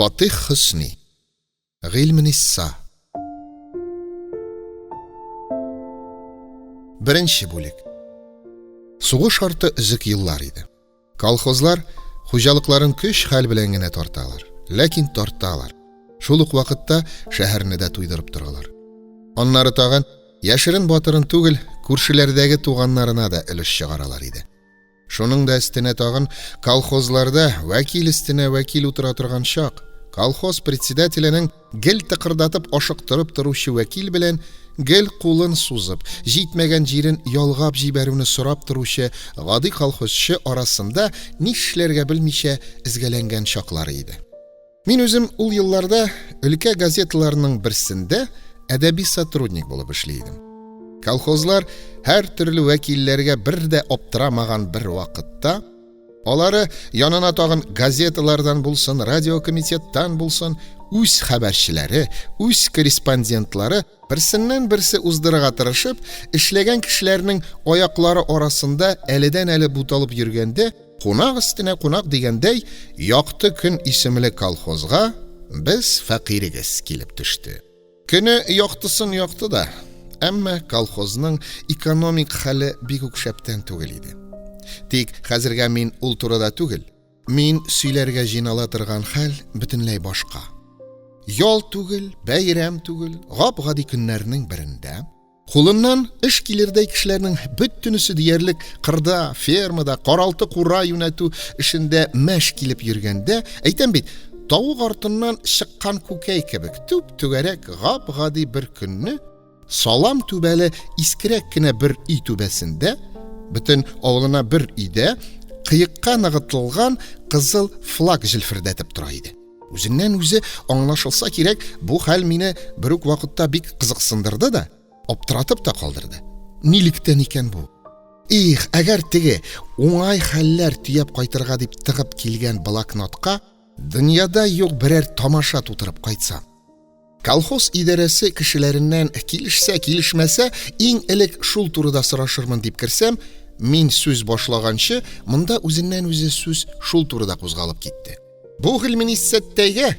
Фатих Хөсни. Гыйльменисса. Беренче бүлек. Сугыш арты өзек еллар иде. Колхозлар хуҗалыкларын көч-хәл белән генә тарталар, ләкин тарталар. Шул ук вакытта шәһәрне дә туйдырып торалар. Аннары тагын яшерен-батырын түгел, күршеләрдәге туганнарына да өлеш чыгаралар иде. Шуның да өстенә тагын колхозларда вәкил өстенә вәкил утыра торган чак, колхоз председателенең гел тыкырдатып ашыктырып торучы вәкил белән гел кулын сузып, җитмәгән җирен ялгап җибәрүне сорап торучы гади колхозчы арасында нишләргә белмичә өзгәләнгән чаклары иде. Мин үзем ул елларда өлкә газеталарының берсендә әдәби сотрудник булып эшли идем. Колхозлар һәр төрле вәкилләргә бер дә аптырамаган бер вакытта, алары янына тагын газеталардан булсын, радиокомитеттан булсын, үз хәбәрчеләре, үз корреспондентлары берсеннән-берсе уздырырга тырышып, эшләгән кешеләрнең аяклары арасында әледән-әле буталып йөргәндә, кунак өстенә кунак дигәндәй, Якты көн исемле колхозга без фәкыйрегез килеп төште. Көне яктысын якты да, әмма колхозның экономик хәле бик үк шәптән түгел иде. Тик хәзергә мин ул турыда түгел, Мин сөйләргә җыйнала торган хәл бөтенләй башка. Ял түгел, бәйрәм түгел, гап-гади көннәрнең берендә кулыннан эш килердәй кешеләрнең бөтенесе диярлек кырда, фермада, каралты-кура юнәтү эшендә мәш килеп йөргәндә, әйтәм бит, тавык артыннан чыккан күкәй кебек түп-түгәрәк гап-гади бер көнне Салам түбәле искерәк кенә бер өй түбәсендә, бөтен авылына бер өйдә кыекка ныгытылган кызыл флаг җилфердәтеп тора иде. Үзеннән үзе аңлашылса кирәк, бу хәл мине бер үк вакытта бик кызыксындырды да, аптыратып та калдырды. Нилектән икән бу? Их, әгәр теге уңай хәлләр төяп кайтырга дип тыгып килгән блокнотка дөньяда юк берәр тамаша тутырып кайтсам. Колхоз идарәсе кешеләреннән килешсә, килешмәсә, иң элек шул турыда сорашырмын дип керсәм, мин сүз башлаганчы, монда үзеннән-үзе сүз шул турыда кузгалып китте. Бу Гыйльмениссәттәйгә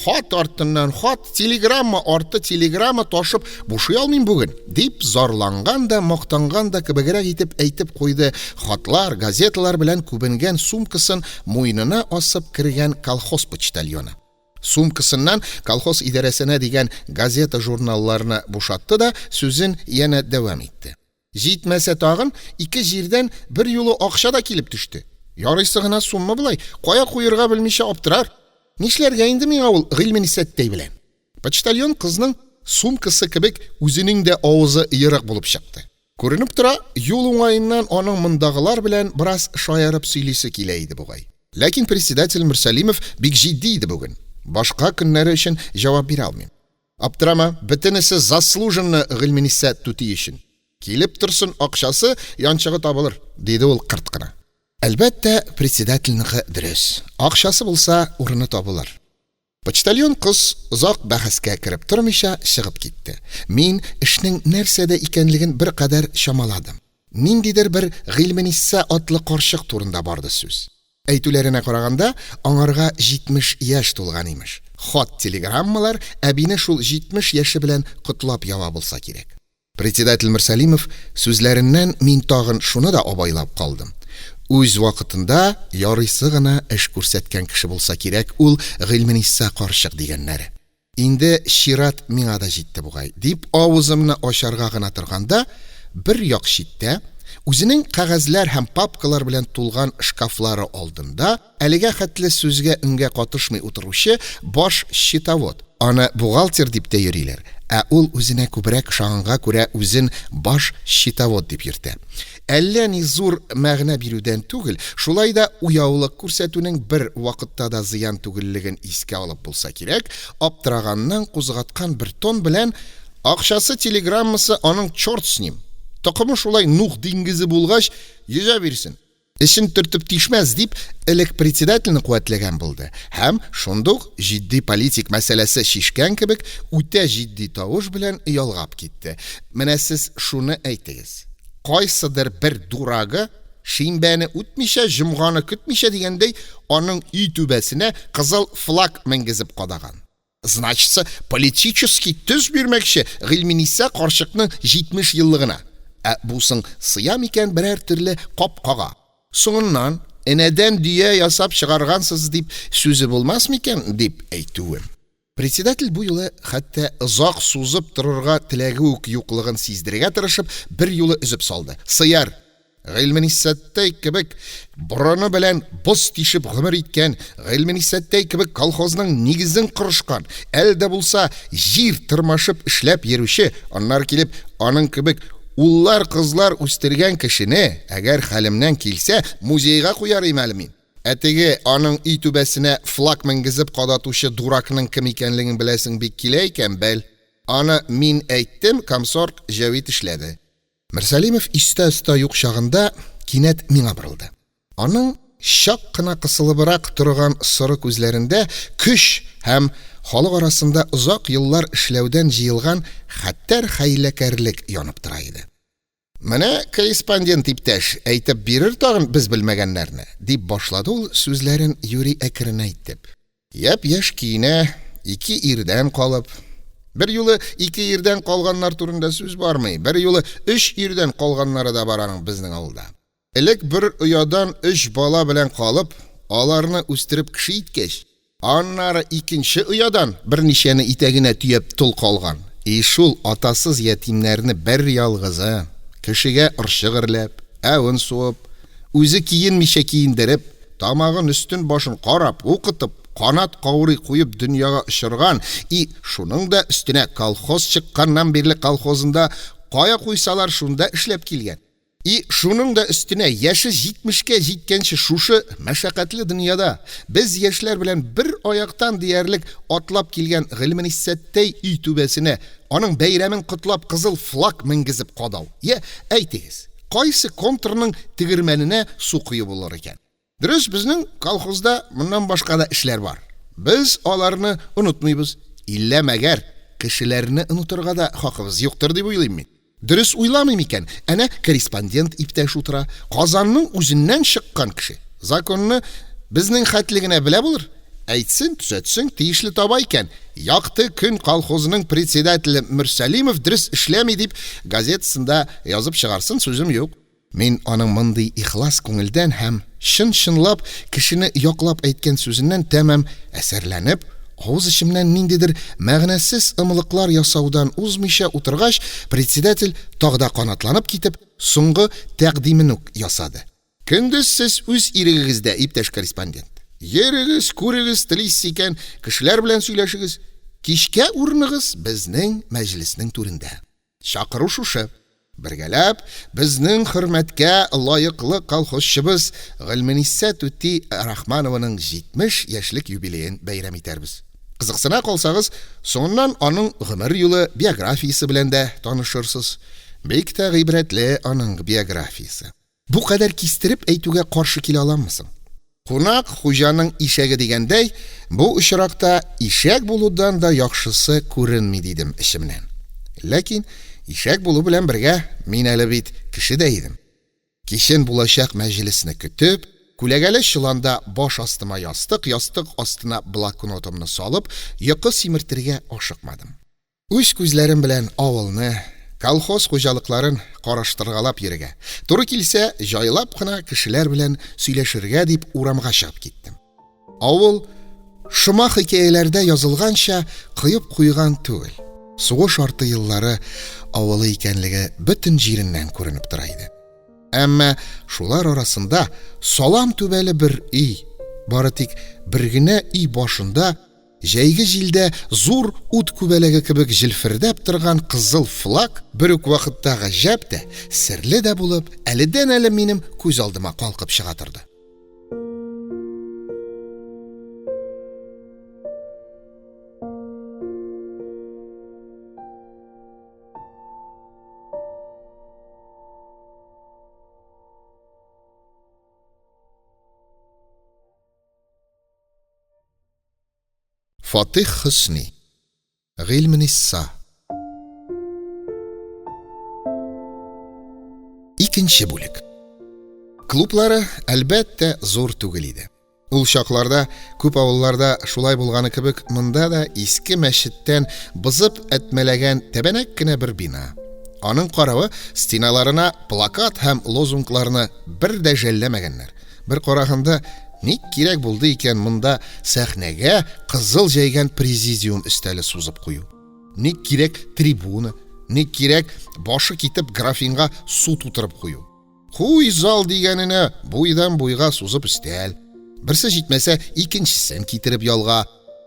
хат артыннан хат, телеграмма арты телеграмма ташып бушый алмыйм бүген, дип зарланган да, мактанган да кебегрәк итеп әйтеп куйды хатлар, газеталар белән күбенгән сумкасын муенына асып кергән колхоз почтальоны. Сумкасыннан колхоз идарәсенә дигән газета-журналларны бушатты да сүзен янә дәвам итте. Җитмәсә тагын, ике җирдән бер юлы акча да килеп төште. Ярыйсы гына сумма болай, кая куерга белмичә аптырар. Нишләргә инде миңа ул Гыйльменисәттәй белән? Почтальон кызның сумкасы кебек үзенең дә авызы ерык булып чыкты. Күренеп тора, юл уңаеннан аның мондагылар белән бераз шаярып сөйлисе килә иде бугай. Ләкин председатель Мөрсәлимов бик җитди иде бүген. Башка көннәре өчен җавап бирә алмыйм. Аптырама, бөтенесе заслуженно Гыйльмениса түти өчен. Килеп торсын акчасы, янчыгы табылыр, диде ул кырт кына. Әлбәттә, председательныкы дөрес. Акчасы булса, урыны табылыр. Почтальон кыз озак бәхәскә кереп тормыйча чыгып китте. Мин эшнең нәрсәдә икәнлеген беркадәр чамаладым. Ниндидер бер Гыйльмениса атлы карчык турында барды сүз. Әйтүләренә караганда, аңарга 70 яшь тулган, имеш. Хат-телеграммалар әбине шул 70 яше белән котлап ява булса кирәк. Председатель Мөрсәлимов сүзләреннән мин тагын шуны да абайлап калдым, үз вакытында ярыйсы гына эш күрсәткән кеше булса кирәк ул Гыйльмениса карчык дигәннәре. Инде чират миңа да җитте бугай, дип авызымны ачарга гына торганда, бер як читтә, үзенең кәгазьләр һәм папкалар белән тулган шкафлары алдында, Әлегә хәтле сүзгә-өнгә катышмый утыручы баш счетовод, аны бухгалтер дип тә йөриләр, ә ул үзенә күбрәк ошаганга күрә үзен баш счетовод дип йөртә. Әллә ни зур мәгънә бирүдән түгел, шулай да уяулык күрсәтүнең бер вакытта да зыян түгеллеген искә алып булса кирәк, аптыраганнан кузгаткан бер тон белән, Акчасы, телеграммасы аның чорт с ним, токымы шулай Нух диңгезе булгач, йөзә бирсен! Эчен төртеп тишмәс, дип, элек председательне куәтләгән булды һәм, шундук җитди политик мәсьәләсе чишкән кебек, үтә җитди тавыш белән ялгап китте, Менә сез шуны әйтегез, кайсыдыр бер дурагы Шимбәне үтмичә, җомганы көтмичә дигәндәй, аның өй түбәсенә кызыл флаг менгезеп кадаган. Значится, политический төс бирмәкче Гыйльмениса карчыкның 70 еллыгына. Ә бу соң сыя микән берәр төрле капкага? Соңыннан, энәдән дөя ясап чыгаргансыз дип сүзе булмас микән, дип әйтүем. Председатель бу юлы хәтта озак сузып торырга теләге үк юклыгын сиздерергә тырышып, бер юлы өзеп салды. Сыяр! Гыйльменисаттәй кебек борыны белән боз тишеп гомер иткән, Гыйльменисаттәй кебек колхозның нигезен корышкан, әле дә булса җир тырмашып эшләп йөрүче, аннары килеп аның кебек уллар-кызлар үстергән кешене, әгәр хәлемнән килсә, музейга куяр идем әле мин. Ә теге, аның өй түбәсенә флаг менгезеп кадатучы дуракның кем икәнлеген беләсең бик килә икән, бел. Аны мин әйттем, комсорг Җәвит эшләде. Мирсәлимов истә-оста юк чагында кинәт миңа борылды. Аның чак кына кысылыбрак торган соры күзләрендә көч һәм халык арасында озак еллар эшләүдән җыелган хәтәр хәйләкәрлек янып тора иде. Менә корреспондент иптәш әйтеп бирер тагын без белмәгәннәрне, дип башлады ул сүзләрен юри әкренәйтеп. Япь-яшь көенә ике ирдән калып, бер юлы ике ирдән калганнар турында сүз бармый, бер юлы өч ирдән калганнары да бар аның безнең авылда. Элек бер оядан өч бала белән калып, аларны үстереп кеше иткәч, аннары икенче оядан берничәне итәгенә төяп тол калган. И шул атасыз ятимнәрне бер ялгызы, кешегә орчык эрләп, әвен сугып, үзе киенмичә киендереп, Тамагын, өстен-башын карап, укытып, канат каурый куеп дөньяга очырган и шуның да өстенә колхоз чыкканнан бирле колхозында кая куйсалар шунда эшләп килгән. И шуның да өстенә яше җитмешкә җиткәнче шушы мәшәкатьле дөньяда без яшьләр белән бер аяктан диярлек атлап килгән Гыйльменисаттәй өй түбәсенә аның бәйрәмен котлап кызыл флаг менгезеп кадау. Йә, әйтегез, Кайсы контрның тегермәненә су кою булыр икән? Дөрес, безнең колхозда моннан башка да эшләр бар. Без аларны онытмыйбыз. Иллә мәгәр кешеләрне онытырга да хакыбыз юктыр дип уйлыйм мин. Дөрес уйламыйм икән, әнә корреспондент иптәш утыра. Казанның үзеннән чыккан кеше. Законны безнең хәтле генә белә булыр. Әйтсен, төзәтсен, тиешле таба икән. Якты көн колхозының председателе Мөрсәлимов дөрес эшләми дип газетасында язып чыгарсын, сүзем юк. Мин аның мондый ихлас күңелдән һәм чын-чынлап кешене яклап әйткән сүзеннән тәмам әсәрләнеп, авыз эчемнән ниндидер мәгънәсез ымлыклар ясаудан узмыйча утыргач, председатель тагы да канатланып китеп, соңгы тәкъдимен үк ясады. Көндез сез үз ирегегездә, иптәш корреспондент. Йөрегез, күрегез, телисез икән, кешеләр белән сөйләшегез. Кичкә урыныгыз безнең мәҗлеснең түрендә. Чакыру шушы. Бергәләп, безнең хөрмәткә лаеклы колхозчыбыз Гыйльмениса түти Рахманованың 70 яшьлек юбилеен бәйрәм итәрбез. Кызыксына калсагыз, соңыннан аның гомер юлы, биографиясе белән дә танышырсыз. Бик тә гыйбрәтле аның биографиясе. Бу кадәр кистереп әйтүгә каршы килә аламмы соң? Кунак хуҗаның ишәге дигәндәй, бу очракта ишәк булудан да яхшысы күренми дидем эчемнән. Ләкин ишәк булу белән бергә мин әле бит кеше дә идем. Кичен булачак мәҗлесне көтеп, күләгәле чоланда баш астыма ястык, ястык астына блокнотымны салып, йокы симертергә ашыкмадым. Үз күзләрем белән авылны, колхоз хуҗалыкларын караштыргалап йөрергә, туры килсә, җайлап кына кешеләр белән сөйләшергә дип урамга чыгып киттем. Авыл шома хикәяләрдә язылганча коеп куйган түгел. Сугыш арты еллары авылы икәнлеге бөтен җиреннән күренеп тора иде. Әмма шулар арасында салам түбәле бер өй, бары тик бер генә өй башында Җәйге җилдә зур ут күбәләге кебек җилфердәп торган кызыл флаг бер үк вакытта гаҗәп тә, серле дә булып, әледән-әле минем күз алдыма калкып чыга торды. Фатих Хөсни. Гыйльменисса. Икенче бүлек. Клублары, әлбәттә, зур түгел иде. Ул чакларда күп авылларда шулай булганы кебек, монда да иске мәчеттән бозып әтмәләгән тәбәнәк кенә бер бина. Аның каравы стеналарына плакат һәм лозунгларны бер дә жәлләмәгәннәр. Бер караганда, ник кирәк булды икән монда сәхнәгә кызыл җәйгән президиум өстәле сузып кую? Ник кирәк трибуна? Ник кирәк башы китеп графинга су тутырып кую? Куй зал дигәненә буйдан буйга сузып өстәл. Берсе җитмәсә, икенчесен китереп ялга.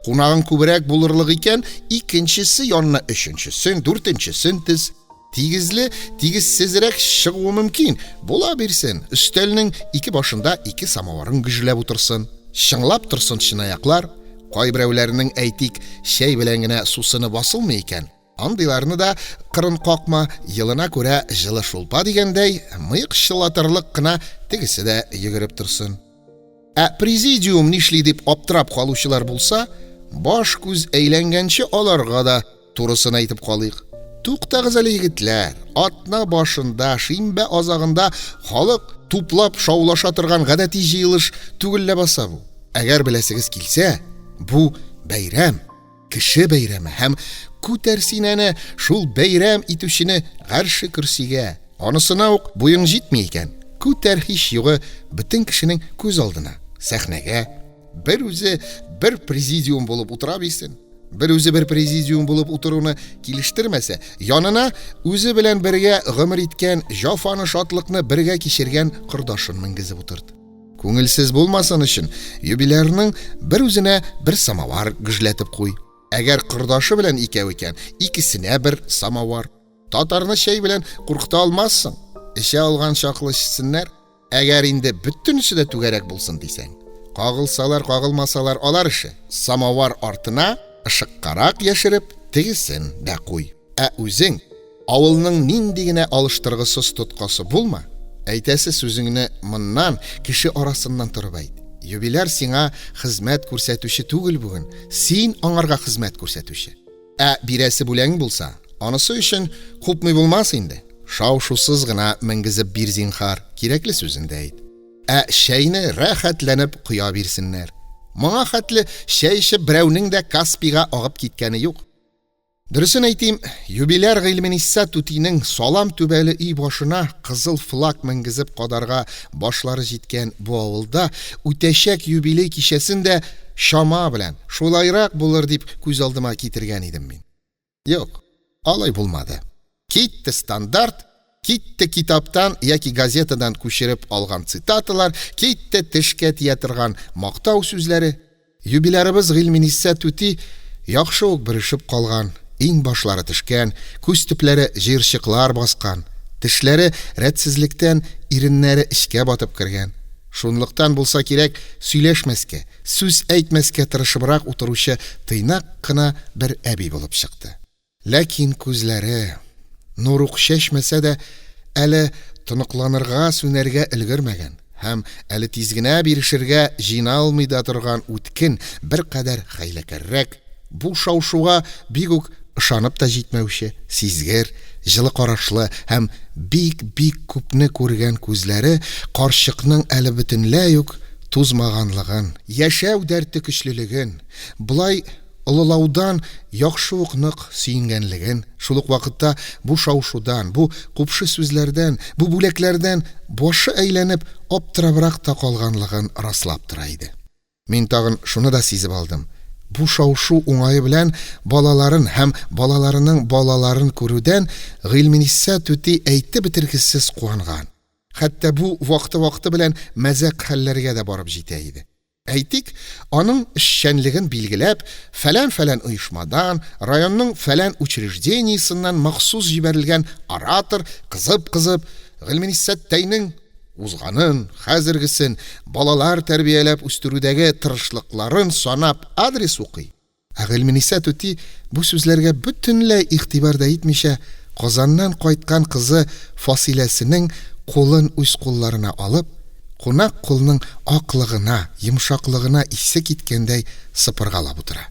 Кунагың күбрәк булырлык икән, икенчесе янына өченчесен, дүртенчесен тез. Тигезле, тигезсезрәк чыгуы мөмкин. Була бирсен, өстәлнең ике башында ике самаварын гөжләп утырсын. Чыңлап торсын чынаяклар. Кайберәүләренең, әйтик, чәй белән генә сусыны басылмый икән. Андыйларны да кырын какма, елына күрә җылы шулпа дигәндәй, мыек чылатырлык кына тегесе дә йөгереп торсын. Ә президиум нишли дип аптырап калучылар булса, баш-күз әйләнгәнче аларга да турысын әйтеп калыйк. Туктагыз әле, егетләр, атна башында, шимбә азагында халык туплап шаулаша торган гадәти җыелыш түгел ләбаса бу. Әгәр беләсегез килсә, бу бәйрәм. Кеше бәйрәме һәм күтәр син әнә шул бәйрәм итүчене гарше көрсигә. Анысына ук буең җитми икән, күтәр һич югы бөтен кешенең күз алдына, сәхнәгә. Бер үзе бер президиум булып утыра бирсен. Бер үзе бер президиум булып утыруны килештермәсә, янына үзе белән бергә гомер иткән, җафаны шатлыкны бергә кичергән кордашын менгезеп утырт. Күңелсез булмасын өчен, юбилярның бер үзенә бер самовар гөжләтеп куй. Әгәр кордашы белән икәү икән, икесенә бер самовар. Татарны чәй белән куркыта алмассың. Эчә алган чаклы эчсеннәр. Әгәр инде бөтенесе дә түгәрәк булсын дисәң, кагылсалар, кагылмасалар алар эше. Самовар артына ышыккарак яшереп, тегесен дә куй. Ә үзең, авылның нинди генә алыштыргысыз тоткасы булма, әйтәсе сүзеңне моннан, кеше арасыннан торып әйт. Юбиляр сиңа хезмәт күрсәтүче түгел бүген, син аңарга хезмәт күрсәтүче. Ә бирәсе бүләгең булса, анысы өчен купмый булмас инде. Шау-шусыз гына менгезеп бир зинһар, кирәкле сүзен дә әйт. Ә чәйне рәхәтләнеп коя бирсеннәр. Моңа хәтле чәй эчеп берәүнең дә Каспийга агып киткәне юк. Дөресен әйтим, юбиляр Гыйльмениса түтинең салам түбәле өй башына кызыл флаг менгезеп кадарга башлары җиткән бу авылда үтәчәк юбилей кичәсен дә чама белән, шулайрак булыр дип күз алдыма китергән идем мин. Юк, алай булмады. Китте стандарт, китте китаптан яки газетадан күчереп алган цитаталар, китте тешкә тия торган мактау сүзләре. Юбилярыбыз Гыйльмениса түти яхшы ук бөрешеп калган, иңбашлары төшкән, күз төпләре җыерчыклар баскан, тешләре рәтсезлектән иреннәре эчкә батып кергән. Шунлыктан булса кирәк, сөйләшмәскә, сүз әйтмәскә тырышыбрак утыручы тыйнак кына бер әби булып чыкты. Ләкин күзләре, нур ук чәчмәсә дә, әле тоныкланырга, сүнәргә өлгермәгән һәм әле тиз генә бирешергә җыена алмый да торган үткен, беркадәр хәйләкәррәк, бу шау-шуга бик үк ышанып та җитмәүче, сизгер, җылы карашлы һәм бик-бик күпне күргән күзләре карчыкның әле бөтенләй үк тузмаганлыгын, яшәү дәрте көчлелеген, болай олылаудан яхшы ук нык сөенгәнлеген, шул ук вакытта бу шау-шудан, бу купшы сүзләрдән, бу бүләкләрдән башы әйләнеп, аптырабрак та калганлыгын раслап тора иде. Мин тагын шуны да сизеп алдым, бу шау-шу уңае белән балаларын һәм балаларының балаларын күрүдән Гыйльмениса түти әйтеп бетергесез куанган. Хәтта бу вакыты-вакыты белән мәзәк хәлләргә дә барып җитә иде. Әйтик, аның эшчәнлеген билгеләп, фәлән-фәлән оешмадан, районның фәлән учреждениесеннән махсус җибәрелгән оратор кызып-кызып, Гыйльменисаттәйнең узганын, хәзергесен, балалар тәрбияләп үстерүдәге тырышлыкларын санап адрес укый, Ә Гыйльмениса түти бу сүзләргә бөтенләй игътибар да итмичә, Казаннан кайткан кызы Фасиләсенең кулын үз кулларына алып, кунак кулның аклыгына, йомшаклыгына исе киткәндәй сыпыргалап утыра.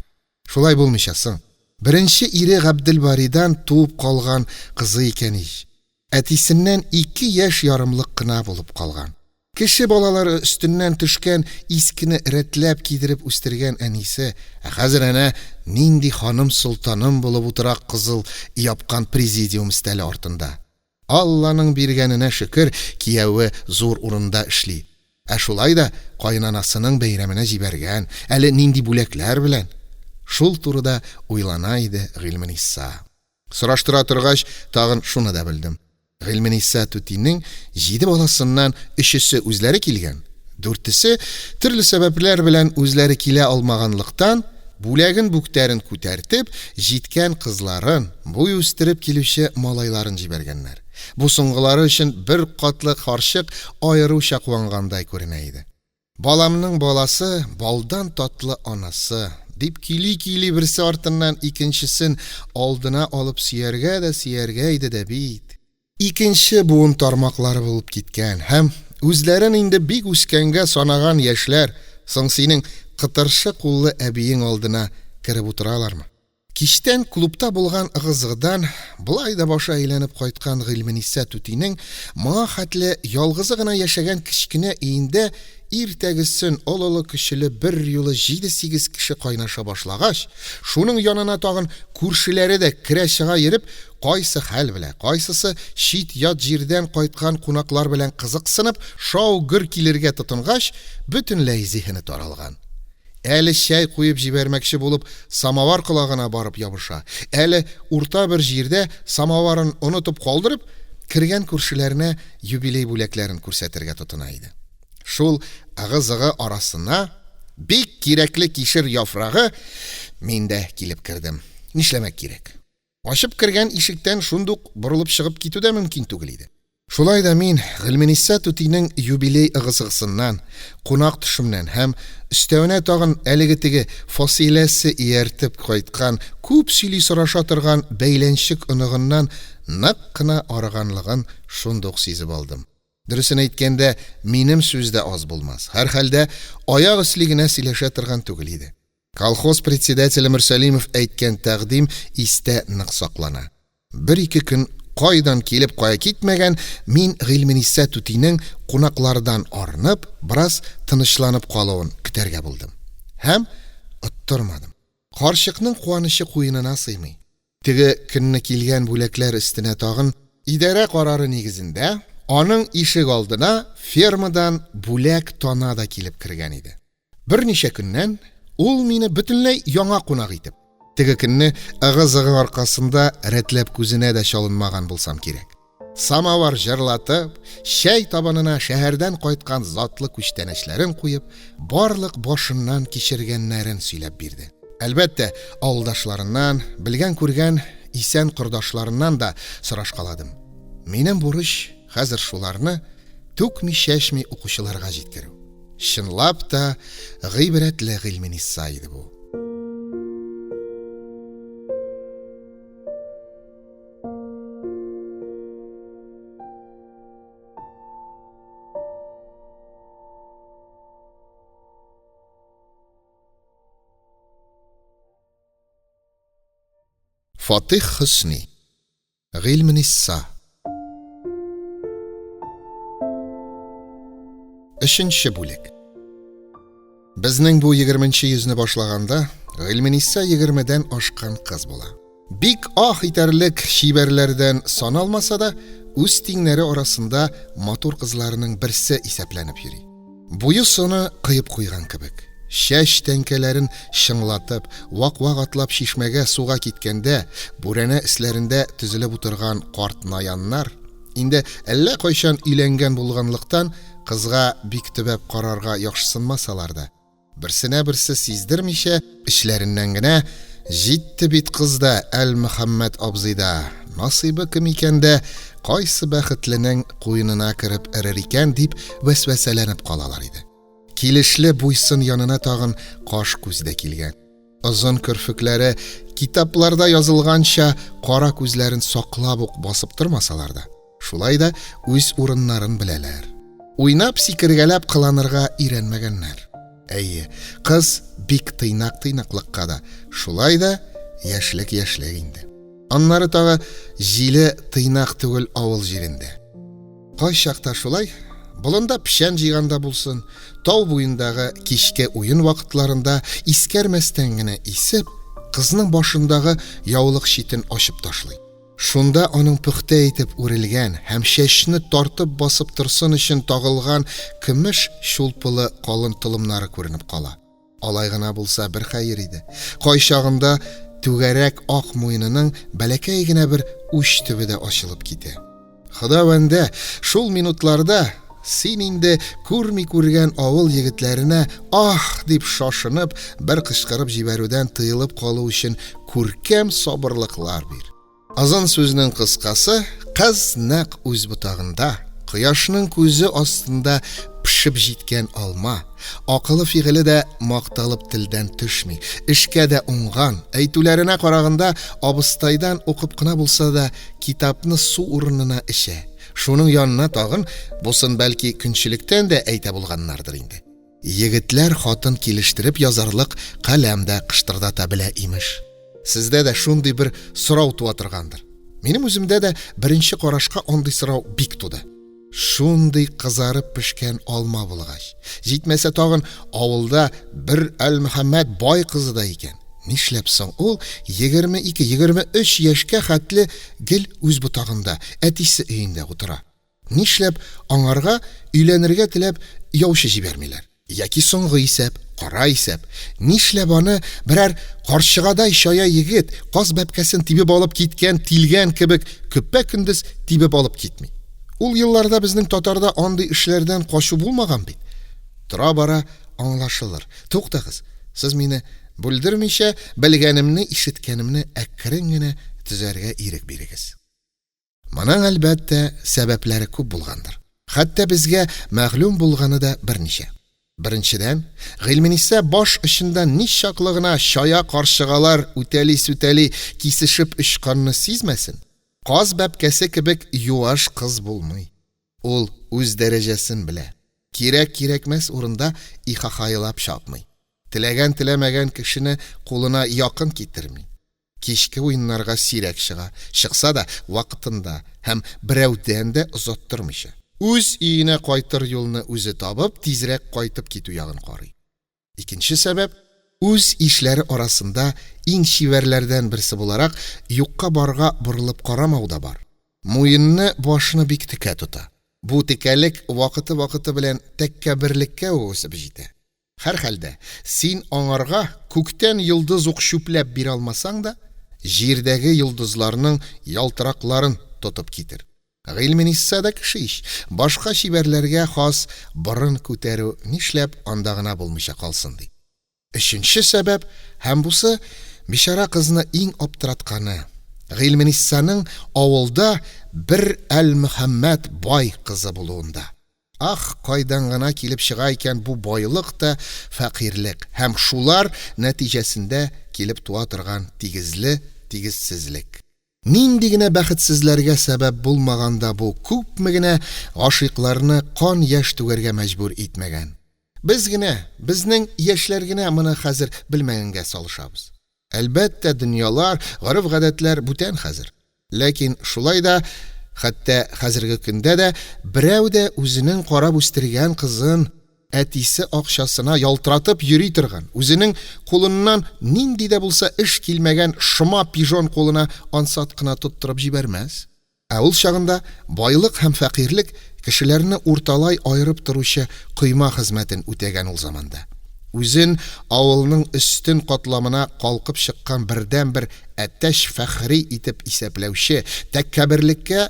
Шулай булмыйча соң, беренче ире Габделбаридан туып калган кызы икән ич! Әтисеннән ике яшь ярымлык кына булып калган. Кеше балалары өстеннән төшкән искене рәтләп кидереп үстергән әнисе, ә хәзер әнә нинди ханым-солтаным булып утыра кызыл япкан президиум өстәле артында. Алланың биргәненә шөкер, кияве зур урында эшли. Ә шулай да каенанасының бәйрәменә җибәргән, әле нинди бүләкләр белән. Шул турыда уйлана иде Гыйльмениса. Сораштыра торгач, тагын шуны да белдем. Гыйльмениса түтинең җиде баласыннан өчесе үзләре килгән, дүртесе төрле сәбәпләр белән үзләре килә алмаганлыктан, бүләген-бүктәрен күтәртеп, җиткән кызларын, буй үстереп килүче малайларын җибәргәннәр. Бу соңгылары өчен беркатлы карчык аеруча куангандай күренә иде. Баламның баласы, балдан татлы анасы, дип көйли-көйли берсе артыннан икенчесен алдына алып сөяргә дә сөяргә иде дә бит. Икенче буын тармаклары булып киткән һәм үзләрен инде бик үскәнгә санаган яшьләр соң синең кытыршы куллы әбиең алдына кереп утыралармы? Кичтән клубта булган ыгы-зыгыдан болай да башы әйләнеп кайткан Гыйльмениса түтинең моңа хәтле ялгызы гына яшәгән кечкенә өендә иртәгесен олылы-кечеле берьюлы җиде-сигез кеше кайнаша башлагач, шуның янына тагын күршеләре дә керә-чыга йөреп, кайсы хәл белә, кайсысы чит-ят җирдән кайткан кунаклар белән кызыксынып, шау-гөр килергә тотынгач, бөтенләй зиһене таралган. Әле чәй куеп җибәрмәкче булып самовар колагына барып ябыша, әле урта бер җирдә самоварын онытып калдырып, кергән күршеләренә юбилей бүләкләрен күрсәтергә тотына иде. Шул ыгы-зыгы арасына бик кирәкле кишер яфрагы мин дә килеп кердем. Нишләмәк кирәк? Ачып кергән ишектән шундук борылып чыгып китү дә мөмкин түгел иде. Шулай да мин Гыйльмениса түтинең юбилей ыгы-зыгысыннан, кунак төшемнән һәм өстәвенә тагын әлеге теге Фасыйләсе ияртеп кайткан, күп сөйли-сораша торган бәйләнчек оныгыннан нык кына арыганлыгын шундук сизеп алдым. Дөресен әйткәндә, минем сүз дә аз булмас, һәрхәлдә, аяк өсли генә сөйләшә торган түгел иде. Колхоз председателе Мөрсәлимов әйткән тәкъдим истә нык саклана. Бер-ике көн кайдан килеп кая китмәгән, мин Гыйльмениса түтинең кунаклардан арынып, бераз тынычланып калуын көтәргә булдым. Һәм оттырмадым. Карчыкның куанычы куенына сыймый. Теге көнне килгән бүләкләр өстенә тагын, идарә карары нигезендә, аның ишек алдына фермадан бүләк тана да килеп кергән иде. Берничә көннән ул мине бөтенләй яңа кунак итеп, теге көнне ыгы-зыгы аркасында рәтләп күзенә дә чалынмаган булсам кирәк. Самовар җырлатып, чәй табынына шәһәрдән кайткан затлы күчтәнәчләрен куеп, барлык башыннан кичергәннәрен сөйләп бирде. Әлбәттә, авылдашларыннан, белгән-күргән исән кордашларыннан да сорашкаладым. Минем бурыч хәзер шуларны түкми-чәчми укучыларга җиткерү. Чынлап та гыйбрәтле Гыйльмениса иде бу. Фатих Хөсни Гыйльменисса Өченче бүлек Безнең бу 20 йөзне башлаганда Гыйльменисса 20-дән ашкан кыз була. Бик ах итәрлек чибәрләрдән саналмаса да, үз тиңнәре арасында матур кызларының берсе исәпләнеп йөри. Буе-сыны кыеп куйган кебек. Чәч тәңкәләрен чыңлатып, вак-вак атлап чишмәгә суга киткәндә, бүрәнә өсләрендә төзелеп утырган карт наяннар, инде әллә кайчан өйләнгән булганлыктан, кызга бик төбәп карарга яхшысынмасалар да, берсенә берсе сиздермичә, эчләреннән генә, Җитте бит кыз да, Әлмөхәммәт абзый да, насыйбы кем икән дә, кайсы бәхетленең куенына кереп эрер икән, дип вәсвәсәләнеп калалар иде. Килешле буй-сын янына тагын каш-күз дә килгән. Озын керфекләре китапларда язылганча кара күзләрен саклап ук басып тормасалар да, шулай да үз урыннарын беләләр. Уйнап сикергәләп кыланырга өйрәнмәгәннәр. Әйе, кыз бик тыйнак тыйнаклыкка да, шулай да яшьлек яшьлек инде. Аннары тагы җиле тыйнак түгел авыл җирендә. Кайчакта шулай, Болында печән җыйганда булсын, тау буендагы кичке уен вакытларында искәрмәстән генә исеп, кызның башындагы яулык читен ачып ташлый. Шунда аның пөхтә итеп үрелгән һәм чәчне тартып басып торсын өчен тагылган көмеш чулпылы калын толымнары күренеп кала. Алай гына булса бер хәер иде. Кайчагында түгәрәк ак муенының бәләкәй генә бер уч төбе дә ачылып китә. Хода шул минутларда син инде күрми күргән авыл егетләренә «Ах!» дип шашынып, бер кычкырып җибәрүдән тыелып калу өчен күркәм сабырлыклар бир. Озын сүзнең кыскасы, кыз нәкъ үз ботагында, кояшның күзе астында пешеп җиткән алма. Акылы фигыле дә макталып телдән төшми, эшкә дә уңган. Әйтүләренә караганда, абыстайдан укып кына булса да, китапны су урынына эчә. Шуның янына тагын, бусын бәлки көнчелектән дә әйтә булганнардыр инде. Егетләр хатын килештереп язарлык каләм дә кыштырдата белә имеш. Сездә дә шундый бер сорау туа торгандыр. Минем үземдә дә беренче карашка андый сорау бик туды. Шундый кызарып пешкән алма булгач, җитмәсә тагын авылда бер Әлмөхәммәт бай кызы да икән. Нишләп соң ул 22-23 яшькә хәтле гел үз ботагында, әтисе өендә утыра? Нишләп аңарга өйләнергә теләп яучы җибәрмиләр? Яки соңгы исәп, кара исәп. Нишләп аны берәр карчыгадай чая егет, каз бәбкәсен тибеп алып киткән тилгән кебек көпә-көндез тибеп алып китми? Ул елларда безнең татарда андый эшләрдән качу булмаган бит. Тора-бара аңлашылыр. Туктагыз, сез мине бүлдермичә, белгәнемне, ишеткәнемне әкрен генә төзәргә ирек бирегез. Моның, әлбәттә, сәбәпләре күп булгандыр. Хәтта безгә мәгълүм булганы да берничә. Беренчедән, Гыйльмениса баш очында ничаклы гына чая карчыгалар үтәли-сүтәли кисешеп очканны сизмәсен, каз бәбкәсе кебек юаш кыз булмый. Ул үз дәрәҗәсен белә. Кирәк-кирәкмәс урында ихахайлап чапмый. Теләгән-теләмәгән кешене кулына якын китерми. Кичке уеннарга сирәк чыга, чыкса да вакытында һәм берәүдән дә озаттырмыйча. Үз өенә кайтыр юлны үзе табып, тизрәк кайтып китү ягын карый. Икенче сәбәп, үз ишләре арасында иң чибәрләрдән берсе буларак, юкка-барга борылып карамау да бар. Муенны, башны бик текә тота. Бу текәлек вакыты-вакыты белән тәккәберлеккә үк үсеп җитә. Һәрхәлдә, син аңарга күктән йолдыз ук чүпләп бирә алмасаң да, җирдәге йолдызларның ялтыракларын тотып китер. Гыйльмениса да кеше ич, башка чибәрләргә хас борын күтәрү нишләп анда гына булмыйча калсын ди. Өченче сәбәп, һәм бусы бичара кызны иң аптыратканы, Гыйльменисаның авылда бер Әлмөхәммәт бай кызы булуында. Ах, кайдан гына килеп чыга икән бу байлык та фәкыйрьлек һәм шулар нәтиҗәсендә килеп туа торган тигезле тигезсезлек. Нинди генә бәхетсезләргә сәбәп булмаган да бу, күпме генә гашыйкларны кан-яшь түгәргә мәҗбүр итмәгән. Без генә, безнең яшьләр генә моны хәзер белмәгәнгә салышабыз. Әлбәттә, дөньялар, гореф-гадәтләр бүтән хәзер. Ләкин шулай да, хәтта хәзерге көндә дә берәү дә үзенең карап үстергән кызын әтисе акчасына ялтыратып йөри торган, үзенең кулыннан нинди дә булса эш килмәгән шома пижон кулына ансат кына тоттырып җибәрмәс. Ә ул чагында байлык һәм фәкыйрьлек кешеләрне урталай аерып торучы койма хезмәтен үтәгән ул заманда. Үзен авылның өстен катламына калкып чыккан бердәнбер әтәч Фәхри итеп исәпләүче, тәккәберлеккә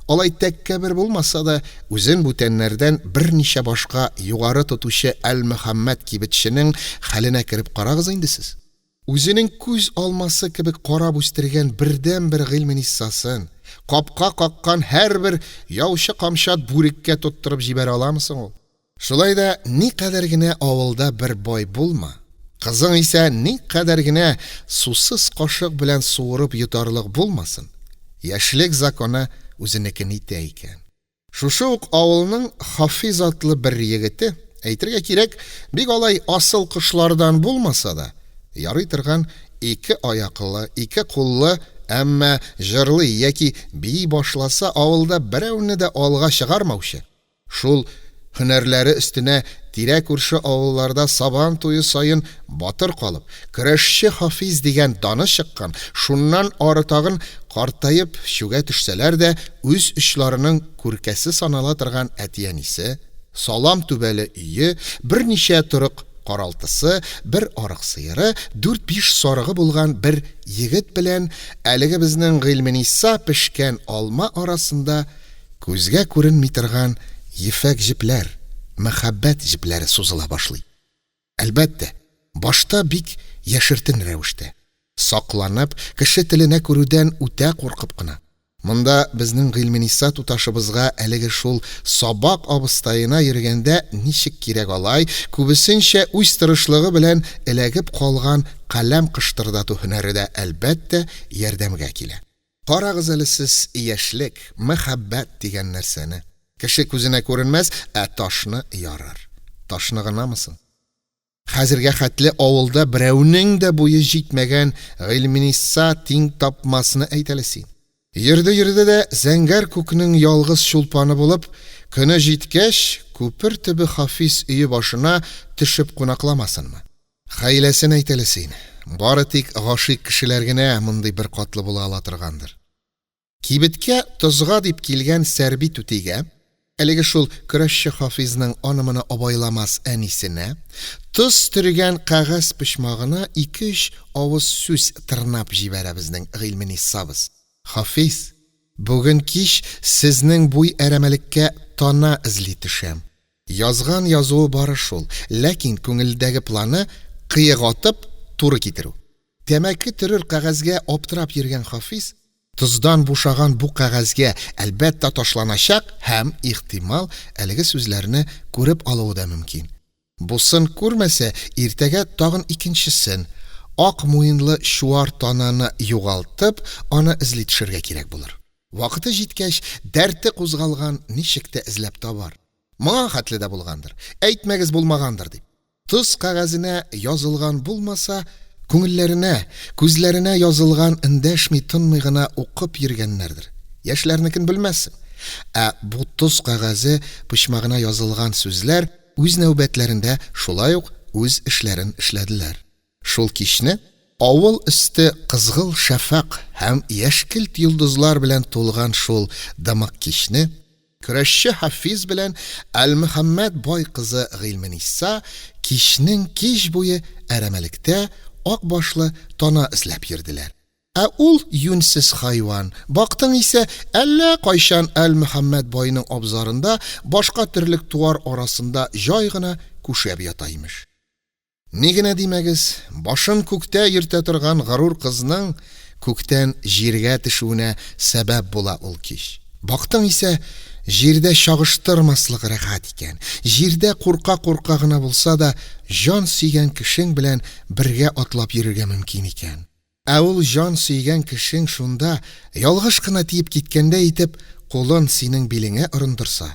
алай тәккәбер булмаса да, үзен бүтәннәрдән берничә башка югары тотучы Әлмөхәммәт кибетченең хәленә кереп карагыз инде сез. Үзенең күз алмасы кебек карап үстергән бердәнбер Гыйльменисасын, капка каккан һәрбер яучы камчат бүреккә тоттырып җибәрә аламы соң ул? Шулай да никадәр генә авылда бер бай булма, кызың исә никадәр генә сусыз кашык белән суырып йотарлык булмасын, яшьлек законы үзенекен итә икән. Шушы ук авылның Хафиз атлы бер егете, әйтергә кирәк, бик алай асыл кошлардан булмаса да, ярый торган ике аяклы, ике куллы, әмма җырлый яки бии башласа авылда берәүне дә алга чыгармаучы, шул Һөнәрләре өстенә тирә-күрше авылларда сабан туе саен батыр калып, көрәшче Хафиз дигән даны чыккан, шуннан ары тагын картаеп чүгә төшсәләр дә, үз очларының күркәсе санала торган әти-әнисе, салам түбәле өе, берничә торык каралтысы, бер арык сыеры, дүрт-биш сарыгы булган бер егет белән әлеге безнең Гыйльмениса пешкән алма арасында күзгә күренми торган ефәк җепләр, мәхәббәт җепләре сузыла башлый. Әлбәттә, башта бик яшертен рәвештә, сакланып, кеше теленә күрүдән үтә куркып кына. Монда безнең Гыйльмениса туташыбызга әлеге шул сабак абыстаена йөргәндә ничек кирәк алай, күбесенчә үз тырышлыгы белән эләгеп калган каләм кыштырдату һөнәре дә, әлбәттә, ярдәмгә килә. Карагыз әле сез яшьлек, мәхәббәт дигән нәрсәне. Кеше күзенә күренмәс, ә ташны ярыр. Ташны гынамы соң? Хәзергә хәтле авылда берәүнең дә буе җитмәгән Гыйльмениса тиң тапмасны әйт әле син. Йөрде-йөрде дә зәңгәр күкнең ялгыз чулпаны булып, көне җиткәч, күпер төбе Хафиз өе башына төшеп кунакламасынмы? Хәйләсен әйт әле син, бары тик гашыйк кешеләр генә мондый беркатлы була ала торгандыр. Кибеткә тозга дип килгән Сәрби түтигә, әлеге шул көрәшче Хафизның аны-моны абайламас әнисенә, тоз төргән кәгазь почмагына ике-өч авыз сүз тырнап җибәрә безнең Гыйльменисабыз. Хафиз, бүген кич сезнең буй әрәмәлеккә тана эзли төшәм. Язган язуы бары шул, ләкин күңелдәге планы кыек атып, туры китерү. Тәмәке төрер кәгазьгә аптырап йөргән Хафиз, тоздан бушаган бу кәгазьгә, әлбәттә, ташланачак һәм, ихтимал, әлеге сүзләрне күреп алуы да мөмкин. Бусын күрмәсә, иртәгә тагын икенчесен, ак муенлы чуар тананы югалтып, аны эзли төшергә кирәк булыр. Вакыты җиткәч, дәрте кузгалган ничек тә эзләп табар. Моңа хәтле дә булгандыр, әйтмәгез булмагандыр дип. Тоз кәгазенә язылган булмаса, күңелләренә, күзләренә язылган эндәшми-тынмый гына укып йөргәннәрдер. Яшьләрнекен белмәссең. Ә бу тоз кәгазе почмагына язылган сүзләр үз нәүбәтләрендә шулай ук үз эшләрен эшләделәр. Шул кичне авыл өсте кызгыл шәфәкъ һәм яшькелт йолдызлар белән тулган шул дымык кичне көрәшче Хафиз белән Әлмөхәммәт бай кызы Гыйльмениса кичнең кич буе әрәмәлектә ак башлы тана эзләп йөрделәр. Ә ул юньсез хайван, бактың исә, әллә кайчан Әлмөхәммәт байның абзарында башка терлек-туар арасында җай гына күшәп ята, имеш. Ни генә димәгез, башын күктә йөртә торган горур кызның күктән җиргә төшүенә сәбәп була ул кич. Бактың исә, җирдә чагыштырмаслык рәхәт икән. Җирдә курка-курка гына булса да, җан сөйгән кешең белән бергә атлап йөрергә мөмкин икән. Ә ул җан сөйгән кешең шунда, ялгыш кына тиеп киткәндәй итеп, кулын синең билеңә орындырса,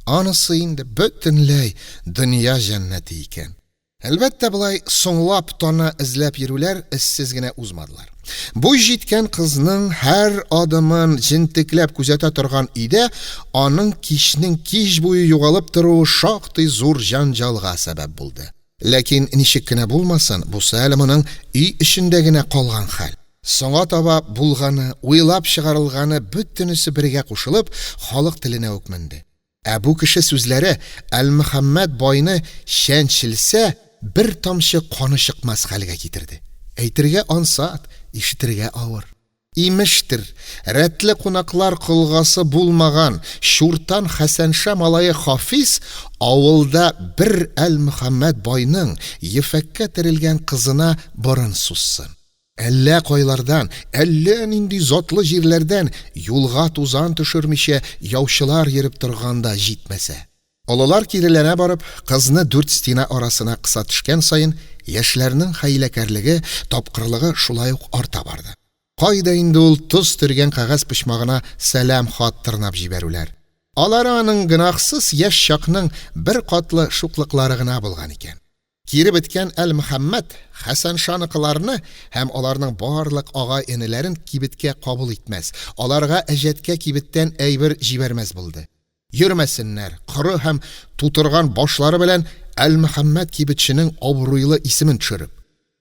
анысы инде бөтенләй дөнья җәннәте икән. Әлбәттә, болай соңлап тана эзләп йөрүләр эзсез генә узмадылар. Буй җиткән кызның һәр адымын җентекләп күзәтә торган өйдә аның кичнең кич буе югалып торуы шактый зур җәнҗалга сәбәп булды. Ләкин ничек кенә булмасын, бусы әле моның өй эчендә генә калган хәл. Соңга таба булганы, уйлап чыгарылганы бөтенесе бергә кушылып, халык теленә үк менде. Ә бу кеше сүзләре Әлмөхәммәт байны чәнчелсә, бер тамчы каны чыкмас хәлгә китерде. Әйтергә ансат, ишетергә авыр. Имештер, рәтле кунаклар колгасы булмаган Чуртан Хәсәнша малае Хафиз авылда бер Әлмөхәммәт байның ефәккә терелгән кызына борын сузсын. Әллә кайлардан, әллә нинди затлы җирләрдән юлга тузан төшермичә яучылар йөреп торган да җитмәсә. Олылар киреләнә барып, кызны дүрт стена арасына кыса төшкән саен, яшьләрнең хәйләкәрлеге, тапкырлыгы шулай ук арта барды. Кайда инде ул тоз төргән кәгазь почмагына сәлам хат тырнап җибәрүләр. Алары аның гөнаһсыз яшь чакның беркатлы шуклыклары гына булган икән. Кире беткән Әлмөхәммәт Хәсәншаныкыларны һәм аларның барлык агай-энеләрен кибеткә кабул итмәс, аларга әҗәткә кибеттән әйбер җибәрмәс булды. Йөрмәсеннәр, коры һәм тутырган башлары белән Әлмөхәммәт кибетченең абруйлы исемен төшереп.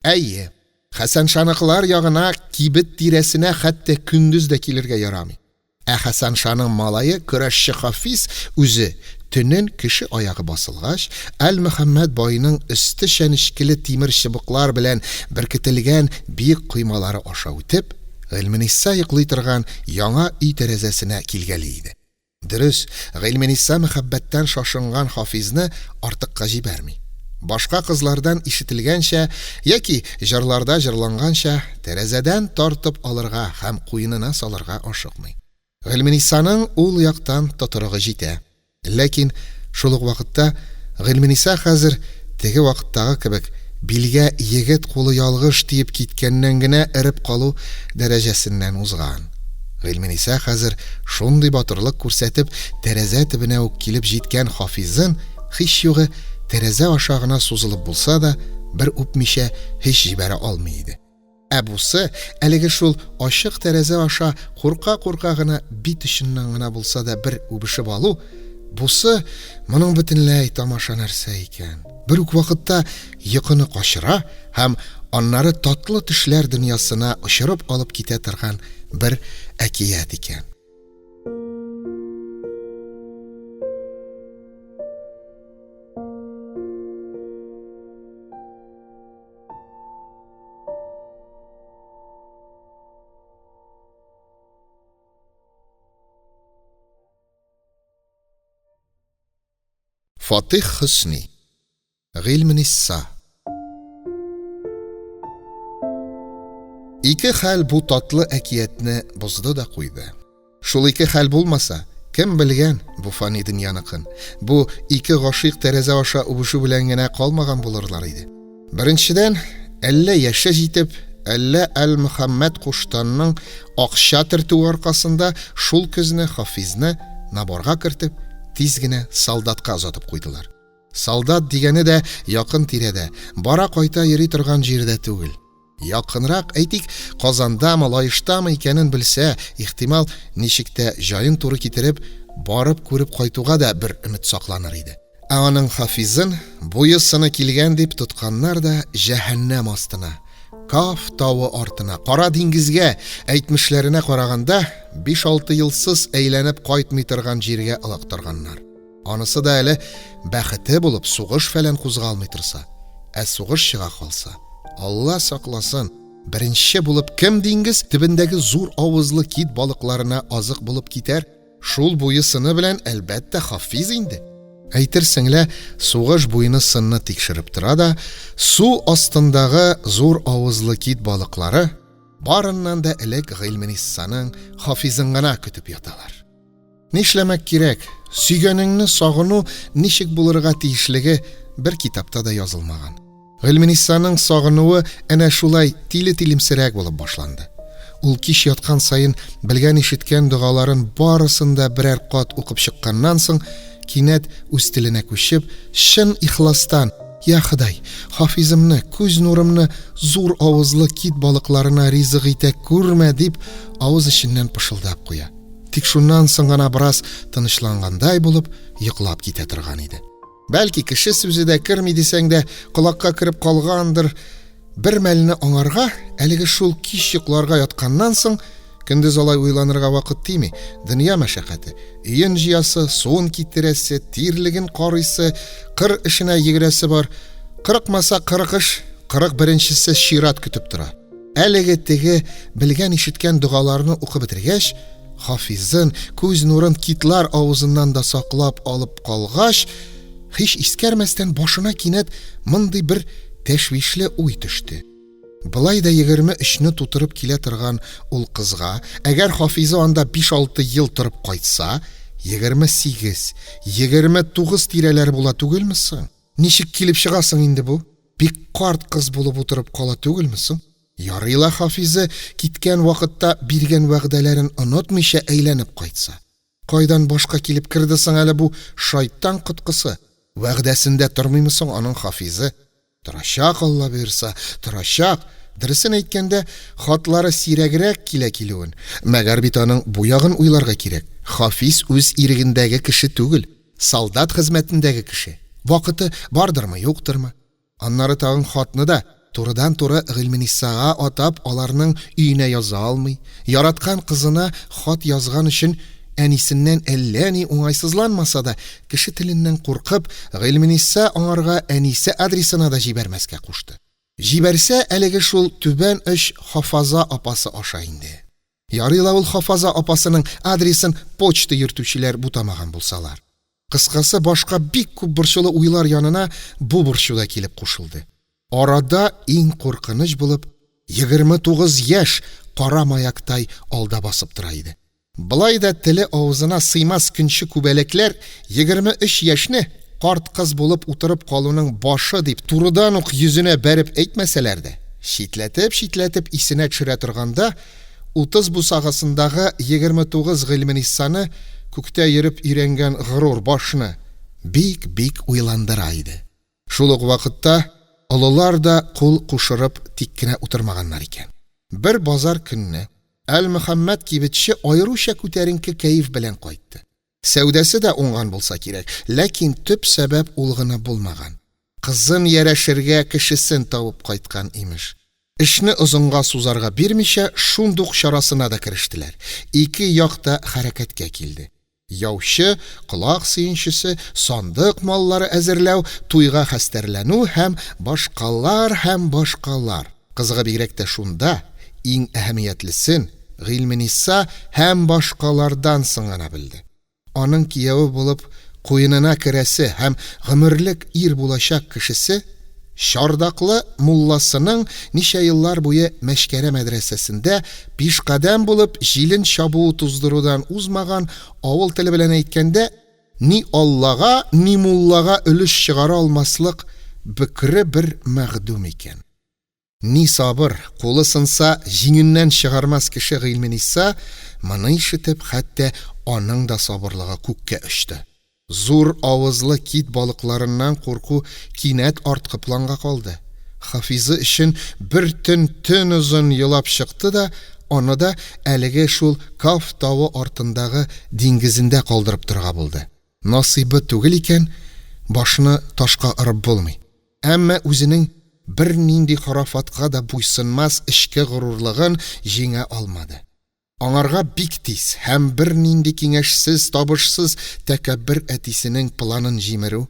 Әйе, Хәсәншаныкылар ягына кибет тирәсенә хәтта көндез дә килергә ярамый. Ә Хәсәншаның малае көрәшче Хафиз үзе, төнен кеше аягы басылгач, Әлмөхәммәт байның өсте чәнечкеле тимер чыбыклар белән беркетелгән биек коймалары аша үтеп, Гыйльмениса йоклый торган яңа өй тәрәзәсенә килгәли иде. Дөрес, Гыйльмениса мәхәббәттән шашынган Хафизны артыкка җибәрми. Башка кызлардан ишетелгәнчә яки җырларда җырланганча, тәрәзәдән тартып алырга һәм куенына салырга ашыкмый. Гыйльменисаның ул яктан тотрыгы җитә. Ләкин шул ук вакытта Гыйльмениса хәзер теге вакыттагы кебек билгә егет кулы ялгыш тиеп киткәннән генә эреп калу дәрәҗәсеннән узган. Гыйльмениса хәзер шундый батырлык күрсәтеп тәрәзә төбенә үк килеп җиткән Хафизын, һич югы, тәрәзә аша гына сузылып булса да, бер үпмичә һич җибәрә алмый иде. Ә бусы, әлеге шул ачык тәрәзә аша курка-курка гына бит очыннан гына булса да бер үбешеп алу, бусы моның бөтенләй тамаша нәрсә икән. Бер үк вакытта йокыны качыра һәм аннары татлы төшләр дөньясына очырып алып китә торган бер әкият икән. Фатих Хөсни. Гыйльменисса. Ике хәл бу татлы әкиятне бозды да куйды. Шул ике хәл булмаса, кем белгән бу фани дөньяныкын? Бу ике гашыйк тәрәзә аша үбешү белән генә калмаган булырлар иде. Беренчедән, әллә яше җитеп, әллә Әл-Мөхәммәт куштанның акча төртүе аркасында шул көзне Хафизны наборга кертеп, тиз генә солдатка озатып куйдылар. Солдат дигәне дә якын тирәдә, бара-кайта йөри торган җирдә түгел. Якынрак, әйтик, Казандамы, Лаештамы икәнен белсә, ихтимал, ничек тә җаен туры китереп, барып күреп кайтуга да бер өмет сакланыр иде. Ә аның Хафизын буе-сыны килгән дип тотканнар да җәһәннәм астына, Каф тавы артына, Кара диңгезгә, әйтмешләренә караганда, биш-алты елсыз әйләнеп кайтмый торган җиргә олактырганнар. Анысы да әле бәхете булып сугыш-фәлән кузгалмый торса. Ә сугыш чыга калса, Алла сакласын, беренче булып кем диңгез төбендәге зур авызлы кит балыкларына азык булып китәр? Шул буе-сыны белән, әлбәттә, Хафиз инде. Әйтерсең лә, сугыш буйны-сынны тикшереп тора да, су астындагы зур авызлы кит балыклары барыннан да элек Гыйльмениссаның Хафизын гына көтеп яталар. Нишләмәк кирәк, сөйгәнеңне сагыну ничек булырга тиешлеге бер китапта да язылмаган. Гыйльменисаның сагынуы әнә шулай тиле-тилемсерәк булып башланды. Ул кич яткан саен белгән-ишеткән догаларын барысын да берәр кат укып чыкканнан соң, кинәт үз теленә күчеп, чын ихластан, Я Ходай, Хафизымны, күз нурымны зур авызлы кит балыкларына ризык итә күрмә, дип, авыз эченнән пышылдап куя. Тик шуннан соң гына бераз тынычлангандай булып, йоклап китә торган иде. Бәлки кеше сүзе дә керми дисәң дә, колакка кереп калгандыр. Бер мәлне аңарга, әлеге шул кич йокларга ятканнан соң, көндез алай уйланырга вакыт тими, дөнья мәшәкате, өен җыясы, суын китерәсе, тирлеген карыйсы, кыр эшенә йөгерәсе бар. Кырыкмаса кырык эш, кырык беренчесе чират көтеп тора. Әлеге теге белгән-ишеткән догаларны укып бетергәч, Хафизын, күз нурын китлар авызыннан да саклап алып калгач, һич искәрмәстән башына кинәт мондый бер тәшвишле уй төште. Болай да 23-не тутырып килә торган ул кызга, әгәр Хафизы анда 5-6 ел торып кайтса, 28, 29 тирәләре була түгелме соң? Ничек килеп чыга соң инде бу? Бик карт кыз булып утырып кала түгелме соң? Ярый ла Хафизы киткән вакытта биргән вәгъдәләрен онытмыйча әйләнеп кайтса. Кайдан башка килеп керде соң әле бу шайтан коткысы? Вәгъдәсендә тормыймы соң аның Хафизы? Торачак, Алла боерса, торачак. Дөресен әйткәндә, хатлары сирәгрәк килә килүен. Мәгәр бит аның бу ягын уйларга кирәк. Хафиз үз ирегендәге кеше түгел, солдат хезмәтендәге кеше. Вакыты бардырмы, юктырмы? Аннары тагын хатны да турыдан-туры Гыйльменисага атап аларның өенә яза алмый. Яраткан кызына хат язган өчен әнисеннән әллә ни уңайсызланмаса да, кеше теленнән куркып, Гыйльмениса аңарга әнисе адресына да җибәрмәскә кушты. Җибәрсә, әлеге шул түбән оч Хафаза апасы аша инде. Ярый ла ул Хафаза апасының адресын почта йөртүчеләр бутамаган булсалар. Кыскасы, башка бик күп борчулы уйлар янына бу борчу да килеп кушылды. Арада иң куркыныч булып 29 яшь кара маяктай алда басып тора иде. Болай да теле авызына сыймас көнче күбәләкләр 23 яшьне карт кыз булып утырып калуның башы дип турыдан ук йөзенә бәреп әйтмәсәләр дә, читләтеп-читләтеп исенә төшерә торганда, 30 бусагасындагы 29 Гыйльменисаны, күктә йөреп өйрәнгән горур башны, бик-бик уйландыра иде. Шул ук вакытта олылар да кул кушырып тик кенә утырмаганнар икән. Бер базар көнне Әлмөхәммәт кибетче аеруча күтәренке кәеф белән кайтты. Сәүдәсе дә уңган булса кирәк, ләкин төп сәбәп ул гына булмаган. Кызын ярәшергә кешесен табып кайткан, имеш. Эшне озынга сузарга бирмичә, шундук чарасына да керештеләр. Ике як та хәрәкәткә килде. Яучы, колак сөенчесе, сандык маллары әзерләү, туйга хәстәрләнү һәм башкалар һәм башкалар. Кызыгы бигрәк тә шунда, иң әһәмиятлесен Гыйльмениса һәм башкалардан соң гына белде. Аның кияве булып куенына керәсе һәм гомерлек ир булачак кешесе Чардаклы мулласының ничә еллар буе Мәчкәрә мәдрәсәсендә пишкадәм булып җилен чабуы туздырудан узмаган, авыл теле белән әйткәндә, ни Аллага, ни муллага өлеш чыгара алмаслык бөкре бер мәгъдүм икән. Ни сабыр, кулы сынса, җиңеннән чыгармас кеше Гыйльмениса, моны ишетеп, хәтта аның да сабырлыгы күккә очты. Зур авызлы кит балыкларыннан курку кинәт арткы планга калды. Хафизы өчен бер төн төн озын елап чыкты да, аны да әлеге шул Каф тавы артындагы диңгезендә калдырып торырга булды. Насыйбы түгел икән, башны ташка орып булмый. Әмма үзенең бернинди хорафатка да буйсынмас эчке горурлыгын җиңә алмады. Аңарга бик тиз һәм бернинди киңәшсез-табышсыз тәкәббер әтисенең планын җимерү,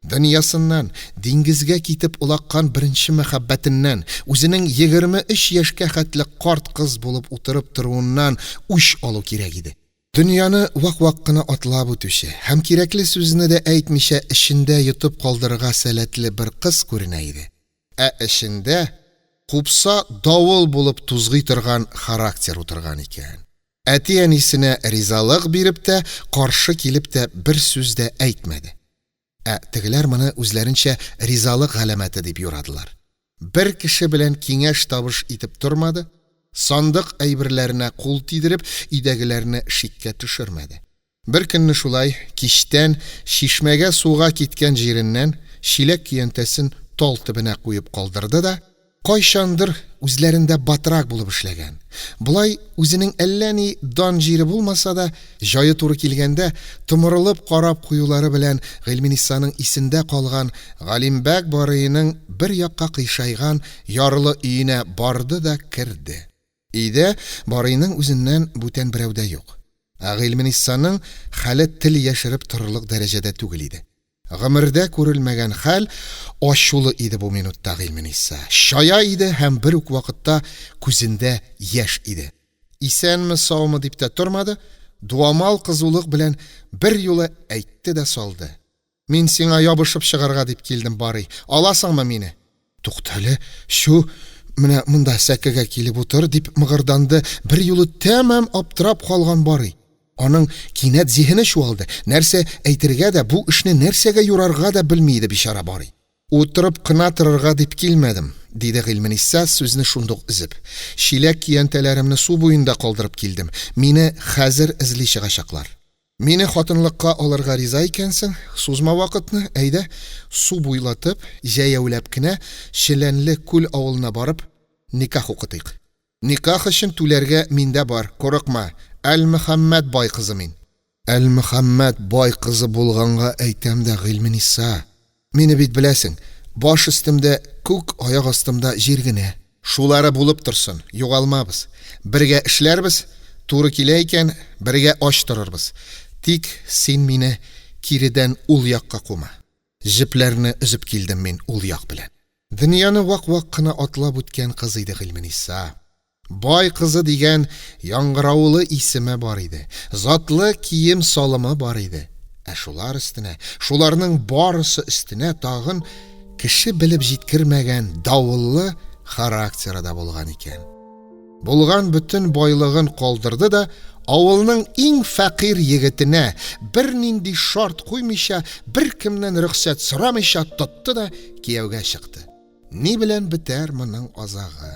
дөньясыннан, диңгезгә китеп олаккан беренче мәхәббәтеннән, үзенең 23 яшькә хәтле карт кыз булып утырып торуыннан үч алу кирәк иде. Дөньяны вак-вак кына атлап үтүче һәм кирәкле сүзне дә әйтмичә эчендә йотып калдырырга сәләтле бер кыз күренә иде. Ә эчендә купса давыл булып тузгый торган характер утырган икән. Әти-әнисенә ризалык биреп тә, каршы килеп тә бер сүз дә әйтмәде. Ә тегеләр моны үзләренчә ризалык галәмәте дип юрадылар. Бер кеше белән киңәш-табыш итеп тормады, сандык әйберләренә кул тидереп, өйдәгеләрне шиккә төшермәде. Бер көнне шулай кичтән чишмәгә суга киткән җиреннән чиләк-көянтәсен тал төбенә куеп калдырды да, кайчандыр үзләрендә батрак булып эшләгән, болай үзенең әллә ни дан җире булмаса да, җае туры килгәндә томырылып карап куюлары белән Гыйльменисаның исендә калган Галимбәк Барыеның бер якка кыйшайган ярлы өенә барды да керде. Өйдә Барыйның үзеннән бүтән берәү дә юк. Ә Гыйльменисаның хәле тел яшереп торырлык дәрәҗәдә түгел иде. Гомердә күрелмәгән хәл, ачулы иде бу минутта Гыйльмениса. Чая иде һәм бер үк вакытта күзендә яшь иде. Исәнме-саумы дип тә тормады, дуамал кызулык белән берьюлы әйтте дә салды. Мин сиңа ябышып чыгарга дип килдем, Барый. Аласыңмы мине? Туктале, чү, менә монда сәкегә килеп утыр, дип мыгырданды берьюлы тәмам аптырап калган Барый. Аның кинәт зиһене чуалды. Нәрсә әйтергә дә, бу эшне нәрсәгә юрарга да белми иде бичара Барый. Утырып кына торырга дип килмәдем, диде Гыйльмениса, сүзне шундук өзеп. Чиләк-көянтәләремне су буенда калдырып килдем. Мине хәзер эзли чыгачаклар. Мине хатынлыкка алырга риза икәнсең, сузма вакытны, әйдә, су буйлатып, җәяүләп кенә Челәнле күл авылына барып, никах укытыйк. Никах өчен түләргә миндә бар, курыкма, Әлмөхәммәт бай кызы мин. Әлмөхәммәт бай кызы булганга әйтәм дә, Гыйльмениса. Мине бит беләсең, баш өстемдә күк, аяк астымда җир генә. Шулары булып торсын, югалмабыз. Бергә эшләрбез, туры килә икән, бергә ач торырбыз. Тик син мине киредән ул якка кума. Җепләрне өзеп килдем мин ул як белән. Дөньяны вак-вак кына атлап үткән кыз иде Гыйльмениса. Бай кызы дигән яңгыраулы исеме бар иде, затлы кием-салымы бар иде. Ә шулар өстенә, шуларның барысы өстенә тагын кеше белеп җиткермәгән давыллы характеры да булган икән. Булган бөтен байлыгын калдырды да, авылның иң фәкыйрь егетенә, бернинди шарт куймыйча, беркемнән рөхсәт сорамыйча тотты да кияүгә чыкты. Ни белән бетәр моның азагы?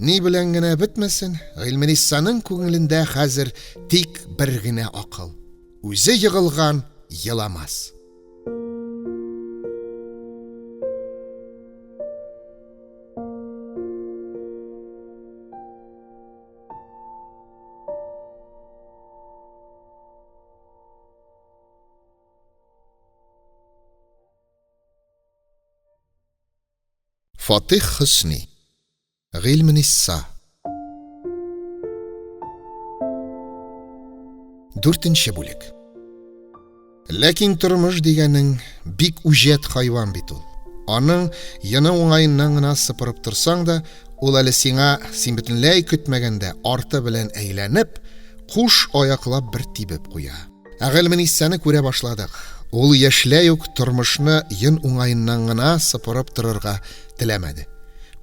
Ни белән генә бетмәсен, Гыйльменисаның күңелендә хәзер тик бер генә акыл. Үзе егылган еламас. Фатих Хөсни. Гыйльменисса. Дүртенче бүлек. Ләкин тормыш дигәнең бик үҗәт хайван бит ул. Аның йоны уңаеннан гына сыпырып торсаң да, ул әле сиңа, син бөтенләй көтмәгәндә, арты белән әйләнеп, куш аяклап бер тибеп куя. Ә Гыйльмениссаны күрә башладык. Ул яшьләй үк тормышны йон уңаеннан гына сыпырып торырга теләмәде.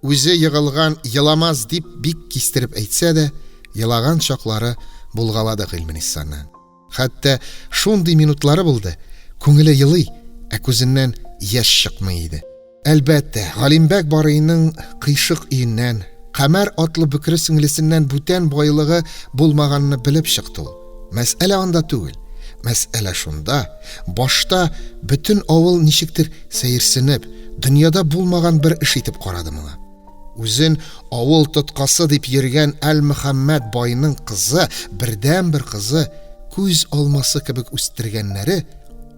Үзе егылган еламас дип бик кистереп әйтсә дә, елаган чаклары булгалады Гыйльмениссаның. Хәтта шундый минутлары булды, күңеле елый, ә күзеннән яшь чыкмый иде. Әлбәттә, Галимбәк Барыйның кыйшык өеннән, Камәр атлы бөкре сеңлесеннән бүтән байлыгы булмаганны белеп чыкты ул. Мәсьәлә анда түгел. Мәсьәлә шунда, башта бөтен авыл ничектер сәерсенеп, дөньяда булмаган бер эш итеп карады моңа. Үзен авыл тоткасы дип йөргән Әлмөхәммәт байның кызы, бердәнбер кызы, күз алмасы кебек үстергәннәре,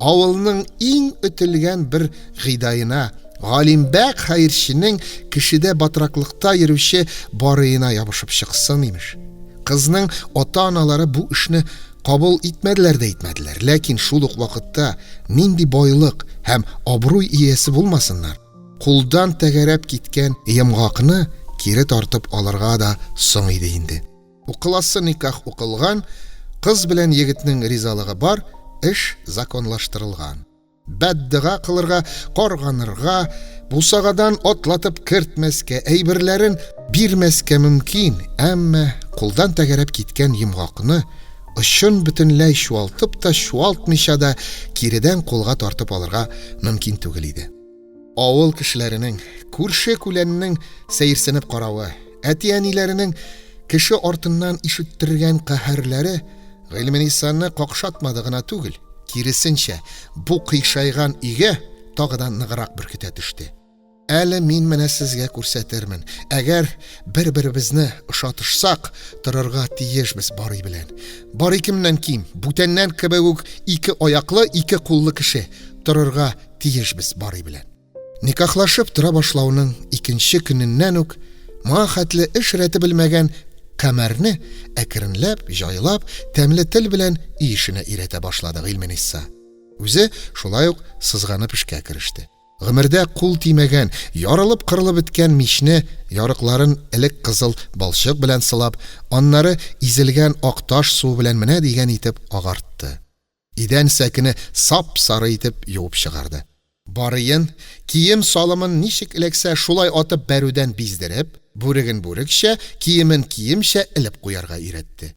авылның иң өтелгән бер гыйдаена, Галимбәк хәерченең кешедә батраклыкта йөрүче барыена ябышып чыксын, имеш. Кызның ата-аналары бу эшне кабул итмәделәр дә итмәделәр, ләкин шул ук вакытта нинди байлык һәм абруй иясе булмасыннар, кулдан тәгәрәп киткән йомгакны кире тартып алырга да соң иде инде. Укыласы никах укылган, кыз белән егетнең ризалыгы бар, эш законлаштырылган. Бәддога кылырга, карганырга, бусагадан атлатып кертмәскә, әйберләрен бирмәскә мөмкин, әмма кулдан тәгәрәп киткән йомгакны очын бөтенләй чуалтып та, чуалтмыйча да киредән кулга тартып алырга мөмкин түгел иде. Авыл кешеләренең, күрше-күләннең сәерсенеп каравы, әти-әниләренең кеше артыннан ишеттергән каһәрләре Гыйльменисаны какшатмады гына түгел, киресенчә, бу кыйшайган өйгә тагы да ныграк беркетә төште. Әле мин менә сезгә күрсәтермен. Әгәр бер-беребезне ошатышсак, торырга тиешбез Барый белән. Барый кемнән ким, бүтәннән кебек үк ике аяклы, ике куллы кеше. Торырга тиешбез Барый белән. Никахлашып тора башлауның икенче көненнән үк моңа хәтле эш рәте белмәгән Камәрне әкренләп, җайлап, тәмле тел белән өй эшенә өйрәтә башлады Гыйльмениса. Үзе шулай ук сызганып эшкә кереште. Гомердә кул тимәгән, ярылып-кырылып беткән мичне ярыкларын элек кызыл балчык белән сылап, аннары изелгән ак таш суы белән менә дигән итеп агартты. Идән сәкене сап-сары итеп юып чыгарды. Барыен, кием-салымын ничек эләксә шулай атып бәрүдән биздереп, бүреген бүрекчә, киемен киемчә элеп куярга өйрәтте.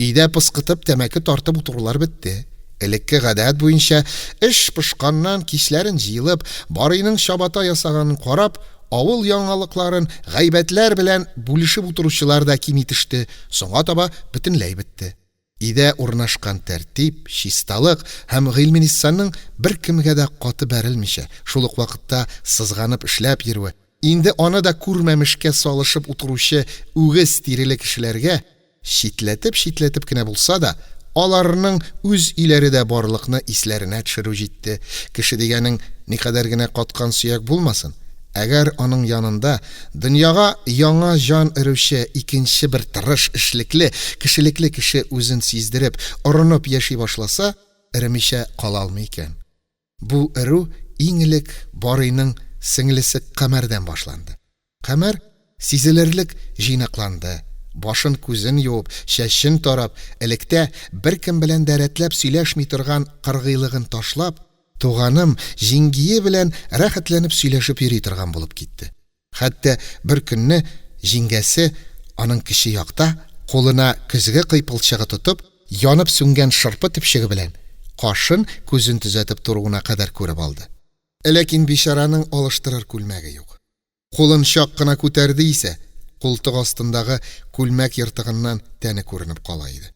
Өйдә пыскытып тәмәке тартып утырулар бетте. Элекке гадәт буенча, эш пошканнан кичләрен җыелып, Барыйның чабата ясаганын карап, авыл яңалыкларын гайбәтләр белән бүлешеп утыручылар да кими төште, соңга таба бөтенләй бетте. Өйдә урнашкан тәртип, чисталык һәм Гыйльменисаның беркемгә дә каты бәрелмичә, шул ук вакытта сызганып эшләп йөрүе, инде аны да күрмәмешкә салышып утыручы үгез тиреле кешеләргә, читләтеп-читләтеп кенә булса да, аларның үз өйләре дә барлыкны исләренә төшерү җитте. Кеше дигәнең никадәр генә каткан сөяк булмасын, әгәр аның янында дөньяга яңа җан өрүче икенче бер тырыш, эшлекле, кешелекле кеше үзен сиздереп, орынып яши башласа, эремичә кала алмый икән. Бу эрү иң элек Барыйның сеңлесе Камәрдән башланды. Камәр сизелерлек җыйнакланды, башын-күзен юып, чәчен тарап, электә беркем белән дә рәтләп сөйләшми торган кыргыйлыгын ташлап, туганым, җиңгие белән рәхәтләнеп сөйләшеп йөри торган булып китте. Хәтта бер көнне җиңгәсе аның кече якта, кулына көзге кыйпылчыгы тотып, янып сүнгән шырпы төпчеге белән кашын, күзен төзәтеп торуына кадәр күреп алды. Ләкин бичараның алыштырыр күлмәге юк. Кулын чак кына күтәрде исә, култык астындагы күлмәк ертыгыннан тәне күренеп кала иде.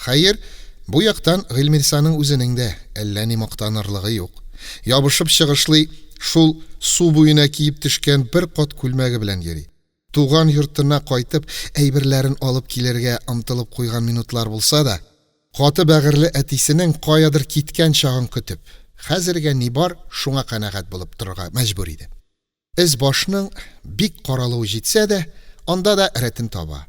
Хәер, бу яктан Гыйльмирсаның үзенең дә әллә ни мактанырлыгы юк. Ябышып чыгышлый шул су буена киеп төшкән бер кат күлмәге белән йөри. Туган йортына кайтып, әйберләрен алып килергә омтылып куйган минутлар булса да, каты бәгырьле әтисенең каядыр киткән чагын көтеп, хәзергә ни бар, шуңа канәгать булып торырга мәҗбүр иде. Өс-башның бик каралуы җитсә дә, анда да рәтен таба.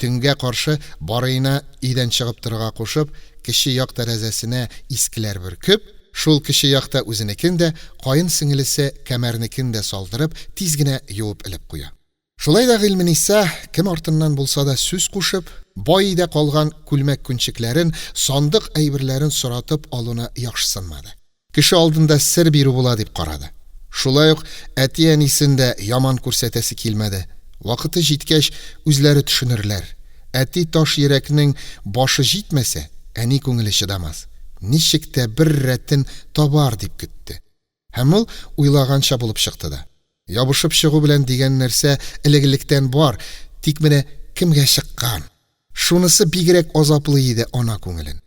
Төнгә каршы Барыена өйдән чыгып торырга кушып, кече як тәрәзәсенә искеләр бөркеп, шул кече якта үзенекен дә, каен сеңелесе Камәрнекен дә салдырып, тиз генә юып элеп куя. Шулай да Гыйльмениса, кем артыннан булса да сүз кушып, бай өйдә калган күлмәк-күнчекләрен, сандык әйберләрен соратып алуны яхшысынмады. Кеше алдында сер бирү була дип карады. Шулай ук әти-әнисен дә яман күрсәтәсе килмәде. Вакыты җиткәч, үзләре төшенерләр. Әти таш йөрәкнең башы җитмәсә, әни күңеле чыдамас. Ничек тә бер рәтен табар дип көтте. Һәм ул уйлаганча булып чыкты да. Ябышып чыгу белән дигән нәрсә элек-электән бар, тик менә кемгә чыккан? Шунысы бигрәк азаплый иде ана күңелен.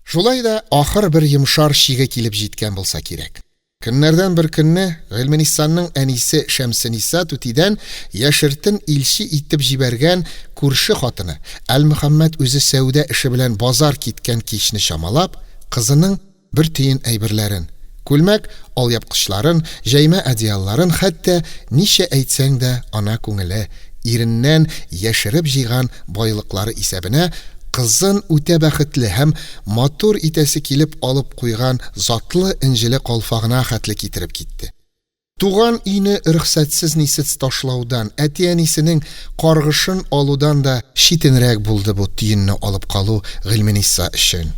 Шулай да ахыр бер йомшар чиге килеп җиткән булса кирәк. Көннәрдән бер көнне Гыйльменисанның әнисе Шәмсениса түтидән яшертен илче итеп җибәргән күрше хатыны Әлмөхәммәт үзе сәүдә эше белән базар киткән кичне чамалап, кызының бер төен әйберләрен, күлмәк, алъяпкычларын, җәймә-одеялларын, хәтта, ничә әйтсәң дә, ана күңеле, иреннән яшереп җыйган байлыклары исәбенә кызын үтә бәхетле һәм матур итәсе килеп алып куйган затлы энҗеле калфагына хәтле китереп китте. Туган өйне рөхсәтсез-нисез ташлаудан, әти-әнисенең каргышын алудан да читенрәк булды бу төенне алып калу Гыйльмениса өчен.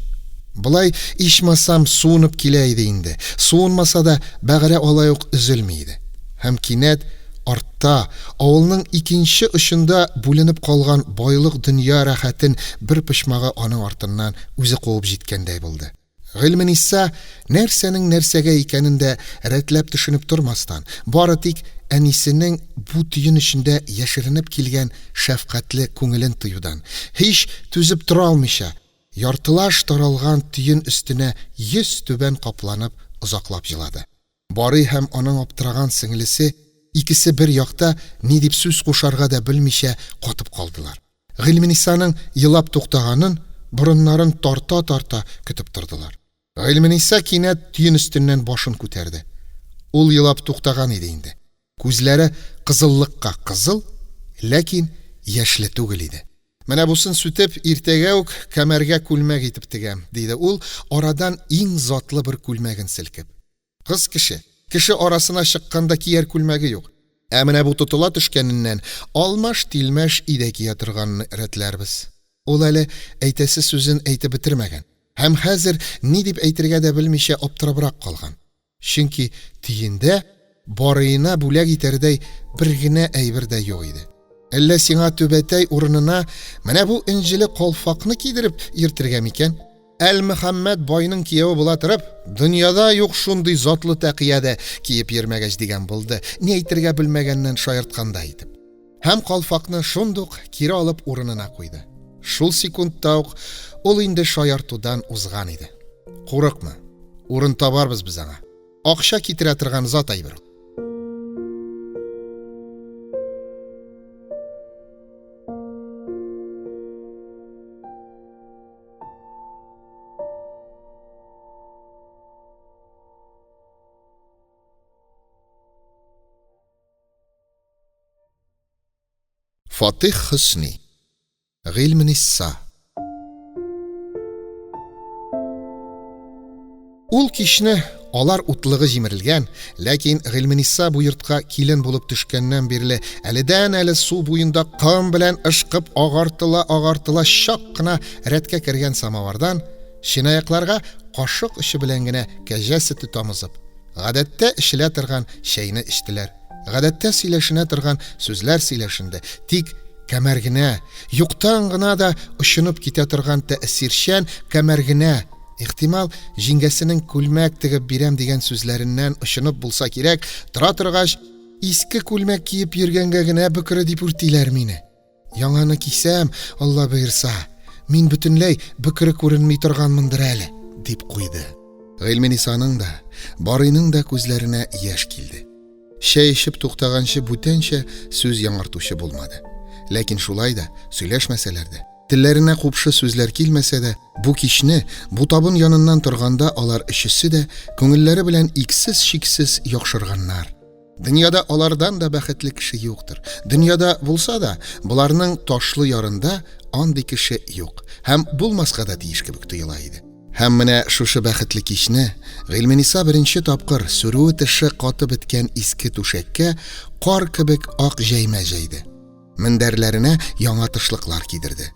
Болай, ичмасам, суынып килә иде инде, суынмаса да, бәгыре алай ук өзелми иде. Һәм кинәт артта, авылның икенче очында бүленеп калган байлык-дөнья рәхәтен бер почмагы аның артыннан үзе куып җиткәндәй булды. Гыйльмениса, нәрсәнең нәрсәгә икәнен дә рәтләп төшенеп тормастан, бары тик әнисенең бу төен эчендә яшеренеп килгән шәфкатьле күңелен тоюдан, һич түзеп тора алмыйча, яртылаш таралган төен өстенә йөзтүбән капланып озаклап елады. Барый һәм аның аптыраган сеңлесе икесе бер якта ни дип сүз кушарга да белмичә катып калдылар. Гыйльменисаның елап туктаганын борыннарын тарта-тарта көтеп тордылар. Гыйльмениса кинәт төен өстеннән башын күтәрде. Ул елап туктаган иде инде. Күзләре кызыллыкка кызыл, ләкин яшьле түгел иде. Менә бусын сүтеп, иртәгә үк Камәргә күлмәк итеп тегәм, диде ул, арадан иң затлы бер күлмәген селкеп. Кыз кеше, кеше арасына чыкканда кияр күлмәге юк. Ә менә бу тотыла төшкәненнән алмаш-тилмәш өйдә кия торганны рәтләрбез. Ул әле әйтәсе сүзен әйтеп бетермәгән һәм хәзер ни дип әйтергә дә белмичә аптырабрак калган. Чөнки төендә Барыена бүләк итәрдәй бер генә әйбер дә юк иде. Әллә сиңа түбәтәй урынына менә бу энҗеле калфакны кидереп йөртергә микән? Әлмөхәммәт байның кияве була торып, дөньяда юк шундый затлы тәкыя дә киеп йөрмәгәч дигән булды, ни әйтергә белмәгәннән шаярткандай итеп. Һәм калфакны шундук кире алып урынына куйды. Шул секундта ук ул инде шаяртудан узган иде. Курыкма, урын табарбыз без аңа. Акча китерә торган зат әйбер ул. Фатих Хөсни. Гыйльменисса. Ул кичне алар утлыгы җимерелгән, ләкин Гыйльменисса бу йортка килен булып төшкәннән бирле әледән-әле су буенда ком белән ышкып агартыла-агартыла чак кына рәткә кергән самовардан чынаякларга кашык очы белән генә кәҗә сөте тамызып, гадәттә эчелә торган чәйне эчтеләр. Гадәттә сөйләшенә торган сүзләр сөйләшенде, тик Камәр генә, юктан гына да очынып китә торган тәэсирчән Камәр генә, ихтимал, җиңгәсенең күлмәк тегеп бирәм дигән сүзләреннән очынып булса кирәк, тора торгач, иске күлмәк киеп йөргәнгә генә бөкре дип үртиләр мине. Яңаны кисәм, Алла боерса, мин бөтенләй бөкре күренми торганмындыр әле, дип куйды. Гыйльменисаның да, Барыйның да күзләренә яшь килде. Чәй эчеп туктаганчы бүтәнчә сүз яңартучы булмады. Ләкин шулай да, сөйләшмәсәләр дә, телләренә купшы сүзләр килмәсә дә, бу кичне, бу табын яныннан торганда алар өчесе дә күңелләре белән иксез-чиксез яхшырганнар. Дөньяда алардан да бәхетле кеше юктыр. Дөньяда булса да, боларның ташлы ярында андый кеше юк һәм булмаска да тиеш кебек тоела иде. Һәм менә шушы бәхетле кичне Гыйльмениса беренче тапкыр сүрүе тышы каты беткән иске түшәккә кар кебек ак җәймә җәйде. Мендәрләренә яңа тышлыклар кидерде.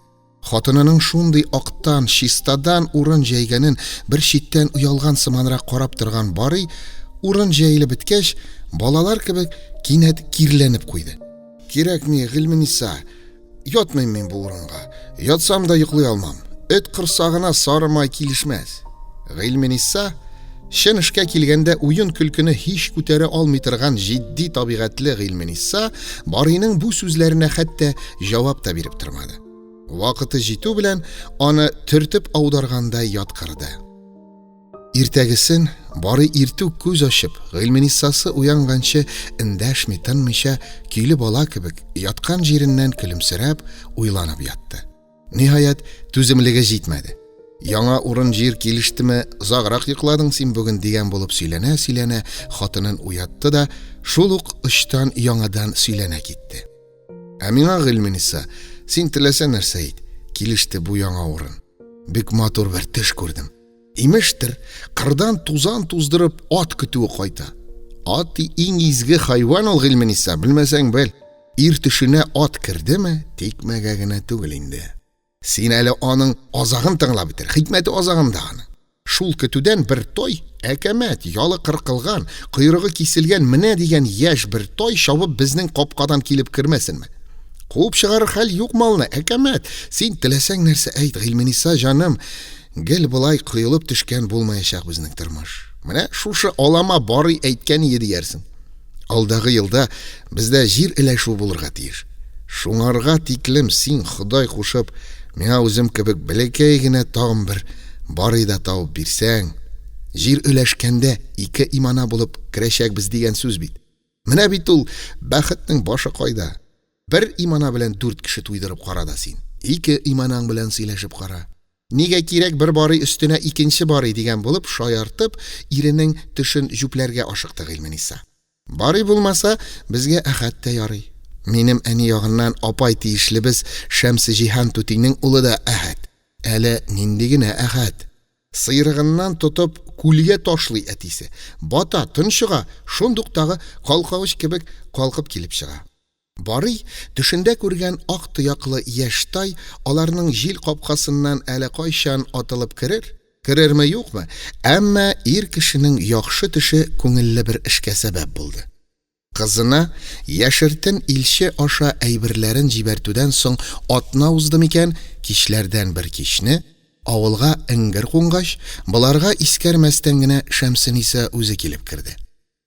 Хатынының шундый актан, чистадан урын җәйгәнен бер читтән оялган сыманрак карап торган Барый, урын җәелеп беткәч, балалар кебек кинәт киреләнеп куйды. Кирәкми, Гыйльмениса, ятмыйм мин бу урынга. Ятсам да йоклый алмам. Эт корсагына сары май килешмәс. Гыйльмениса, чын эшкә килгәндә уен-көлкене һич күтәрә алмый торган җитди табигатьле Гыйльмениса, Барыйның бу сүзләренә хәтта җавап та биреп тормады. Вакыты җитү белән аны төртеп аударгандай яткырды. Иртәгесен Барый иртүк күз ачып, Гыйльменисасы уянганчы эндәшми, тынмыйча, көйле бала кебек, яткан җиреннән көлемсерәп, уйланып ятты. Ниһаять, түземлеге җитмәде. Яңа урын-җир килештеме, озаграк йокладың син бүген дигән булып сөйләнә-сөйләнә хатынын уятты да, шул ук очтан яңадан сөйләнә китте. Ә миңа, Гыйльмениса, син теләсә нәрсә әйт, килеште бу яңа урын. Бик матур бер төш күрдем. Имештер, кырдан тузан туздырып ат көтүе кайта. Ат иң изге хайван ул, Гыйльмениса, белмәсәң бел. Ир төшенә ат кердеме, тикмәгә генә түгел инде. Син әле аның азагын тыңлап бетер, хикмәте азагында аның. Шул көтүдән бер тай, әкәмәт, ялы кыркылган, койрыгы киселгән менә дигән яшь бер тай чабып безнең капкадан килеп кермәсенме? Куып чыгарыр хәл юк малны, әкәмәт. Син теләсәң нәрсә әйт, Гыйльмениса җаным, гел болай коелып төшкән булмаячак безнең тормыш. Менә шушы алама Барый әйткән ие диярсең. Алдагы елда бездә җир өләшү булырга тиеш. Шуңарга тиклем син, Ходай кушып, миңа үзем кебек бәләкәй генә тагын бер Барый да табып бирсәң, җир өләшкәндә ике имана булып керәчәкбез дигән сүз бит. Менә бит ул бәхетнең башы кайда. Бер имана белән дүрт кеше туйдырып кара да син. Ике иманаң белән сөйләшеп кара. Нигә кирәк бер Барый өстенә икенче Барый дигән булып, шаяртып, иренең төшен җүпләргә ашыкты Гыйльмениса. Барый булмаса, безгә Әхәт тә ярый. Минем әни ягыннан апай тиешлебез Шәмсеҗиһан түтинең улы да Әхәт. Әле нинди генә Әхәт! Сыйрыгыннан тотып, күлгә ташлый әтисе. Бата, тончыга, шундук тагы калкавыч кебек калкып килеп чыга. Барый төшендә күргән ак тояклы яшь тай аларның җил капкасыннан әле кайчан атылып керер, керерме-юкмы, әмма ир кешенең яхшы төше күңелле бер эшкә сәбәп булды. Кызына яшертен илче аша әйберләрен җибәртүдән соң атна узды микән, кичләрдән бер кичне, авылга эңгер кунгач, боларга искәрмәстән генә Шәмсениса үзе килеп керде.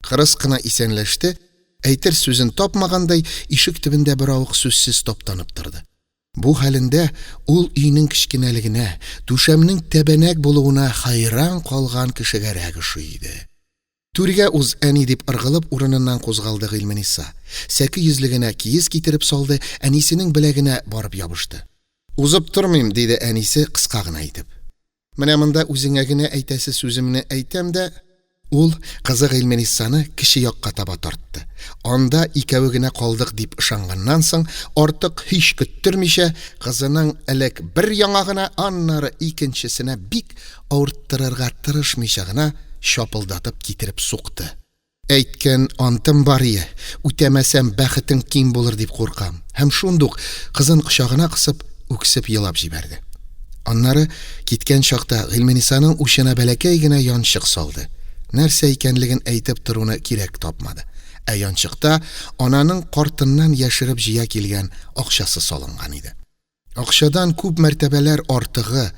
Кырыс кына исәнләште, әйтер сүзен тапмагандай, ишек төбендә беравык сүзсез таптанып торды. Бу хәлендә ул өйнең кечкенәлегенә, түшәмнең тәбәнәк булуына хәйран калган кешегәрәк ошый иде. Түргә уз, әни, дип ыргылып урыныннан кузгалды Гыйльмениса. Сәке йөзлегенә киез китереп салды, әнисенең беләгенә барып ябышты. Узып тормыйм, диде әнисе кыска гына итеп. Менә монда үзеңә генә әйтәсе сүземне әйтәм дә, Ул кызы Гыйльменисаны кече якка таба тартты. Анда икәве генә калдык дип ышанганнан соң, артык һич көттермичә, кызының элек бер яңагына, аннары икенчесенә бик авырттырырга тырышмыйча гына чапылдатып китереп сукты. Әйткән антым бар ие, үтәмәсәм, бәхетең ким булыр дип куркам. Һәм шундук кызын кочагына кысып, үксеп елап җибәрде. Аннары киткән чакта Гыйльменисаның учына бәләкәй генә янчык салды. Нәрсә икәнлеген әйтеп торуны кирәк тапмады. Ә янчыкта ананың картыннан яшереп җыя килгән акчасы салынган иде. Акчадан күп мәртәбәләр артыгы,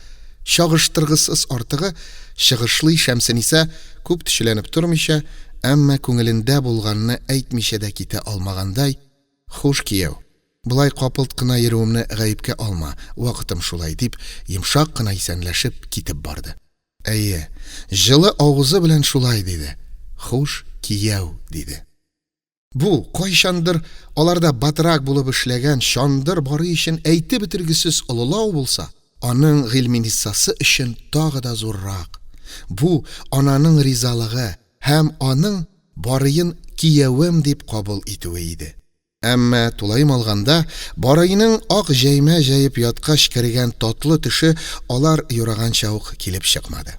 чагыштыргысыз артыгы чыгышлый Шәмсениса күп төчеләнеп тормыйча, әмма күңелендә булганны әйтмичә дә китә алмагандай, «Хуш, кияү, болай капылт кына йөрүемне гаепкә алма, вакытым шулай», дип, йомшак кына исәнләшеп китеп барды. Әйе, җылы авызы белән шулай диде. «Хуш, кияү», диде. Бу кайчандыр аларда батрак булып эшләгән чандыр Барый өчен әйтеп бетергесез олылау булса, аның Гыйльменисасы өчен тагы да зуррак. Бу ананың ризалыгы һәм аның Барыен киявем дип кабул итүе иде. Әмма тулаем алганда, Барыйның ак җәймә җәеп яткач кергән татлы төше алар юраганча ук килеп чыкмады.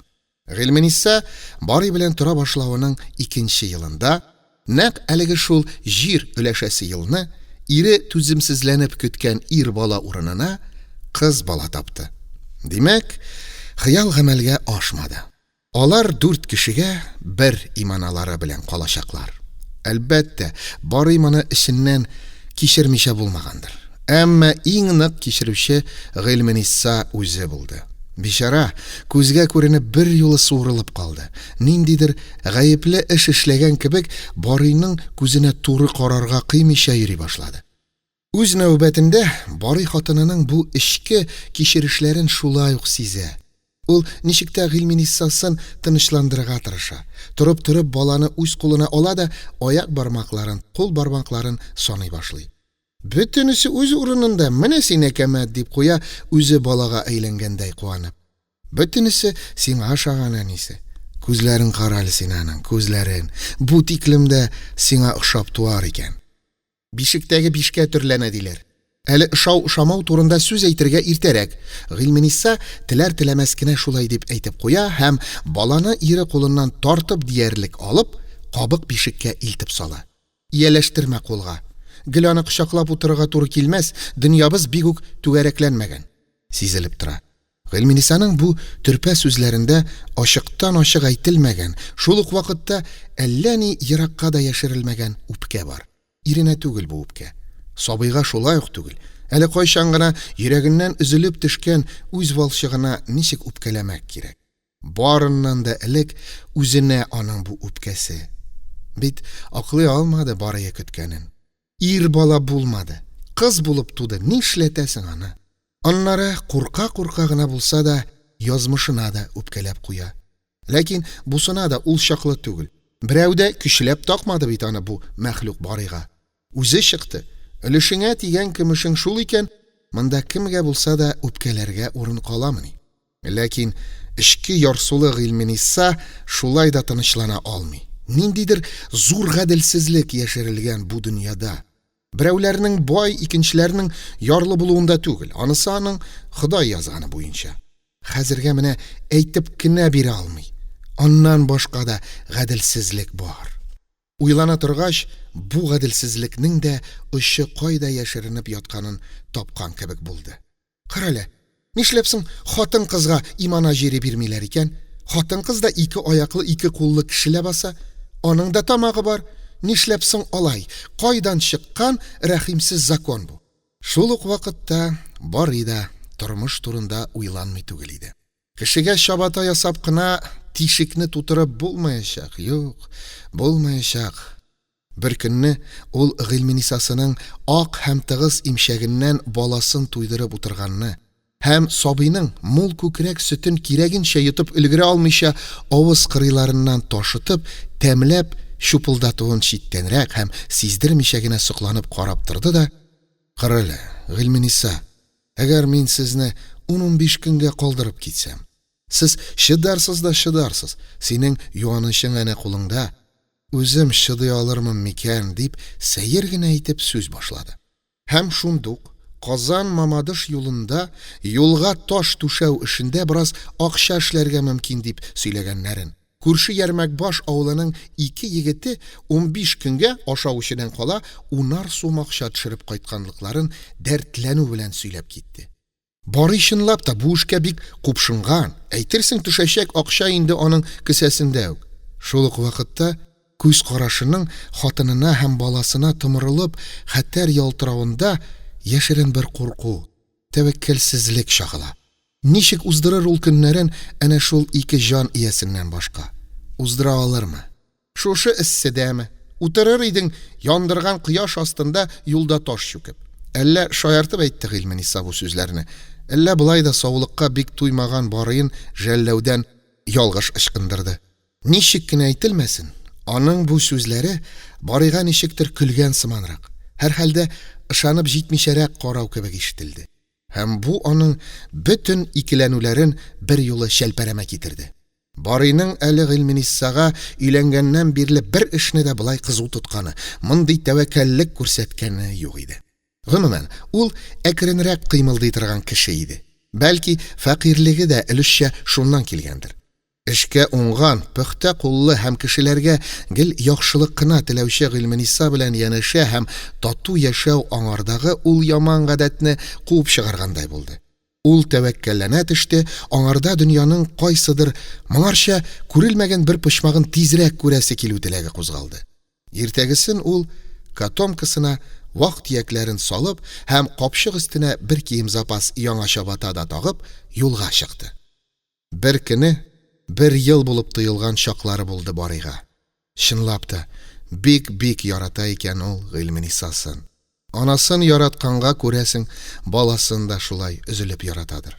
Гыйльмениса Барый белән тора башлавының икенче елында, нәкъ әлеге шул җир өләшәсе елны, ире түземсезләнеп көткән ир бала урынына кыз бала тапты. Димәк, хыял гамәлгә ашмады. Алар дүрт кешегә бер иманалары белән калачаклар. Әлбәттә, Барый моны эченнән кичермичә булмагандыр. Әмма иң нык кичерүче Гыйльмениса үзе булды. Бичара, күзгә күренеп бер юлы суырылып калды. Ниндидер гаепле эш эшләгән кебек, Барыйның күзенә туры карарга кыймыйча йөри башлады. Үз нәүбәтендә Барый хатынының бу эчке кичерешләрен шулай ук сизә. Ул ничек тә Гыйльменисасын тынычландырырга тырыша. Торып-торып баланы үз кулына ала да аяк бармакларын, кул бармакларын саный башлый. Бөтенесе үз урынында, менә син әкәмәт, дип куя, үзе балага әйләнгәндәй куанып. Бөтенесе сиңа ошаган, әнисе. Күзләрен кара әле син аның, күзләрен. Бу тиклем дә сиңа ошап туар икән. Бишектәге бишкә төрләнә, диләр. Әле ошау-ошамау турында сүз әйтергә иртәрәк. Гыйльмениса теләр-теләмәс кенә шулай дип әйтеп куя һәм баланы ире кулыннан тартып диярлек алып, кабык бишеккә илтеп сала. Ияләштермә кулга. Гел аны кочаклап утырырга туры килмәс, дөньябыз бик үк түгәрәкләнмәгән. Сизелеп тора. Гыйльменисаның бу төрпә сүзләрендә ачыктан-ачык әйтелмәгән, шул ук вакытта әллә ни еракка да яшерелмәгән үпкә бар. Иренә түгел бу үпкә. Сабыйга шулай ук түгел. Әле кайчан гына йөрәгеннән өзелеп төшкән үз валчыгына ничек үпкәләмәк кирәк? Барыннан да элек үзенә аның бу үпкәсе. Бит аклый алмады Барые көткәнен. Ир бала булмады, кыз булып туды, нишләтәсең аны? Аннары курка-курка гына булса да язмышына да үпкәләп куя. Ләкин бусына да ул чаклы түгел. Берәү дә көчләп такмады бит аны бу мәхлук Барыйга. Үзе чыкты. Өлешеңә тигән көмешең шул икән, монда кемгә булса да үпкәләргә урын каламыни? Ләкин эчке ярсулы Гыйльмениса шулай да тынычлана алмый. Ниндидер зур гаделсезлек яшерелгән бу дөньяда. Берәүләрнең бай, икенчеләрнең ярлы булуында түгел, анысы аның Ходай язганы буенча. Хәзергә менә әйтеп кенә бирә алмый. Аннан башка да гаделсезлек бар. Уйлана торгач, бу гаделсезлекнең дә очы кайда яшеренеп ятканын тапкан кебек булды. Карале, нишләп соң хатын-кызга имана җире бирмиләр икән? Хатын-кыз да ике аяклы, ике куллы кеше ләбаса. Аның да тамагы бар. Нишләп соң алай? Кайдан чыккан рәхимсез закон бу? Шул ук вакытта Барый да тормыш турында уйланмый түгел иде. Кешегә чабата ясап кына тишекне тутырып булмаячак, юк, булмаячак. Бер көнне ул Гыйльменисасының ак һәм тыгыз имчәгеннән баласын туйдырып утырганны һәм сабыйның мул күкрәк сөтен кирәгенчә йотып өлгерә алмыйча авыз кырыйларыннан ташытып, тәмләп чупылдатуын читтәнрәк һәм сиздермичә генә сокланып карап торды да, Карале, Гыйльмениса, әгәр мин сезне ун-унбиш көнгә калдырып китсәм? Сез чыдарсыз да чыдарсыз, синең юанычың әнә кулыңда. Үзем чыдый алырмын микән, дип сәер генә итеп сүз башлады. Һәм шундук Казан Мамадыш юлында юлга таш түшәү эшендә бераз акча эшләргә мөмкин дип сөйләгәннәрен, күрше Ярмәкбаш авылының ике егете 15 көнгә ашау-эчүдән кала унар сум акча төшереп кайтканлыкларын дәртләнү белән сөйләп китте. Барый чынлап та бу эшкә бик купшынган, әйтерсең, төшәчәк акча инде аның кесәсендә үк. Шул ук вакытта күз карашының хатынына һәм баласына томырылып хәтәр ялтыравында яшерен бер курку, тәвәккәлсезлек чагыла. Ничек уздырыр ул көннәрен әнә шул ике җан иясеннән башка? Уздыра алырмы? Шушы эсседәме? Утырыр идең яндырган кояш астында юлда таш чүкеп. Әллә шаяртып әйтте Гыйльмениса бу сүзләрне, әллә болай да саулыкка бик туймаган Барыен жәлләүдән ялгыш ычкындырды. Ничек кенә әйтелмәсен, аның бу сүзләре Барыйга ничектер көлгән сыманрак, һәрхәлдә ышанып җитмичәрәк карау кебек ишетелде. Һәм бу аның бөтен икеләнүләрен берьюлы чәлпәрәмә китерде. Барыйның әле Гыйльмениссага өйләнгәннән бирле бер эшне дә болай кызу тотканы, мондый тәвәккәллек күрсәткәне юк иде. Гомумән, ул әкренрәк кыймылдый торган кеше иде. Бәлки, фәкыйрьлеге дә өлешчә шуннан килгәндер. Эшкә уңган, пөхтә куллы һәм кешеләргә гел яхшылык кына теләүче Гыйльмениса белән янәшә һәм тату яшәү аңардагы ул яман гадәтне куып чыгаргандай булды. Ул тәвәккәлләнә төште, аңарда дөньяның кайсыдыр моңарча күрелмәгән бер почмагын тизрәк күрәсе килү теләге кузгалды. Иртәгесен ул котомкасына вак-төякләрен салып һәм капчык өстенә бер кием запас яңа чабата да тагып юлга чыкты. Бер көне бер ел булып тоелган чаклары булды Барыйга. Чынлап та, бик-бик ярата икән ул Гыйльменисасын. Анасын яратканга, күрәсең, баласын да шулай өзелеп яратадыр.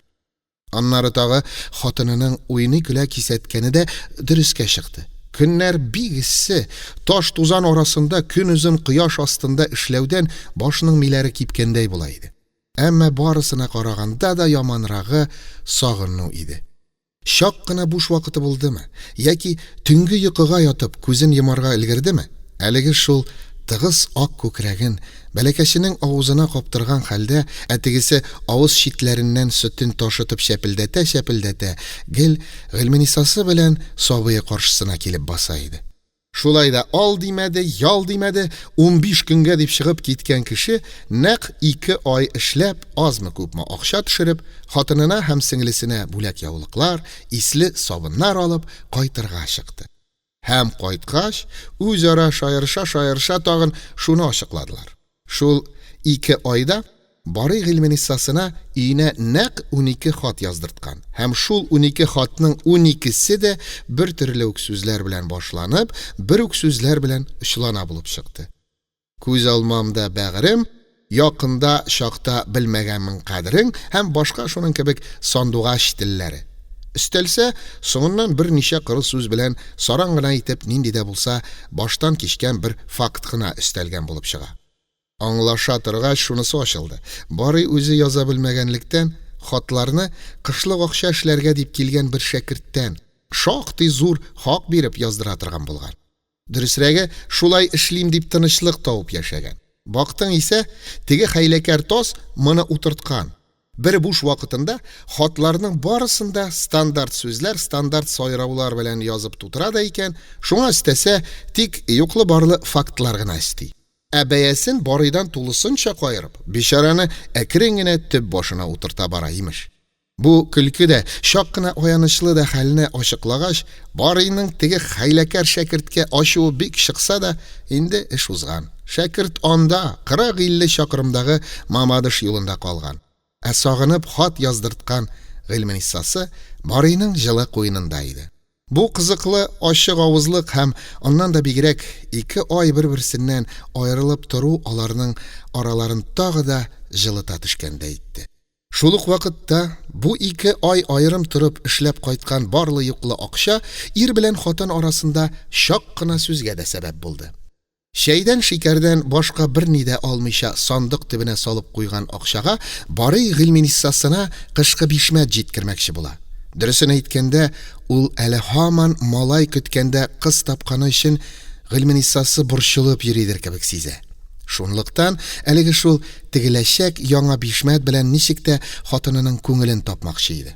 Аннары тагы хатынының уйный-көлә кисәткәне дә дөрескә чыкты. Көннәр бик эссе, таш тузан арасында көнозын кояш астында эшләүдән башның миләре кипкәндәй була иде. Әмма барысына караганда да яманрагы сагыну иде. Чак кына буш вакыты булдымы, яки төнге йокыга ятып күзен йомарга өлгердеме, әлеге шул тыгыз ак күкрәген бәләкәченең авызына каптырган хәлдә, ә тегесе авыз читләреннән сөтен ташытып чәпелдәтә-чәпелдәтә, гел Гыйльменисасы белән сабые каршысына килеп баса иде. Шулай да ал димәде, ял димәде, 15 көнгә дип чыгып киткән кеше нәкъ ике ай эшләп, азмы-күпме акча төшереп, хатынына һәм сеңлесенә бүләк яулыклар, исле сабыннар алып кайтырга чыкты. Һәм кайткач, үзара шаярыша-шаярыша тагын шуны ачыкладылар. Шул ике айда Барый Гыйльменисасына өенә нәкъ 12 хат яздырткан һәм шул 12 хатның уникесе дә бер төрле үк сүзләр белән башланып, бер үк сүзләр белән очлана булып чыкты. Күз алмамда бәгырем, якында чакта белмәгәнмен кадерең һәм башка шуның кебек сандугач телләре. Өстәлсә, соңыннан берничә коры сүз белән саран гына итеп нинди дә булса баштан кичкән бер факт кына өстәлгән булып чыга. Аңлаша торгач, шунысы ачылды. Барый үзе яза белмәгәнлектән, хатларны кышлык акча эшләргә дип килгән бер шәкерттән, шактый зур хак биреп яздыра торган булган. Дөресрәге, шулай эшлим дип тынычлык табып яшәгән. Бактың исә, теге хәйләкәр таз моны утырткан. Бер буш вакытында хатларның барысын да стандарт сүзләр, стандарт сайраулар белән язып тутыра да икән, шуңа өстәсә, тик юклы-барлы фактлар гына өсти. Ә бәясен Барыйдан тулысынча каерып, бичараны әкрен генә төп башына утырта бара, имеш. Бу көлке дә, чак кына аянычлы да хәлне ачыклагач, Барыйның теге хәйләкәр шәкерткә ачуы бик чыкса да, инде эш узган. Шәкерт анда, 40-50 чакрымдагы Мамадыш юлында калган. Ә сагынып хат яздырткан Гыйльменисасы Барыйның җылы куенында иде. Бу кызыклы ачык авызлык һәм аннан да бигрәк ике ай бер-берсеннән аерылып тору аларның араларын тагы да җылыта төшкәндәй итте. Шул ук вакытта бу ике ай аерым торып эшләп кайткан барлы-юклы акча ир белән хатын арасында чак кына сүзгә дә сәбәп булды. Чәйдән-шикәрдән башка берни дә алмыйча сандык төбенә салып куйган акчага Барый Гыйльмениссасына кышкы бишмәт җиткермәкче була. Дөресен әйткәндә, ул әле һаман малай көткәндә кыз тапканы өчен Гыйльменисасы борчылып йөридер кебек сизә. Шунлыктан әлеге шул тегеләчәк яңа бишмәт белән ничек тә хатынының күңелен тапмакчы иде.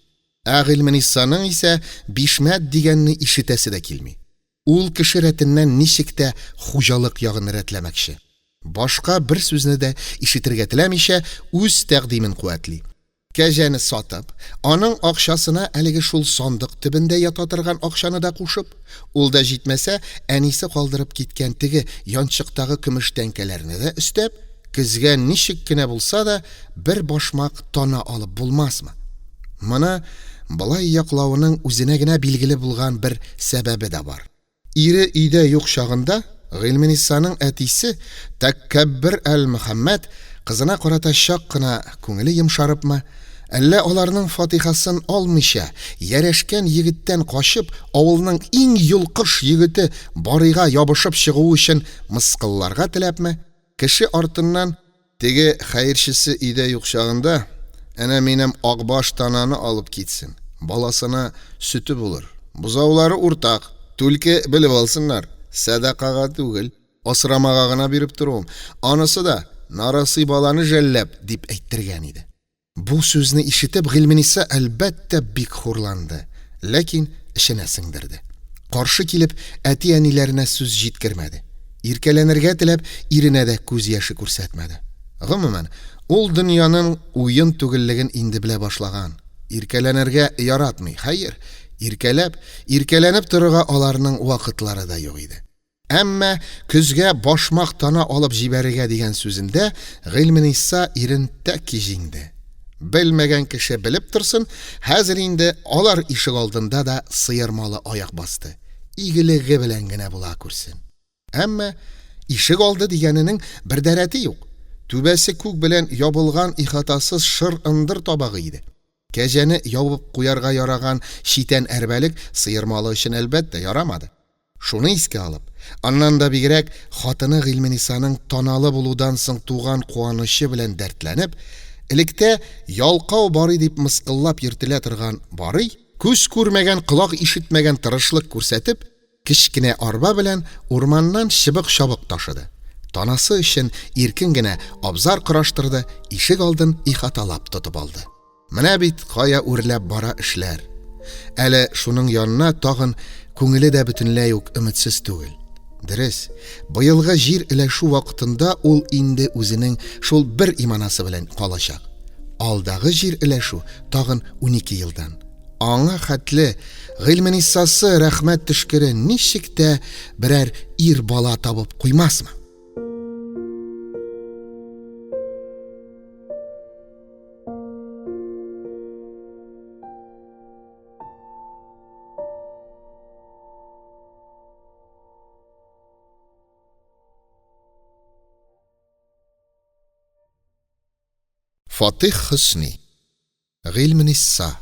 Ә Гыйльменисаның исә бишмәт дигәнне ишетәсе дә килми. Ул кеше рәтеннән ничек тә хуҗалык ягын рәтләмәкче. Башка бер сүзне дә ишетергә теләмичә, үз тәкъдимен куәтли. Кәҗәне сатып, аның акчасына әлеге шул сандык төбендә ята торган акчаны да кушып, ул да җитмәсә, әнисе калдырып киткән теге янчыктагы көмеш тәңкәләрне дә өстәп, көзгә ничек кенә булса да бер башмак тана алып булмасмы? Моны болай яклавының үзенә генә билгеле булган бер сәбәбе дә бар. Ире өйдә юк чагында Гыйльменисаның әтисе Тәкәббер әл-Мөхәммәд кызына карата чак кына күңеле йомшарыпмы, әллә аларның фатихасын алмыйча, ярәшкән егеттән качып, авылның иң йолкыш егете Барыйга ябышып чыгуы өчен мыскылларга теләпме, кеше артыннан Теге хәерчесе өйдә юк чагында, әнә минем акбаш тананы алып китсен, баласына сөте булыр. Бозаулары уртак, түлке белеп алсыннар, сәдакага түгел, асрамага гына биреп торуым, анысы да нарасый баланы жәлләп, дип әйттергән иде. Бу сүзне ишетеп, Гыйльмениса, әлбәттә, бик хурланды, ләкин эченә сеңдерде. Каршы килеп, әти-әниләренә сүз җиткермәде. Иркәләнергә теләп, иренә дә күз яше күрсәтмәде. Гомумән, ул дөньяның уен түгеллеген инде белә башлаган. Иркәләнергә яратмый, хәер, иркәләп, иркәләнеп торырга аларның вакытлары да юк иде. Әмма көзгә башмак тана алып җибәрергә дигән сүзендә Гыйльмениса ирен тәки җиңде. Белмәгән кеше белеп торсын, хәзер инде алар ишегалдында да сыер малы аяк басты. Игелеге белән генә була күрсен. Әмма ишегалды дигәненең бер дә рәте юк. Түбәсе күк белән ябылган ихатасыз шыр ындыр табагы иде. Кәҗәне ябып куярга яраган читән әрбәлек сыер малы өчен, әлбәттә, ярамады. Шуны искә алып, аннан да бигрәк хатыны Гыйльменисаның таналы булудан соң туган куанычы белән дәртләнеп, электә ялкау Барый дип мыскыллап йөртелә торган Барый, күз күрмәгән, колак ишетмәгән тырышлык күрсәтеп, кечкенә арба белән урманнан чыбык-чабык ташыды. Танасы өчен иркен генә абзар кораштырды, ишек алдын ихаталап тотып алды. Менә бит кая үрләп бара эшләр. Әле шуның янына тагын күңеле дә бөтенләй үк өметсез түгел. Дөрес, быелгы җир өләшү вакытында ул инде үзенең шул бер иманасы белән калачак. Алдагы җир өләшү тагын 12 елдан. Аңа хәтле Гыйльменисасы рәхмәт төшкере ничек тә берәр ир бала табып куймасмы? Фатих Хөсни. Гыйльменисса.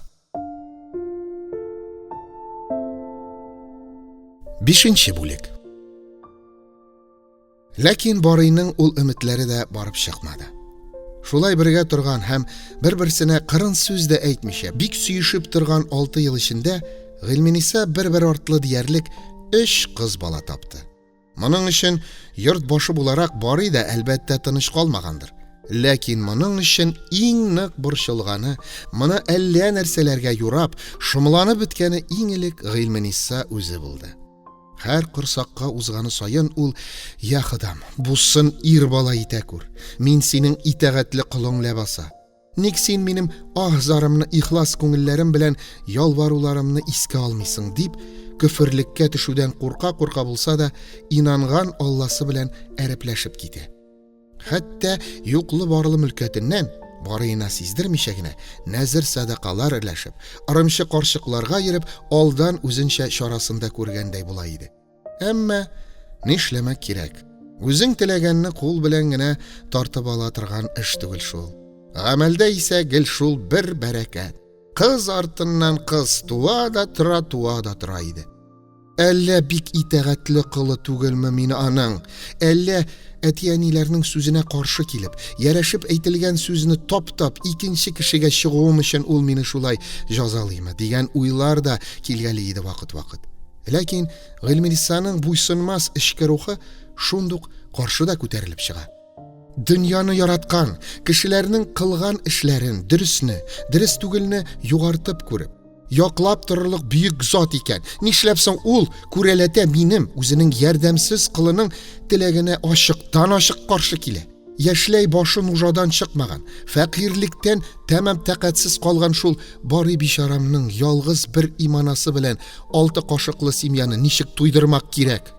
Бишенче бүлек. Ләкин Барыйның ул өметләре дә барып чыкмады. Шулай бергә торган һәм бер-берсенә кырын сүз дә әйтмичә, бик сөешеп торган 6 ел эчендә Гыйльмениса бер-бер артлы диярлек өч кыз бала тапты. Моның өчен йорт башы буларак Барый да, әлбәттә, тыныч калмагандыр. Ләкин моның өчен иң нык борчылганы, моны әллә нәрсәләргә юрап, шомланып беткәне иң элек Гыйльмениса үзе булды. Һәр корсакка узганы саен ул, Я Ходам, бусын ир бала итә күр, мин синең итагатьле колың ләбаса. Ник син минем аһ-зарымны ихлас күңелләрем белән ялваруларымны искә алмыйсың, дип, көферлеккә төшүдән курка-курка булса да, инанган Алласы белән әрепләшеп китә. Хәтта юклы-барлы мөлкәтеннән, барыена сиздермичә генә, нәзер-сәдакалар өләшеп, ырымчы карчыкларга йөреп, алдан үзенчә чарасын да күргәндәй була иде. Әмма нишләмәк кирәк? Үзең теләгәнне кул белән генә тартып ала торган эш түгел шул. Гамәлдә исә гел шул бер бәрәкәт. Кыз артыннан кыз туа да тора, туа да тора иде. Әллә бик итагатьле колы түгелме мин аның? Әллә әти-әниләрнең сүзенә каршы килеп, ярәшеп әйтелгән сүзне таптап, икенче кешегә чыгуым өчен ул мине шулай җазалыймы дигән уйлар да килгәли иде вакыт-вакыт. Ләкин Гыйльменисаның буйсынмас эчке рухы шундук каршы да күтәрелеп чыга. Дөньяны яраткан, кешеләрнең кылган эшләрен, дөресне, дөрес түгелне югартып күреп, яклап торырлык бөек зат икән. Нишләп соң ул күрәләтә минем, үзенең ярдәмсез колының теләгенә ачыктан-ачык каршы килә? Яшьләй башы нужадан чыкмаган, фәкыйрьлектән тәмам тәкатьсез калган шул Барый бичарамның ялгыз бер иманасы белән алты кашыклы семьяны ничек туйдырмак кирәк?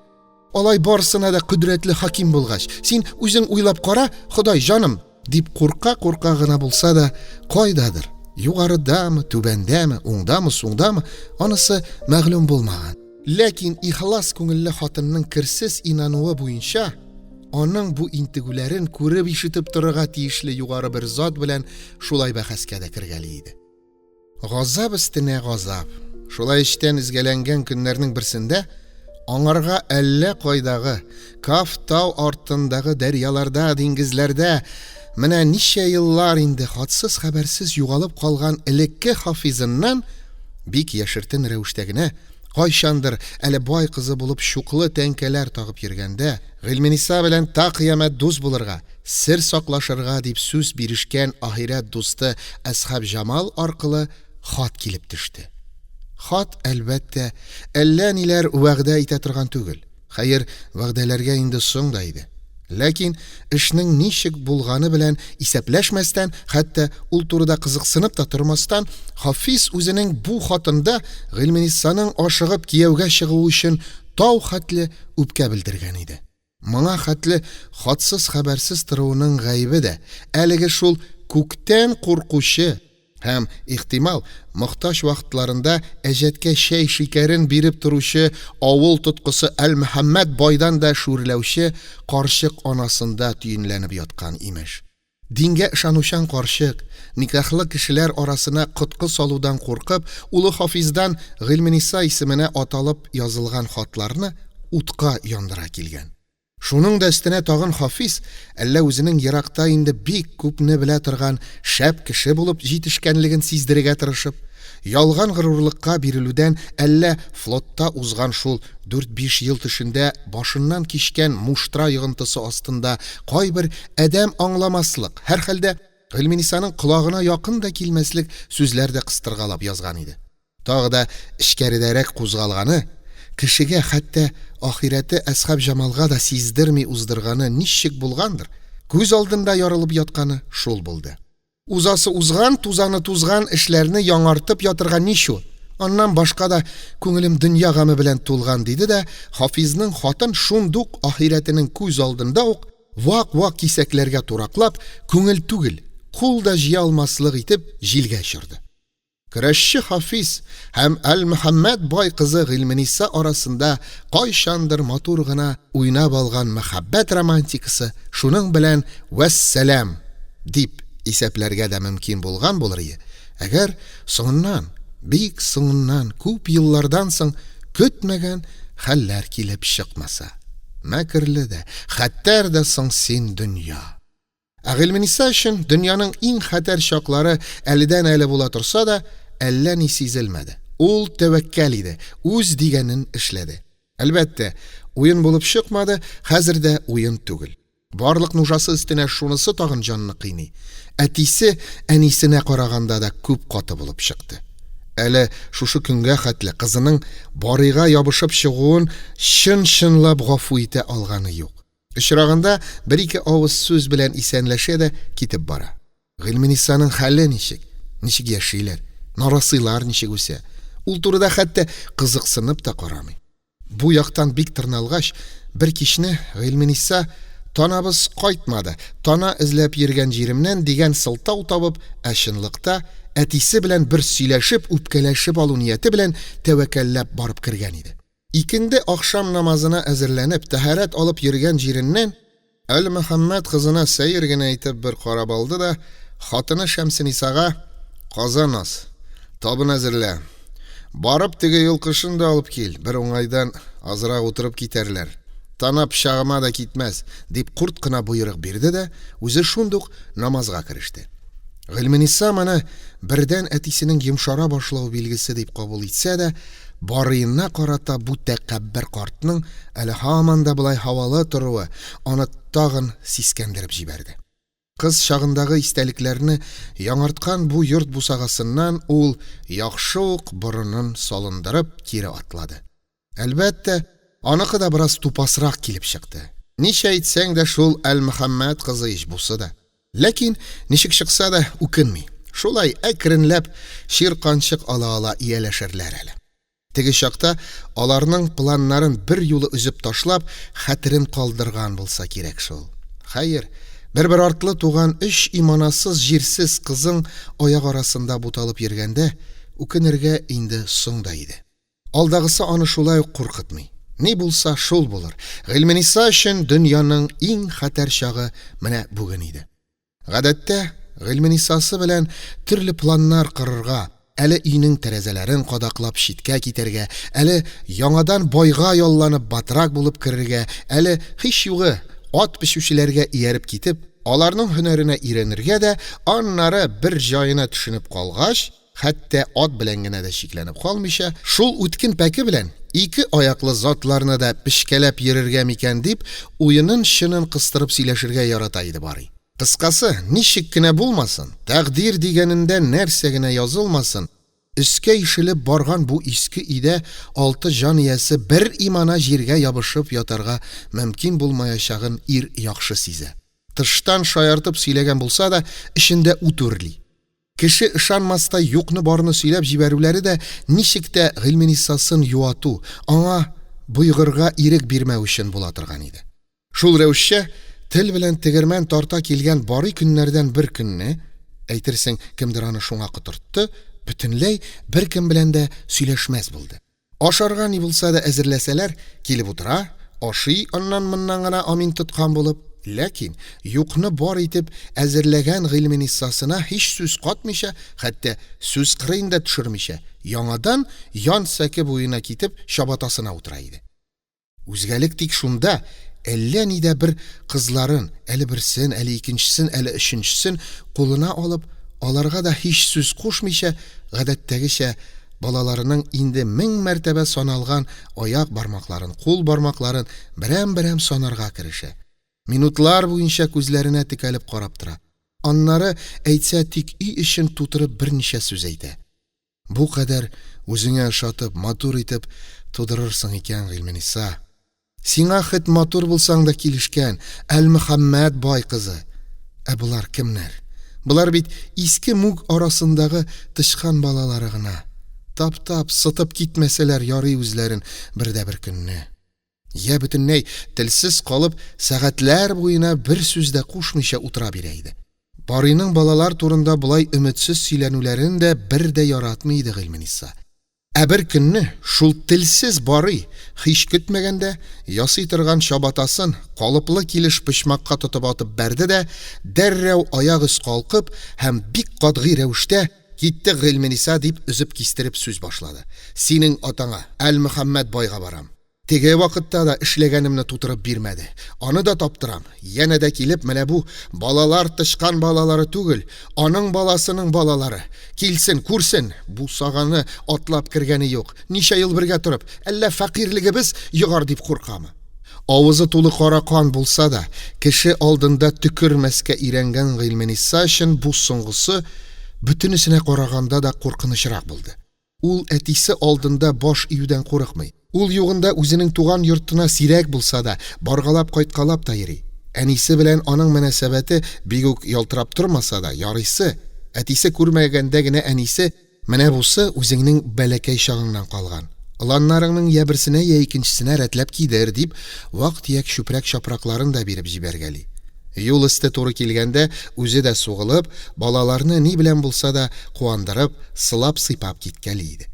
Алай барысына да кодрәтле хаким булгач, син үзең уйлап кара, Ходай җаным, дип курка-курка гына булса да, кайдадыр, югарыдамы, түбәндәме, уңдамы, суңдамы, анысы мәгълүм булмаган. Ләкин ихлас күңелле хатынның керсез инануы буенча, аның бу интегүләрен күреп-ишетеп торырга тиешле югары бер зат белән шулай бәхәскә дә кергәли иде. Газап өстенә газап. Шулай эчтән өзгәләнгән көннәрнең берсендә аңарга әллә кайдагы, Каф тау артындагы дәрьяларда, диңгезләрдә менә ничә еллар инде хатсыз-хәбәрсез югалып калган элекке Хафизыннан бик яшертен рәвештә генә, кайчандыр әле бай кызы булып чуклы тәңкәләр тагып йөргәндә, Гыйльмениса белән та кыямәт дус булырга, сер саклашырга дип сүз бирешкән ахирәт дусты Әсхабҗамал аркылы хат килеп төште. Хат, әлбәттә, әллә ниләр вәгъдә итә торган түгел. Хәер, вәгъдәләргә инде соң да иде. Ләкин эшнең ничек булганы белән исәпләшмәстән, хәтта ул турыда кызыксынып та тормастан, Хафиз үзенең бу хатында Гыйльменисаның ашыгып кияүгә чыгуы өчен тау хәтле үпкә белдергән иде. Моңа хәтле хатсыз-хәбәрсез торуының гаебе дә әлеге шул күктән куркучы һәм, ихтимал, мохтаҗ вакытларында әҗәткә чәй-шикәрен биреп торучы авыл тоткысы Әлмөхәммәт байдан да шүрләүче карчык анасында төенләнеп яткан, имеш. Дингә ышанучан карчык, никахлы кешеләр арасына коткы салудан куркып, улы Хафиздан Гыйльмениса исеменә аталып язылган хатларны утка яндыра килгән. Шуның да өстенә тагын Хафиз, әллә үзенең еракта инде бик күпне белә торган шәп кеше булып җитешкәнлеген сиздерергә тырышып, ялган горурлыкка бирелүдән әллә флотта узган шул дүрт-биш ел төшендә башыннан кичкән муштра йогынтысы астында кайбер адәм аңламаслык, һәрхәлдә, Гыйльменисаның колагына якын да килмәслек сүзләр дә кыстыргалап язган иде. Тагы да эчкәредәрәк кузгалганы, кешегә, хәтта ахирәте Әсхабҗамалга да сиздерми уздырганы ничек булгандыр, күз алдында ярылып ятканы шул булды. Узасы узган, тузаны тузган эшләрне яңартып ятырга ничу? Аннан башка да күңелем дөнья гаме белән тулган, диде дә Хафизның хатын шундук ахирәтенең күз алдында ук вак-вак кисәкләргә тураклап, күңел түгел, кул да җыя алмаслык итеп җилгә очырды. Көрәшче Хафиз һәм Әлмөхәммәт бай кызы Гыйльмениса арасында кайчандыр матур гына уйнап алган мәхәббәт романтикасы шуның белән вәссәлам дип исәпләргә дә мөмкин булган булыр ие, әгәр соңыннан, бик соңыннан, күп еллардан соң көтмәгән хәлләр килеп чыкмаса. Мәкерле дә, хәтәр дә соң син, дөнья! Ә Гыйльмениса өчен дөньяның иң хәтәр чаклары әледән-әле була торса да, әллә ни сизелмәде. Ул тәвәккәл иде, үз дигәнен эшләде. Әлбәттә, уен булып чыкмады, хәзер дә уен түгел. Барлык нужасы өстенә шунысы тагын җанны кыйный, әтисе әнисенә караганда да күп каты булып чыкты. Әле шушы көнгә хәтле кызының Барыйга ябышып чыгуын чын-чынлап гафу итә алганы юк. Очраганда бер-ике авыз сүз белән исәнләшә дә китеп бара. Гыйльменисаның хәле ничек? Ничек яшиләр? Нарасыйлар ничек үсә? Ул турыда хәтта кызыксынып та карамый. Бу яктан бик тырналгач, бер кичне Гыйльмениса танабыз кайтмады, тана эзләп йөргән җиремнән дигән сылтау табып, ә чынлыкта әтисе белән бер сөйләшеп, үпкәләшеп алу нияте белән тәвәккәлләп барып кергән иде. Икенде ахшам намазына әзерләнеп, тәһарәт алып йөргән җиреннән Әлмөхәммәт кызына сәер генә итеп бер карап алды да, хатыны Шәмсенисага, Казан ас, табын әзерлә. Барып теге йолкышын да алып кил, бер уңайдан азрак утырып китәрләр. Тана пычагыма да китмәс, дип курт кына боерык бирде дә, үзе шундук намазга кереште. Гыйльмениса моны бердән әтисенең йомшара башлау билгесе дип кабул итсә дә, Барыена карата бу тәкәббер картның әле һаман да болай һавалы торуы аны тагын сискәндереп җибәрде. Кыз чагындагы истәлекләрне яңарткан бу йорт бусагасыннан ул яхшы ук борынын салындырып кире атлады. Әлбәттә, аныкы да бераз тупасрак килеп чыкты. Ничә әйтсәң дә шул Әлмөхәммәт кызы ич бусы да. Ләкин ничек чыкса да үкенми. Шулай әкренләп чирканчык ала-ала ияләшерләр әле. Теге чакта аларның планнарын бер юлы өзеп ташлап, хәтерен калдырган булса кирәк шул. Хәер, бер-бер артлы туган өч иманасыз җирсез кызың аяк арасында буталып йөргәндә, үкенергә инде соң да иде. Алдагысы аны шулай ук куркытмый. Ни булса, шул булыр. Гыйльмениса өчен дөньяның иң хәтәр чагы менә бүген иде. Гадәттә, Гыйльменисасы белән төрле планнар корырга, әле өйнең тәрәзәләрен кадаклап читкә китәргә, әле яңадан байга ялланып батрак булып керергә, әле, һич югы, ат печүчеләргә ияреп китеп, аларның һөнәренә өйрәнергә дә, аннары бер җаена төшенеп калгач, хәтта ат белән генә дә чикләнеп калмыйча, шул үткен пәке белән ике аяклы затларны да печкәләп йөрергә микән дип, уенын-чынын кыстырып сөйләшергә ярата иде Барый. Кыскасы, ничек кенә булмасын, тәкъдир дигәнендә нәрсә генә язылмасын, өскә ишелеп барган бу иске өйдә алты җан иясе бер имана җиргә ябышып ятарга мөмкин булмаячагын ир яхшы сизә. Тыштан шаяртып сөйләгән булса да, эчендә ут үрли. Кеше ышанмастай юкны-барны сөйләп җибәрүләре дә ничек тә Гыйльменисасын юату, аңа боегырга ирек бирмәү өчен була торган иде. Шул рәвешчә, тел белән тегермән тарта килгән Барый көннәрдән бер көнне, әйтерсең, кемдер аны шуңа котыртты, бөтенләй беркем белән дә сөйләшмәс булды. Ашарга ни булса да әзерләсәләр, килеп утыра, ашый аннан-моннан гына амин тоткан булып, ләкин юкны бар итеп әзерләгән Гыйльменисасына һич сүз катмыйча, хәтта сүз кырыен да төшермичә, яңадан ян сәке буена китеп чабатасына утыра иде. Үзгәлек тик шунда, әллә нидә бер кызларын, әле берсен, әле икенчесен, әле өченчесен кулына алып, аларга да һич сүз кушмыйча, гадәттәгечә, балаларының инде мең мәртәбә саналган аяк бармакларын, кул бармакларын берәм-берәм санарга керешә. Минутлар буенча күзләренә текәлеп карап тора. Аннары, әйтсә, тик өй эчен тутырып берничә сүз әйтә. Бу кадәр үзеңә ошатып, матур итеп тудырырсың икән, Гыйльмениса. Сиңа хет матур булсаң да килешкән, Әлмөхәммәт бай кызы. Ә болар кемнәр? Болар бит иске мүк арасындагы тычкан балалары гына. Таптап, сытып китмәсәләр ярый үзләрен бер дә бер көнне. Йә бөтенләй телсез калып, сәгатьләр буена бер сүз дә кушмыйча утыра бирә иде. Барыйның балалар турында болай өметсез сөйләнүләрен дә бер дә яратмый иде Гыйльмениса. Ә бер көнне шул телсез Барый, һич көтмәгәндә, ясый торган чабатасын калыплы килеш почмакка тотып атып бәрде дә, дәррәү аяк өс калкып һәм бик катгый рәвештә, Киттек, Гыйльмениса, дип өзеп-кистереп сүз башлады. Синең атаңа, Әлмөхәммәт байга барам. Теге вакытта да эшләгәнемне тутырып бирмәде. Аны да таптырам. Янә дә килеп, менә бу балалар тычкан балалары түгел, аның баласының балалары. Килсен, күрсен, бусаганы атлап кергәне юк. Ничә ел бергә торып, әллә фәкыйрьлегебез йогар дип куркамы? Авызы тулы кара кан булса да, кеше алдында төкермәскә өйрәнгән Гыйльмениса өчен бу соңгысы бөтенесенә караганда да куркынычрак булды. Ул әтисе алдында баш июдән курыкмый. Ул югында үзенең туган йортына сирәк булса да, баргалап-кайткалап та йөри. Әнисе белән аның мөнәсәбәте бик үк ялтырап тормаса да, ярыйсы. Әтисе күрмәгәндә генә әнисе, Менә бусы үзеңнең бәләкәй чагыңнан калган. Оланнарыңның йә берсенә, йә икенчесенә рәтләп кидер, дип, вак-төяк чүпрәк-чапракларын да биреп җибәргәли. Юл өсте туры килгәндә үзе дә сугылып, балаларны ни белән булса да куандырып, сылап-сыйпап киткәли иде.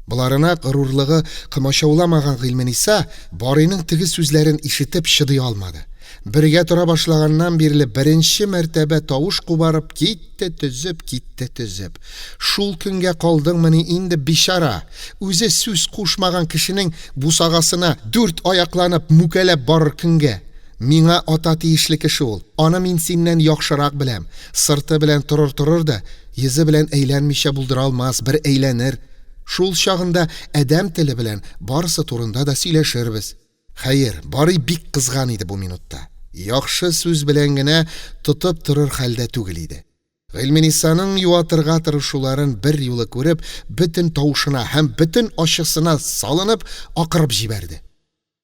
Боларына горурлыгы комачауламаган Гыйльмениса Барыйның теге сүзләрен ишетеп чыдый алмады. Бергә тора башлаганнан бирле беренче мәртәбә тавыш кубарып китте төзеп, китте төзеп. Шул көнгә калдыңмыни инде, бичара? Үзе сүз кушмаган кешенең бусагасына дүрт аякланып мүкәләп барыр көнгә. Миңа ата тиешле кеше ул. Аны мин синнән яхшырак беләм. Сырты белән торыр-торыр да, йөзе белән әйләнмичә булдыра алмас, бер әйләнер. Шул чагында адәм теле белән барысы турында да сөйләшербез. Хәер, Барый бик кызган иде бу минутта. Яхшы сүз белән генә тотып торыр хәлдә түгел иде. Гыйльменисаның юатырга тырышуларын бер юлы күреп, бөтен тавышына һәм бөтен ачысына салынып, акырып җибәрде.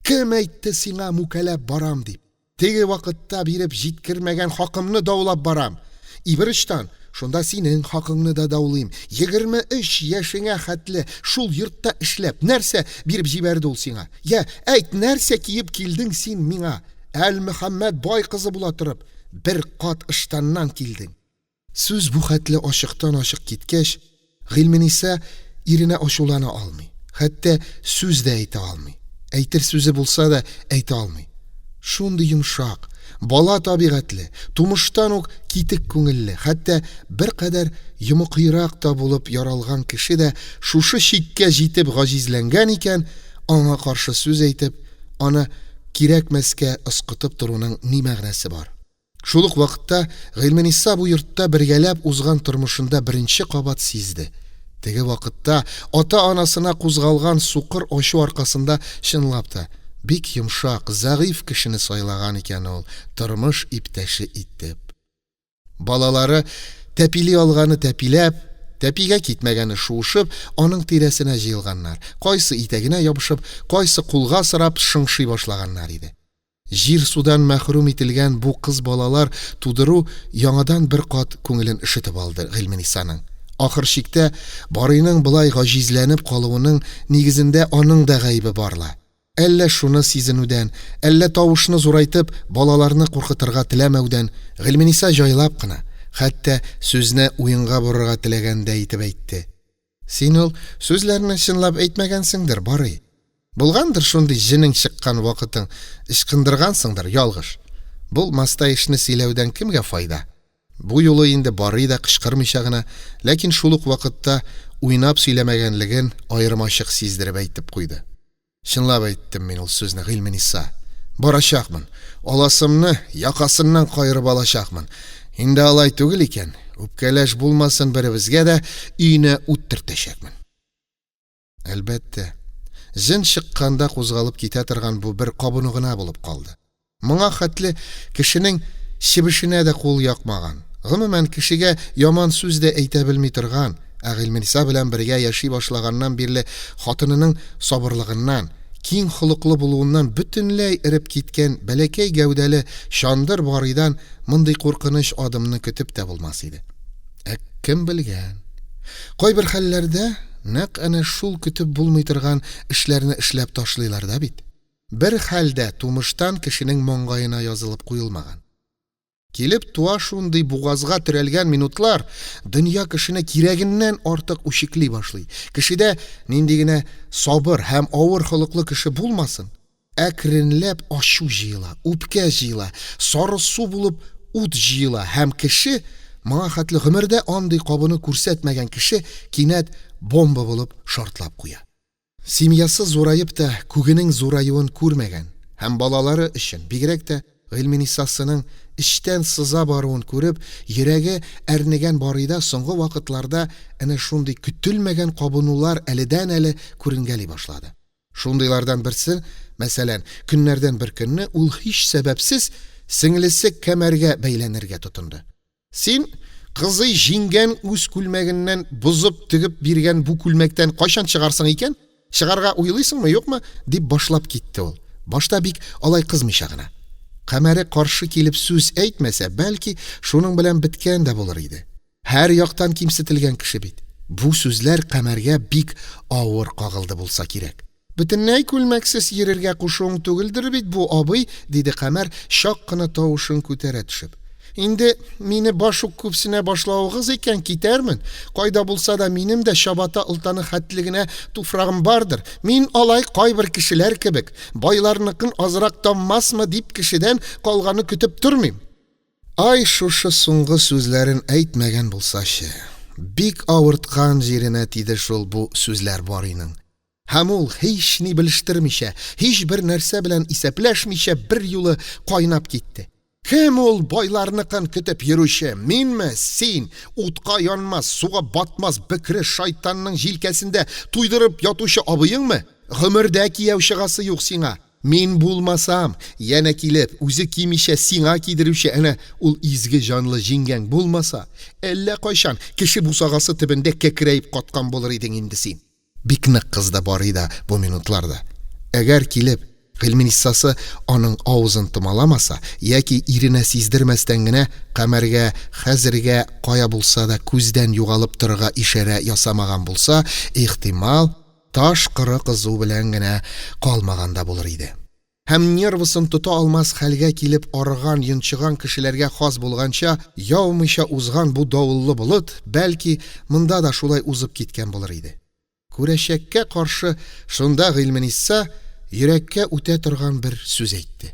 Кем әйтте сиңа мүкәләп барам дип? Теге вакытта биреп җиткермәгән хакымны даулап барам. Иберычтан, шунда синең хакыңны да даулыйм. 23 яшеңә хәтле шул йортта эшләп, нәрсә биреп җибәрде ул сиңа? Я, әйт, нәрсә киеп килдең син миңа? Әлмөхәммәт бай кызы була торып, бер кат ыштаннан килдең. Сүз бу хәтле ачыктан-ачык киткәч, Гыйльмениса иренә ачулана алмый, хәтта сүз дә әйтә алмый. Әйтер сүзе булса да әйтә алмый. Шундый йомшак, бала табигатьле, тумыштан ук китек күңелле, хәтта беркадәр йомыкыйрак та булып яралган кеше дә шушы чиккә җитеп гаҗизләнгән икән, аңа каршы сүз әйтеп, аны кирәкмәскә ыскытып торуның ни мәгънәсе бар? Шул ук вакытта Гыйльмениса бу йортта бергәләп узган тормышында беренче кабат сизде. Теге вакытта ата-анасына кузгалган сукыр ачу аркасында чынлап та бик йомшак, зәгыйфь кешене сайлаган икән ул тормыш иптәше итеп. Балалары тәпили алганы тәпиләп, тәпигә китмәгәне шуышып, аның тирәсенә җыелганнар, кайсы итәгенә ябышып, кайсы кулга сорап шыңшый башлаганнар иде. Җир-судан мәхрүм ителгән бу кыз балалар тудыру яңадан бер кат күңелен өшетеп алды Гыйльменисаның. Ахыр чиктә, Барыйның болай гаҗизләнеп калуының нигезендә аның да гаебе бар ла. Әллә шуны сизенүдән, әллә тавышны зурайтып, балаларны куркытырга теләмәүдән, Гыйльмениса җайлап кына, хәтта сүзне уенга борырга теләгәндәй итеп әйтте. Син ул сүзләрне чынлап әйтмәгәнсеңдер, Барый. Булгандыр шундый җенең чыккан вакытың, ычкындыргансыңдыр, ялгыш. Булмастай эшне сөйләүдән кемгә файда? Бу юлы инде Барый да кычкырмыйча гына, ләкин шул ук вакытта уйнап сөйләмәгәнлеген аермачык сиздереп әйтеп куйды. Чынлап әйттем мин ул сүзне, Гыйльмениса. Барачакмын. Аласымны якасыннан каерып алачакмын. Инде алай түгел икән, үпкәләш булмасын беребезгә дә, өенә ут төртәчәкмен. Әлбәттә, җен чыкканда кузгалып китә торган бу бер кабыну гына булып калды. Моңа хәтле кешенең чебешенә дә кул якмаган, гомумән, кешегә яман сүз дә әйтә белми торган, ә Гыйльмениса белән бергә яши башлаганнан бирле хатынының сабырлыгыннан, киң холыклы булуыннан бөтенләй эреп киткән бәләкәй гәүдәле чандыр Барыйдан мондый куркыныч адымны көтеп тә булмас иде. Ә кем белгән? Кайбер хәлләрдә нәкъ әнә шул көтеп булмый торган эшләрне эшләп ташлыйлар да бит. Бер хәл дә тумыштан кешенең маңгаена язылып куелмаган. Килеп туа шундый бугазга терәлгән минутлар, дөнья кешене кирәгеннән артык үчекли башлый. Кешедә нинди генә сабыр һәм авыр холыклы кеше булмасын, әкренләп ачу җыела, үпкә җыела, сары су булып ут җыела һәм кеше, моңа хәтле гомердә андый кабыну күрсәтмәгән кеше, кинәт бомба булып шартлап куя. Семьясы зураеп та күгенең зураюын күрмәгән һәм балалары өчен, бигрәк тә Гыйльменисасының эчтән сыза баруын күреп, йөрәге әрнегән Барыйда соңгы вакытларда әнә шундый көтелмәгән кабынулар әледән-әле күренгәли башлады. Шундыйлардан берсе, мәсәлән, көннәрдән бер көнне ул һич сәбәпсез сеңлесе Камәргә бәйләнергә тотынды. Син, кызый, җиңгән үз күлмәгеннән бозып тегеп биргән бу күлмәктән кайчан чыгарсың икән? Чыгарга уйлыйсыңмы, юкмы? дип башлап китте ул. Башта бик алай кызмыйча гына. Камәре каршы килеп сүз әйтмәсә, бәлки, шуның белән беткән дә булыр иде. Һәр яктан кимсетелгән кеше бит. Бу сүзләр Камәргә бик авыр кагылды булса кирәк. Бөтенләй күлмәксез йөрергә кушуың түгелдер бит бу, абый, диде Камәр, чак кына тавышын күтәрә төшеп. Инде мине баш ук күпсенә башлавыгыз икән, китәрмен. Кайда булса да минем дә чабата олтаны хәтле генә туфрагым бардыр. Мин алай кайбер кешеләр кебек, байларныкын азрак таммасмы дип кешедән калганы көтеп тормыйм. Ай, шушы соңгы сүзләрен әйтмәгән булсачы. Бик авырткан җиренә тиде шул бу сүзләр Барыйның. Һәм ул, һични белештермичә, һичбер нәрсә белән исәпләшмичә, берьюлы кайнап китте. Кем ул байларныкын көтеп йөрүче? Минме? Син, утка янмас, суга батмас бөкре шайтанның җилкәсендә туйдырып ятучы абыеңмы? Гомердә кияү чыгасы юк сиңа. Мин булмасам, янә килеп, үзе кимичә сиңа кидерүче әнә ул изге җанлы җиңгәң булмаса, әллә кайчан кеше бусагасы төбендә кәкрәеп каткан булыр идең инде син. Бик нык кызды Барый да бу минутларда. Әгәр килеп, Гыйльмениссасы аның авызын томаламаса яки иренә сиздермәстән генә Камәргә хәзергә кая булса да күздән югалып торырга ишарә ясамаган булса, ихтимал, таш коры кызу белән генә калмаган да булыр иде. Һәм нервысын тота алмас хәлгә килеп арыган-йончыган кешеләргә хас булганча, яумыйча узган бу давыллы болыт, бәлки, монда да шулай узып киткән булыр иде. Күрәчәккә каршы шунда Гыйльмениса йөрәккә үтә торган бер сүз әйтте.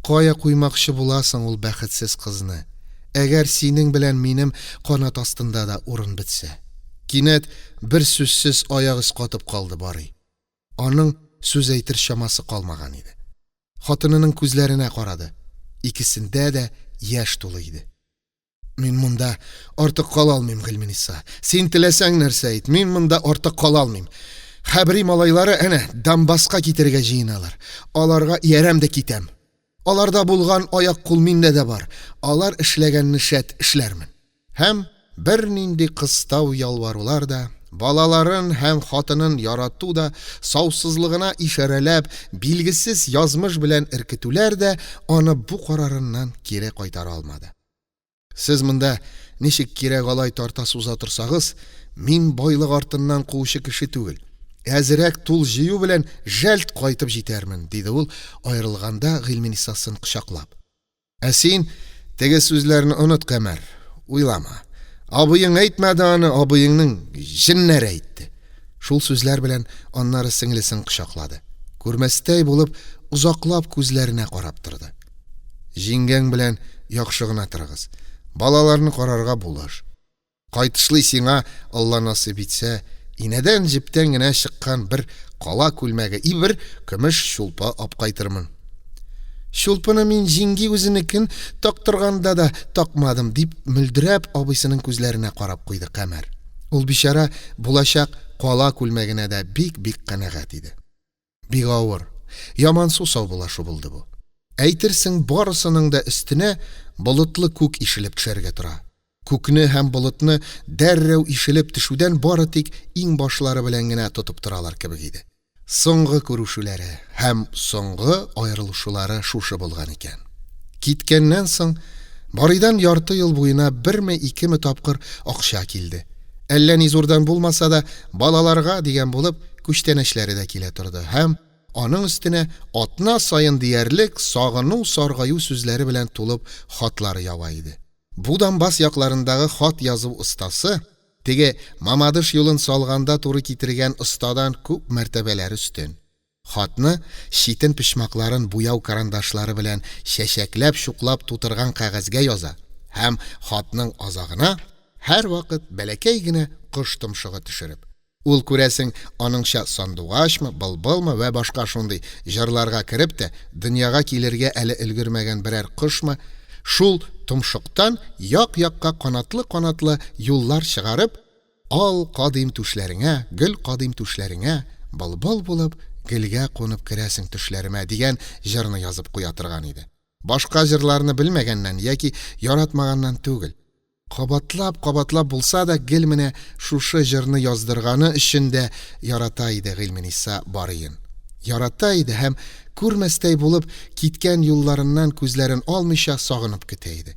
Кая куймакчы буласың ул бәхетсез кызны, әгәр синең белән минем канат астында да урын бетсә? Кинәт бер сүзсез аяк өс катып калды Барый. Аның сүз әйтер чамасы калмаган иде. Хатынының күзләренә карады. Икесендә дә яшь тулы иде. Мин монда артык кала алмыйм, Гыйльмениса. Син теләсәң нәрсә әйт, мин монда артык кала алмыйм. Хәбри малайлары әнә Донбасска китәргә җыеналар. Аларга иярәм дә китәм. Аларда булган аяк-кул миндә дә бар. Алар эшләгәнне шәт эшләрмен. Һәм бернинди кыстау-ялварулар да, балаларын һәм хатынын ярату да, саусызлыгына ишарәләп, билгесез язмыш белән өркетүләр дә аны бу карарыннан кире кайтара алмады. Сез монда ничек кирәк алай тарта-суза торсагыз, мин байлык артыннан куучы кеше түгел. Әзерәк тул җыю белән жәлт кайтып җитәрмен, диде ул, аерылганда Гыйльменисасын кочаклап. Ә син теге сүзләрне оныт, Камәр, уйлама. Абыең әйтмәде аны, абыеңның җеннәре әйтте. Шул сүзләр белән аннары сеңлесен кочаклады. Күрмәстәй булып, озаклап күзләренә карап торды. Җиңгәң белән яхшы гына торыгыз. Балаларны карарга булыш. Кайтышлый сиңа, Алла насыйп итсә, инәдән-җептән генә чыккан бер кала күлмәге и бер көмеш чулпы апкайтырмын. Чулпыны мин җиңги үзенекен тактырганда да такмадым, дип мөлдерәп абыйсының күзләренә карап куйды Камәр. Ул бичара булачак кала күлмәгенә дә бик-бик канәгать иде. Бик авыр, ямансу саубуллашу булды бу. Әйтерсең, барысының да өстенә болытлы күк ишелеп төшәргә тора. Күкне һәм болытны дәррәү ишелеп төшүдән бары тик иңбашлары белән генә тотып торалар кебек иде. Соңгы күрешүләре һәм соңгы аерылышулары шушы булган икән. Киткәннән соң, Барыйдан ярты ел буена берме-икеме тапкыр акча килде. Әллә ни зурдан булмаса да, балаларга дигән булып, күчтәнәчләре дә килә торды һәм аның өстенә атна саен диярлек сагыну-саргаю сүзләре белән тулып хатлары ява иде. Бу Донбасс якларындагы хат язу остасы теге Мамадыш юлын салганда туры китергән остадан күп мәртәбәләр өстен. Хатны читен почмакларын буяу карандашлары белән чәчәкләп-чуклап тутырган кәгазьгә яза һәм хатның азагына һәрвакыт бәләкәй генә кош томшыгы төшереп. Ул, күрәсең, аныңча сандугачмы, былбылмы вә башка шундый җырларга кереп тә, дөньяга килергә әле өлгермәгән берәр кошмы, шул томшыктан як-якка канатлы-канатлы юллар чыгарып, Ал кадыйм түшләреңә, гөл кадыйм түшләреңә, былбыл булып, гелгә кунып керәсең төшләремә, дигән җырны язып куя торган иде. Башка җырларны белмәгәннән яки яратмаганнан түгел. Кабатлап-кабатлап булса да гел менә шушы җырны яздырганы өчен дә ярата иде Гыйльмениса Барыен. Ярата иде һәм күрмәстәй булып киткән юлларыннан күзләрен алмыйча сагынып көтә иде.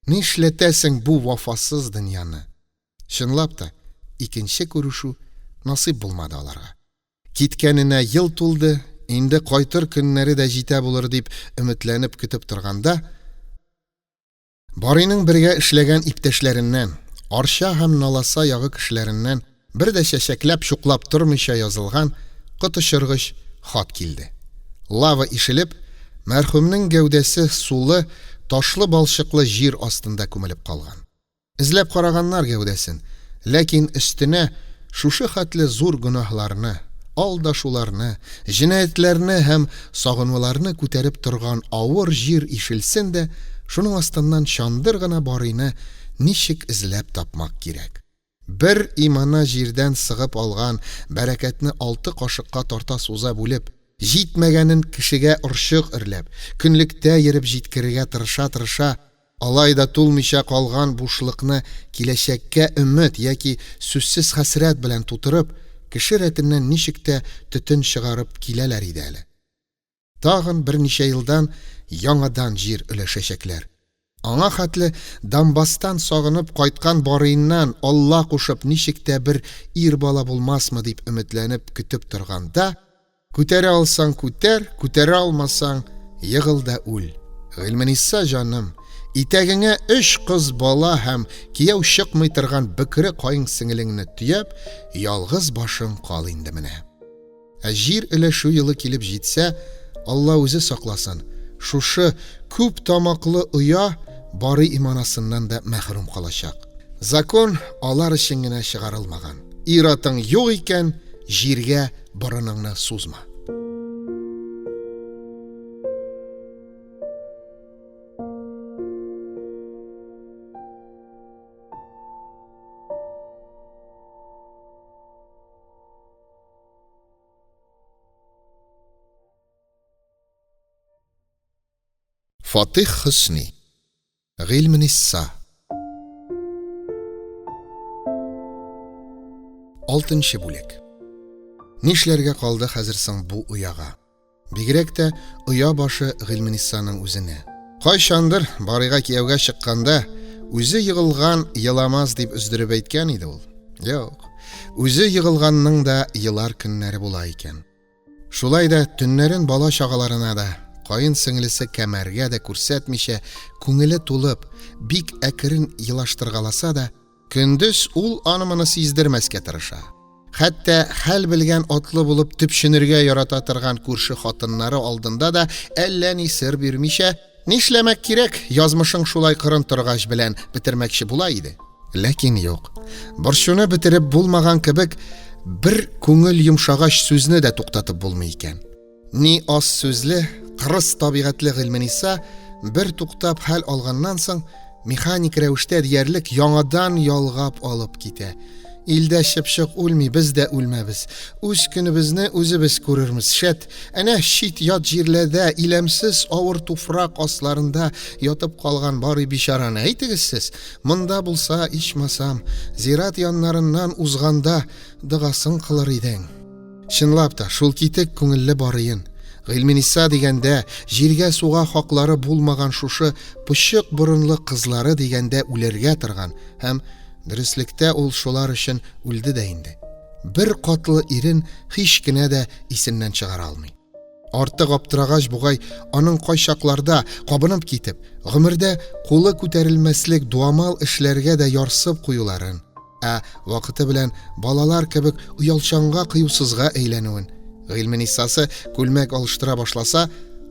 Нишләтәсең бу вафасыз дөньяны? Чынлап та, икенче күрешү насыйп булмады аларга. Киткәненә ел тулды, инде кайтыр көннәре дә җитә булыр дип өметләнеп көтеп торганда, Барыйның бергә эшләгән иптәшләреннән, Арча һәм Наласа ягы кешеләреннән бер дә чәчәкләп-чуклап тормыйча язылган коточыргыч хат килде. Лава ишелеп, мәрхүмнең гәүдәсе сулы, ташлы-балчыклы җир астында күмелеп калган. Эзләп караганнар гәүдәсен, ләкин өстенә шушы хәтле зур гөнаһларны, алдашуларны, җинаятьләрне һәм сагынуларны күтәреп торган авыр җир ишелсен дә, шуның астыннан чандыр гына Барыйны ничек эзләп тапмак кирәк? Бер имана җирдән сыгып алган бәрәкәтне алты кашыкка тарта-суза бүлеп, җитмәгәнен кешегә орчык эрләп, көнлектә йөреп җиткерергә тырыша-тырыша, алай да тулмыйча калган бушлыкны киләчәккә өмет яки сүзсез хәсрәт белән тутырып, кеше рәтеннән ничек тә төтен чыгарып киләләр иде әле. Тагын берничә елдан яңадан җир өләшәчәкләр. Аңа хәтле Донбасстан сагынып кайткан Барыйннан Алла кушып ничек тә бер ир бала булмасмы дип өметләнеп көтеп торганда, күтәрә алсаң күтәр, күтәрә алмасаң, егыл да үл. Гыйльмениса җаным, итәгеңә өч кыз бала һәм кияү чыкмый торган бөкре каен сеңелеңне төяп, ялгыз башың кал инде менә. Ә җир өләшү елы килеп җитсә, Алла үзе сакласын, шушы күп тамаклы оя Барый иманасыннан да мәхрүм калачак. Закон алар өчен генә чыгарылмаган. Ир-атың юк икән, җиргә борыныңны сузма. Фатих Хөсни. Гыйльменисса. Алтынчы бүлек. Нишләргә калды хәзер соң бу ояга? Бигрәк тә оя башы Гыйльмениссаның үзенә. Кайчандыр Барыйга кияүгә чыкканда, үзе егылган еламас дип өздереп әйткән иде ул. Юк, үзе егылганның да елар көннәре була икән. Шулай да төннәрен бала-чагаларына да, каен сеңлесе Кәмәргә дә күрсәтмичә, күңеле тулып, бик әкрен елаштыргаласа да, Көндез ул аны-моны сиздермәскә тырыша. Хәтта хәл белгән атлы булып төпченергә ярата торган күрше хатыннары алдында да әллә ни сер бирмичә, нишләмәк кирәк, язмышың шулай кырын торгач белән бетермәкче була иде. Ләкин юк. Борчуны бетереп булмаган кебек, бер күңел йомшагач сүзне дә туктатып булмый икән. Ни аз сүзле, кырыс табигатьле Гыйльмениса бер туктап хәл алганнан соң, механик рәвештә диярлек яңадан ялгап алып китә. Илдә чыпчык үлми, без дә үлмәбез. Үз көнебезне үзебез күрермез, шәт. Әнә чит-ят җирләрдә, иләмсез авыр туфрак асларында ятып калган Барый бичараны әйтегез сез. Монда булса, ичмасам, зират яннарыннан узганда догасын кылыр идең. Чынлап та, шул китек күңелле Барыен. Гыйльмениса дигәндә, җиргә-суга хаклары булмаган шушы почык борынлы кызлары дигәндә үләргә торган һәм, дөреслектә, ул шулар өчен үлде дә инде. Бер катлы ирен һич кенә дә исеннән чыгара алмый. Артык аптырагач бугай, аның кайчакларда, кабынып китеп, гомердә кулы күтәрелмәслек дуамал эшләргә дә ярсып куюларын, ә вакыты белән балалар кебек оялчанга кыюсызга әйләнүен, Гыйльменисасы күлмәк алыштыра башласа,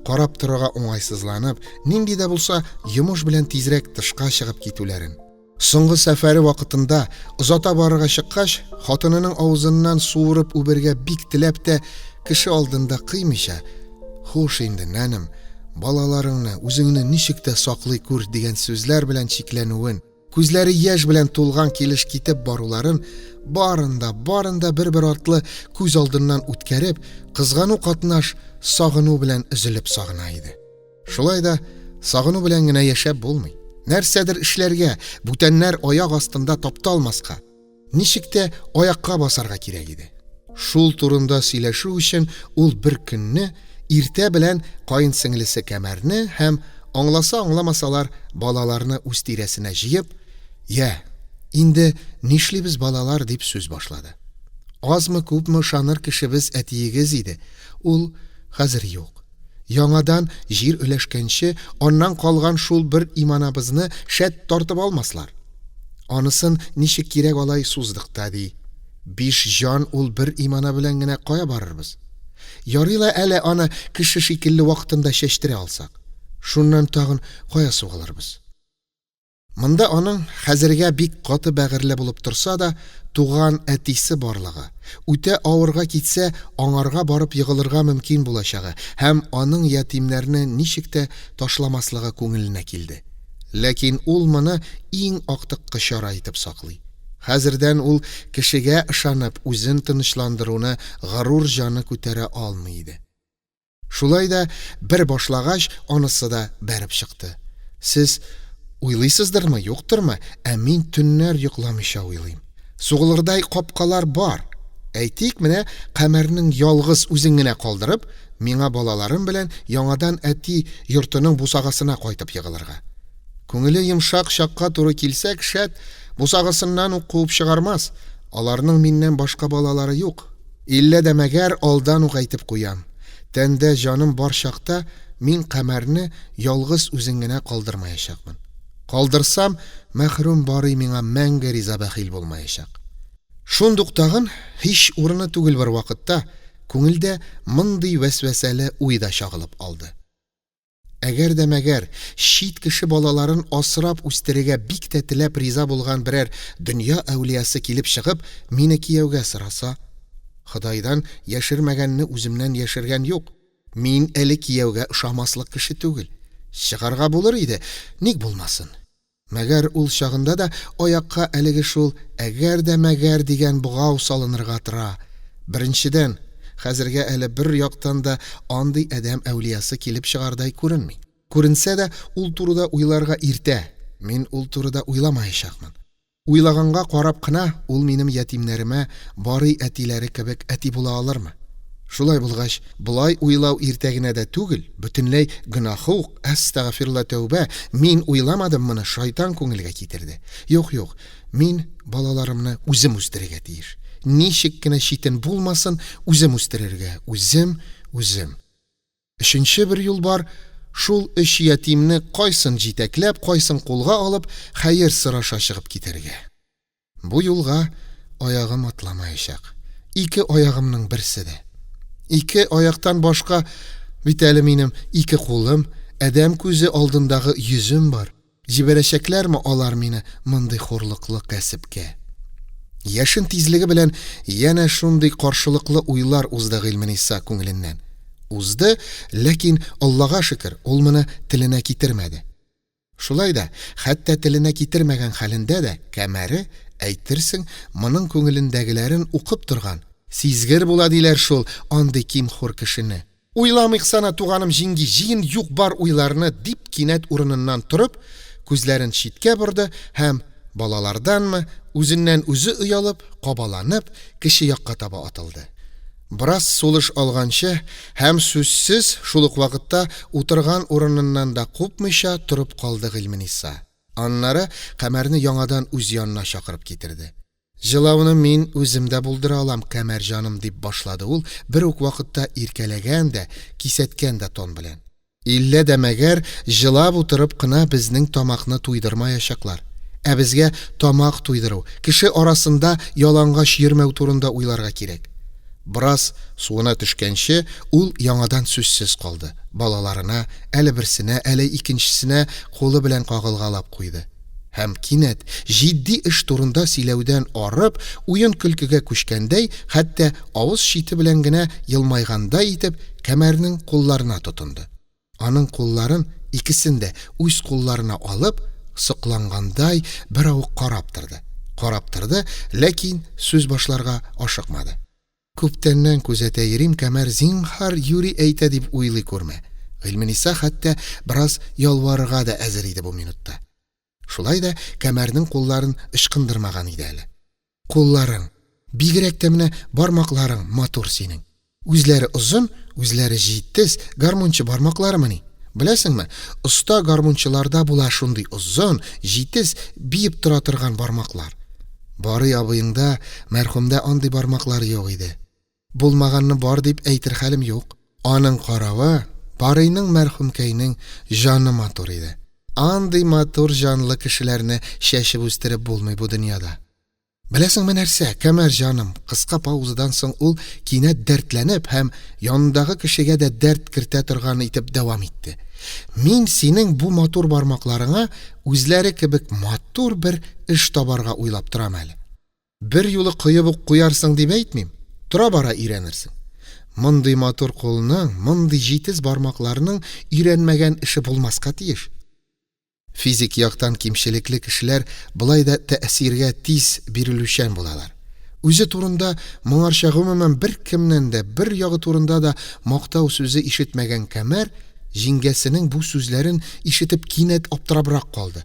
карап торырга уңайсызланып, нинди дә булса йомыш белән тизрәк тышка чыгып китүләрен. Соңгы сәфәре вакытында озата барырга чыккач, хатынының авызыннан суырып үбергә бик теләп тә, кеше алдында кыймыйча, Хуш инде, нәнем, балаларыңны, үзеңне ничек тә саклый күр, дигән сүзләр белән чикләнүен, күзләре яшь белән тулган килеш китеп баруларын барын да, барын да бер-бер артлы күз алдыннан үткәреп, кызгану катнаш сагыну белән өзелеп сагына иде. Шулай да сагыну белән генә яшәп булмый. Нәрсәдер эшләргә, бүтәннәр аяк астында тапталмаска, ничек тә аякка басарга кирәк иде. Шул турында сөйләшү өчен ул бер көнне иртә белән каен сеңлесе Кәмәрне һәм, аңласа-аңламасалар, балаларны үз тирәсенә җыеп, Йә, инде нишлибез, балалар, дип сүз башлады. Азмы-күпме ышаныр кешебез әтиегез иде, ул хәзер юк. Яңадан җир өләшкәнче, аннан калган шул бер иманабызны шәт тартып алмаслар. Анысын ничек кирәк алай суздык та ди. 5 җан ул бер имана белән генә кая барырбыз? Ярый ла әле аны кеше шикелле вакытында чәчтерә алсак. Шуннан тагын кая сугылырбыз? Монда аның хәзергә бик каты бәгырьле булып торса да, туган әтисе барлыгы, үтә авырга китсә, аңарга барып егылырга мөмкин булачагы һәм аның ятимнәрне ничек тә ташламаслыгы күңеленә килде. Ләкин ул моны иң актыккы чара итеп саклый. Хәзердән ул кешегә ышанып үзен тынычландыруны горур җаны күтәрә алмый иде. Шулай да бер башлагач, анысы да бәреп чыкты. Сез уйлыйсыздырмы, юктырмы, ә мин төннәр йокламыйча уйлыйм. Сугылырдай капкалар бар. Әйтик, менә Камәрнең ялгыз үзен генә калдырып, миңа балаларым белән яңадан әти йортының бусагасына кайтып егылырга. Күңеле йомшак чакка туры килсәк, шәт, бусагасыннан ук куып чыгармас. Аларның миннән башка балалары юк. Иллә дә мәгәр алдан ук әйтеп куям. Тәндә җаным бар чакта мин Камәрне ялгыз үзен генә калдырмаячакмын. Калдырсам, мәхрүм Барый миңа мәңге риза-бәхил булмаячак. Шундук тагын, һич урыны түгел бер вакытта, күңелдә мондый вәсвәсәле уй да чагылып алды. Әгәр дә мәгәр чит кеше балаларын асрап үстерергә бик тә теләп риза булган берәр дөнья әүлиясы килеп чыгып, мине кияүгә сораса? Ходайдан яшермәгәнне үземнән яшергән юк. Мин әле кияүгә ошамаслык кеше түгел. Чыгарга булыр иде, ник булмасын? Мәгәр ул чагында да аякка әлеге шул әгәр дә мәгәр дигән богау салынырга тора. Беренчедән, хәзергә әле бер яктан да андый адәм әүлиясы килеп чыгардай күренми. Күренсә дә, ул турыда уйларга иртә. Мин ул турыда уйламаячакмын. Уйлаганга карап кына ул минем ятимнәремә Барый әтиләре кебек әти була алырмы? Шулай булгач, болай уйлау иртә генә дә түгел, бөтенләй гөнаһы ук, әстәгъфирулла тәүбә, мин уйламадым моны, шайтан күңелгә китерде. Юк, юк, мин балаларымны үзем үстерергә тиеш. Ничек кенә читен булмасын, үзем үстерергә, үзем, үзем. Өченче бер юл бар, шул өч ятимне кайсын җитәкләп, кайсын кулга алып, хәер сораша чыгып китәргә. Бу юлга аягым атламаячак. Ике аягымның берсе дә. Ике аяктан башка бит әле минем ике кулым, адәм күзе алдындагы йөзем бар. Җибәрәчәкләрме алар мине мондый хурлыклы кәсепкә? Яшен тизлеге белән янә шундый каршылыклы уйлар узды Гыйльмениса күңеленнән. Узды, ләкин, Аллага шөкер, ул моны теленә китермәде. Шулай да, хәтта теленә китермәгән хәлендә дә, Камәре, әйтерсең, моның күңелендәгеләрен укып торган, сизгер була диләр шул андый ким-хур кешене. Уйламыйксана, туганым җиңги, җыен юк-бар уйларны, дип кинәт урыныннан торып, күзләрен читкә борды һәм, балаларданмы, үзеннән үзе оялып, кабаланып, кече якка таба атылды. Бераз сулыш алганчы һәм сүзсез, шул ук вакытта утырган урыныннан да купмыйча торып калды Гыйльмениса. Аннары Камәрне яңадан үз янына чакырып китерде. Җылауны мин үзем дә булдыра алам, Камәр җаным, дип башлады ул, бер үк вакытта иркәләгән дә, кисәткән дә тон белән. Иллә дә мәгәр җылап утырып кына безнең тамакны туйдырмаячаклар. Ә безгә тамак туйдыру, кеше арасында ялангач йөрмәү турында уйларга кирәк. Бераз суына төшкәнче, ул яңадан сүзсез калды, балаларына, әле берсенә, әле икенчесенә кулы белән кагылгалап куйды. Һәм кинәт, җитди эш турында сөйләүдән арып, уен-көлкегә күчкәндәй, хәтта авыз чите белән генә елмайгандай итеп, Камәрнең кулларына тотынды. Аның кулларын, икесен дә үз кулларына алып, соклангандай беравык карап торды. Карап торды, ләкин сүз башларга ашыкмады. Күптәннән күзәтә йөрим, Камәр, зинһар, юри әйтә дип уйлый күрмә. Гыйльмениса хәтта бераз ялварырга да әзер иде бу минутта. Шулай да Камәрнең кулларын ычкындырмаган иде әле. Кулларың, бигрәк тә менә бармакларың матур синең. Үзләре озын, үзләре җитез, гармунчы бармакларымыни? Беләсеңме, оста гармунчыларда була шундый озын, җитез, биеп тора торган бармаклар. Барый абыеңда, мәрхүмдә андый бармаклар юк иде. Булмаганны бар дип әйтер хәлем юк. Аның каравы, Барыйның мәрхүмкәйнең җаны матур иде. Андый матур җанлы кешеләрне чәчеп үстереп булмый бу дөньяда. Беләсеңме нәрсә, Камәр җаным, кыска паузадан соң ул кинәт дәртләнеп һәм янындагы кешегә дә дәрт кертә торган итеп дәвам итте. Мин синең бу матур бармакларыңа үзләре кебек матур бер эш табарга уйлап торам әле. Бер юлы коеп ук куярсың дип әйтмим, тора-бара өйрәнерсең. Мондый матур кулның, мондый җитез бармакларның өйрәнмәгән эше булмаска тиеш. Физик яктан кимчелекле кешеләр болай да тәэсиргә тиз бирелүчән булалар. Үзе турында моңарча гомумән беркемнән дә, бер ягы турында да мактау сүзе ишетмәгән Камәр җиңгәсенең бу сүзләрен ишетеп кинәт аптырабрак калды.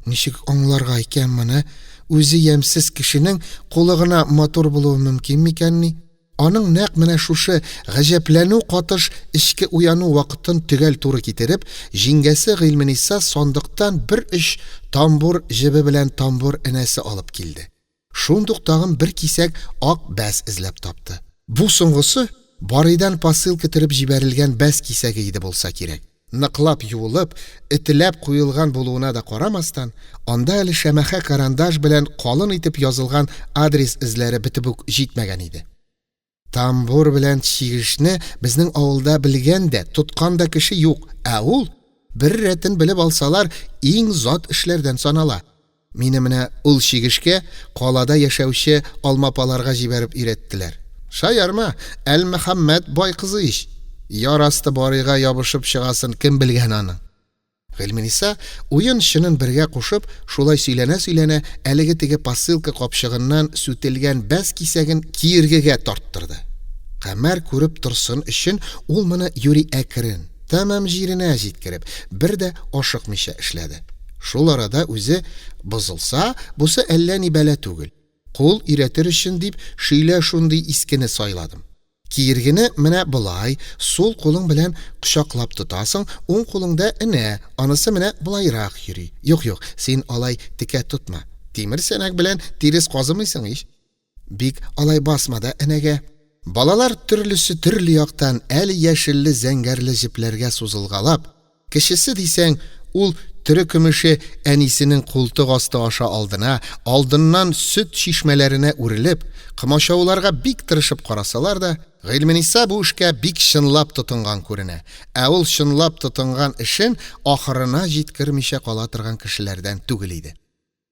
Ничек аңларга икән моны? Үзе ямьсез кешенең кулы гына матур булуы мөмкин микәнни? Аның нәкъ менә шушы гаҗәпләнү катыш эчке уяну вакытын төгәл туры китереп, җиңгәсе Гыйльмениса сандыктан бер уч тамбур җебе белән тамбур энәсе алып килде. Шундук тагын бер кисәк ак бәс эзләп тапты. Бу соңгысы Барыйдан посылка төреп җибәрелгән бәс кисәге иде булса кирәк. Ныклап юылып, өтеләп куелган булуына да карамастан, анда әле шәмәхә карандаш белән калын итеп язылган адрес эзләре бетеп үк җитмәгән иде. Тамбур белән чигешне безнең авылда белгән дә, тоткан да кеше юк, ә ул, бер рәтен белеп алсалар, иң зат эшләрдән санала. Мине менә ул чигешкә калада яшәүче алмапаларга җибәреп өйрәттеләр. Шаярма, Әлмөхәммәт бай кызы ич. Яр асты Барыйга ябышып чыгасын кем белгән аның? Гыйльмениса, уен-чынын бергә кушып, шулай сөйләнә-сөйләнә, әлеге теге посылка капчыгыннан сүтелгән бәз кисәген киергегә тарттырды. Камәр күреп торсын өчен ул моны юри әкрен, тәмам җиренә җиткереп, бер дә ашыкмыйча эшләде. Шул арада үзе бозылса, бусы әллә ни бәла түгел. Кул өйрәтер өчен дип, шөйлә шундый искене сайладым. Киергене менә болай, сул кулың белән кочаклап тотасың, уң кулыңда энә, анысы менә болайрак йөри. Юк-юк, син алай текә тотма. Тимер сәнәк белән тирес казымыйсың ич. Бик алай басма да энәгә. Балалар төрлесе төрле яктан әле яшелле-зәңгәрле җепләргә сузылгалап, кечесе дисәң, ул терекөмеше әнисенең култык асты аша алдына, алдыннан сөт чишмәләренә үрелеп, комачауларга бик тырышып карасалар да, Гыйльмениса бу эшкә бик чынлап тотынган күренә, ә ул чынлап тотынган эшен ахырына җиткермичә кала торган кешеләрдән түгел иде.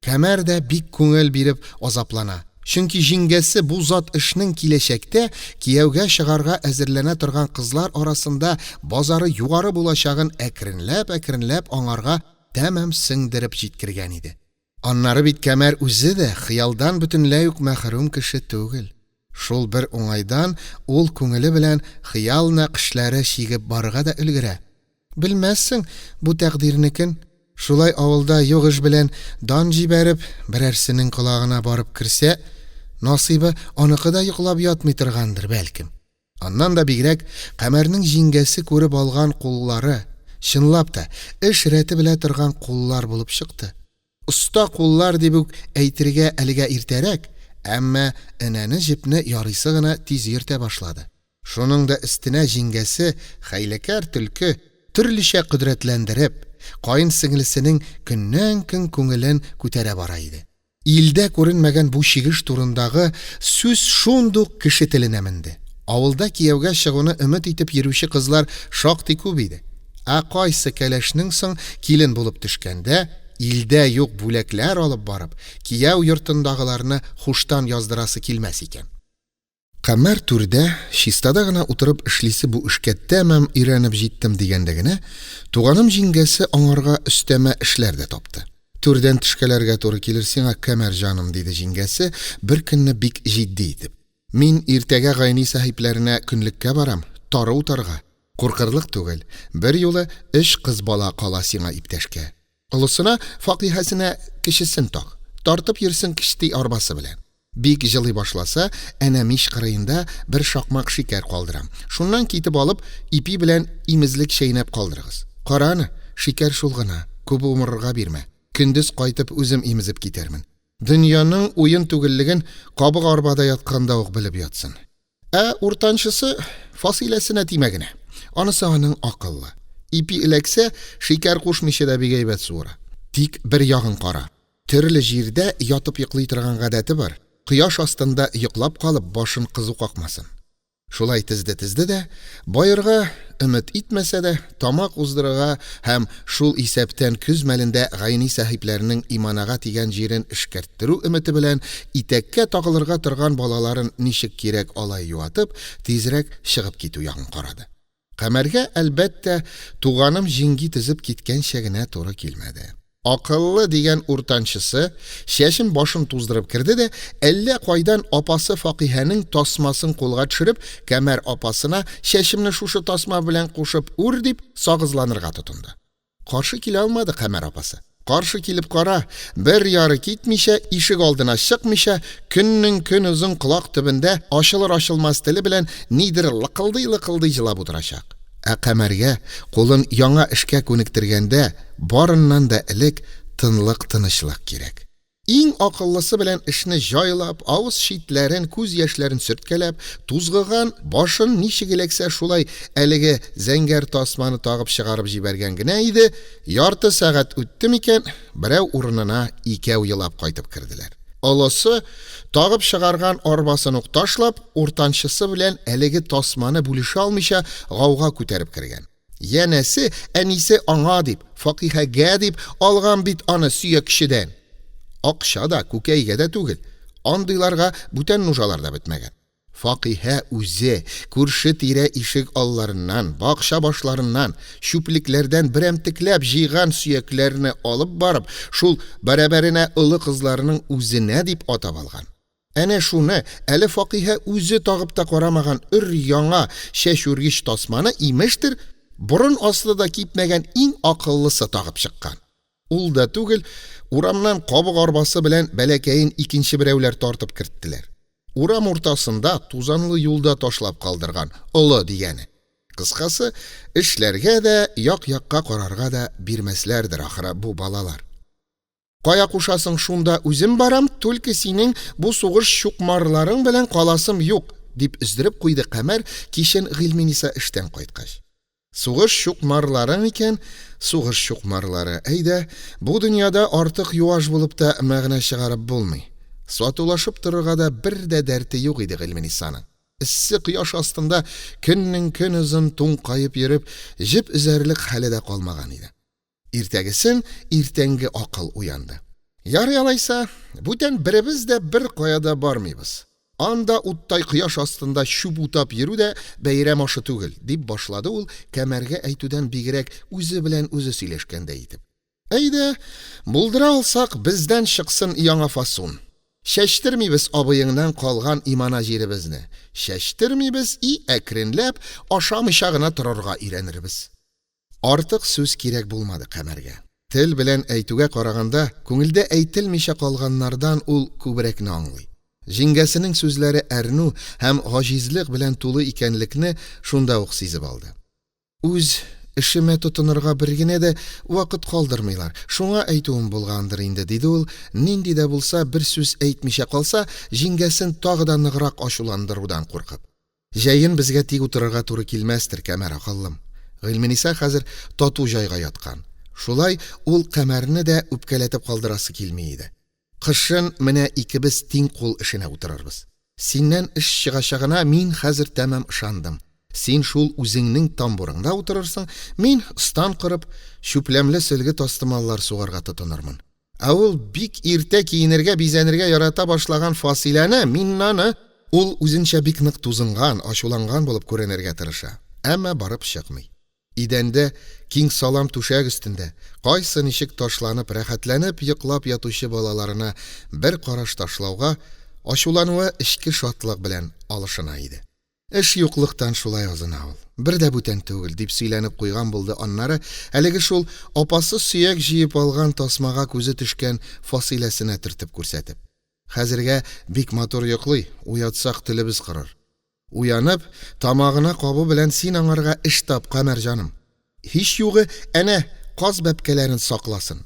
Камәр дә бик күңел биреп азаплана. Чөнки җиңгәсе бу зат эшнең киләчәктә кияүгә чыгарга әзерләнә торган кызлар арасында базары югары булачагын әкренләп-әкренләп аңарга тәмам сеңдереп җиткергән иде. Аннары бит Камәр үзе дә хыялдан бөтенләй үк мәхрүм кеше түгел. Шул бер уңайдан ул күңеле белән хыял нәкышләре чигеп барырга да өлгерә. Белмәссең бу тәкъдирнекен. Шулай авылда юк эш белән дан җибәреп, берәрсенең колагына барып керсә, насыйбы аныкы да йоклап ятмый торгандыр, бәлкем. Аннан да бигрәк, Камәрнең җиңгәсе күреп алган куллары, чынлап та, эш рәте белә торган куллар булып чыкты. Оста куллар дип үк әйтергә әлегә иртәрәк, әмма энәне-җепне ярыйсы гына тиз йөртә башлады. Шуның да өстенә җиңгәсе, хәйләкәр төлке, төрлечә кодрәтләндереп, каенсеңлесенең көннән-көн күңелен күтәрә бара иде. Илдә күренмәгән бу чигеш турындагы сүз шундук кеше теленә менде. Авылда кияүгә чыгуны өмет итеп йөрүче кызлар шактый күп иде. Ә кайсы кәләшнең соң килен булып төшкәндә, илдә юк бүләкләр алып барып, кияү йортындагыларны хуштан яздырасы килмәс икән? Камәр түрдә, чистада гына утырып эшлисе бу эшкә тәмам өйрәнеп җиттем дигәндә генә, туганым җиңгәсе аңарга өстәмә эшләр дә тапты. Түрдән төшкәләргә туры килер сиңа, Камәр җаным, диде җиңгәсе беркөнне бик җитди итеп. Мин иртәгә Гайни сәхипләренә көнлеккә барам, тары утарга. Куркырлык түгел, берьюлы өч кыз бала кала сиңа иптәшкә. Олысына, Факиһәсенә кечесен так, тартып йөрсен кечти арбасы белән. Бик җылый башласа, әнә мич кырыенда бер шакмак шикәр калдырам. Шуннан китеп алып, ипи белән имезлек чәйнәп калдырыгыз. Кара аны, шикәр шул гына, күп умырырга бирмә. Көндез кайтып үзем имезеп китәрмен. Дөньяның уен түгеллеген кабык арбада ятканда ук белеп ятсын. Ә уртанчысы Фасиләсенә тимә генә. Анысы аның акыллы. Ипи эләксә, шикәр кушмыйча да бик әйбәт суыра. Тик бер ягын кара. Төрле җирдә ятып йоклый торган гадәте бар. Кояш астында йоклап калып, башын кызу какмасын. Шулай тезде-тезде дә, баерга өмет итмәсә дә, тамак уздырырга һәм шул исәптән көз мәлендә Гайни сәхипләренең иманага тигән җирен эшкәрттерү өмете белән итәккә тагылырга торган балаларын ничек кирәк алай юатып, тизрәк чыгып китү ягын карады. Камәргә, әлбәттә, туганым җиңги тезеп киткәнчә генә туры килмәде. Акыллы дигән уртанчысы чәчен башын туздырып керде дә, әллә кайдан апасы Факиһәнең тасмасын кулга төшереп, Камәр апасына чәчемне шушы тасма белән кушып үр дип сагызланырга тотынды. Каршы килә алмады Камәр апасы. Каршы килеп кара, бер яры китмичә, ишек алдына чыкмыйча, көннең көн озын колак төбендә ачылыр-ачылмас теле белән нидер лыкылдый-лыкылдый җылап утырачак. Ә Камәргә, кулын яңа эшкә күнектергәндә, барыннан да элек тынлык-тынычлык кирәк. Иң акыллысы белән эшне җайлап, авыз читләрен, күз яшьләрен сөрткәләп, тузгыган башын ничек эләксә шулай әлеге зәңгәр тасманы тагып чыгарып җибәргән генә иде, ярты сәгать үтте микән, берәү урынына икәү елап кайтып керделәр. Олысы, тагып чыгарган арбасын ук ташлап, уртанчысы белән әлеге тасманы бүлешә алмыйча гауга күтәреп кергән. Янәсе, әнисе аңа дип, Факиһәгә дип алган бит аны сөякчедән. Акча да, күкәйгә дә түгел. Андыйларга бүтән нужалар да бетмәгән. Факиһә үзе күрше-тирә ишек алларыннан, бакча башларыннан, чүплекләрдән берәмтекләп җыйган сөякләрне алып барып, шул бәрабәренә олы кызларының үзенә дип атап алган. Әнә шуны, әле Факиһә үзе тагып та карамаган өр-яңа чәч үргеч тасманы, имештер, борын асты да кипмәгән иң акыллысы тагып чыккан. Ул да түгел, урамнан кабык арбасы белән бәләкәен икенче берәүләр тартып керттеләр. Урам уртасында тузанлы юлда ташлап калдырган олы дигәне. Кыскасы, эшләргә дә, як-якка карарга да бирмәсләрдер ахыры бу балалар. Кая кушасың, шунда үзем барам, только синең бу сугыш чукмарларың белән каласым юк, дип өздереп куйды Камәр кичен Гыйльмениса эштән кайткач. Сугыш чукмарларың икән, сугыш чукмарлары. Әйдә, бу дөньяда артык юаш булып та мәгънә чыгарып булмый. Сатулашып торырга да бер дә дәрте юк иде Гыйльменисаның. Эссе кояш астында көннең көн озын туңкаеп йөреп, җеп өзәрлек хәле дә калмаган иде. Иртәгесен иртәнге акыл уянды. Ярый алайса, бүтән беребез дә бер кая да бармыйбыз. Анда уттай кояш астында чүп утап йөрү дә бәйрәм ашы түгел, дип башлады ул, Камәргә әйтүдән бигрәк үзе белән үзе сөйләшкәндәй итеп. Әйдә, булдыра алсак, бездән чыксын яңа фасун. Чәчтермибез абыеңнан калган имана җиребезне. Чәчтермибез и әкренләп ашамыйча гына торырга өйрәнербез. Артык сүз кирәк булмады Камәргә. Тел белән әйтүгә караганда, күңелдә әйтелмичә калганнардан ул күбрәкне аңлый. Җиңгәсенең сүзләре әрнү һәм гаҗизлек белән тулы икәнлекне шунда ук сизеп алды. Үз эшемә тотынырга бер генә дә вакыт калдырмыйлар, шуңа әйтүем булгандыр инде, диде ул, нинди дә булса бер сүз әйтмичә калса, җиңгәсен тагы да ныграк ачуландырудан куркып. Җәен безгә тик утырырга туры килмәстер, Камәр акыллым. Гыйльмениса хәзер тату җайга яткан. Шулай ул Камәрне дә үпкәләтеп калдырасы килми иде. Кышын менә икебез тиң кул эшенә утырырбыз. Синнән эш чыгачагына мин хәзер тәмам ышандым. Син шул үзеңнең тамбурыңда утырырсың, мин, стан корып, чүпләмле сөлге-тастымаллар сугарга тотынырмын. Ә ул бик иртә киенергә, бизәнергә ярата башлаган Фасиләне, Миннаны, ул үзенчә бик нык тузынган, ачуланган булып күренергә тырыша, әмма барып чыкмый. Идәндә, киң салам түшәк өстендә, кайсы ничек ташланып, рәхәтләнеп йоклап ятучы балаларына бер караш ташлауга, ачулануы эчке шатлык белән алышына иде. Эш юклыктан шулай азына ул. Бер дә бүтән түгел, дип сөйләнеп куйган булды аннары, әлеге шул апасы сөяк җыеп алган тасмага күзе төшкән Фасиләсенә төртеп күрсәтеп. Хәзергә бик матур йоклый, уятсак телебез корыр. Уянып, тамагына кабу белән син аңарга эш тап, Камәр җаным. Һич югы, әнә, каз бәбкәләрен сакласын.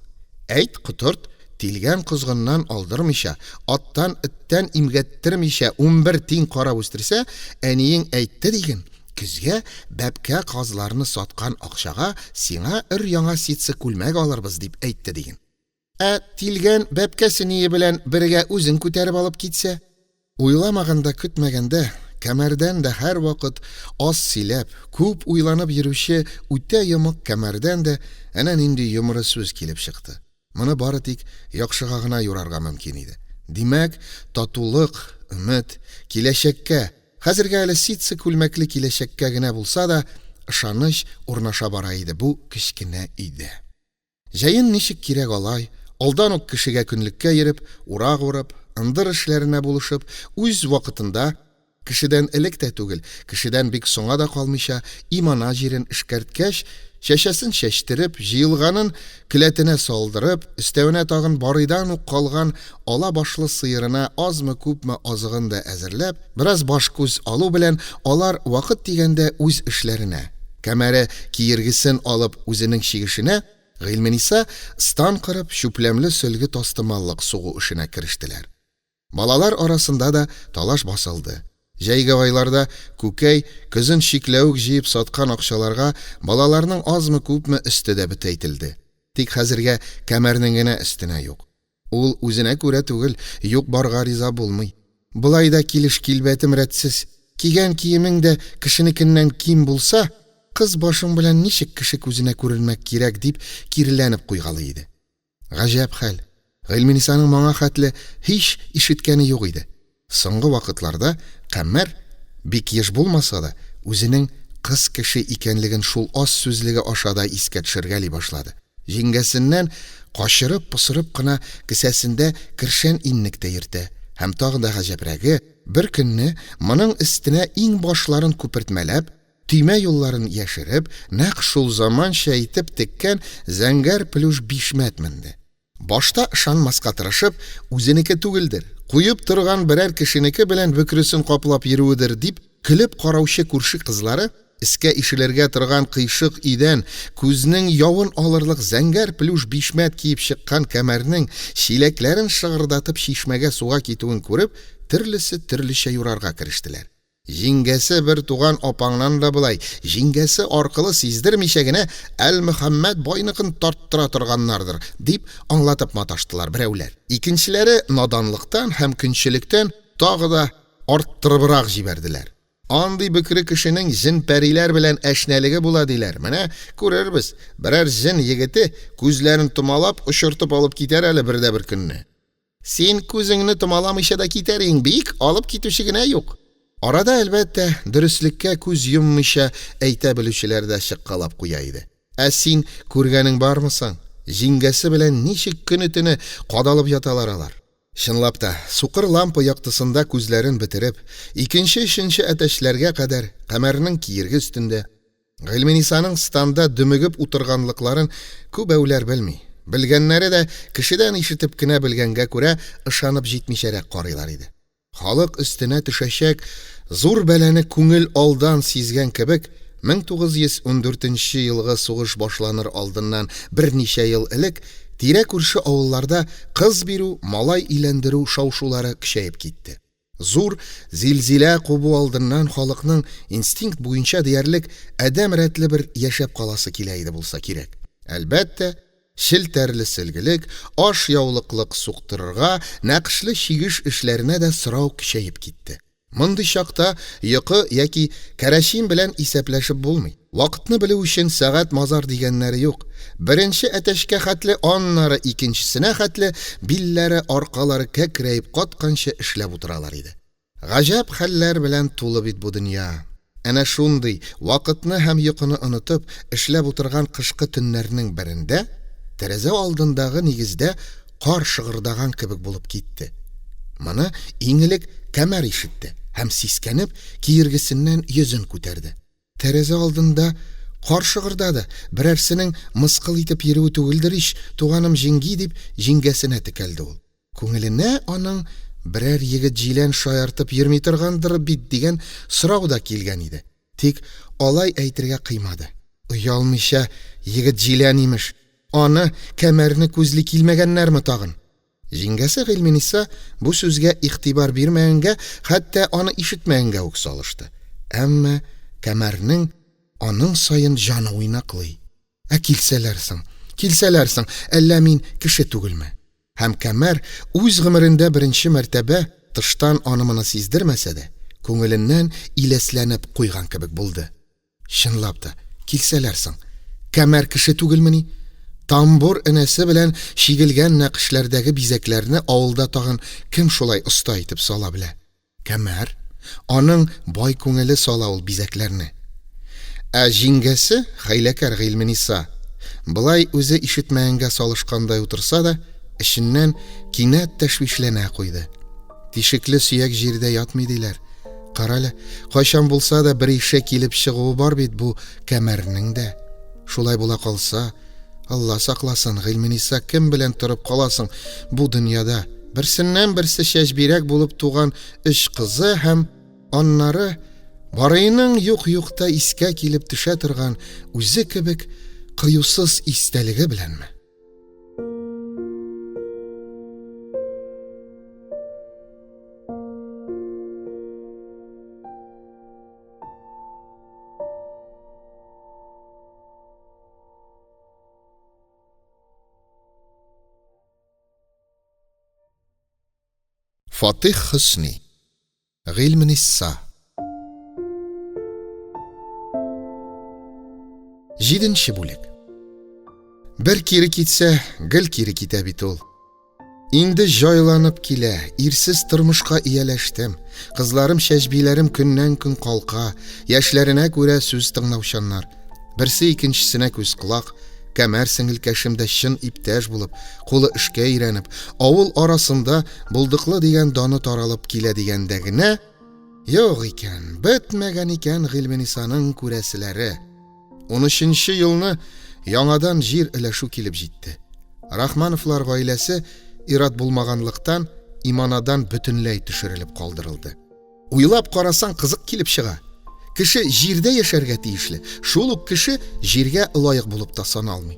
Әйт, котырт, тилгән козгыннан алдырмыйча, аттан-эттән имгәттермичә 11 тиң карап үстерсә, әниең әйтте диген, Көзгә бәбкә казларны саткан акчага сиңа өр-яңа ситсы күлмәк алырбыз, дип әйтте диген. Ә тилгән бәбкәсе ние белән бергә үзен күтәреп алып китсә? Уйламаганда, көтмәгәндә, Камәрдән дә һәрвакыт аз сөйләп, күп уйланып йөрүче үтә йомык Камәрдән дә әнә нинди йомры сүз килеп чыкты. Моны бары тик яхшыга гына юрарга мөмкин иде. Димәк, татулык, өмет, киләчәккә, хәзергә әле ситсы күлмәкле киләчәккә генә булса да, ышаныч урнаша бара иде бу кечкенә өйдә. Җәен ничек кирәк алай, алдан ук кешегә көнлеккә йөреп, урак урып, ындыр эшләренә булышып, үз вакытында, кешедән элек тә түгел, кешедән бик соңа да калмыйча, имана җирен эшкәрткәч, чәчәсен чәчтереп, җыелганын келәтенә салдырып, өстәвенә тагын Барыйдан ук калган ала башлы сыерына азмы-күпме азыгын да әзерләп, бераз баш-күз алу белән алар вакыт дигәндә үз эшләренә, Камәре киергесен алып үзенең чигешенә, Гыйльмениса стан корып, чүпләмле сөлге тастымаллык сугу эшенә керештеләр. Балалар арасында да талаш басылды. Җәйге айларда күкәй, көзен чикләвек җыеп саткан акчаларга балаларның азмы-күпме өсте дә бөтәйтелде. Тик хәзергә Камәрнең генә өстенә юк. Ул үзенә күрә түгел, юк-барга риза булмый. Болай да килеш-килбәтем рәтсез, кигән киемең дә кешенекеннән ким булса, кыз башың белән ничек кеше күзенә күренмәк кирәк, дип киреләнеп куйгалый иде. Гаҗәп хәл, Гыйльменисаның моңа хәтле һич ишеткәне юк иде. Соңгы вакытларда Камәр, бик еш булмаса да, үзенең кыз кеше икәнлеген шул аз сүзлеге аша да искә төшергәли башлады. Җиңгәсеннән качырып-посырып кына кесәсендә кершән иннек тә йөртә һәм тагын да гаҗәбрәге, бер көнне моның өстенә иңбашларын күпертмәләп, төймә юлларын яшереп, нәкъ шул заманча итеп теккән зәңгәр плюш бишмәт менде. Башта ышанмаска тырышып, үзенеке түгелдер, куеп торган берәр кешенеке белән бөкресен каплап йөрүедер дип көлеп караучы күрше кызлары, өскә ишелергә торган кыйшык өйдән күзнең явын алырлык зәңгәр плюш бишмәт киеп чыккан Камәрнең чиләкләрен шыгырдатып чишмәгә суга китүен күреп, төрлесе төрлечә юрарга керештеләр. Җиңгәсе бер туган апаңнан да болай, җиңгәсе аркылы сиздермичә генә Әлмөхәммәт байныкын тарттыра торганнардыр, дип аңлатып маташтылар берәүләр. Икенчеләре наданлыктан һәм көнчелектән тагы да арттырыбрак җибәрделәр. Андый бөкре кешенең җен-пәриләр белән әшнәлеге була, диләр. Менә күрербез, берәр җен егете күзләрен томалап, очыртып алып китәр әле бер дә бер көнне. Син күзеңне томаламыйча да китәр иң, бик алып китүче генә юк. Арада, әлбәттә, дөреслеккә күз йоммыйча әйтә белүчеләр дә чыккалап куя иде. Ә син күргәнең бармы соң? Җиңгәсе белән ничек көне-төне кадалып яталар алар. Чынлап та, сукыр лампа яктысында күзләрен бетереп, икенче-өченче әтәчләргә кадәр Камәрнең киерге өстендә, Гыйльменисаның станда дөмегеп утырганлыкларын күбәүләр белми. Белгәннәре дә кешедән ишетеп кенә белгәнгә күрә ышанып җитмичәрәк карыйлар иде. Халык өстенә төшәчәк зур бәлане күңел алдан сизгән кебек, 1914 нче елгы сугыш башланыр алдыннан берничә ел элек тирә-күрше авылларда кыз бирү, малай өйләндерү шау-шулары көчәеп китте. Зур зилзилә кубу алдыннан халыкның инстинкт буенча диярлек адәм рәтле бер яшәп каласы килә иде булса кирәк. Әлбәттә, челтәрле сөлгелек, ашъяулыклык суктырырга, нәкышле чигеш эшләренә дә сорау көчәеп китте. Мондый чакта йокы яки кәрәчин белән исәпләшеп булмый. Вакытны белү өчен сәгать-мазар дигәннәре юк. Беренче әтәчкә хәтле, аннары икенчесенә хәтле билләре, аркалары кәкрәеп катканчы эшләп утыралар иде. Гаҗәп хәлләр белән тулы бит бу дөнья. Әнә шундый, вакытны һәм йокыны онытып, эшләп утырган кышкы төннәрнең берендә тәрәзә алдындагы нигездә кар шыгырдаган кебек булып китте. Моны иң элек Камәр ишетте һәм сискәнеп, киергесеннән йөзен күтәрде. Тәрәзә алдында кар шыгырдады, берәрсенең мыскыл итеп йөрүе түгелдер ич, туганым җиңги, дип җиңгәсенә текәлде ул. Күңеленә аның берәр егет-җилән шаяртып йөрми торгандыр бит дигән сорау да килгән иде. Тик алай әйтергә кыймады. Оялмыйча егет-җилән, имеш. Аны, Камәрне күзли килмәгәннәрме тагын? Җиңгәсе Гыйльмениса бу сүзгә игътибар бирмәгәнгә, хәтта аны ишетмәгәнгә үк салышты. Әмма Камәрнең аның саен җаны уйнаклый. Ә килсәләр соң, килсәләр соң, әллә мин кеше түгелме? Һәм Камәр үз гомерендә беренче мәртәбә тыштан аны-моны сиздермәсә дә, күңеленнән иләсләнеп куйган кебек булды. Чынлап та, килсәләр соң, Камәр кеше түгелмени? Тамбур энәсе белән чигелгән нәкышләрдәге бизәкләрне авылда тагын кем шулай оста итеп сала белә? Камәр, аның бай күңеле сала ул бизәкләрне. Ә җиңгәсе, хәйләкәр Гыйльмениса, болай үзе ишетмәгәнгә салышкандай утырса да, эченнән кинәт тәшвишләнә куйды. Тишекле сөяк җирдә ятмый диләр. Карале, кайчан булса да бер ише килеп чыгуы бар бит бу Камәрнең дә. Шулай була калса, Алла сакласын, Гыйльмениса, кем белән торып каласың бу дөньяда? Берсеннән-берсе чәчбирәк булып туган өч кызы һәм аннары Барыйның юк-юкта искә килеп төшә торган үзе кебек кыюсыз истәлеге беләнме? Фатих Хөсни. Гыйльменисса. Җиденче бүлек. Бер кире китсә, гел кире китә бит ул. Инде җайланып килә, ирсез тормышка ияләштем. Кызларым, чәчбиләрем көннән-көн калка, яшьләренә күрә сүз тыңлаучаннар. Берсе икенчесенә күз-колак, Камәр сеңелкәшем дә чын иптәш булып, кулы эшкә өйрәнеп, авыл арасында булдыклы дигән даны таралып килә дигәндә генә, юк икән, бетмәгән икән Гыйльменисаның күрәселәре. Унөченче елны яңадан җир өләшү килеп җитте. Рахмановлар гаиләсе ир-ат булмаганлыктан иманадан бөтенләй төшерелеп калдырылды. Уйлап карасаң, кызык килеп чыга. Кеше җирдә яшәргә тиешле, шул ук кеше җиргә лаек булып та саналмый.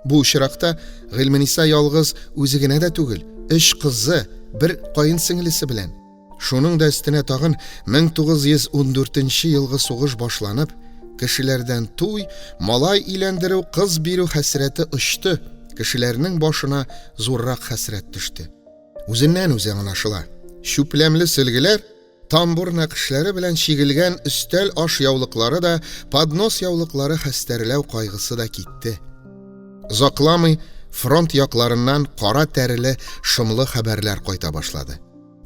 Бу очракта Гыйльмениса ялгыз үзе генә дә түгел, өч кызы, бер каен сеңлесе белән. Шуның да өстенә тагын 1914 елгы сугыш башланып, кешеләрдән туй, малай өйләндерү, кыз бирү хәсрәте очты, кешеләрнең башына зуррак хәсрәт төште. Үзеннән-үзе аңлашыла, чүпләмле сөлгеләр Тамбур нәкышләре белән чигелгән өстәл ашъяулыклары да, поднос яулыклары хәстәрләү кайгысы да китте. Озакламый фронт якларыннан кара тәреле шомлы хәбәрләр кайта башлады.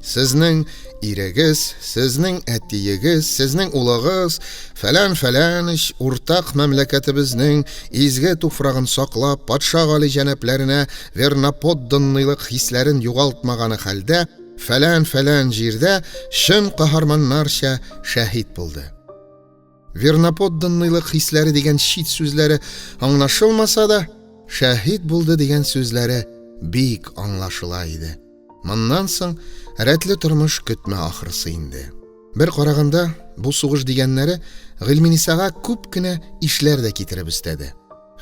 Сезнең ирегез, сезнең әтиегез, сезнең улыгыз, фәлән-фәләнич, уртак мәмләкәтебезнең изге туфрагын саклап, патша галиҗәнәпләренә верноподданныйлык хисләрен югалтмаганы хәлдә, фәлән-фәлән җирдә чын каһарманнарча шәһит булды. Верноподданныйлык хисләре дигән чит сүзләре аңлашылмаса да, шәһит булды дигән сүзләре бик аңлашыла иде. Моннан соң рәтле тормыш көтмә ахрысы инде. Бер караганда, бу сугыш дигәннәре Гыйльменисага күп кенә ишләр дә китереп өстәде.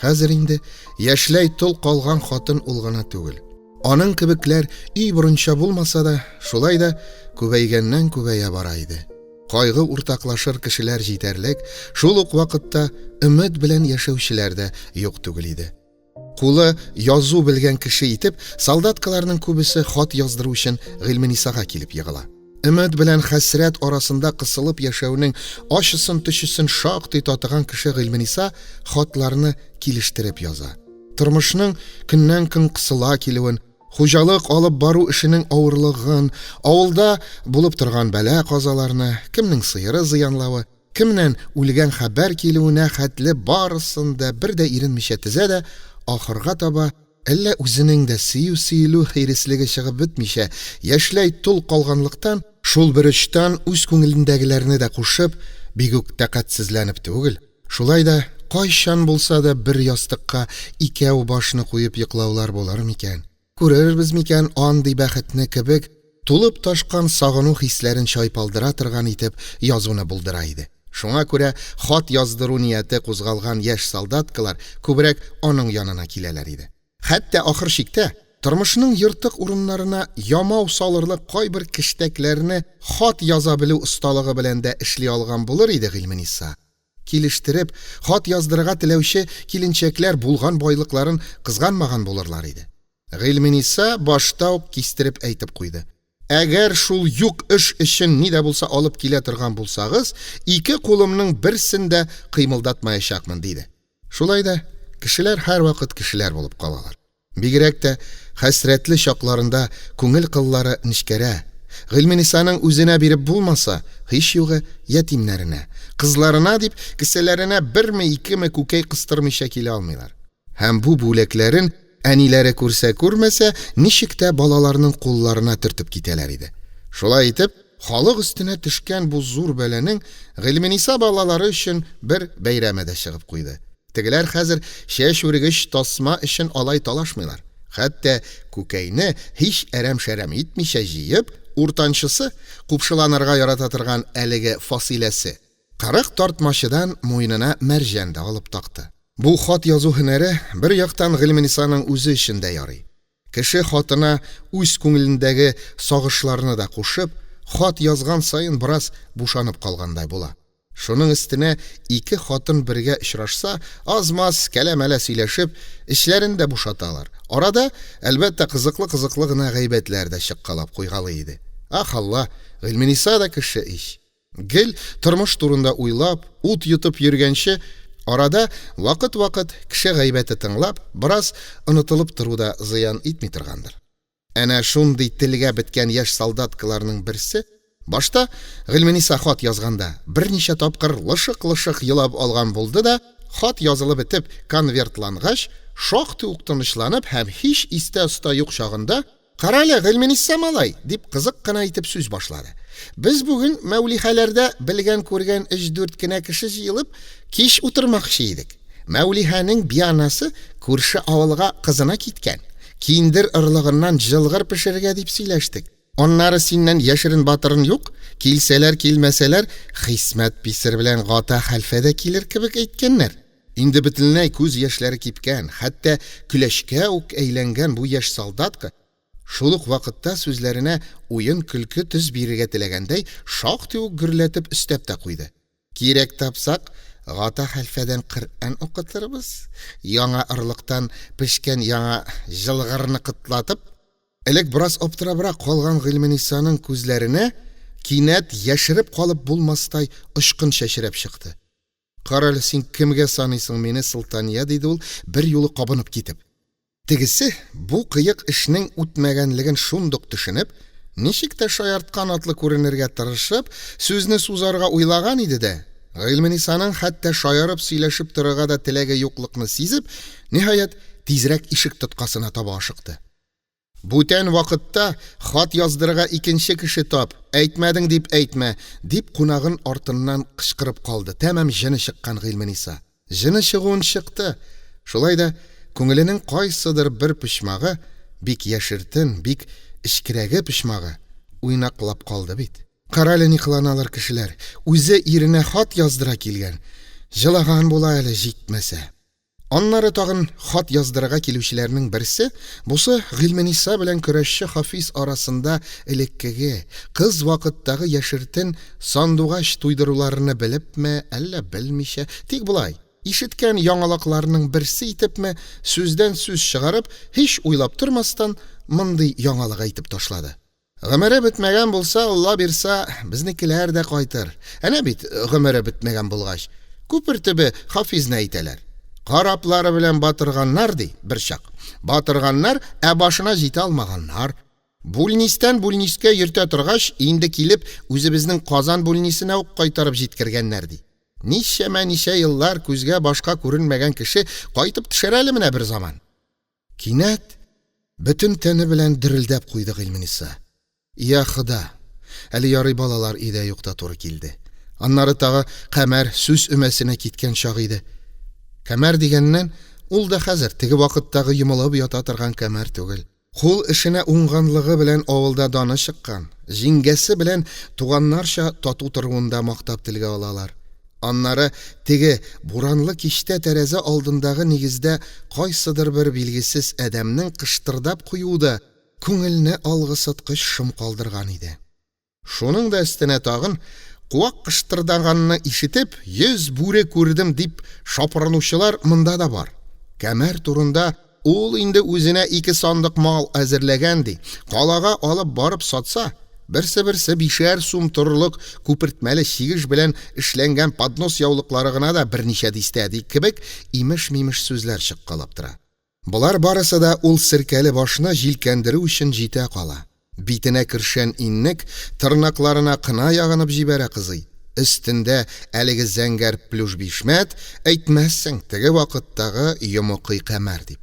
Хәзер инде яшьләй тол калган хатын ул гына түгел. Аның кебекләр өй борынча булмаса да, шулай да күбәйгәннән күбәя бара иде. Кайгы уртаклашыр кешеләр җитәрлек, шул ук вакытта өмет белән яшәүчеләр дә юк түгел иде. Кулы язу белгән кеше итеп, солдаткаларның күбесе хат яздыру өчен Гыйльменисага килеп егыла. Өмет белән хәсрәт арасында кысылып яшәүнең ачысын-төчесен шактый татыган кеше Гыйльмениса хатларны килештереп яза. Тормышның көннән-көн кысыла килүен, хуҗалык алып бару эшенең авырлыгын, авылда булып торган бәла-казаларны, кемнең сыеры зыянлавы, кемнән үлгән хәбәр килүенә хәтле барысын да бер дә иренмичә тезә дә, ахырга таба Әллә үзенең дә сөю-сөелү хиреслеге чыгып бетмичә, яшьләй тол калганлыктан, шул бер очтан үз күңелендәгеләрне дә кушып, бик үк тәкатьсезләнеп түгел, шулай да кайчан булса да бер ястыкка икәү башны куеп йоклаулар булыр микән, күрербез микән андый бәхетне кебек тулып ташкан сагыну хисләрен чайпалдыра торган итеп язуны булдыра иде. Шуңа күрә хат яздыру нияте кузгалган яшь солдаткалар күбрәк аның янына киләләр иде. Хәтта ахыр чиктә, тормышның ертык урыннарына ямау салырлык кайбер кештәкләрне хат яза белү осталыгы белән дә эшли алган булыр иде Гыйльмениса. килештереп, хат яздырырга теләүче киленчәкләр булган байлыкларын кызганмаган булырлар иде. Гыйльмениса башта ук кистереп әйтеп куйды. Әгәр шул юк эш өчен ни дә булса алып килә торган булсагыз, ике кулымның берсен дә кыймылдатмаячакмын, диде. Шулай да кешеләр һәрвакыт кешеләр булып калалар. Бигрәк тә хәсрәтле чакларында күңел кыллары нечкәрә. Гыйльменисаның үзенә биреп булмаса, һич югы ятимнәренә, кызларына дип кесәләренә берме-икеме күкәй кыстырмыйча килә алмыйлар. Һәм бу бүләкләрен әниләре күрсә-күрмәсә, ничек тә балаларының кулларына төртеп китәләр иде. Шулай итеп, халык өстенә төшкән бу зур бәланең Гыйльмениса балалары өчен бер бәйрәме дә чыгып куйды. Тегеләр хәзер чәч үргеч тасма өчен алай талашмыйлар. Хәтта күкәйне һич әрәм-шәрәм итмичә җыеп, уртанчысы, купшыланырга ярата торган әлеге Фасиләсе, 40 тартмачыдан муенына мәрҗән дә алып такты. Бу хат язу һөнәре бер яктан Гыйльменисаның үзе өчен дә ярый. Кеше хатына үз күңелендәге сагышларны да кушып, хат язган саен бераз бушанып калгандай була. Шуның өстенә ике хатын бергә очрашса, аз-маз кәлә-мәлә сөйләшеп, эчләрен дә бушаталар. Арада, әлбәттә, кызыклы-кызыклы гына гайбәтләр дә чыккалап куйгалый иде. Ах, Алла, Гыйльмениса да кеше ич. Гел тормыш турында уйлап, ут йотып йөргәнче, арада вакыт-вакыт кеше гайбәте тыңлап, бераз онытылып тору да зыян итми торгандыр. Әнә шундый телгә беткән яшь солдаткаларның берсе башта Гыйльмениса хат язганда берничә тапкыр лышык-лышык елап алган булды да, хат язылып бетеп, конвертлангач, шактый ук тынычланып һәм һич истә-оста юк чагында, Карале, Гыйльмениса малай, дип кызык кына итеп сүз башлады. Без бүген Мәүлихәләрдә белгән-күргән өч-дүрт кенә кеше җыелып, кич утырмакчы идек. Мәүлихәнең бианасы күрше авылга кызына киткән. Киндер орлыгыннан җылгыр пешерергә дип сөйләштек. Аннары синнән яшерен-батырын юк, килсәләр-килмәсәләр, Хисмәт писер белән Гата хәлфә дә килер кебек әйткәннәр. Инде бөтенләй күз яшьләре кипкән, хәтта көләчкә үк әйләнгән бу яшь солдатка, шул ук вакытта сүзләренә уен-көлке төс бирергә теләгәндәй, шактый ук гөрләтеп өстәп тә куйды. Кирәк тапсак, Гата хәлфәдән Коръән укытырбыз, яңа орлыктан пешкән яңа җылгырны котлатып, Элек бераз аптырабрак калган Гыйльменисаның күзләренә кинәт яшереп калып булмастай очкын чәчрәп чыкты. Карале, син кемгә саныйсың мине, Солтания, диде ул, берьюлы кабынып китеп. Тегесе, бу кыек эшнең үтмәгәнлеген шундук төшенеп, ничек тә шаярткан атлы күренергә тырышып, сүзне сузарга уйлаган иде дә, Гыйльменисаның хәтта шаярып сөйләшеп торырга да теләге юклыкны сизеп, ниһаять, тизрәк ишек тоткасына таба ашыкты. Бүтән вакытта хат яздырырга икенче кеше тап, әйтмәдең дип әйтмә, дип кунагын артыннан кычкырып калды тәмам җене чыккан Гыйльмениса. Җене чыгуын чыкты, шулай да күңеленең кайсыдыр бер почмагы, бик яшертен, бик эчкерәге почмагы, уйнаклап калды бит. Карале, ни кыланалар кешеләр, үзе иренә хат яздыра килгән, җылаган була әле җитмәсә. Аннары тагын хат яздырырга килүчеләрнең берсе, бусы Гыйльмениса белән көрәшче Хафиз арасында элеккеге, кыз вакыттагы яшертен сандугач туйдыруларны белепме, әллә белмичә, тик болай, ишеткән яңалыкларның берсе итепме, сүздән сүз чыгарып, һич уйлап тормастан, мондый яңалык әйтеп ташлады. Гомере бетмәгән булса, Алла бирса, безнекеләр дә кайтыр. Әнә бит, гомере бетмәгән булгач, күпер төбе Хафизны әйтәләр. Караплары белән батырганнар, ди, берчак. Батырганнар, ә башына җитә алмаганнар. Бүлнистән бүлнискә йөртә торгач, инде килеп, үзебезнең Казан бүлнисенә үк кайтарып җиткергәннәр, ди. Ничәмә-ничә еллар күзгә-башка күренмәгән кеше кайтып төшәр әле менә берзаман. Кинәт бөтен тәне белән дерелдәп куйды Гыйльмениса. Я Хода! Әле ярый балалар өйдә юкта туры килде. Аннары тагы Камәр сүз өмәсенә киткән чак иде. Камәр дигәннән, ул да хәзер теге вакыттагы йомылып ята торган Камәр түгел. Кул эшенә уңганлыгы белән авылда даны чыккан, җиңгәсе белән туганнарча тату торуын да мактап телгә алалар. Аннары теге буранлы кичтә тәрәзә алдындагы нигездә кайсыдыр бер билгесез адәмнең кыштырдап куюы да күңелне алгысыткыч шом калдырган иде. Шуның да өстенә тагын Куак кыштырдаганны ишетеп, 100 бүре күрдем дип шапырынучылар монда да бар. Камәр турында ул инде үзенә 2 сандык мал әзерләгән, ди. Калага алып барып сатса, берсе-берсе 5 сум торырлык күпертмәле чигеш белән эшләнгән поднос яулыклары гына да берничә дистә, ди кебек имеш-мимеш сүзләр чыккалап тора. Болар барысы да ул серкәле башны җилкәндерү өчен җитә кала. Битенә кершән иннек, тырнакларына кына ягынып җибәрә кызый. Өстендә әлеге зәңгәр плюш бишмәт, әйтмәссең, теге вакыттагы йомыкый Камәр дип.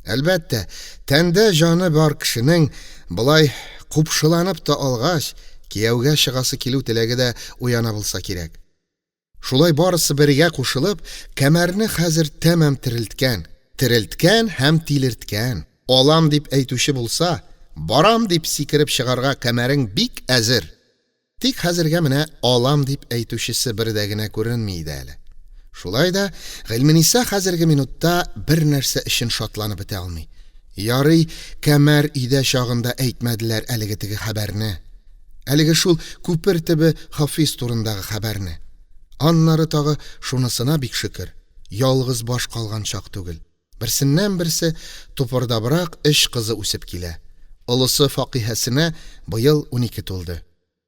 Әлбәттә, тәндә җаны бар кешенең болай купшыланып та алгач, кияүгә чыгасы килү теләге дә уяна булса кирәк. Шулай барысы бергә кушылып, Камәрне хәзер тәмам терелткән, терелткән һәм тилерткән. Алам дип әйтүче булса, барам дип сикереп чыгарга Камәрең бик әзер. Тик хәзергә менә алам дип әйтүчесе бер дә генә күренми иде әле. Шулай да Гыйльмениса хәзерге минутта бер нәрсә өчен шатланып бетә алмый. Ярый, Камәр өйдә чагында әйтмәделәр әлеге теге хәбәрне. Әлеге шул күпер төбе Хафиз турындагы хәбәрне. Аннары тагы шунысына бик шөкер, ялгыз баш калган чак түгел. Берсеннән берсе тупырдабрак 3 кызы үсеп килә. Олысы Факиһәсенә быел 12 тулды.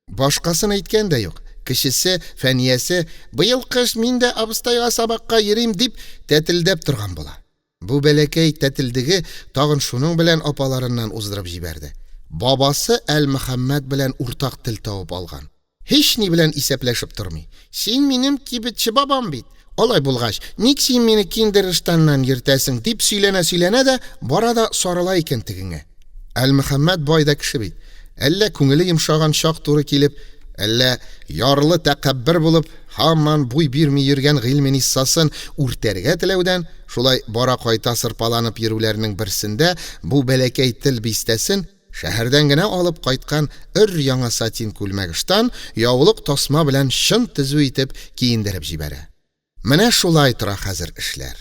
Башкасын әйткән дә юк. Кечесе, Фәниясе, быел кыш мин дә абыстайга сабакка йөрим дип тәтелдәп торган була. Бу бәләкәй тәтелдеге тагын шуның белән апаларыннан уздырып җибәрде. Бабасы Әл-Мөхәммәд белән уртак тел табып алган. Һич ни белән исәпләшеп тормый. Син минем кибетче бабам бит. Алай булгач, ник син мине киндер ыштаннан йөртәсең дип сөйләнә-сөйләнә дә бара да сарыла икән тегеңә. Әл-Мөхәммәд бай да кеше бит. Әллә күңеле йомшаган чак туры килеп, әллә ярлы тәкәббер булып, һаман буй бирми йөргән Гыйльменисасын үртәргә теләүдән, шулай бара кайта сырпаланып йөрүләрнең берсендә бу бәләкәй тел бистәсен шәһәрдән генә алып кайткан өр-яңа сатин күлмәк-ыштан, яулык тасма белән чын төзү итеп киендереп җибәрә. Менә шулай тора хәзер эшләр.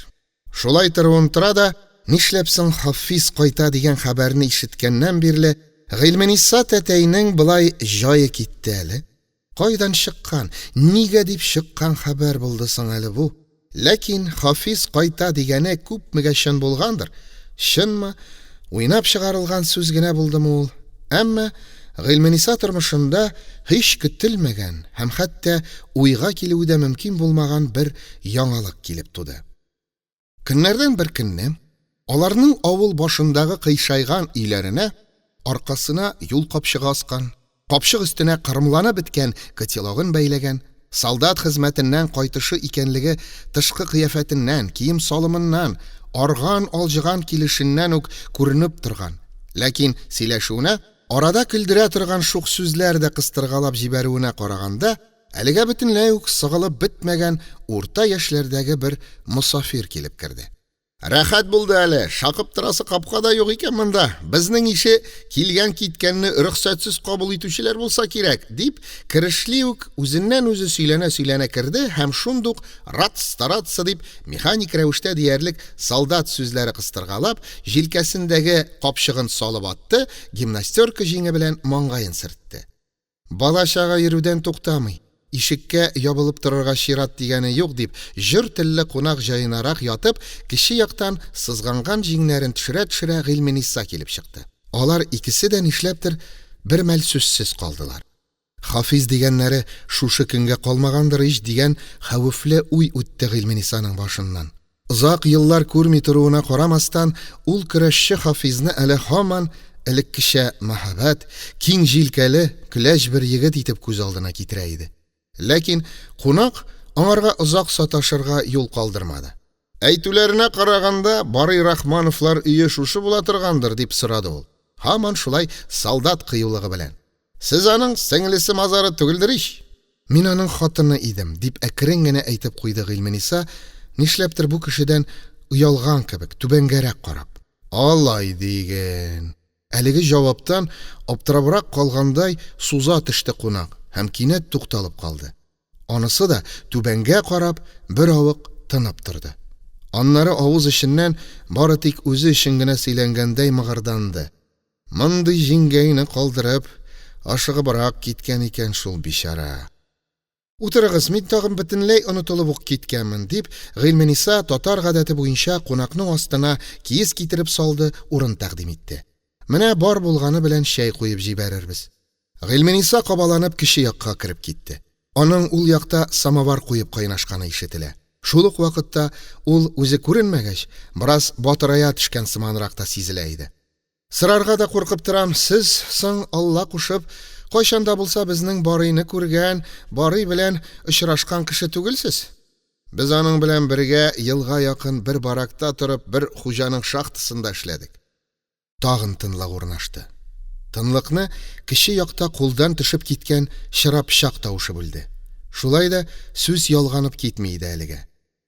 Шулай торуын тора да, нишләп соң Хафиз кайта дигән хәбәрне ишеткәннән бирле Гыйльмениса тәтәйнең болай җае китте әле. Кайдан чыккан, нигә дип чыккан хәбәр булды соң әле бу? Ләкин Хафиз кайта дигәне күпмегә чын булгандыр? Чынмы? Уйнап чыгарылган сүз генә булдымы ул? Әмма Гыйльмениса тормышында һич көтелмәгән һәм хәтта уйга килүе дә мөмкин булмаган бер яңалык килеп туды. Көннәрдән бер көнне аларның авыл башындагы кыйшайган өйләренә аркасына юл капчыгы аскан, капчык өстенә кырымланып беткән котелогын бәйләгән, солдат хезмәтеннән кайтышы икәнлеге тышкы кыяфәтеннән, кием салымыннан, арган алҗыган килешеннән үк күренеп торган. Ләкин сөйләшүенә арада көлдерә торган шук сүзләр дә кыстыргалап җибәрүенә караганда, әлегә бөтенләй үк сыгылып бетмәгән урта яшьләрдәге бер мосафир килеп керде. Рәхәт булды әле, шакып торасы капка да юк икән монда. Безнең ише килгән киткәнне рөхсәтсез кабул итүчеләр булса кирәк, дип, керешли үк үзеннән үзе сөйләнә-сөйләнә керде һәм шундук рад стараться дип механик рәвештә диярлек солдат сүзләре кыстыргалап, җилкәсендәге капчыгын салып атты, гимнастерка җиңе белән маңгаен сөртте. Бала-чага йөрүдән туктамый, ишеккә ябылып торырга чират дигәне юк дип, җор телле кунак җаенарак ятып, кече яктан сызганган җиңнәрен төшерә-төшерә Гыйльмениса килеп чыкты. Алар икесе дә нишләптер бер мәл сүзсез калдылар. Хафиз дигәннәре шушы көнгә калмагандыр ич дигән хәвефле уй үтте Гыйльменисаның башыннан. Озак еллар күрми торуына карамастан, ул көрәшче Хафизны әле һаман элеккечә мәһабәт, киң җилкәле, көләч бер егет итеп күз алдына китерә иде. Ләкин кунак аңарга озак саташырга юл калдырмады. Әйтүләренә караганда, Барый Рахмановлар өе шушы була торгандыр, дип сорады ул. Һаман шулай солдат кыюлыгы белән. Сез аның сеңлесе мазары түгелдер ич? Мин аның хатыны идем, дип әкрен генә әйтеп куйды Гыйльмениса, нишләптер бу кешедән оялган кебек, түбәнгәрәк карап. Алай диген. Әлеге җаваптан аптырабрак калгандай суза төште кунак һәм кинәт тукталып калды. Анысы да түбәнгә карап, бер авык тынып торды. Аннары авыз эченнән бары тик үзе өчен генә сөйләнгәндәй мыгырданды. Мондый җиңгәйне калдырып, ашыгыбрак киткән икән шул бичара. Утырыгыз, мин тагын бөтенләй онытылып ук киткәнмен, дип, Гыйльмениса татар гадәте буенча кунакның астына киез китереп салды, урын тәкъдим итте. Менә бар булганы белән чәй куеп җибәрербез. Гыйльмениса кабаланып кече якка кереп китте. Аның ул якта самовар куеп кайнашканы ишетелә. Шул ук вакытта ул үзе күренмәгәч, бераз батырая төшкән сыманрак та сизелә иде. Сорарга да куркып торам, сез соң, Алла кушып, кайчан да булса безнең Барыйны күргән, Барый белән очрашкан кеше түгелсез? Без аның белән бергә елга якын бер баракта торып, бер хуҗаның шахтасында эшләдек. Тагын тынлык урнашты. Тынлыкны кече якта кулдан төшеп киткән чыра пычак тавышы бүлде. Шулай да сүз ялганып китми иде әлегә.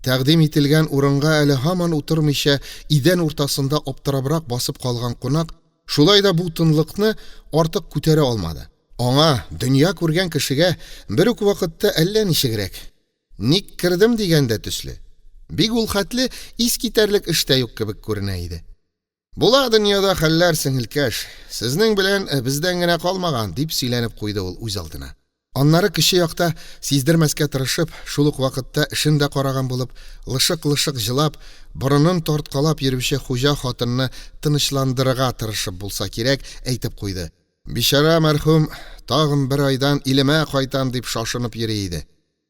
Тәкъдим ителгән урынга әле һаман утырмыйча идән уртасында аптырабрак басып калган кунак шулай да бу тынлыкны артык күтәрә алмады. Аңа, дөнья күргән кешегә, бер үк вакытта әллә ничегрәк. Ник кердем дигән дә төсле. Бик ул хәтле ис китәрлек эш тә юк кебек күренә иде. Була дөньяда хәлләр, сеңелкәш. Сезнең белән бездән генә калмаган, дип сөйләнеп куйды ул үз алдына. Аннары кече якта сиздермәскә тырышып, шул ук вакытта эшен дә караган булып, лышык-лышык җылап, борынын тарткалап йөрүче хуҗа хатынны тынычландырырга тырышып булса кирәк, әйтеп куйды. Бичара мәрхүм, тагын бер айдан илемә кайтам дип шашынып йөри иде.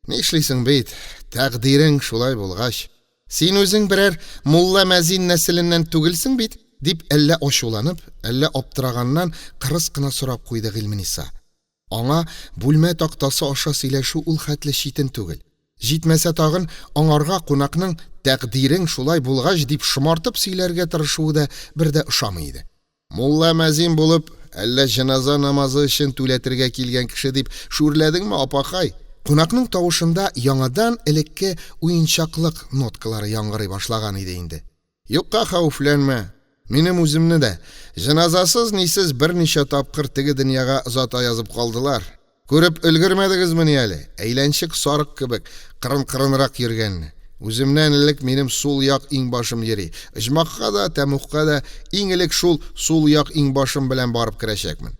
Нишлисең бит, тәкъдирең шулай булгач. Син үзең берәр мулла-мәзин нәселеннән түгелсең бит? дип, әллә ачуланып, әллә аптыраганнан кырыс кына сорап куйды Гыйльмениса. Аңа бүлмә тактасы аша сөйләшү ул хәтле читен түгел. Җитмәсә тагын аңарга кунакның тәкъдирең шулай булгач дип шомартып сөйләргә тырышуы да бер дә ошамый иде. Мулла-мәзин булып, әллә җеназа намазы өчен түләтергә килгән кеше дип шүрләдеңме, апакай? Кунакның тавышында яңадан элекке уенчаклык ноткалары яңгырый башлаган иде инде. Юкка хәвефләнмә, минем үземне дә җеназасыз-нисез берничә тапкыр теге дөньяга озата язып калдылар. Күреп өлгермәдегезмени әле, әйләнчек сарык кебек кырын-кырынрак йөргәнне? Үземнән элек минем сул як иңбашым йөри. Оҗмахка да, тәмугка да иң элек шул сул як иңбашым белән барып керәчәкмен.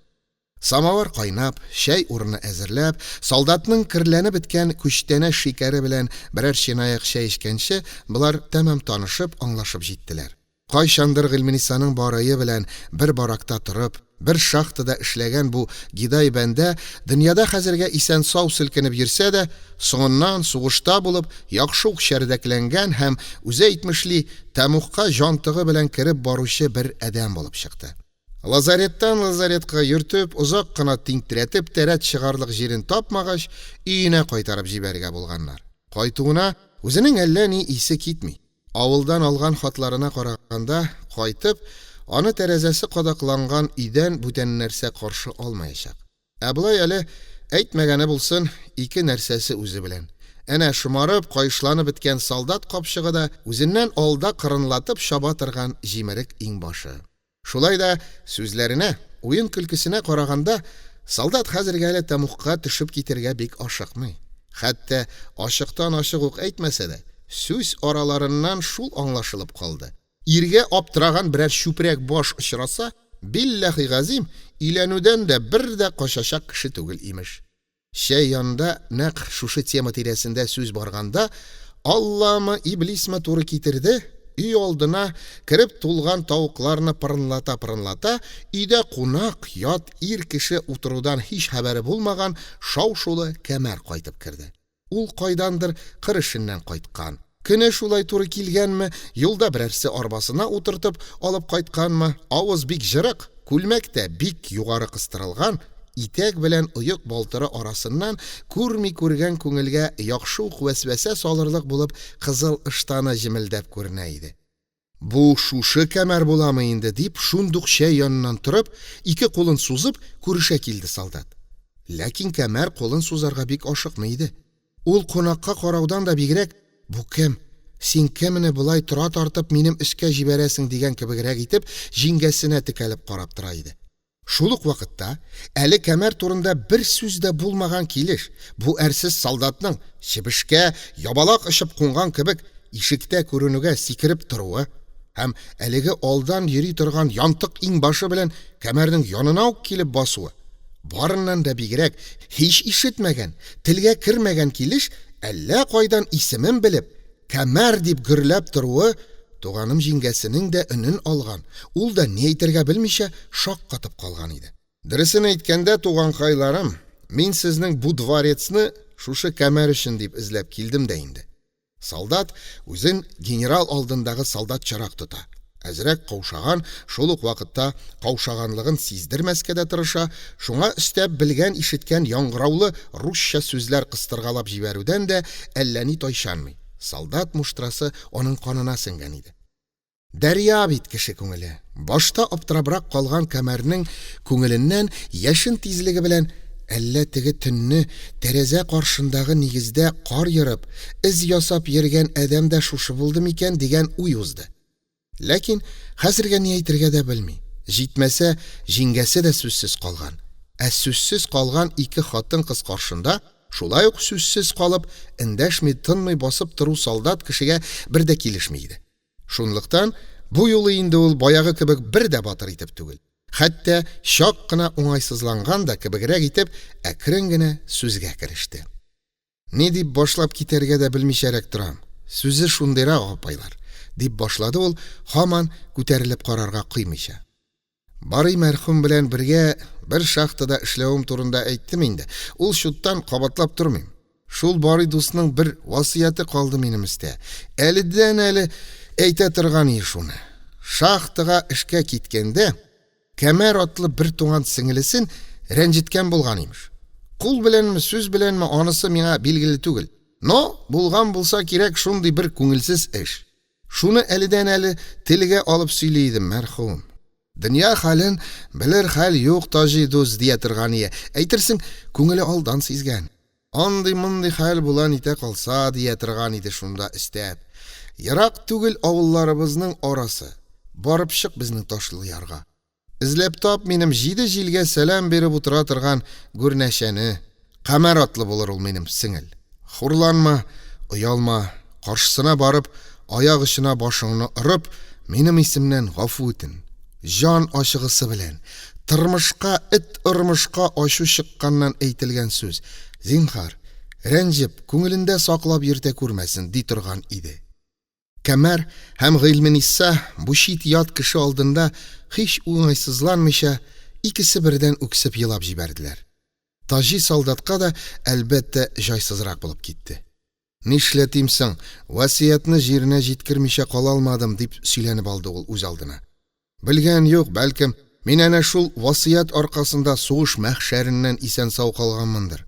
Самовар кайнап, чәй урыны әзерләп, солдатның керләнеп беткән күчтәнәч шикәре белән берәр чынаяк чәй эчкәнче, болар тәмам танышып, аңлашып җиттеләр. Кайчандыр Гыйльменисаның Барые белән бер баракта торып, бер шахтада эшләгән бу гидай бәндә дөньяда хәзергә исән-сау селкенеп йөрсә дә, соңыннан, сугышта булып, яхшы ук чәрдәкләнгән һәм, үзе әйтмешли, тәмугка җантыгы белән кереп баручы бер адәм булып чыкты. Лазареттан лазаретка йөртеп, озак кына тинтерәтеп тә рәт чыгарлык җирен тапмагач, өенә кайтарып җибәрергә булганнар. Кайтуына үзенең әллә ни исе китми. Авылдан алган хатларына караганда, кайтып, аны тәрәзәсе кадакланган өйдән бүтән нәрсә каршы алмаячак. Ә болай әле, әйтмәгәне булсын, ике нәрсәсе үзе белән. Әнә шомарып, каешланып беткән солдат капчыгы да үзеннән алда кырынлатып чаба торган җимерек иңбашы. Шулай да сүзләренә, уен-көлкесенә караганда, солдат хәзергә әле тәмугка төшеп китәргә бик ашыкмый. Хәтта ачыктан-ачык ук әйтмәсә дә, сүз араларыннан шул аңлашылып калды, иргә аптыраган берәр чүпрәк баш очраса, билләһи газыйм, өйләнүдән дә бер дә качачак кеше түгел, имеш. Чәй янында нәкъ шушы тема тирәсендә сүз барганда, Алламы, иблисме туры китерде, өй алдына кереп тулган тавыкларны пырынлата-пырынлата, өйдә кунак, ят ир кеше утырудан һич хәбәре булмаган шау-шулы Камәр кайтып керде. Ул кайдандыр кыр эшеннән кайткан. Көне шулай туры килгәнме, юлда берәрсе арбасына утыртып алып кайтканмы, авыз бик җырык, күлмәк тә бик югары кыстырылган, итәк белән оек балтыры арасыннан күрми күргән күңелгә яхшы ук вәсвәсә салырлык булып кызыл ыштаны җемелдәп күренә иде. Бу шушы Камәр буламы инде, дип, шундук чәй яныннан торып, ике кулын сузып, күрешә килде солдат. Ләкин Камәр кулын сузарга бик ашыкмый иде. Ул кунакка караудан да бигрәк, бу кем, син кемне болай тора тартып минем өскә җибәрәсең дигән кебегрәк итеп, җиңгәсенә текәлеп карап тора иде. Шул ук вакытта, әле Камәр турында бер сүз дә булмаган килеш, бу әрсез солдатның, чебешкә ябалак очып кунган кебек, ишектә күренүгә сикереп торуы һәм әлеге алдан йөри торган янтык иңбашы белән Камәрнең янына ук килеп басуы, Барыннан да бигрәк, һич ишетмәгән, телгә кермәгән килеш, әллә кайдан исемен белеп, Камәр дип гөрләп торуы туганым җиңгәсенең дә өнен алган, ул да ни әйтергә белмичә шаккатып калган иде. Дөресен әйткәндә, туганкайларым, мин сезнең бу дворецны шушы Камәр өчен дип эзләп килдем дә инде. Солдат үзен генерал алдындагы солдатчарак тота. Әзрәк каушаган, шул ук вакытта каушаганлыгын сиздермәскә дә тырыша, шуңа өстәп белгән-ишеткән яңгыраулы русча сүзләр кыстыргалап җибәрүдән дә әллә ни тайчанмый. Солдат муштрасы аның канына сеңгән иде. Дәрья бит кеше күңеле. Башта аптырабрак калган Камәрнең күңеленнән яшен тизлеге белән әллә теге төнне тәрәзә каршындагы нигездә кар ерып, эз ясап йөргән адәм дә шушы булды микән дигән уй узды. Ләкин хәзергә ни әйтергә дә белми. Җитмәсә, җиңгәсе дә сүзсез калган. Ә сүзсез калган ике хатын-кыз каршында шулай ук сүзсез калып, эндәшми-тынмый басып тору солдат кешегә бер дә килешми иде. Шунлыктан бу юлы инде ул баягы кебек бер дә батыр итеп түгел, хәтта чак кына уңайсызланган да кебегрәк итеп, әкрен генә сүзгә кереште. Ни дип башлап китәргә дә белмичәрәк торам. Сүзе шундыйрак, апайлар, дип башлады ул, һаман күтәрелеп карарга кыймыйча. Барый мәрхүм белән бергә бер шахтада эшләвем турында әйттем инде. Ул чуттан кабатлап тормыйм. Шул Барый дусның бер васыяте калды минем өстә. Әледән-әле әйтә торган ие шуны. Шахтага эшкә киткәндә, Кәмәр атлы бер туган сеңелесен рәнҗеткән булган, имеш. Кул беләнме, сүз беләнме, анысы миңа билгеле түгел. Но булган булса кирәк шундый бер күңелсез эш. Шуны әледән-әле телгә алып сөйли идем, мәрхүм. Дөнья хәлен белер хәл юк, Таҗи дус, дия торган ие. Әйтерсең, күңеле алдан сизгән. Андый-мондый хәл була нитә калса, дия торган иде шунда өстәп. Ерак түгел авылларыбызның арасы. Барып чык безнең Ташлы ярга. Эзләп тап минем җиде җилгә сәлам биреп утыра торган гүрнәчәне. Камәр атлы булыр ул минем сеңел. Хурланма, оялма, каршысына барып, аяк очына башыңны орып, минем исемнән гафу үтен. Җан ачыгысы белән, тормышка, эт ормышка ачу чыкканнан әйтелгән сүз. Зинһар, рәнҗеп, күңелендә саклап йөртә күрмәсен, ди торган иде. Камәр һәм Гыйльмениса бу чит-ят кеше алдында һич уңайсызланмыйча, икесе бердән үксеп елап җибәрделәр. Таҗи солдатка да, әлбәттә, җайсызрак булып китте. Нишләтим соң, васыятьне җиренә җиткермичә кала алмадым, дип сөйләнеп алды ул үзалдына. Белгән юк, бәлкем, мин әнә шул васыять аркасында сугыш мәхшәреннән исән-сау калганмындыр.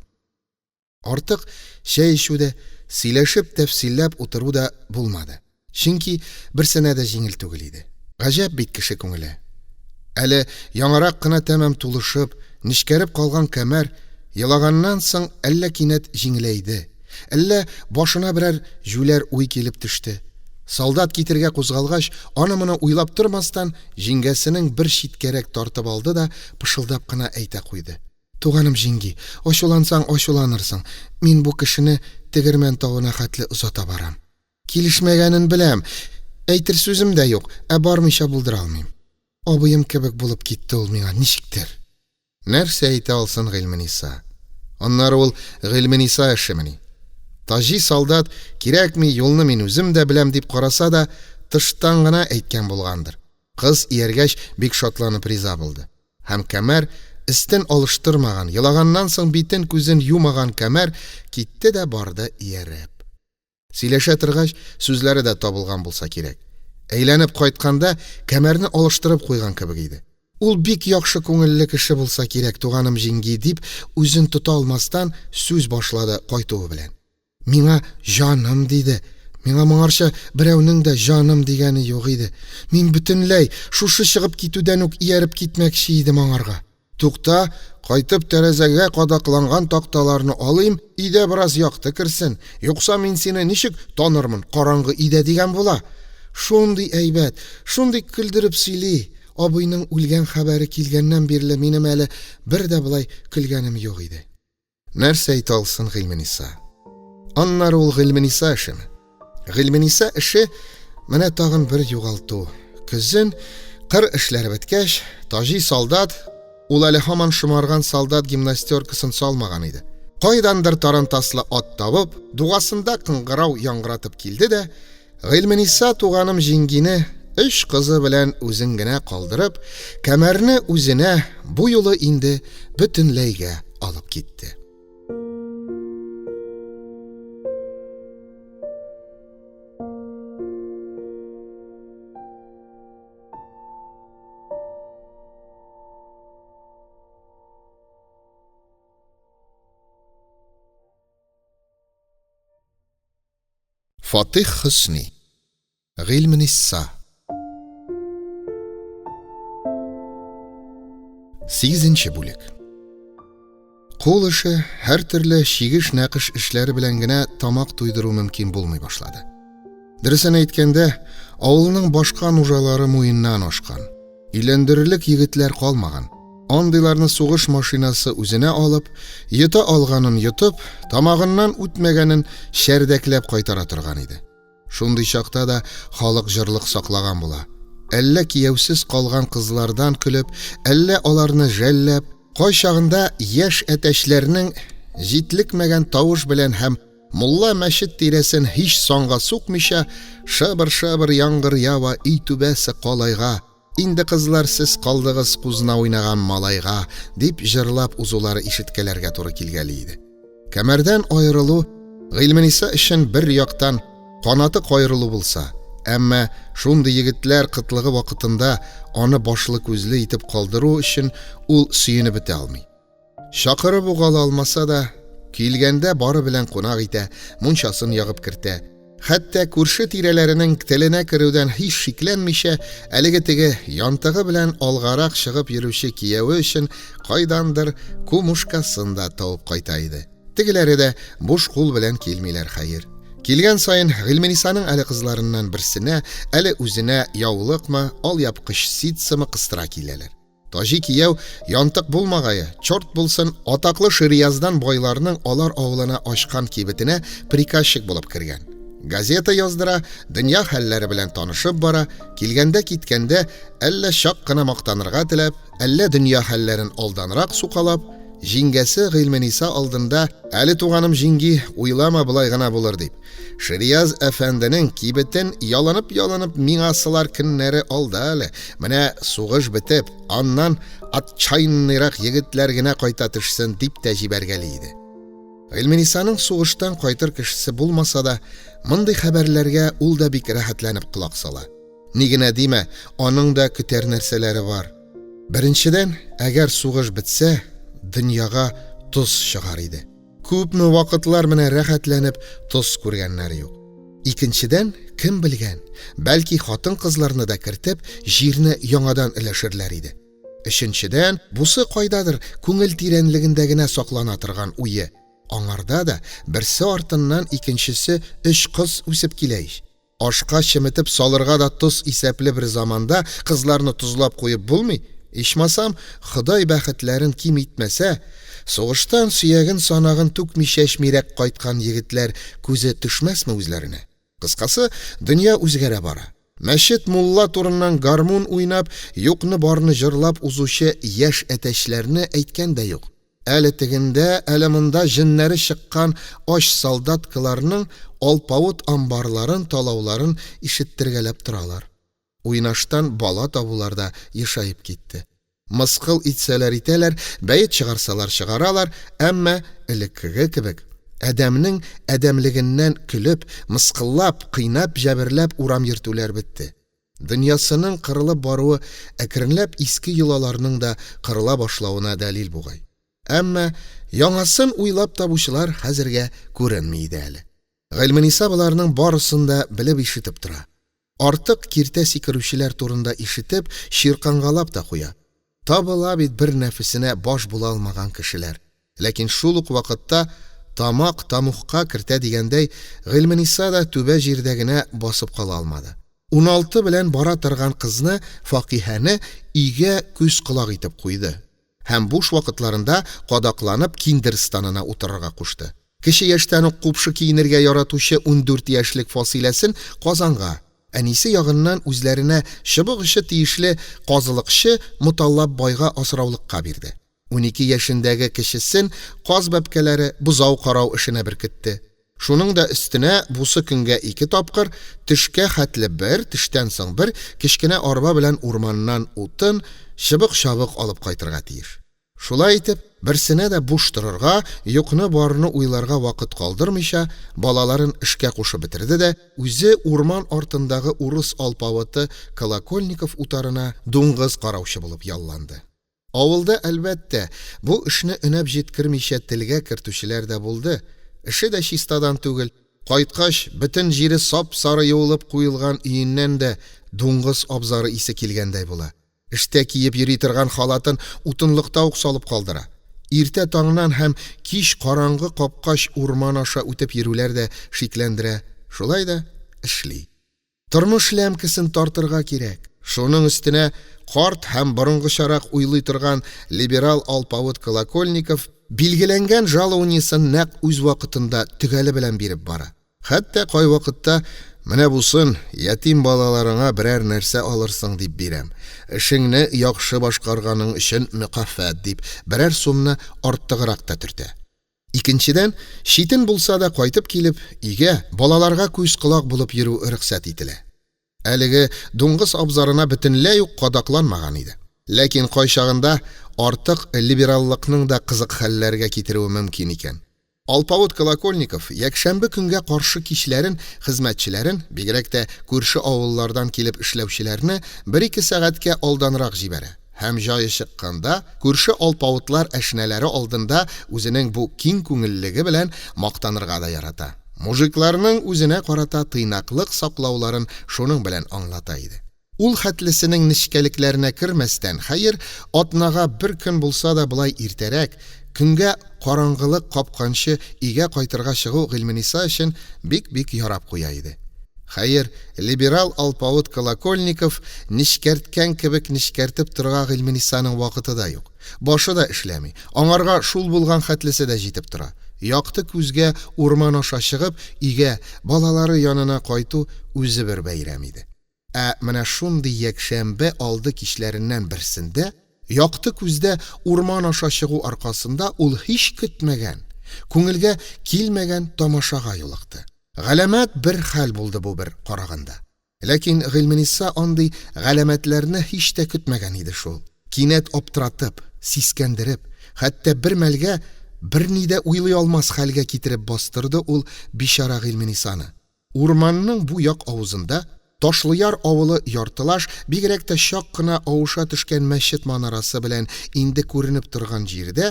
Артык чәй эчү дә, сөйләшеп тәфсилләп утыру да булмады. Чөнки берсенә дә җиңел түгел иде. Гаҗәп бит кеше күңеле. Әле яңарак кына тәмам тулышып, нечкәреп калган Камәр елаганнан соң әллә кинәт җиңеләйде, әллә башына берәр җүләр уй килеп төште. Солдат китергә кузгалгач, аны-моны уйлап тормастан, җиңгәсенең бер читкәрәк тартып алды да пышылдап кына әйтә куйды. Туганым җиңги, ачулансаң ачуланырсың, мин бу кешене тегермән тавына хәтле озата барам. Килешмәгәнен беләм, әйтер сүзем дә юк, ә бармыйча булдыра алмыйм. Абыем кебек булып китте ул миңа ничектер. Нәрсә әйтә алсын Гыйльмениса? Аннары ул Гыйльмениса эшемени? Таҗи солдат, кирәкми, юлны мин үзем дә беләм дип караса да, тыштан гына әйткән булгандыр. Кыз ияргәч, бик шатланып риза булды. Һәм Камәр, өстен алыштырмаган, елаганнан соң битен-күзен юмаган Камәр китте дә барды ияреп. Сөйләшә торгач, сүзләре дә табылган булса кирәк. Әйләнеп кайтканда, Камәрне алыштырып куйган кебек иде. Ул бик яхшы күңелле кеше булса кирәк, туганым җиңги, дип, үзен тота алмастан сүз башлады кайтуы белән. Миңа җаным диде. Миңа моңарчы берәүнең дә җаным дигәне юк иде. Мин бөтенләй шушы чыгып китүдән үк ияреп китмәкче идем аңарга. Тукта, кайтып тәрәзәгә кадакланган такталарны алыйм, өйдә бераз якты керсен, юкса мин сине ничек танырмын, караңгы өйдә дигән була. Шундый әйбәт, шундый көлдереп сөйли. Абыйның үлгән хәбәре килгәннән бирле минем әле бер дә болай көлгәнем юк иде. Нәрсә әйтә алсын Гыйльмениса? Аннары ул Гыйльмениса эшеме? Гыйльмениса эше менә тагын бер югалту. Көзен кыр эшләре беткәч, Таҗи солдат Ул әле һаман шомарган солдат гимнастеркасын салмаган иде. Кайдандыр тарантаслы ат табып, дугасында кыңгырау яңгыратып килде дә, Гыйльмениса туганым җиңгине өч кызы белән үзен генә калдырып, Камәрне үзенә бу юлы инде бөтенләйгә алып китте. Фатих Хөсни. Гыйльменисса. Сигезенче бүлек. Кул эше, һәртөрле чигеш-нәкыш эшләре белән генә тамак туйдыру мөмкин булмый башлады. Дөресен әйткәндә, авылның башка нужалары муеннан ашкан. Өйләндерерлек егетләр калмаган. Андыйларны сугыш машинасы үзенә алып, йота алганын йотып, тамагыннан үтмәгәнен чәрдәкләп кайтара торган иде. Шундый чакта да халык җырлык саклаган була. Әллә кияүсез калган кызлардан көлеп, әллә аларны жәлләп, кайчагында яшь әтәчләрнең җитлекмәгән тавыш белән һәм Мулла мәчет тирәсен һич санга сукмыйча, шыбыр-шыбыр яңгыр ява, өй түбәсе калайга, инде кызлар сез калдыгыз кузна уйнаган малайга, дип җырлап узулары ишеткәләргә туры килгәли иде. Кәмәрдән аерылу Гыйльмениса өчен бер яктан канаты каерылу булса, әмма шундый егетләр кытлыгы вакытында аны башлы-күзле итеп калдыру өчен ул сөенеп бетә алмый. Чакырып ук ала алмаса да, килгәндә бары белән кунак итә, мунчасын ягып кертә. Хәтта күрше тирәләренең теленә керүдән һич шикләнмичә, әлеге теге янтыгы белән алгарак чыгып йөрүче кияве өчен кайдандыр кумушкасын да табып кайта иде. Тегеләре дә буш кул белән килмиләр, хәер. Килгән саен Гыйльменисаның әле кызларыннан берсенә, әле үзенә яулыкмы, алъяпкыч ситсымы кыстыра киләләр. Таҗи кияү янтык булмагае, чорт булсын, атаклы Ширияздан байларның алар авылына ачкан кибетенә приказчик булып кергән. Газета яздыра, дөнья хәлләре белән танышып бара, килгәндә-киткәндә әллә чак кына мактанырга теләп, әллә дөнья хәлләрен алданрак сукалап, җиңгәсе Гыйльмениса алдында, Әле туганым җиңги, уйлама болай гына булыр дип. Ширияз әфәнденең кибетен ялынып-ялынып миңа сылар көннәре алда әле. Менә сугыш бетеп, аннан отчаянныйрак егетләр генә кайта төшсен, дип тә җибәргәли иде. Гыйльменисаның сугыштан кайтыр кешесе булмаса да, мондый хәбәрләргә ул да бик рәхәтләнеп колак сала. Ни генә димә, аның да көтәр нәрсәләре бар. Беренчедән, әгәр сугыш бетсә, дөньяга тоз чыгар иде. Күпме вакытлар менә рәхәтләнеп тоз күргәннәре юк. Икенчедән, кем белгән, бәлки хатын-кызларны да кертеп, җирне яңадан өләшерләр иде. Өченчедән, бусы кайдадыр күңел тирәнлегендә генә саклана торган уе. Аңарда да берсе артыннан икенчесе өч кыз үсеп килә ич. Ашка чеметеп салырга да тоз исәпле бер заманда кызларны тозлап куеп булмый, ичмасам, Ходай бәхетләрен ким итмәсә, сугыштан сөяген-санагын түкми-чәчмирәк кайткан егетләр күзе төшмәсме үзләренә? Кыскасы, дөнья үзгәрә бара. Мәчет мулла турыннан гармун уйнап, юкны-барны җырлап узучы яшь әтәчләрне әйткән дә юк. Әле тегендә, әле монда җеннәре чыккан ач солдаткаларның алпавыт амбарларын талауларын ишеттергәләп торалар. Уйнаштан бала табулар да ешаеп китте. Мыскыл итсәләр итәләр, бәет чыгарсалар чыгаралар, әмма элеккеге кебек, адәмнең адәмлегеннән көлеп, мыскыллап, кыйнап-җәберләп урам йөртүләр бетте. Дөньясының кырылып баруы әкренләп иске йолаларның да кырыла башлавына дәлил бугай. Әмма яңасын уйлап табучылар хәзергә күренми иде әле. Гыйльмениса боларның барысын да белеп-ишетеп тора. Артык киртә сикерүчеләр турында ишетеп, чиркангалап та куя. Табыла бит бер нәфесенә баш була алмаган кешеләр. Ләкин шул ук вакытта тамак тамухка кертә дигәндәй, Гыйльмениса да түбә җирдә генә басып кала алмады. 16 белән бара торган кызны, Факиһәне өйгә күз-колак итеп куйды һәм буш вакытларында кадакланып киндер станына утырырга кушты. Кече яшьтән үк купшы киенергә яратучы 14 яшьлек Фасиләсен Казанга, әнисе ягыннан үзләренә чыбык очы тиешле казылыкчы Моталлап байга асраулыкка бирде. 12 яшендәге кечесен каз бәбкәләре, бозау карау эшенә беркетте. Шуның да өстенә бусы көнгә 2 тапкыр, төшкә хәтле бер, төштән соң бер, кечкенә арба белән урманнан утын, чыбык-чабык алып кайтырга тиеш. Шулай итеп, берсенә дә буш торырга, юкны-барны уйларга вакыт калдырмыйча, балаларын эшкә кушып бетерде дә, үзе урман артындагы урыс алпавыты Колокольников утарына дуңгыз караучы булып ялланды. Авылда, әлбәттә, бу эшне өнәп җиткермичә телгә кертүчеләр дә булды. Эше дә чистадан түгел. Кайткач, бөтен җире сап-сары юылып куелган өеннән дә дуңгыз абзары исе килгәндәй була. Эштә киеп йөри торган халатын утынлыкта ук салып калдыра. Иртә таңнан һәм кич караңгы капкач урман аша үтеп йөрүләр дә шикләндерә. Шулай да эшли. Тормыш ләмкесен тартырга кирәк. Шуның өстенә карт һәм борынгычарак уйлый торган либерал алпавыт Колокольников билгеләнгән жалованиесын нәкъ үз вакытында төгәле белән биреп бара. Хәтта кайвакытта менә бусын ятим балаларыңа берәр нәрсә алырсың дип бирәм. Эшеңне яхшы башкарганың өчен мөкафәт дип берәр сумны артыграк та төртә. Икенчедән, читен булса да кайтып килеп, өйгә, балаларга күз-колак булып йөрү рөхсәт ителә. Әлеге дуңгыз абзарына бөтенләй үк кадакланмаган иде. Ләкин кайчагында артык либераллыкның да кызык хәлләргә китерүе мөмкин икән. Алпавыт Колокольников якшәмбе көнгә каршы кичләрен хезмәтчеләрен, бигрәк тә күрше авыллардан килеп эшләүчеләрне 1-2 сәгатькә алданрак җибәрә. Һәм җае чыкканда күрше алпавытлар әшнәләре алдында үзенең бу киң күңеллеге белән мактанырга да ярата. Мужикларның үзенә карата тыйнаклык саклауларын шуның белән аңлата иде. Ул хәтлесенең нечкәлекләренә кермәстән, хәер, атнага бер көн булса да болай иртәрәк, көнгә караңгылык капканчы өйгә кайтырга чыгу Гыйльмениса өчен бик-бик ярап куя иде. Хәер, либерал алпавыт Колокольников нечкәрткән кебек нечкәртеп торырга Гыйльменисаның вакыты да юк. Башы да эшләми. Аңарга шул булган хәтлесе дә җитеп тора. Якты күзгә урман аша чыгып, өйгә, балалары янына кайту үзе бер бәйрәм иде. Ә менә шундый якшәмбе алды кичләреннән берсендә, якты күздә урман аша чыгу аркасында ул һич көтмәгән, күңелгә килмәгән тамашага юлыкты. Галәмәт бер хәл булды бу бер караганда. Ләкин Гыйльмениса андый галәмәтләрне һич тә көтмәгән иде шул. Кинәт аптыратып, сискәндереп, хәтта бер мәлгә берни дә уйлый алмас хәлгә китереп бастырды ул бичара Гыйльменисаны. Урманның бу як авызында Ташлыяр авылы яртылаш, бигрәк тә чак кына авыша төшкән мәчет манарасы белән инде күренеп торган җирдә,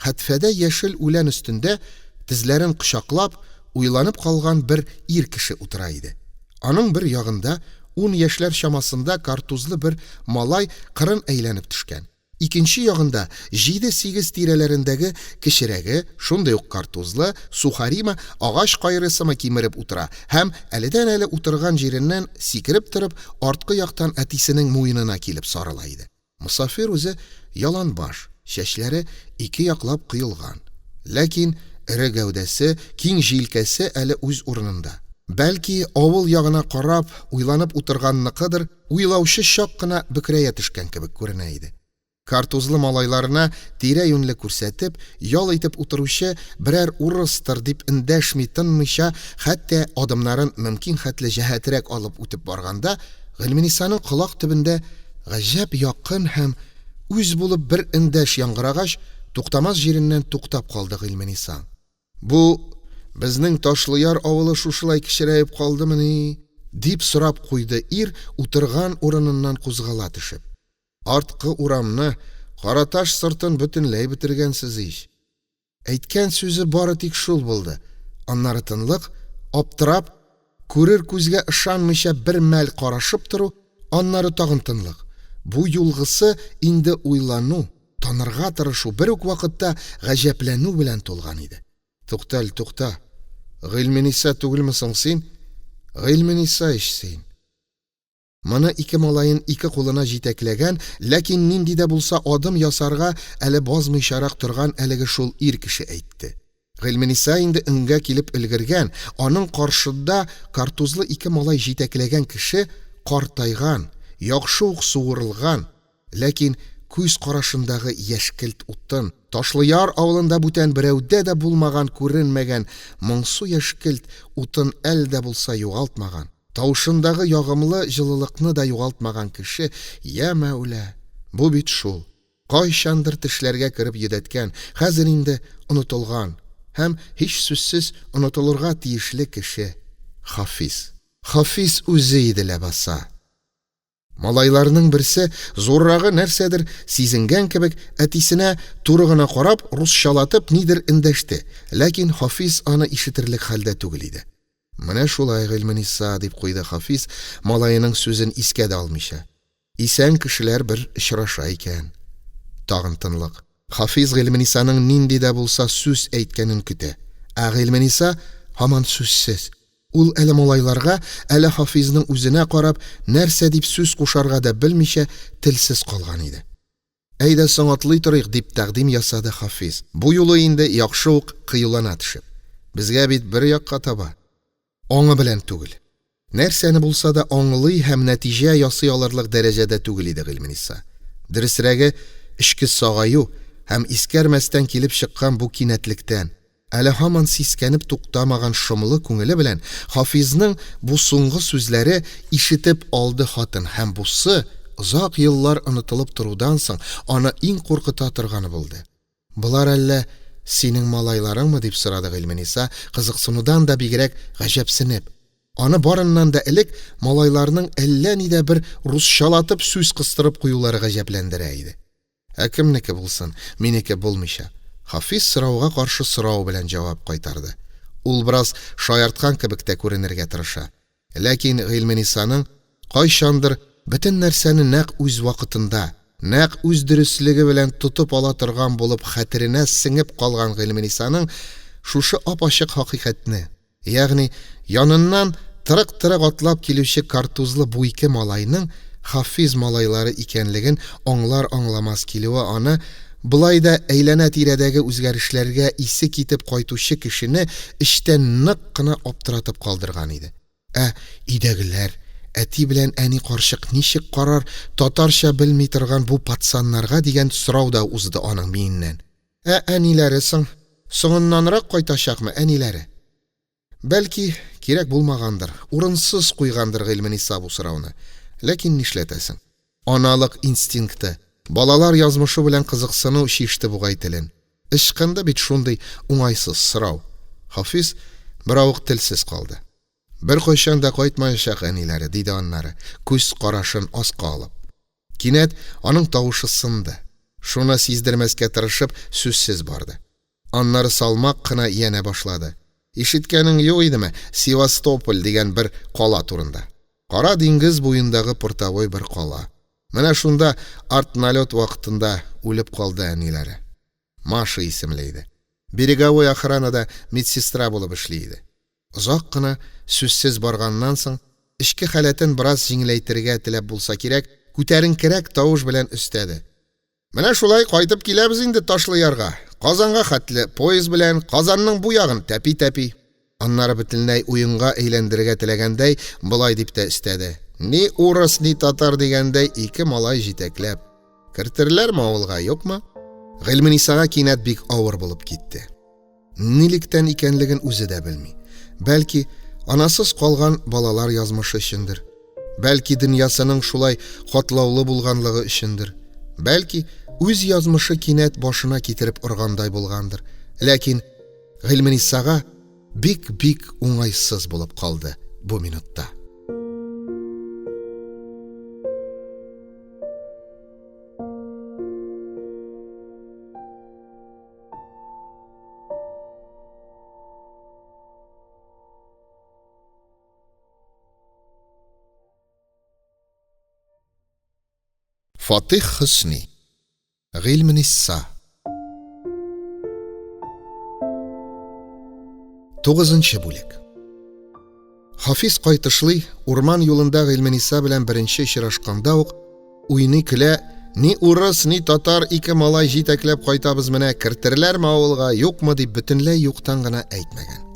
хәтфәдә яшел үлән өстендә тезләрен кочаклап, уйланып калган бер ир кеше утыра иде. Аның бер ягында 10 яшьләр чамасында картузлы бер малай кырын әйләнеп төшкән. Икенче ягында 7-8 тирәләрендәге кечерәге, шундый ук картузлы, сухаримы, агач кайрысымы кимереп утыра һәм әледән-әле утырган җиреннән сикереп торып, арткы яктан әтисенең муенына килеп сарыла иде. Мосафир үзе яланбаш, чәчләре ике яклап коелган. Ләкин эре гәүдәсе, киң җилкәсе әле үз урынында. Бәлки авыл ягына карап, уйланып утырганныкыдыр, уйлаучы чак кына бөкрәя төшкән кебек күренә иде. Картузлы малайларына тирә-юньле күрсәтеп, ял итеп утыручы берәр урыстыр дип эндәшми тынмыйча, хәтта адымнарын мөмкин хәтле җәһәтрәк алып үтеп барганда, Гыйльменисаның колак төбендә гаҗәп якын һәм үз булып бер эндәш яңгырагач, туктамас җиреннән туктап калды Гыйльмениса. Бу безнең Ташлыяр авылы шушылай кечерәеп калдымыни? Дип сорап куйды ир, утырган урыныннан кузгала төшеп. Арткы урамны, Караташ сыртын бөтенләй бетергәнсез ич. Әйткән сүзе бары тик шул булды. Аннары тынлык, аптырап, күрер күзгә ышанмыйча бер мәл карашып тору, аннары тагын тынлык. Бу юлгысы инде уйлану, танырга тырышу, бер үк вакытта гаҗәпләнү белән тулган иде. Тукта әле, тукта. Гыйльмениса түгелме соң син? Гыйльмениса ич син. Моны ике малаен ике кулына җитәкләгән, ләкин нинди дә булса адым ясарга әле базмыйчарак торган әлеге шул ир кеше әйтте. Гыйльмениса инде өнгә килеп өлгергән, аның каршында картузлы ике малай җитәкләгән кеше картайган, яхшы ук суырылган, ләкин күз карашындагы яшькелт утын, Ташлыяр авылында бүтән берәүдә дә булмаган, күренмәгән моңсу яшькелт утын әл дә булса югалтмаган, тавышындагы ягымлы җылылыкны да югалтмаган кеше, йә Мәүлә, бу бит шул, кайчандыр тешләргә кереп йөдәткән, хәзер инде онытылган һәм, һичсүзсез, онытылырга тиешле кеше Хафиз. Хафиз үзе иде ләбаса. Малайларның берсе, зуррагы нәрсәдер сизенгән кебек, әтисенә туры гына карап, русчалатып нидер эндәште, ләкин Хафиз аны ишетерлек хәлдә түгел иде. Менә шулай, Гыйльмениса, дип куйды Хафиз, малаеның сүзен искә дә алмыйча. Исән кешеләр бер очраша икән. Тагын тынлык. Хафиз Гыйльменисаның нинди дә булса сүз әйткәнен көтә. Ә Гыйльмениса һаман сүзсез. Ул әле малайларга, әле Хафизның үзенә карап, нәрсә дип сүз кушарга да белмичә, телсез калган иде. Әйдә соң атлый торыйк, дип тәкъдим ясады Хафиз, бу юлы инде яхшы ук кыюлана төшеп. Безгә бит бер якка таба. Аңы белән түгел. Нәрсәне булса да аңлый һәм нәтиҗә ясый алырлык дәрәҗәдә түгел иде Гыйльмениса. Дөресрәге, эчке сагаю һәм искәрмәстән килеп чыккан бу кинәтлектән, Әле һаман сискәнеп туктамаган шомлы күңеле белән Хафизның бу соңгы сүзләре ишетеп алды хатын һәм бусы, озак еллар онытылып торудан соң, аны иң куркыта торганы булды. Болар әллә синең малайларыңмы? дип сорады Гыйльмениса, кызыксынудан да бигрәк гаҗәпсенеп. Аны барыннан да элек малайларның әллә нидә бер русчалатып сүз кыстырып куюлары гаҗәпләндерә иде. Ә кемнеке булсын, минеке булмыйча. Хафиз сорауга каршы сорау белән җавап кайтарды. Ул бераз шаярткан кебек тә күренергә тырыша. Ләкин Гыйльменисаның кайчандыр бөтен нәрсәне нәкъ үз вакытында, нәкъ үз дөреслеге белән тотып ала торган булып хәтеренә сеңеп калган Гыйльменисаның шушы ап-ачык хакыйкатьне, Ягъни, яныннан тырык-тырык атлап килүче картузлы бу ике малайның Хафиз малайлары икәнлеген аңлар-аңламас килүе аны, болай да әйләнә-тирәдәге үзгәрешләргә исе китеп кайтучы кешене эчтән нык кына аптыратып калдырган иде. Ә өйдәгеләр, әти белән әни карчык ничек карар татарча белми торган бу пацаннарга дигән сорау да узды аның миеннән. Ә әниләре соң? Соңыннанрак кайтачакмы әниләре? Бәлки, кирәк булмагандыр, урынсыз куйгандыр Гыйльмениса бу сорауны. Ләкин нишләтәсең? Аналык инстинкты, балалар язмышы белән кызыксыну чиште бугай телен. Ычкынды бит шундый уңайсыз сорау. Хафиз беравык телсез калды. Беркайчан да кайтмаячак әниләре, диде аннары, күз карашын аска алып. Кинәт аның тавышы сынды. Шуны сиздермәскә тырышып, сүзсез барды. Аннары салмак кына янә башлады. Ишеткәнең юк идеме Севастополь дигән бер кала турында? Кара диңгез буендагы портовой бер кала. Менә шунда артналет вакытында үлеп калды әниләре. Маша исемле иде. Береговой охранада медсестра булып эшли иде. Озак кына сүзсез барганнан соң, эчке халәтен бераз җиңеләйтергә теләп булса кирәк, күтәренкерәк тавыш белән өстәде. Менә шулай кайтып киләбез инде Ташлыярга. Казанга хәтле поезд белән, Казанның бу ягын тәпи-тәпи. Аннары бөтенләй уенга әйләндерергә теләгәндәй, болай дип тә өстәде. Ни урыс, ни татар дигәндәй, ике малай җитәкләп. Кертерләрме авылга, юкмы? Гыйльменисага кинәт бик авыр булып китте. Нилектән икәнлеген үзе дә белми. Бәлки, анасыз калган балалар язмышы өчендер. Бәлки, дөньясының шулай катлаулы булганлыгы өчендер. Бәлки, үз язмышы кинәт башына китереп органдай булгандыр. Ләкин Гыйльменисага бик-бик уңайсыз булып калды бу минутта. Фатих Хөсни. Гыйльменисса. Тугызынчы бүлек. Хафиз кайтышлый урман юлында Гыйльмениса белән беренче очрашканда ук уйный-көлә Ни урыс, ни татар ике малай җитәкләп кайтабыз менә, кертерләрме авылга, юкмы дип бөтенләй юктан гына әйтмәгән.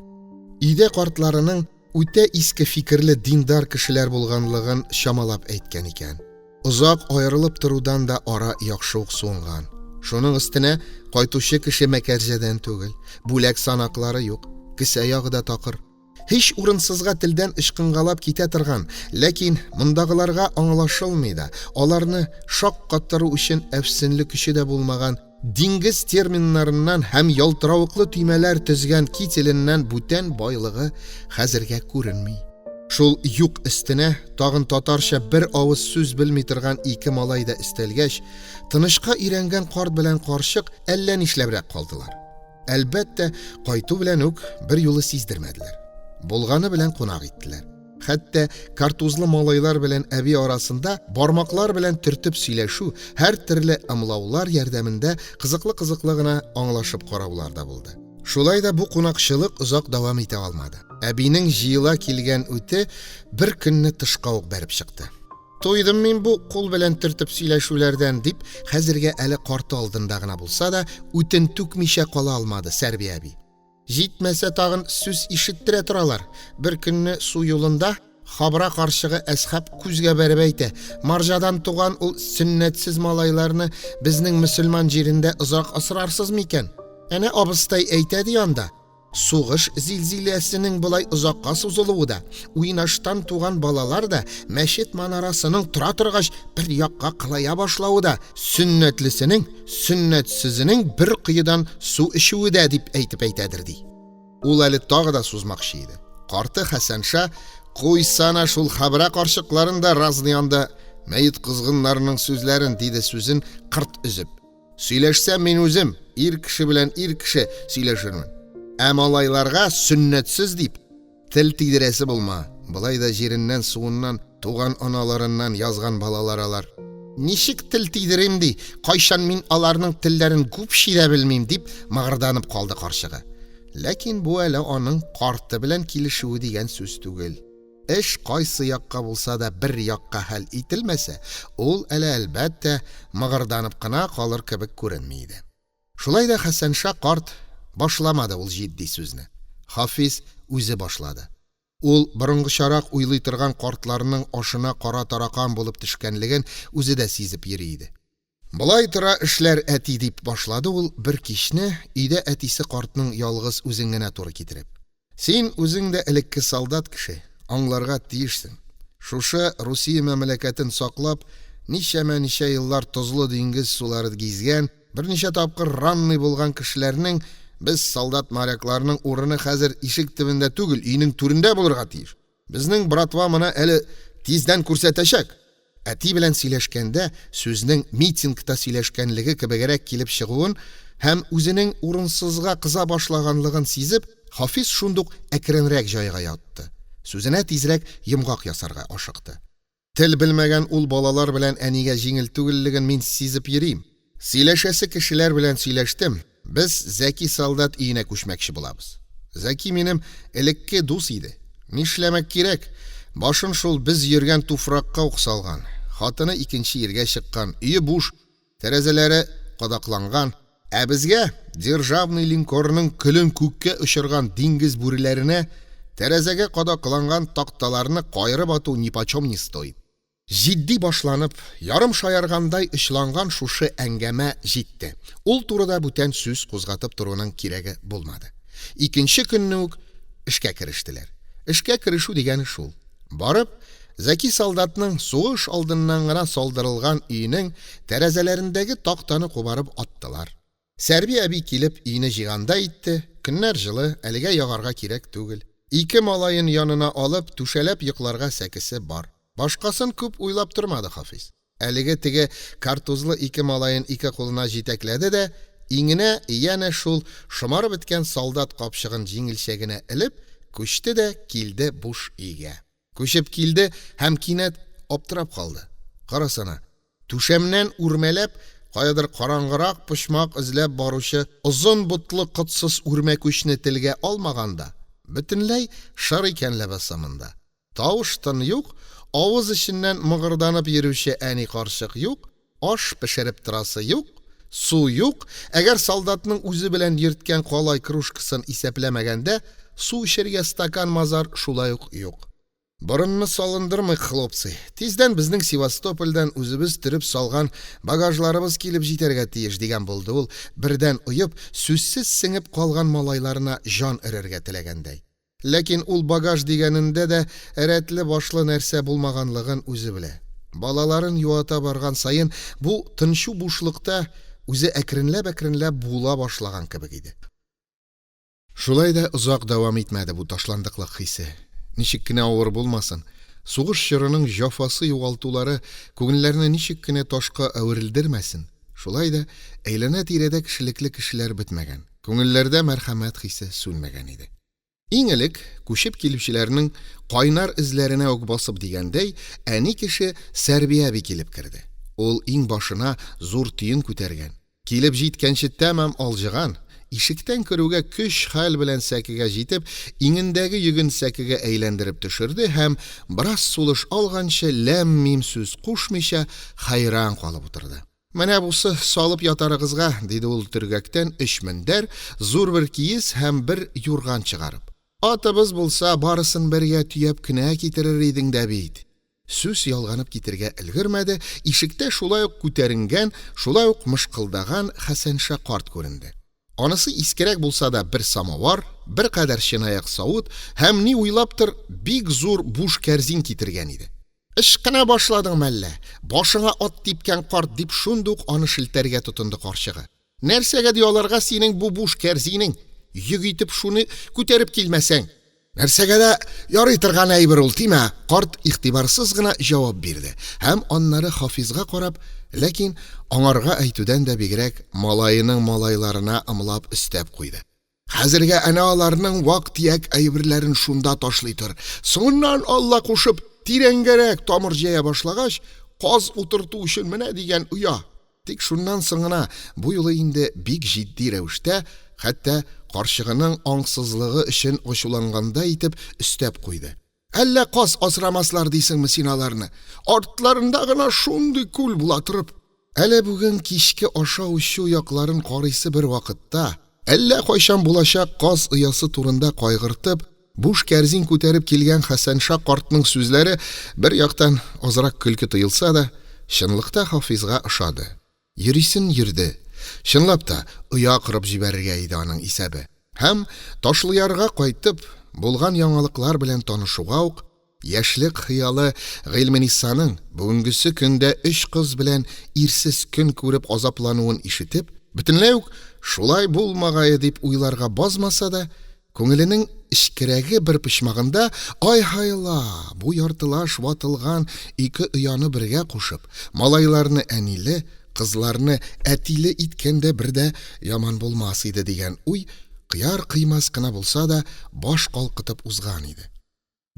Өйдә картларының үтә иске фикерле диндар кешеләр булганлыгын чамалап әйткән икән. Озак аерылып торудан да ара яхшы ук суынган. Шуның өстенә кайтучы кеше Мәкәрҗәдән түгел, бүләк санаклары юк, кесә ягы да такыр. Һич урынсызга телдән ычкынгалап китә торган, ләкин мондагыларга аңлашылмый да, аларны шаккаттыру өчен әфсенле көче дә булмаган диңгез терминнарыннан һәм ялтыравыклы төймәләр төзгән кителеннән бүтән байлыгы хәзергә күренми. Шул юк өстенә тагын татарча бер авыз сүз белми торган ике малай да өстәлгәч, тынычка өйрәнгән карт белән карчык әллә нишләбрәк калдылар. Әлбәттә, кайту белән үк бер юлы сиздермәделәр. Булганы белән кунак иттеләр. Хәтта картузлы малайлар белән әби арасында бармаклар белән төртеп сөйләшү, һәртөрле ымлаулар ярдәмендә кызыклы-кызыклы гына аңлашып караулар да булды. Шулай да бу кунакчылык озак дәвам итә алмады. Әбинең җыела килгән үте бер көнне тышка ук бәреп чыкты. Туйдым мин бу кул белән төртеп сөйләшүләрдән, дип, хәзергә әле карты алдында гына булса да, үтен түкмичә кала алмады Сәрби әби. Җитмәсә тагын сүз ишеттерә торалар. Бер көнне су юлында Хабра карчыгы Әсхаб күзгә бәреп әйтә, марҗадан туган ул сөннәтсез малайларны безнең мөселман җирендә озак асрарсыз микән? Әнә абыстай әйтә ди анда. Сугыш зилзиләсенең болай озакка сузылуы да, уйнаштан туган балалар да, мәчет манарасының тора торгач бер якка кылая башлавы да, сөннәтлесенең, сөннәтсезенең бер коедан су эчүе дә дип әйтеп әйтәдер, ди. Ул әле тагы да сузмакчы иде. Карты Хәсәнша, Куйсана шул хәбрә карчыкларын да разный анда мәет козгыннарының сүзләрен, диде сүзен кырт өзеп. Сөйләшсәм мин үзем, ир кеше белән ир кеше сөйләшермен. Ә малайларга сөннәтсез дип тел тидерәсе булма. Болай да җиреннән, суыннан, туган аналарыннан язган балалар алар. Ничек тел тидерим ди, кайчан мин аларның телләрен гүпчи дә белмим, дип мыгырданып калды карчыгы. Ләкин бу әле аның карты белән килешүе дигән сүз түгел. Эш кайсы якка булса да бер якка хәл ителмәсә, ул әле, әлбәттә, мыгырданып кына калыр кебек күренми иде. Шулай да Хәсәнша карт башламады ул җитди сүзне. Хафиз үзе башлады. Ул борынгычарак уйлый торган картларның ашына кара таракан булып төшкәнлеген үзе дә сизеп йөри иде. Болай тора эшләр, әти, дип башлады ул бер кичне, өйдә әтисе картның ялгыз үзен генә туры китереп. Син үзең дә элекке солдат кеше, аңларга тиешсең. Шушы Русия мәмләкәтен саклап, ничәмә-ничә еллар тозлы диңгез сулары гизгән, берничә тапкыр ранный булган кешеләрнең, без солдат-морякларның урыны хәзер ишек төбендә түгел, өйнең түрендә булырга тиеш. Безнең братва моны әле тиздән күрсәтәчәк. Әти белән сөйләшкәндә сүзнең митингта сөйләшкәнлеге кебегрәк килеп чыгуын һәм үзенең урынсызга кыза башлаганлыгын сизеп, Хафиз шундук әкренрәк җайга ятты, сүзенә тизрәк йомгак ясарга ашыкты. Тел белмәгән ул балалар белән әнигә җиңел түгеллеген мин сизеп йөрим. Сөйләшәсе кешеләр белән сөйләштем, без Зәки солдат өенә күчмәкче булабыз. Зәки минем элекке дус иде. Нишләмәк кирәк, башын шул без йөргән туфракка ук салган. Хатыны икенче иргә чыккан, өе буш, тәрәзәләре кадакланган. Ә безгә, державный линкорның көлен күккә очырган диңгез бүреләренә, тәрәзәгә кадакланган такталарны каерып ату нипочем не стоит. Җитди башланып, ярым шаяргандай очланган шушы әңгәмә җитте. Ул турыда бүтән сүз кузгатып торуның кирәге булмады. Икенче көнне үк эшкә керештеләр. Эшкә керешү дигәне шул. Барып, Зәки солдатның сугыш алдыннан гына салдырылган өенең тәрәзәләрендәге тактаны кубарып аттылар. Сәрби әби килеп өйне җыйгандай итте, көннәр җылы, әлегә ягарга кирәк түгел. Ике малаен янына алып, түшәләп йокларга сәкесе бар. Башкасын күп уйлап тормады Хафиз. Әлеге теге картузлы ике малаен ике кулына җитәкләде дә, иңенә янә шул шомарып беткән солдат капчыгын җиңелчә генә элеп, күчте дә килде буш өйгә. Күчеп килде һәм кинәт аптырап калды. Карасана, түшәмнән үрмәләп, каядыр караңгырак почмак эзләп баручы озын ботлы котсыз үрмәкүчне телгә алмаганда, бөтенләй шыр икән ләбаса монда. Тавыш-тын юк, авыз эченнән мыгырданып йөрүче әни карчык юк, Аш пешереп торасы юк, су юк, әгәр солдатның үзе белән йөрткән калай кружкасын исәпләмәгәндә, су эчәргә стакан-мазар шулай ук юк. Борынны салындырмыйк, хлопцы. Тиздән безнең Севастопольдән үзебез төреп салган багажларыбыз килеп җитәргә тиеш, дигән булды ул, бердән оеп, сүзсез сеңеп калган малайларына җан өрергә теләгәндәй. Ләкин ул багаж дигәнендә дә рәтле башлы нәрсә булмаганлыгын үзе белә. Балаларын юата барган саен бу тынчу бушлыкта үзе әкренләп-әкренләп буыла башлаган кебек иде. Шулай да озак дәвам итмәде бу ташландыклык хисе. Ничек кенә авыр булмасын, сугыш чорының җәфасы югалтулары күңелләрне ничек кенә ташка әверелдермәсен, шулай да әйләнә-тирәдә кешелекле кешеләр бетмәгән, күңелләрдә мәрхәмәт хисе сүнмәгән иде. Иң элек, күчеп килүчеләрнең кайнар эзләренә үк басып дигәндәй, әни кеше Сәрби әби килеп керде. Ул иңбашына зур төен күтәргән, Килеп җиткәнче тәмам алҗыган, ишектән керүгә көч-хәл белән сәкегә җитеп, иңендәге йөген сәкегә әйләндереп төшерде һәм, бераз сулыш алганчы, ләм-мим сүз кушмыйча, хәйран калып утырды. Менә бусы салып ятарыгызга, диде ул төргәктән өч мендәр, зур бер киез һәм бер юрган чыгарып. Атыбыз булса, барысын бергә төяп кенә китерер идең дә бит. Сүз ялганып китергә өлгермәде, ишектә шулай ук күтәренгән, шулай ук мышкылдаган Хәсәнша карт күренде. Анысы искерәк булса да бер самовар, беркадәр чынаяк савыт һәм, ни уйлаптыр, бик зур буш кәрзин китергән иде. Ычкына башладың мәллә, башыңа ат типкән карт, дип шундук аны шелтәргә тотынды карчыгы. Нәрсәгә ди аларга синең бу буш кәрзинең? Йөк итеп шуны күтәреп килмәсәң. Нәрсәгә дә ярый торган әйбер ул, тимә. Карт игътибарсыз гына җавап бирде һәм аннары Хафизга карап, ләкин аңарга әйтүдән дә бигрәк малаеның малайларына ымлап өстәп куйды. Хәзергә әнә аларның вак-төяк әйберләрен шунда ташлый тор. Соңыннан, Алла кушып, тирәнгәрәк тамыр җәя башлагач, каз утырту өчен менә дигән оя. Тик шуннан соң гына, бу юлы инде бик җитди рәвештә, хәтта карчыгының аңсызлыгы өчен ачулангандай итеп өстәп куйды. Әллә каз асрамаслар дисеңме син аларны? Артларында гына шундый күл була торып. Әле бүген кичке ашау-эчү якларын карыйсы бер вакытта, әллә кайчан булачак каз оясы турында кайгыртып, буш кәрзин күтәреп килгән Хәсәнша картның сүзләре бер яктан азрак көлке тоелса да, чынлыкта Хафизга ошады. Йөрисен йөрде. Чынлап та, оя корып җибәрергә иде аның исәбе. Һәм, Ташлыярга кайтып, булган яңалыклар белән танышуга ук, яшьлек хыялы Гыйльменисаның бүгенгесе көндә өч кыз белән ирсез көн күреп азаплануын ишетеп, бөтенләй үк шулай булмагае дип уйларга базмаса да, Күңеленең эчкерәге бер почмагында, ай-һай-ла, бу яртылаш ватылган ике ояны бергә кушып, малайларны әниле, кызларны әтиле иткәндә бер дә яман булмас иде дигән уй, кыяр-кыймас кына булса да, баш калкытып узган иде.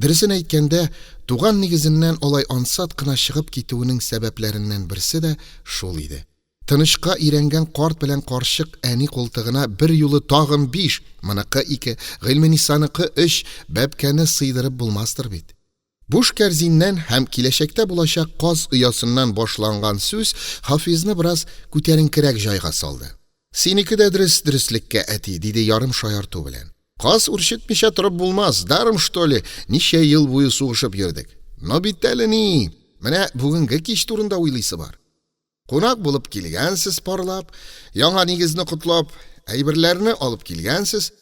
Дөресен әйткәндә, туган нигезеннән алай ансат кына чыгып китүенең сәбәпләреннән берсе дә шул иде. Тынычка өйрәнгән карт белән карчык әни култыгына берьюлы тагын биш, моныкы ике, Гыйльменисаныкы өч бәбкәне сыйдырып булмастыр бит. Буш кәрзиннән һәм киләчәктә булачак каз оясыннан башланган сүз Хафизны бераз күтәренкерәк җайга салды. Синеке дә дөрес дөреслеккә, әти, диде ярым шаярту белән. Каз үрчетмичә торып булмас, даром, что ли, ничә ел буе сугышып йөрдек. Но бит әле ни, менә бүгенге кич турында уйлыйсы бар. Кунак булып килгәнсез парлап, яңа нигезне котлап, әйберләрне алып килгәнсез,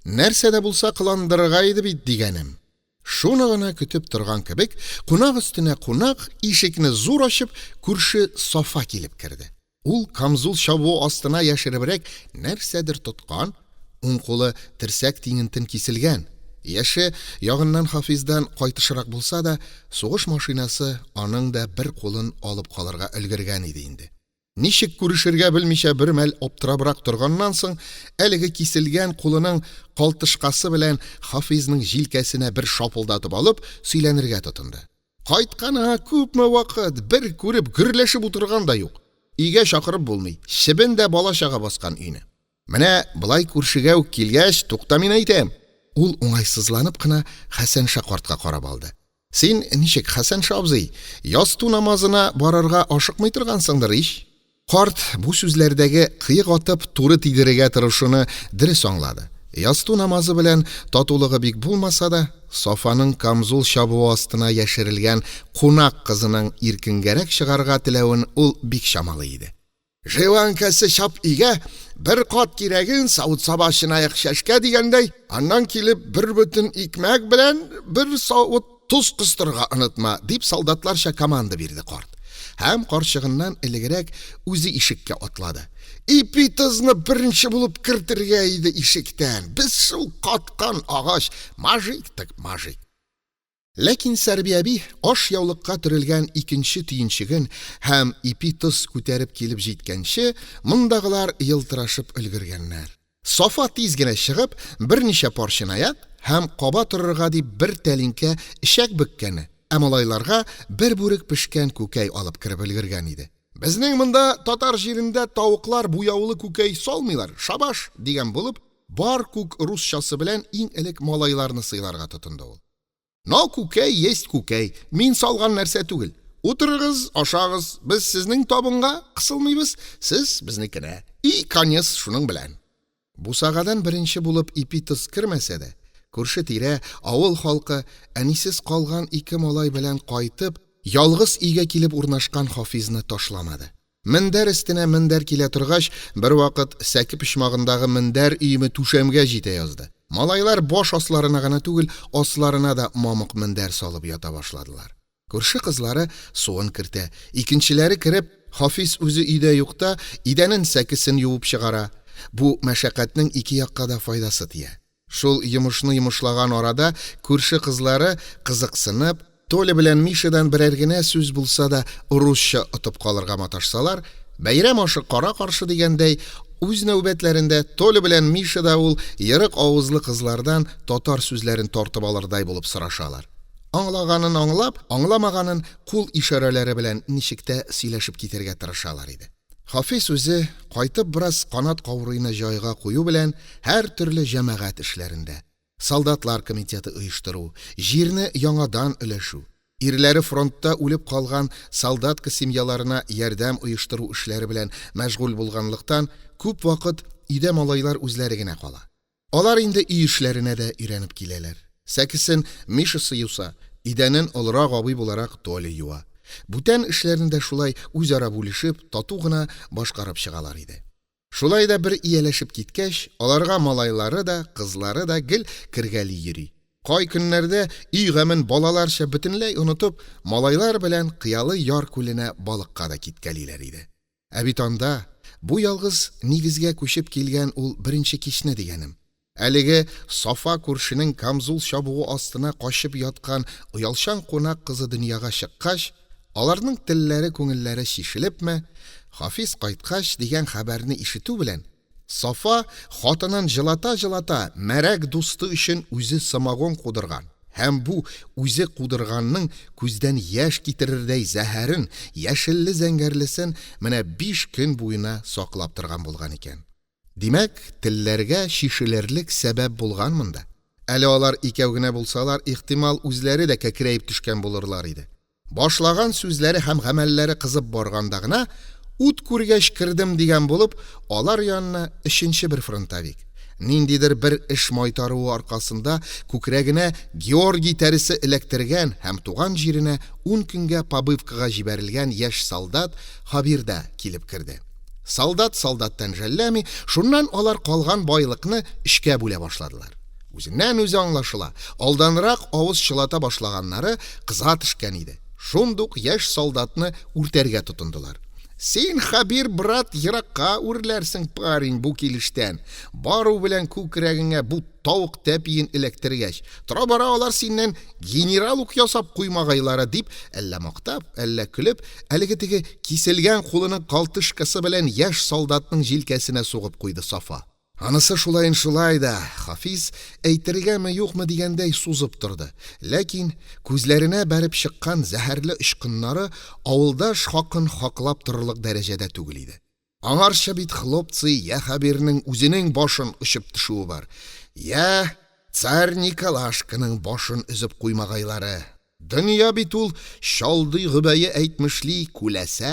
нәрсә дә булса кыландырырга иде бит дигәнем. Шуны гына көтеп торган кебек, кунак өстенә кунак, ишекне зур ачып, күрше Сафа килеп керде. Ул камзул чабуы астына яшеребрәк нәрсәдер тоткан, уң кулы терсәк тиңентен киселгән. Яше ягыннан Хафиздан кайтышрак булса да, сугыш машинасы аның да бер кулын алып калырга өлгергән иде инде. Ничек күрешергә белмичә бер мәл аптырабрак торганнан соң, әлеге киселгән кулының калтышкасы белән Хафизның җилкәсенә бер шапылдатып алып, сөйләнергә тотынды. Кайтканыңа күпме вакыт, бер күреп, гөрләшеп утырган да юк. Өйгә чакырып булмый, чебен дә бала-чага баскан өйне. Менә болай күршегә үк килгәч, тукта мин әйтәм. Ул уңайсызланып кына Хәсәнша картка карап алды. Син ничек, Хәсәнша абзый, ястү намазына барырга ашыкмый торгансыңдыр ич? Карт бу сүзләрдәге кыек атып туры тидерергә тырышуны дөрес аңлады. Ястү намазы белән татулыгы бик булмаса да, Сафаның камзул чабуы астына яшерелгән кунак кызының иркенгәрәк чыгарга теләвен ул бик чамалый иде. Живанкасы чап өйгә, бер кат кирәген савыт-саба чынаяк чәшкә дигәндәй, аннан килеп бер бөтен икмәк белән бер савыт тоз кыстырырга онытма, дип солдатларча команда бирде карт. Һәм карчыгыннан элегрәк үзе ишеккә атлады. Ипи тозны беренче булып кертергә иде ишектән. Без шул каткан агач, мажик так мажик. Ләкин Сәрби әби ашъяулыкка төрелгән икенче төенчеген һәм ипи-тоз күтәреп килеп җиткәнче, мондагылар елтырашып өлгергәннәр. Сафа тиз генә чыгып, берничә пар чынаяк һәм каба торырга дип бер тәлинкә эчәк бөккәне, ә малайларга бер бүрек пешкән күкәй алып кереп өлгергән иде. Безнең монда татар җирендә тавыклар буяулы күкәй салмыйлар, шабаш, дигән булып, бар күк русчасы белән иң элек малайларны сыйларга тотынды ул. Но күкәй есть күкәй, мин салган нәрсә түгел. Утырыгыз, ашагыз, без сезнең табынга кысылмыйбыз, сез безнекенә. И конец шуның белән. Бусагадан беренче булып ипи-тоз кермәсә дә, күрше-тирә, авыл халкы, әнисез калган ике малай белән кайтып, ялгыз өйгә килеп урнашкан Хафизны ташламады. Мендәр өстенә мендәр килә торгач, бервакыт сәке почмагындагы мендәр өеме түшәмгә җитә язды. Малайлар баш асларына гына түгел, асларына да мамык мендәр салып ята башладылар. Күрше кызлары суын кертә, икенчеләре кереп, Хафиз үзе өйдә юкта, идәнен сәкесен юып чыгара. Бу мәшәкатьнең ике якка да файдасы тия. Шул йомышны йомышлаган арада күрше кызлары, кызыксынып, Толя белән Мишадан берәр генә сүз булса да русча отып калырга маташсалар, бәйрәм ашы кара-каршы дигәндәй, үз нәүбәтләрендә Толя белән Миша да ул ерык авызлы кызлардан татар сүзләрен тартып алырдай булып сорашалар. Аңлаганын аңлап, аңламаганын кул ишарәләре белән ничек тә сөйләшеп китәргә тырышалар иде. Хафиз үзе, кайтып бераз канат каурыйны җайга кую белән, һәртөрле җәмәгать эшләрендә, солдатлар комитеты оештыру, җирне яңадан өләшү, ирләре фронтта үлеп калган солдатка семьяларына ярдәм оештыру эшләре белән мәшгуль булганлыктан, күп вакыт өйдә малайлар үзләре генә кала. Алар инде өй эшләренә дә өйрәнеп киләләр. Сәкесен Мишасы юса, идәнен олырак абый буларак Толя юа. Бүтән эшләрне дә шулай үзара бүлешеп, тату гына башкарып чыгалар иде. Шулай да бер ияләшеп киткәч, аларга малайлары да, кызлары да гел кергәли йөри. Кай көннәрдә өй гамен балаларча бөтенләй онытып, малайлар белән Кыялы яр күленә балыкка да киткәлиләр иде. Ә бит анда, бу ялгыз нигезгә күчеп килгән ул беренче кичне дигәнем. Әлеге Сафа күршенең камзул чабуы астына качып яткан оялчан кунак кызы дөньяга чыккач, аларның телләре-күңелләре чишелепме, Хафиз кайткач дигән хәбәрне ишетү белән, Сафа, хатынын җылата-җылата, мәрәк дусты өчен үзе самогон кудырган һәм бу үзе кудырганның күздән яшь китерердәй зәһәрен, яшелле-зәңгәрлесен менә биш көн буена саклап торган булган икән. Димәк, телләргә чишелерлек сәбәп булган монда. Әле алар икәү генә булсалар, ихтимал, үзләре дә кәкрәеп төшкән булырлар иде. Башлаган сүзләре һәм гамәлләре кызып барганда гына, ут күргәч кердем дигән булып, алар янына өченче бер фронтовик, ниндидер бер эш майтаруы аркасында күкрәгенә Георгий тәресе эләктергән һәм туган җиренә ун көнгә побывкага җибәрелгән яшь солдат Хабир да килеп керде. Солдат солдаттан жәлләми, шуннан алар калган байлыкны өчкә бүлә башладылар. Үзеннән-үзе аңлашыла, алданрак авыз чылата башлаганнары кыза төшкән иде. Шундук яшь солдатны үртәргә тотындылар. Син, Хәбир брат, еракка үрләрсең, парень, бу килештән. Бару белән күкрәгеңә бу тавык тәпиен эләктергәч, тора-бара алар синнән генерал ук ясап куймагайлары, дип, әллә мактап, әллә көлеп, әлеге теге киселгән кулының калтышкасы белән яшь солдатның җилкәсенә сугып куйды Сафа. Анысы шулаен шулай да, Хафиз, әйтергәме-юкмы дигәндәй сузып торды. Ләкин күзләренә бәреп чыккан зәһәрле очкыннары авылдаш хакын хаклап торырлык дәрәҗәдә түгел иде. Аңарчы бит, хлопцы, йә Хәбирнең үзенең башын очып төшүе бар, йә царь Николашканың башын өзеп куймагайлары. Дөнья бит ул, Чалдый Гөбәе әйтмешли, күләсә.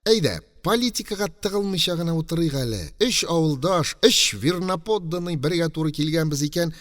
Әйдә, политикага тыгылмыйча гына утырыйк әле. Өч авылдаш, өч верноподданный бергә туры килгәнбез икән,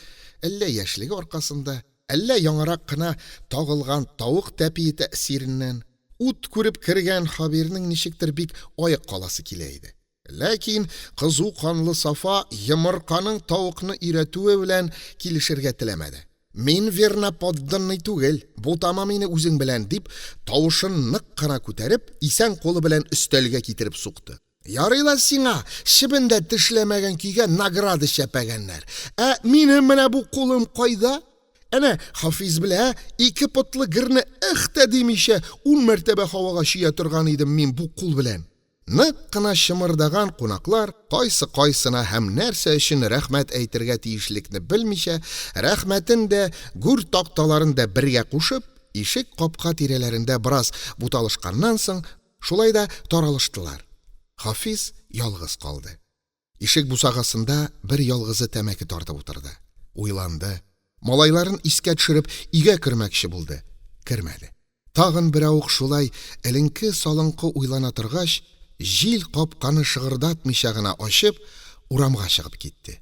әллә яшьлеге аркасында, әллә яңарак кына тагылган тавык тәпие тәэсиреннән, ут күреп кергән Хабирның ничектер бик аек каласы килә иде. Ләкин кызу канлы Сафа йомырканың тавыкны өйрәтүе белән килешергә теләмәде. Мин верноподданный түгел, бутама мине үзең белән, дип, тавышын нык кына күтәреп, исән кулы белән өстәлгә китереп сукты. Ярый ла сиңа, чебен дә тешләмәгән көйгә награда чәпәгәннәр. Ә минем менә бу кулым кайда? Әнә, Хафиз белә, ике потлы герне эх тә димичә, ун мәртәбә һавага чөя торган идем мин бу кул белән. Нык кына чымырдаган кунаклар, кайсы кайсына һәм нәрсә өчен рәхмәт әйтергә тиешлекне белмичә, рәхмәтен дә, гүр такталарын да бергә кушып, ишек-капка тирәләрендә бераз буталышканнан соң, шулай да таралыштылар. Хафиз ялгыз калды. Ишек бусагасында бер ялгызы тәмәке тартып утырды. Уйланды. Малайларын искә төшереп, өйгә кермәкче булды. Кермәде. Тагын беравык шулай эленке-салынкы уйлана торгач, җил капканы шыгырдатмыйча гына ачып, урамга чыгып китте.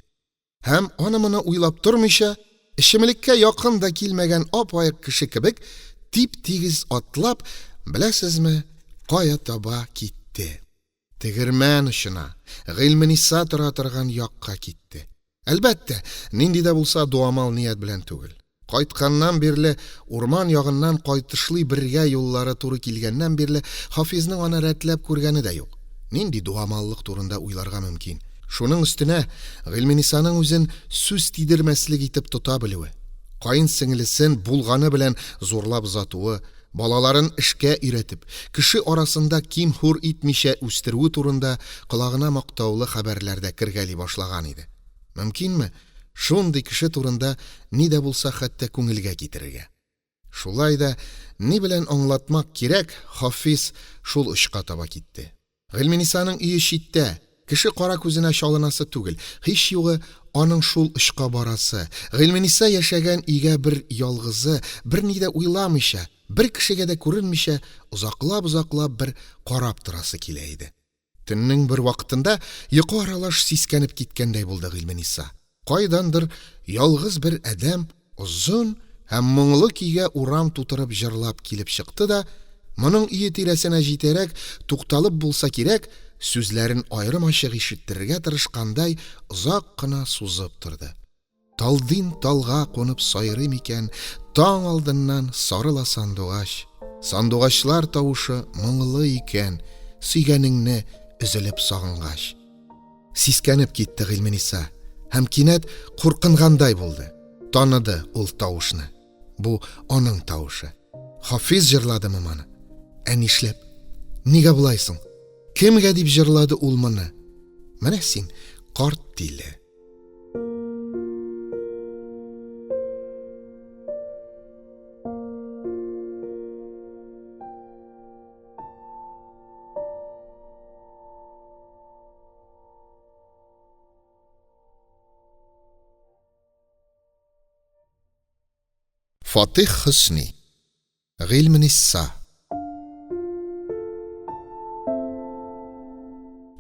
Һәм аны-моны уйлап тормыйча, эчемлеккә якын да килмәгән ап-аек кеше кебек, тип-тигез атлап, беләсезме, кая таба китте. Тегермән очына, Гыйльмениса тора торган якка китте. Әлбәттә, нинди дә булса дуамал ният белән түгел. Кайтканнан бирле, урман ягыннан кайтышлый бергә юллары туры килгәннән бирле, Хафизның аны рәтләп күргәне дә юк. Нинди дуамаллык турында уйларга мөмкин? Шуның өстенә, Гыйльменисаның үзен сүз тидермәслек итеп тота белүе, каен сеңлесен булганы белән зурлап озатуы, балаларын эшкә өйрәтеп, кеше арасында ким-хур итмичә үстерүе турында колагына мактаулы хәбәрләр дә кергәли башлаган иде. Мөмкинме шундый кеше турында ни дә булса хәтта күңелгә китерергә? Шулай да, ни белән аңлатмак кирәк, Хафиз шул очка таба китте. Гыйльменисаның өе читтә, кеше кара күзенә чалынасы түгел, һич югы, аның шул очка барасы, Гыйльмениса яшәгән өйгә бер ялгызы, берни дә уйламыйча, бер кешегә дә күренмичә, озаклап-озаклап бер карап торасы килә иде. Төннең бер вакытында йокы аралаш сискәнеп киткәндәй булды Гыйльмениса. Кайдандыр ялгыз бер адәм озын һәм моңлы көйгә урам тутырып җырлап килеп чыкты да, моның өе тирәсенә җитәрәк тукталып булса кирәк, сүзләрен аерым-ачык ишеттерергә тырышкандай озак кына сузып торды. Талдин талга кунып сайрый микән таң алдыннан сарыла сандугач, Сандугачлар тавышы моңлы икән, сөйгәнеңне өзелеп сагынгач. Сискәнеп китте Гыйльмениса һәм кинәт куркынгандай булды. Таныды ул тавышны. Бу аның тавышы. Хафиз җырладымы моны? Ә нишләп? Нигә болай соң? Кемгә дип җырлады ул моны? Менә син, карт тиле. Фатих Хөсни Гыйльменисса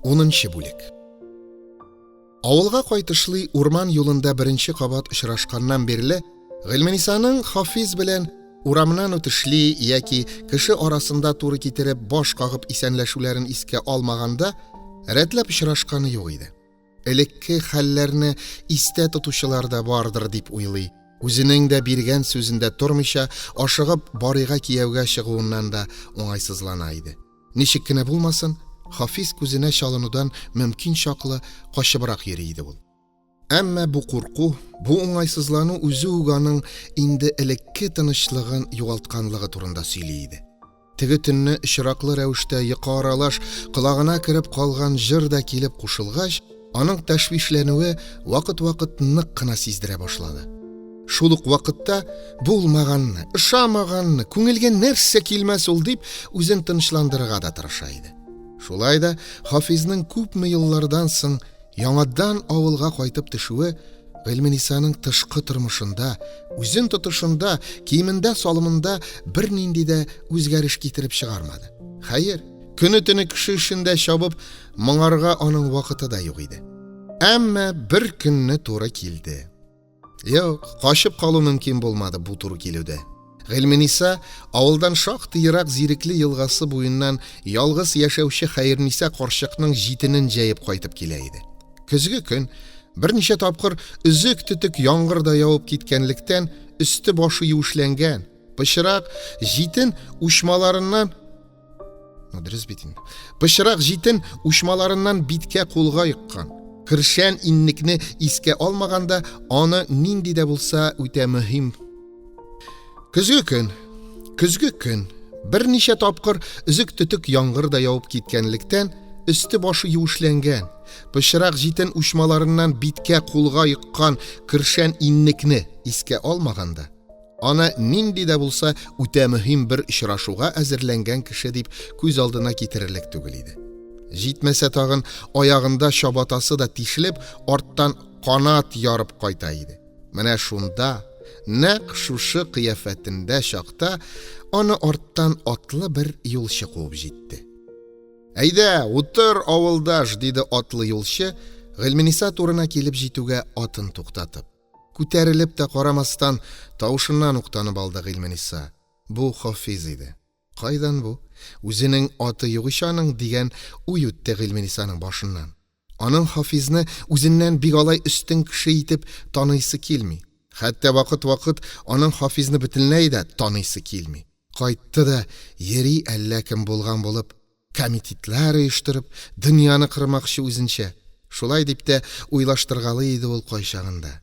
Унынчы бүлек Авылга кайтышлый урман юлында беренче кабат очрашканнан бирле Гыйльменисаның Хафиз белән урамнан үтешли яки кеше арасында туры китереп баш кагып исәнләшүләрен искә алмаганда, рәтләп очрашканы юк иде. Элекке хәлләрне истә тотучылар да бардыр дип уйлый. Үзенең дә биргән сүзендә тормыйча, ашыгып Барыйга кияүгә чыгуыннан да уңайсызлана иде. Ничек кенә булмасын, Хафиз күзенә чалынудан мөмкин чаклы качыбрак йөри иде ул. Әмма бу курку, бу уңайсызлану үзе үк аның инде элекке тынычлыгын югалтканлыгы турында сөйли иде. Теге төнне очраклы рәвештә йокы аралаш колагына кереп калган җыр да килеп кушылгач, аның тәшвишләнүе вакыт-вакыт нык кына сиздерә башлады. Шул ук вакытта булмаганны, ошамаганны, күңелгә нәрсә килмәс ул дип, үзен тынычландырырга да тырыша иде. Шулай да Хафизның күпме еллардан соң Яңадан авылга кайтып төшүе Гыйльменисаның тышкы тормышында, үзен тотышында, киемендә-салымында бернинди дә үзгәреш китереп чыгармады. Хәер, көне-төне кеше эшендә чабып, моңарга аның вакыты да юк иде. Әмма бер көнне туры килде. Юк, качып калу мөмкин булмады бу туры килүдә. Гыйльмениса авылдан шактый ерак Зирекле елгасы буеннан ялгыз яшәүче Хәерниса карчыкның җитенен җәеп кайтып килә иде. Көзге көн, берничә тапкыр өзек-төтек яңгыр да явып киткәнлектән, өсте-башы юешләнгән, пычрак җитен учмаларыннан Ну, дөрес бит инде. Пычрак җитен учмаларыннан биткә кулга йоккан. Кершән иннекне искә алмаганда, аны нинди дә булса үтә мөһим. Көзге көн, көзге көн. Берничә тапкыр өзек-төтек яңгыр да явып киткәнлектән, өсте башы юешләнгән. Пычрак җитен учмаларыннан биткә кулга йоккан кершән иннекне искә алмаганда, Аны нинди дә булса үтә мөһим бер очрашуга әзерләнгән кеше дип күз алдына китерерлек түгел иде. Җитмәсә тагын аягында чабатасы да тишелеп, арттан канат ярып кайта иде. Менә шунда, нәкъ шушы кыяфәтендә чакта аны арттан атлы бер юлчы куып җитте. Әйдә, утыр, авылдаш, диде атлы юлчы, Гыйльмениса турына килеп җитүгә атын туктатып. Күтәрелеп тә карамастан, тавышыннан ук танып алды Гыйльмениса. Бу Хафиз иде. Кайдан бу? Үзенең аты юк ич аның, дигән уй үтте Гыйльменисаның башыннан. Аның Хафизны үзеннән бик алай өстен кеше итеп таныйсы килми. Хәтта вакыт-вакыт аның Хафизны бөтенләй дә таныйсы килми. Кайтты да йөри әллә кем булган булып, комитетлар оештырып, дөньяны кырмакчы үзенчә. Шулай дип тә уйлаштыргалый иде ул кайчагында.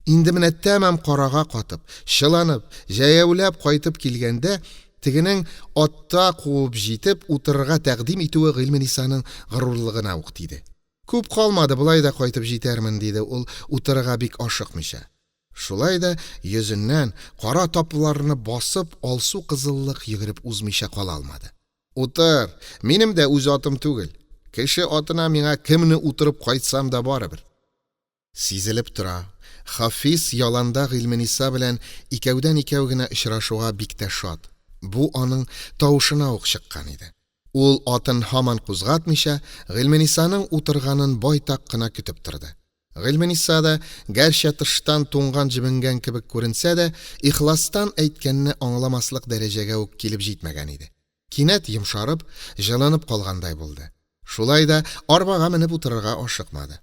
Инде менә тәмам карага катып, чыланып, җәяүләп кайтып килгәндә, тегенең атта куып җитеп, утырырга тәкъдим итүе Гыйльменисаның горурлыгына ук тиде. Күп калмады, болай да кайтып җитәрмен, диде ул, утырырга бик ашыкмыйча. Шулай да йөзеннән, кара тапларны басып, алсу кызыллык йөгереп узмыйча кала алмады. Утыр, минем дә үз атым түгел. Кеше атына миңа кемне утырып кайтсам да барыбер. Сизелеп тора, Хафиз яланда Гыйльмениса белән икәүдән-икәү генә очрашуга бик тә шат. Бу аның тавышына ук чыккан иде. Ул атын һаман кузгатмыйча, Гыйльменисаның утырганын байтак кына көтеп торды. Гыйльмениса да, гәрчә тыштан туңган-җебенгән кебек күренсә дә, ихластан әйткәнне аңламаслык дәрәҗәгә үк килеп җитмәгән иде. Кинәт йомшарып, җылынып калгандай булды. Шулай да арбага менеп утырырга ашыкмады.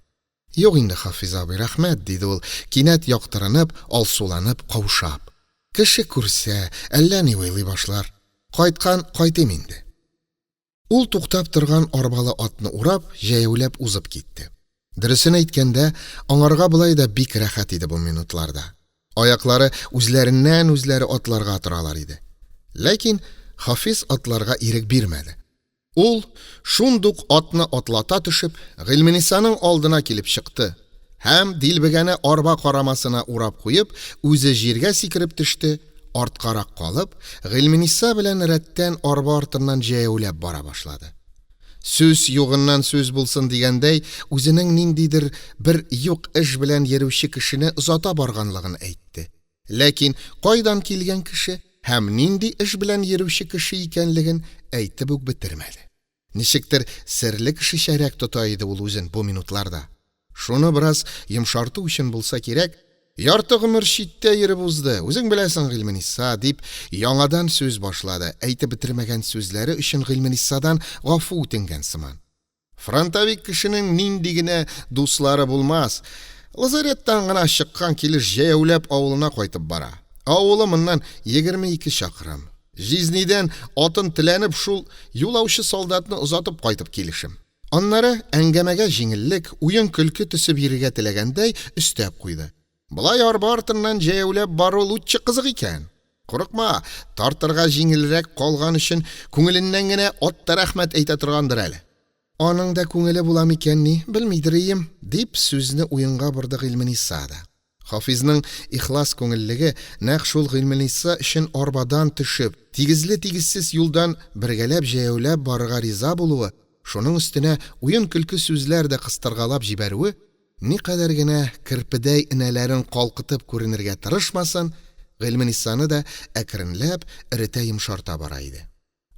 Юк инде, Хафиз абый, рәхмәт, диде ул, кинәт яктырынып, алсуланып, каушап. Кеше күрсә, әллә ни уйлый башлар. Кайткан кайтыйм инде. Ул туктап торган арбалы атны урап, җәяүләп узып китте. Дөресен әйткәндә, аңарга болай да бик рәхәт иде бу минутларда. Аяклары үзләреннән-үзләре атларга торалар иде. Ләкин Хафиз атларга ирек бирмәде. Ул, шундук атны атлата төшеп, Гыйльменисаның алдына килеп чыкты һәм, дилбегәне арба карамасына урап куеп, үзе җиргә сикереп төште, арткарак калып, Гыйльмениса белән рәттән арба артыннан җәяүләп бара башлады. Сүз югыннан сүз булсын дигәндәй, үзенең ниндидер бер юк эш белән йөрүче кешене озата барганлыгын әйтте. Ләкин кайдан килгән кеше һәм нинди эш белән йөрүче кеше икәнлеген әйтеп үк бетермәде. Ничектер серле кешечәрәк тота иде ул үзен бу минутларда. Шуны бераз йомшарту өчен булса кирәк, Ярты гомер читтә йөреп узды, үзең беләсең, Гыйльмениса, дип, яңадан сүз башлады, әйтеп бетермәгән сүзләре өчен Гыйльменисадан гафу үтенгән сыман. Фронтовик кешенең нинди генә дуслары булмас, лазареттан гына чыккан килеш җәяүләп авылына кайтып бара. Авылы моннан 22 чакрым. Җизнидән атын теләнеп шул юлаучы солдатны озатып кайтып килешем. Аннары, әңгәмәгә җиңеллек, уен-көлке төсе бирергә теләгәндәй, өстәп куйды. Болай арба артыннан җәяүләп бару лутчы кызык икән. Курыкма, тартырга җиңелрәк калган өчен күңеленнән генә ат та рәхмәт әйтә торгандыр әле. Аның да күңеле була микәнни, белмидерием, дип сүзне уенга борды Гыйльмениса да. Хафизның ихлас күңеллеге нәкъ шул Гыйльмениса өчен арбадан төшеп, тигезле-тигезсез юлдан бергәләп җәяүләп барырга риза булуы, шуның өстенә уен-көлке сүзләр дә кыстыргалап җибәрүе, Никадәр генә керпедәй энәләрен калкытып күренергә тырышмасын, Гыйльменисаны да әкренләп эретә-йомшарта бара иде.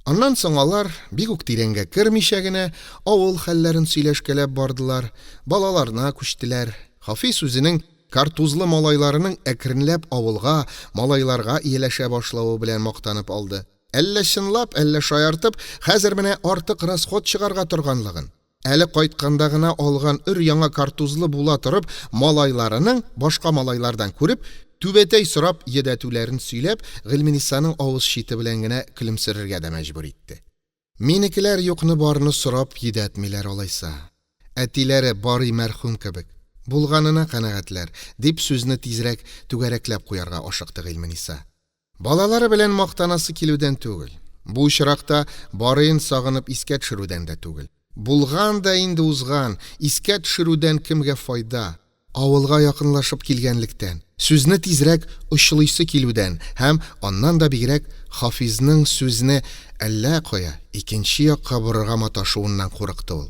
Аннан соң алар, бик үк тирәнгә кермичә генә, авыл хәлләрен сөйләшкәләп бардылар, балаларына күчтеләр. Хафиз үзенең картузлы малайларының әкренләп авылга, малайларга ияләшә башлавы белән мактанып алды. Әллә чынлап, әллә шаяртып, хәзер менә артык расход чыгарга торганлыгын, әле кайтканда гына алган өр-яңа картузлы була торып, малайларының, башка малайлардан күреп, түбәтәй сорап йөдәтүләрен сөйләп, Гыйльменисаның авыз чите белән генә көлемсерергә дә мәҗбүр итте. Минекеләр юкны-барны сорап йөдәтмиләр алайса. Әтиләре Барый мәрхүм кебек. Булганына канәгатьләр, дип сүзне тизрәк түгәрәкләп куярга ашыкты Гыйльмениса. Балалары белән мактанасы килүдән түгел, бу очракта Барыен сагынып искә төшерүдән дә түгел. Булган да инде узган, искә төшерүдән кемгә файда? Авылга якынлашып килгәнлектән, сүзне тизрәк очлыйсы килүдән һәм, аннан да бигрәк, Хафизның сүзне әллә кая, икенче якка борырга маташуыннан курыкты ул.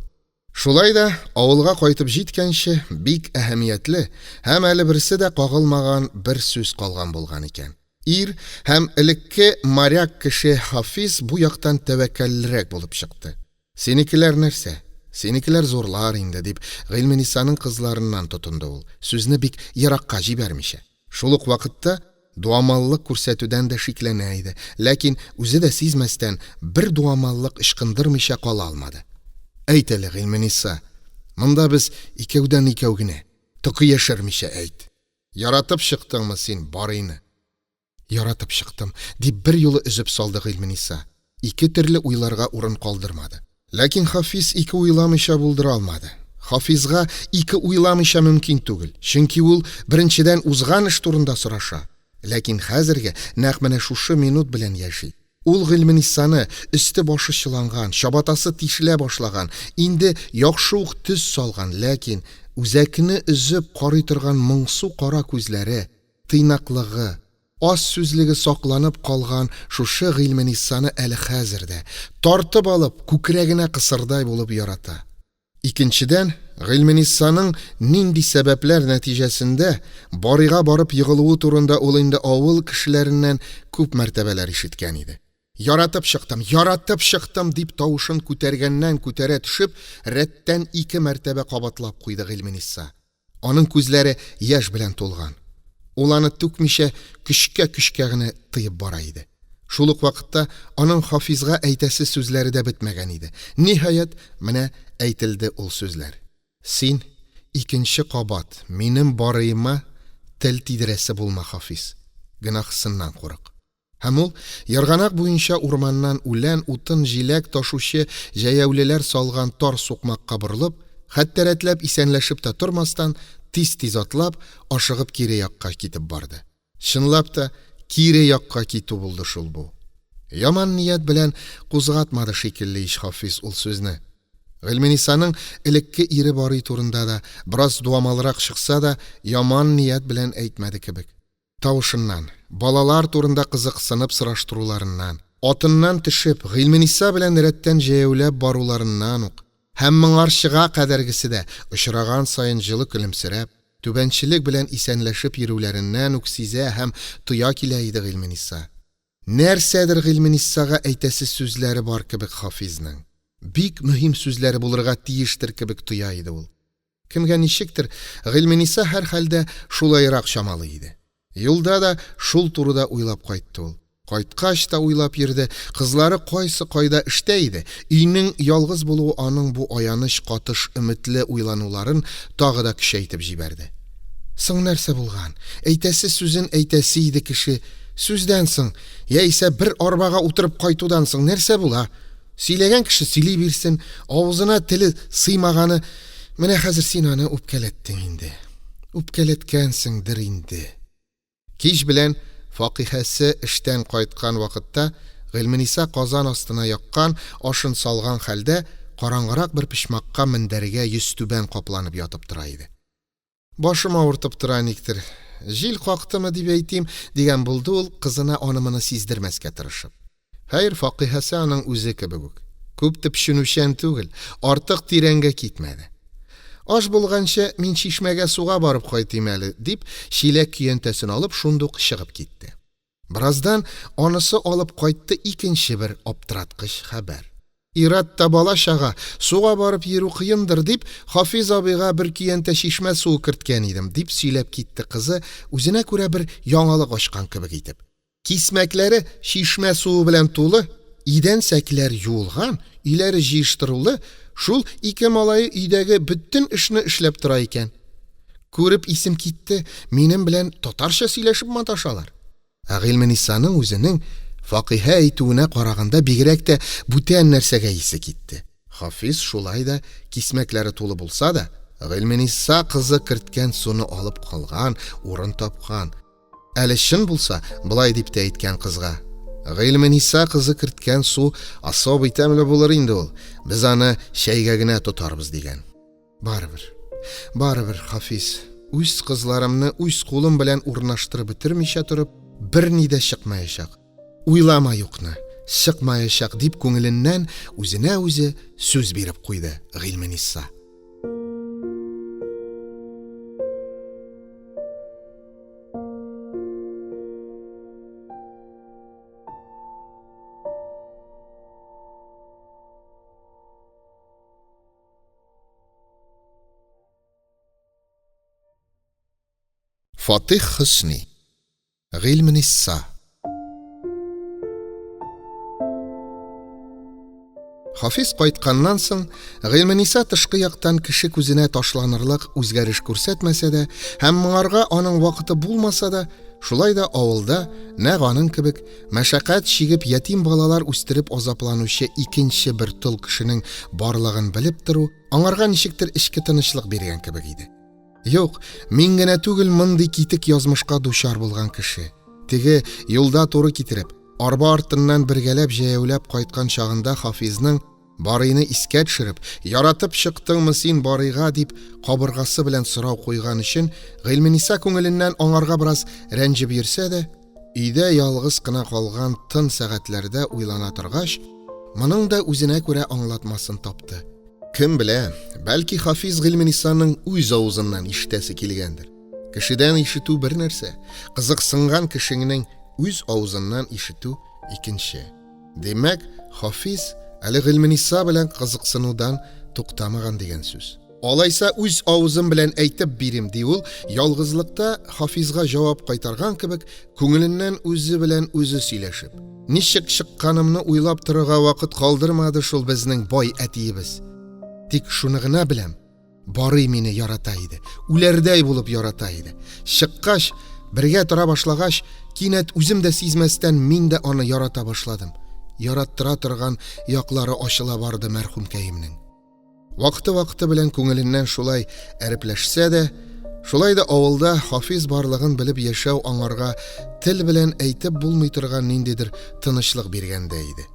Шулай да, авылга кайтып җиткәнче, бик әһәмиятле һәм әле берсе дә кагылмаган бер сүз калган булган икән. Ир һәм элекке моряк кеше Хафиз бу яктан тәвәккәллерәк булып чыкты. Синекеләр нәрсә? Синекеләр зурлар инде, дип, Гыйльменисаның кызларыннан тотынды ул, сүзне бик еракка җибәрмичә. Шул ук вакытта дуамаллык күрсәтүдән дә шикләнә иде, ләкин, үзе дә сизмәстән, бер дуамаллык ычкындырмыйча кала алмады. Әйт әле, Гыйльмениса, монда без икәүдән-икәү генә, токы яшермичә әйт. Яратып чыктыңмы син Барыйны? Яратып чыктым, дип берьюлы өзеп салды Гыйльмениса. Ике төрле уйларга урын калдырмады. Ләкин Хафиз ике уйламыйча булдыра алмады. Хафизга ике уйламыйча мөмкин түгел, чөнки ул, беренчедән, узган эш турында сораша, ләкин хәзерге, нәкъ менә шушы минут белән яши. Ул Гыйльменисаны, өсте-башы чыланган, чабатасы тишелә башлаган, инде яхшы ук төс салган, ләкин үзәкне өзеп карый торган моңсу кара күзләре, тыйнаклыгы, аз сүзлеге сакланып калган шушы Гыйльменисаны әле хәзер дә, тартып алып, күкрәгенә кысырдай булып ярата. Икенчедән, Гыйльменисаның нинди сәбәпләр нәтиҗәсендә Барыйга барып егылуы турында ул инде авыл кешеләреннән күп мәртәбәләр ишеткән иде. Яратып чыктым, яратып чыктым, дип тавышын күтәргәннән-күтәрә төшеп, рәттән ике мәртәбә кабатлап куйды Гыйльмениса. Аның күзләре яшь белән тулган. Ул аны түкмичә, көчкә-көчкә генә тыеп бара иде. Шул ук вакытта аның Хафизга әйтәсе сүзләре дә бетмәгән иде. Ниһаять, менә әйтелде ул сүзләр. Син икенче кабат минем Барыема тел тидерәсе булма, Хафиз. Гөнаһысыннан курык. Һәм ул, ерганак буенча урманнан үлән, утын, җиләк ташучы җәяүлеләр салган тар сукмакка борылып, хәтта рәтләп исәнләшеп тә тормастан, тиз-тиз атлап, ашыгып кире якка китеп барды. Чынлап та, кире якка китү булды шул бу. Яман ният белән кузгатмады шикелле ич Хафиз ул сүзне. Гыйльменисаның элекке ире Барый турында да, бераз дуамалрак чыкса да, яман ният белән әйтмәде кебек. Тавышыннан, балалар турында кызыксынып сораштыруларыннан, атыннан төшеп, Гыйльмениса белән рәттән җәяүләп баруларыннан ук һәм моңарчыга кадәргесе дә очраган саен җылы көлемсерәп, түбәнчелек белән исәнләшеп йөрүләреннән үк сизә һәм тоя килә иде Гыйльмениса. Нәрсәдер Гыйльменисага әйтәсе сүзләре бар кебек Хафизның. Бик мөһим сүзләре булырга тиештер кебек тоя иде ул. Кемгә ничектер, Гыйльмениса һәрхәлдә шулайрак чамалый иде. Юлда да шул турыда уйлап кайтты ул. Кайткач та уйлап йөрде, кызлары кайсы кайда эштә иде, өйнең ялгыз булуы аның бу аяныч катыш өметле уйлануларын тагы да көчәйтеп җибәрде. Соң нәрсә булган? Әйтәсе сүзен әйтәсе иде кеше. Сүздән соң, яисә бер арбага утырып кайтудан соң нәрсә була? Сөйләгән кеше сөйли бирсен, авызына теле сыймаганы, менә хәзер син аны үпкәләттең инде. Үпкәләткәнсеңдер инде. Кич белән Факиһәсе эштән кайткан вакытта Гыйльмениса казан астына яккан ашын салган хәлдә караңгырак бер почмакка мендәргә йөзтүбән капланып ятып тора иде. Башым авыртып тора никтер. Җил кактымы дип әйтим, дигән булды ул, кызына аны-моны сиздермәскә тырышып. Хәер, Факиһәсе аның үзе кебек үк. Күп төпченүчән түгел, артык тирәнгә китмәде. Аш булганчы, мин чишмәгә суга барып кайтыйм әле, дип, чиләк-көянтәсен алып, шундук чыгып китте. Бераздан анысы алып кайтты икенче бер аптыраткыч хәбәр. Ир-ат та бала-чага, суга барып йөрү кыендыр дип, Хафиз абыйга бер көянтә чишмә суы керткән идем, дип сөйләп китте кызы, үзенә күрә бер яңалык ачкан кебек итеп. Кисмәкләре чишмә суы белән тулы, идән-сәкеләр юылган, өйләре җыештырулы, шул ике малае өйдәге бөтен эшне эшләп тора икән. Күреп исем китте, минем белән татарча сөйләшеп маташалар. Ә Гыйльменисаның үзенең Факиһә әйтүенә караганда бигрәк тә бүтән нәрсәгә исе китте. Хафиз шулай да, кисмәкләре тулы булса да, Гыйльмениса кызы керткән суны алып калган, урын тапкан. Әле чын булса, болай дип тә әйткән кызга. Гыйльмениса кызы керткән су особый тәмле булыр инде ул, без аны чәйгә генә тотарбыз, дигән. Барыбер, барыбер, Хафиз, үз кызларымны үз кулым белән урнаштырып бетермичә торып, берни дә чыкмаячак. Уйлама юкны, чыкмаячак, дип күңеленнән үзенә үзе сүз биреп куйды Гыйльмениса. Фатих Хөсни. Гыйльменисса. Хафиз кайтканнан соң, Гыйльмениса тышкы яктан кеше күзенә ташланырлык үзгәреш күрсәтмәсә дә һәм моңарга аның вакыты булмаса да, шулай да авылда, нәкъ аның кебек, Мәшәкать чигеп ятим балалар үстереп азапланучы икенче бер тол кешенең барлыгын белеп тору аңарга ничектер эчке тынычлык биргән кебек иде. Юк, мин генә түгел мондый китек язмышка дучар булган кеше. Теге юлда туры китереп, арба артыннан бергәләп җәяүләп кайткан чагында Хафизның Барыйны искә төшереп, яратып чыктыңмы син Барыйга дип кабыргасы белән сорау куйган өчен Гыйльмениса күңеленнән аңарга бераз рәнҗеп йөрсә дә, өйдә ялгыз кына калган тын сәгатьләрдә уйлана торгач, моның да үзенә күрә аңлатмасын тапты. Кем белә, бәлки Хафиз Гыйльменисаның үз авызыннан ишетәсе килгәндер. Кешедән ишетү бер нәрсә, кызыксынган кешеңнең үз авызыннан ишетү икенче. Димәк, Хафиз әле Гыйльмениса белән кызыксынудан туктамаган дигән сүз. Алайса үз авызым белән әйтеп бирим, ди ул, ялгызлыкта Хафизга җавап кайтарган кебек, күңеленнән үзе белән үзе сөйләшеп. Ничек чыкканымны уйлап торырга вакыт калдырмады шул безнең бай әтиебез. Тик шуны гына беләм, Барый мине ярата иде. Үләрдәй булып ярата иде. Чыккач, бергә тора башлагач, кинәт үзем дә сизмәстән мин дә аны ярата башладым. Яраттыра торган яклары ачыла барды мәрхүмкәемнең. Вакыты-вакыты белән күңеленнән шулай әрепләшсә дә, шулай да авылда Хафиз барлыгын белеп яшәү аңарга тел белән әйтеп булмый торган ниндидер тынычлык биргәндәй иде.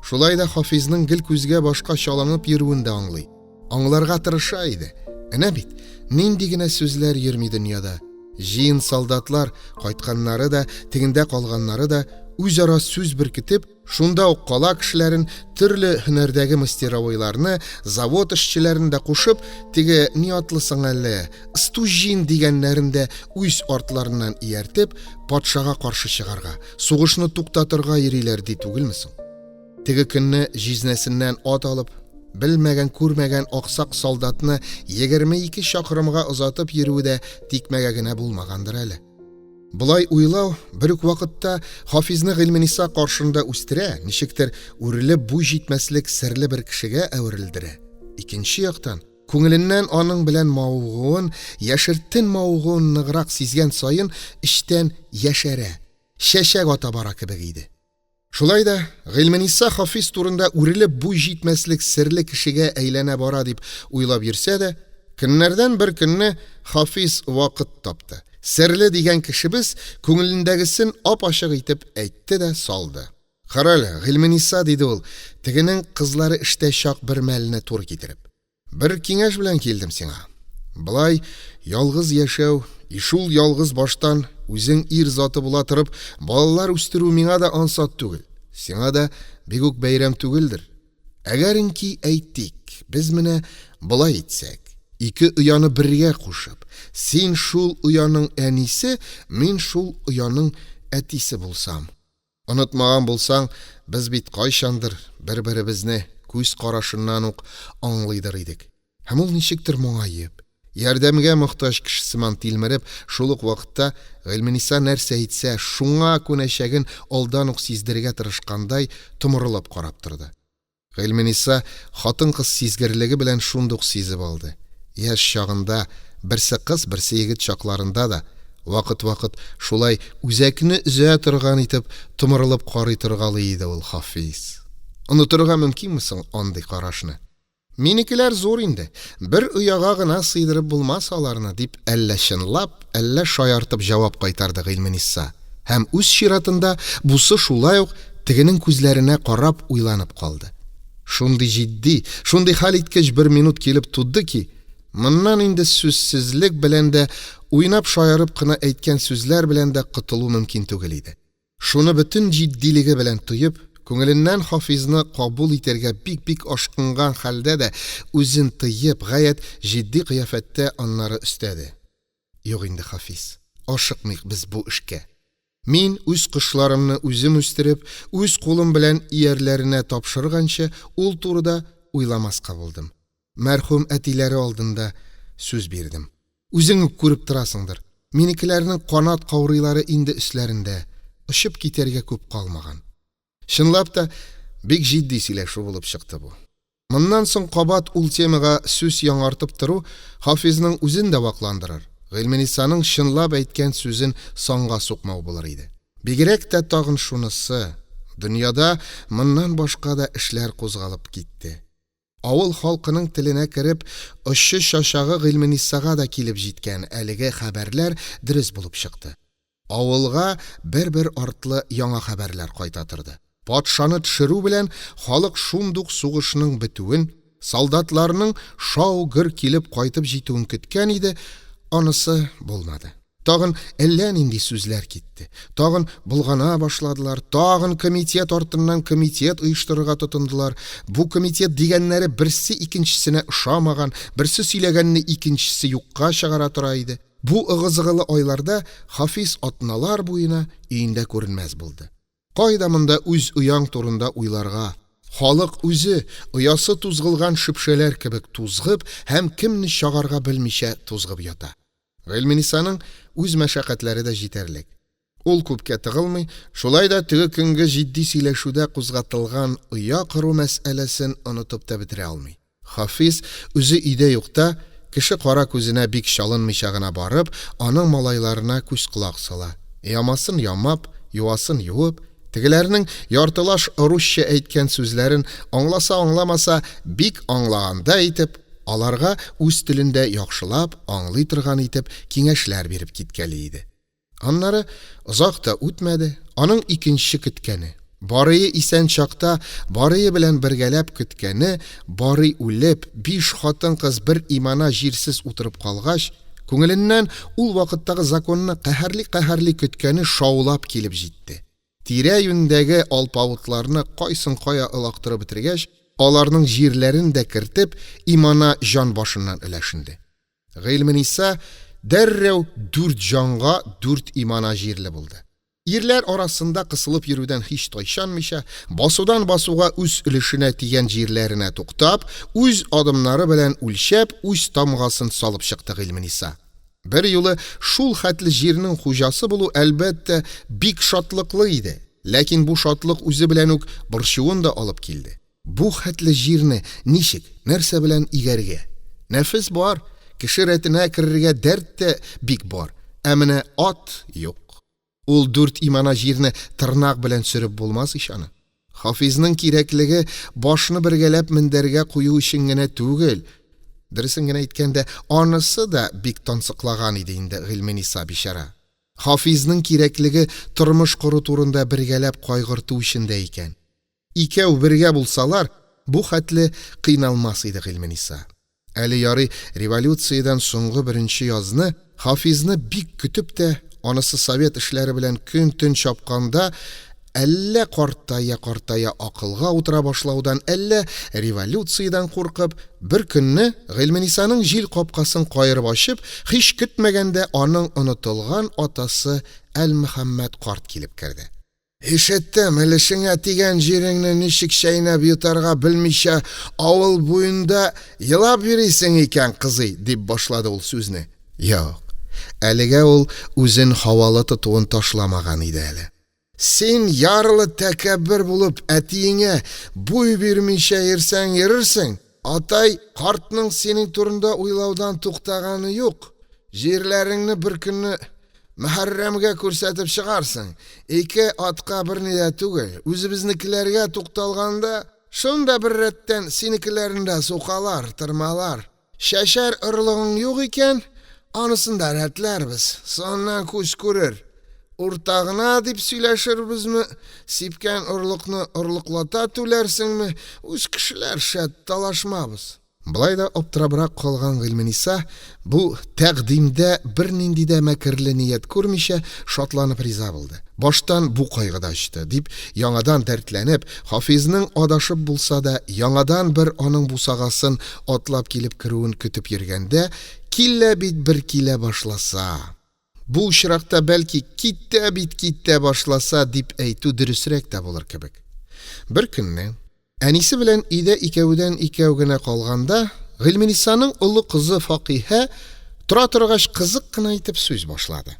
Шулай да Хафизның гел күзгә-башка чалынып йөрүен дә аңлый. Аңларга тырыша иде. Әнә бит, нинди генә сүзләр йөрми дөньяда. Җыен солдатлар, кайтканнары да, тегендә калганнары да, үзара сүз беркетеп, шунда ук кала кешеләрен, төрле һөнәрдәге мастеровойларны, завод эшчеләрен дә кушып, теге ни атлы соң әле, стужин дигәннәрен дә үз артларыннан ияртеп, патшага каршы чыгарга, сугышны туктатырга йөриләр ди түгелме соң? Теге көнне җизнәсеннән ат алып, белмәгән-күрмәгән аксак солдатны 22 чакрымга озатып йөрүе дә тикмәгә генә булмагандыр әле. Болай уйлау бер үк вакытта Хафизны Гыйльмениса каршында үстерә, ничектер үрелеп буй җитмәслек серле бер кешегә әверелдерә. Икенче яктан, күңеленнән аның белән мавыгуын, яшертен мавыгуын ныграк сизгән саен эчтән яшәрә, чәчәк ата бара кебек иде. Шулай да Гыйльмениса Хафиз турында үрелеп буй җитмәслек серле кешегә әйләнә бара дип уйлап йөрсә дә, көннәрдән бер көнне Хафиз вакыт тапты. Серле дигән кешебез күңелендәгесен ап-ачык итеп әйтте дә салды. Карале, Гыйльмениса, диде ул, тегенең кызлары эштә чак бер мәлне туры китереп. Бер киңәш белән килдем сиңа. Болай ялгыз яшәү, и шул ялгыз баштан үзең ир заты була торып, балалар үстерү миңа да ансат түгел. Сиңа да бик үк бәйрәм түгелдер. Әгәренки, әйтик, без менә болай итсәк. Ике ояны бергә кушып, син шул ояның әнисе, мин шул ояның әтисе булсам. Онытмаган булсаң, без бит кайчандыр бер-беребезне күз карашыннан ук аңлыйдыр идек. Һәм ул ничектер моңаеп, ярдәмгә мохтаҗ кеше сыман тилмереп, шул ук вакытта Гыйльмениса нәрсә әйтсә, шуңа күнәчәген алдан ук сиздерергә тырышкандай томырылып карап торды. Гыйльмениса хатын-кыз сизгерлеге белән шундук сизеп алды. Яшь чагында, берсе кыз, берсе егет чакларында да, вакыт-вакыт шулай үзәкне өзә торган итеп томырылып карый торгалый иде ул Хафиз. Онытырга мөмкинме соң андый карашны? Минекеләр зур инде, бер ояга гына сыйдырып булмас аларны, дип әллә чынлап, әллә шаяртып җавап кайтарды Гыйльмениса. Һәм үз чиратында бусы шулай ук тегенең күзләренә карап уйланып калды. Шундый җитди, шундый хәлиткеч бер минут килеп туды ки, моннан инде сүзсезлек белән дә, уйнап-шаярып кына әйткән сүзләр белән дә котылу мөмкин түгел иде. Шуны бөтен җитдилеге белән тоеп, күңеленнән Хафизны кабул итәргә бик-бик ашкынган хәлдә дә үзен тыеп, гаять җитди кыяфәттә аннары өстәде. Юк инде, Хафиз, ашыкмыйк без бу эшкә. Мин үз кошларымны үзем үстереп, үз кулым белән иярләренә тапшырганчы, ул турыда уйламаска булдым. Мәрхүм әтиләре алдында сүз бирдем. Үзең үк күреп торасыңдыр, минекеләрнең канат каурыйлары инде өсләрендә, очып китәргә күп калмаган. Чынлап та, бик җитди сөйләшү булып чыкты бу. Моннан соң кабат ул темага сүз яңартып тору Хафизның үзен дә вакландырыр, Гыйльменисаның чынлап әйткән сүзен санга сукмау булыр иде. Бигрәк тә тагын шунысы, дөньяда моннан башка да эшләр кузгалып китте. Авыл халкының теленә кереп, очы-чачагы Гыйльменисага да килеп җиткән әлеге хәбәрләр дөрес булып чыкты. Авылга бер-бер артлы яңа хәбәрләр кайта торды. Патшаны төшерү белән халык шундук сугышның бетүен, солдатларның шау-гөр килеп кайтып җитүен көткән иде, анысы булмады. Тагын әллә нинди сүзләр китте. Тагын болгана башладылар, тагын комитет артыннан комитет оештырырга тотындылар. Бу комитет дигәннәре берсе икенчесенә ошамаган, берсе сөйләгәнне икенчесе юкка чыгара тора иде. Бу ыгы-зыгылы айларда Хафиз атналар буена өендә күренмәс булды. Кайда монда үз ояң турында уйларга? Халык үзе, оясы тузгылган шөпшәләр кебек тузгып һәм кемне чагарга белмичә тузгып ята. Гыйльменисаның үз мәшәкатьләре дә җитәрлек. Ул күпкә тыгылмый, шулай да теге көнге җитди сөйләшүдә кузгатылган оя кору мәсьәләсен онытып та бетерә алмый. Хафиз үзе өйдә юкта, кеше-кара күзенә бик чалынмыйча гына барып, аның малайларына күз-колак сала. Ямасын ямап, юасын юып, тегеләрнең яртылаш русча әйткән сүзләрен аңласа-аңламаса, бик аңлагандай итеп, аларга үз телендә яхшылап аңлый торган итеп киңәшләр биреп киткәли иде. Аннары озак та үтмәде, аның икенче көткәне, Барые исән чакта Барые белән бергәләп көткәне, Барый үлеп, биш хатын-кыз бер имана җирсез утырып калгач, күңеленнән ул вакыттагы законны каһәрли-каһәрли көткәне шаулап килеп җитте. Тирә-юньдәге алпавытларны кайсын кая олактырып бетергәч, аларның җирләрен дә кертеп, имана җан башыннан өләшенде. Гыйльмениса дәррәү дүрт җанга дүрт имана җирле булды. Ирләр арасында кысылып йөрүдән һич тайчанмыйча, басудан басуга үз өлешенә тигән җирләренә туктап, үз адымнары белән үлчәп, үз тамгасын салып чыкты Гыйльмениса. Берьюлы шул хәтле җирнең хуҗасы булу, әлбәттә, бик шатлыклы иде, ләкин бу шатлык үзе белән үк борчуын да алып килде. Бу хәтле җирне ничек, нәрсә белән игәргә? Нәфес бар, кеше рәтенә керергә дәрт тә бик бар, ә менә ат юк. Ул дүрт имана җирне тырнак белән сөреп булмас ич аны. Хафизның кирәклеге башны бергәләп мендәргә кую өчен генә түгел. Дөресен генә әйткәндә, анысы да бик тансыклаган иде инде Гыйльмениса бичара. Хафизның кирәклеге тормыш кору турында бергәләп кайгырту өчен дә икән. Икәү бергә булсалар, бу хәтле кыйналмас иде Гыйльмениса. Әле ярый революциядән соңгы беренче язны Хафизны бик көтеп тә, анысы совет эшләре белән көн-төн чапканда, Әллә картая-картая акылга утыра башлаудан, әллә революциядән куркып, бер көнне Гыйльменисаның җил капкасын каерып ачып, һич көтмәгәндә аның онытылган атасы Әлмөхәммәт карт килеп керде. Ишеттем, өлешеңә тигән җиреңне ничек чәйнәп йотарга белмичә, авыл буенда елап йөрисең икән, кызый, дип башлады ул сүзне. Юк, әлегә ул үзен һавалы тотуын ташламаган иде әле. Син ярлы тәкәббер булып әтиеңә буй бирмичә йөрсәң йөрерсең, атай картның синең турында уйлаудан туктаганы юк. Җирләреңне бер көнне Мөхәррәмгә күрсәтеп чыгарсың. Ике атка берни дә түгел, үзебезнекеләргә тукталганда, шунда бер рәттән синекеләрне дә сукалар, тырмалар. Чәчәр орлыгың юк икән, анысын да рәтләрбез, соңыннан күз күрер. Уртагына дип сөйләшербезме, сипкән орлыкны орлыклата түләрсеңме, үз кешеләр, шәт, талашмабыз. Болай да аптырабрак калган Гыйльмениса, бу тәкъдимдә бернинди дә мәкерле ният күрмичә, шатланып риза булды. Баштан бу кайгы да очты, дип, яңадан дәртләнеп, Хафизның адашып булса да, яңадан бер аның бусагасын атлап килеп керүен көтеп йөргәндә, килә бит бер килә башласа. Бу очракта, бәлки, китә бит китә башласа, дип әйтү дөресрәк тә булыр кебек. Бер көнне, әнисе белән өйдә икәүдән-икәү генә калганда, Гыйльменисаның олы кызы Факиһә, тора торгач, кызык кына итеп сүз башлады.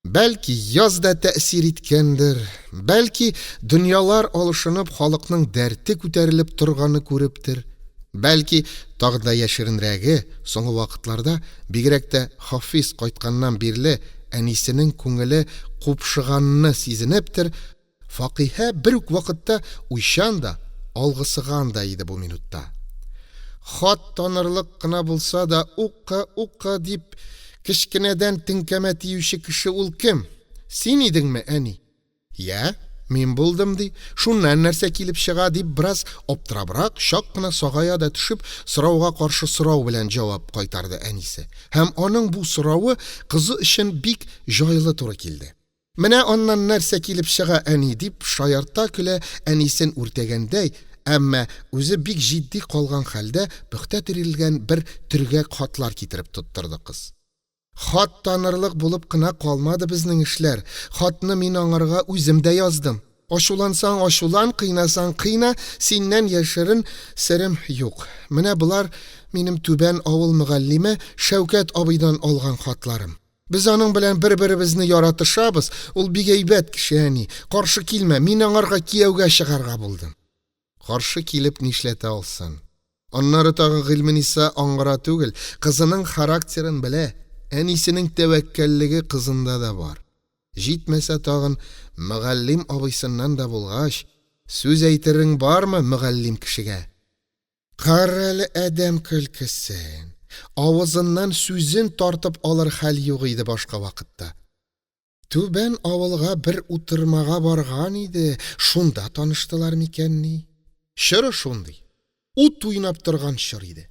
Бәлки, яз да тәэсир иткәндер, бәлки, дөньялар алышынып, халыкның дәрте күтәрелеп торганы күрептер, бәлки, тагын да яшеренрәге, соңгы вакытларда, бигрәк тә Хафиз кайтканнан бирле, әнисенең күңеле купшыганны сизенептер, Факиһә бер үк вакытта уйчан да, алгысыган да иде бу минутта. Хат танырлык кына булса да, укы, укы, дип, кечкенәдән теңкәмә тиюче кеше ул кем? Син идеңме, әни? Йә, мин булдым, ди. Шуннан нәрсә килеп чыга, дип, бераз аптырабрак, чак кына сагая да төшеп, сорауга каршы сорау белән җавап кайтарды әнисе. Һәм аның бу соравы кызы өчен бик җайлы туры килде. Менә аннан нәрсә килеп чыга, әни, дип шаярта-көлә әнисен үртәгәндәй, әмма үзе бик җитди калган хәлдә пөхтә төрелгән бер төргәк хатлар китереп тоттырды кыз. Хат танырлык булып кына калмады безнең эшләр, хатны мин аңарга үзем дә яздым. Ачулансаң ачулан, кыйнасаң кыйна, синнән яшерен серем юк. Менә болар минем Түбән авыл мөгаллиме Шәүкәт абыйдан алган хатларым. Без аның белән бер-беребезне яратышабыз, ул бик әйбәт кеше, әни. Каршы килмә, мин аңарга кияүгә чыгарга булдым. Каршы килеп нишләтә алсын? Аннары тагын Гыйльмениса аңгыра түгел, кызының характерын белә, әнисенең тәвәккәллеге кызында да бар. Җитмәсә тагын мөгаллим абыйсыннан да булгач, сүз әйтерең бармы мөгаллим кешегә? Карале адәм көлкесен! Авызыннан сүзен тартып алыр хәл юк иде башка вакытта. Түбән авылга бер утырмага барган иде, шунда таныштылар микәнни? Чоры шундый, ут уйнап торган чор иде.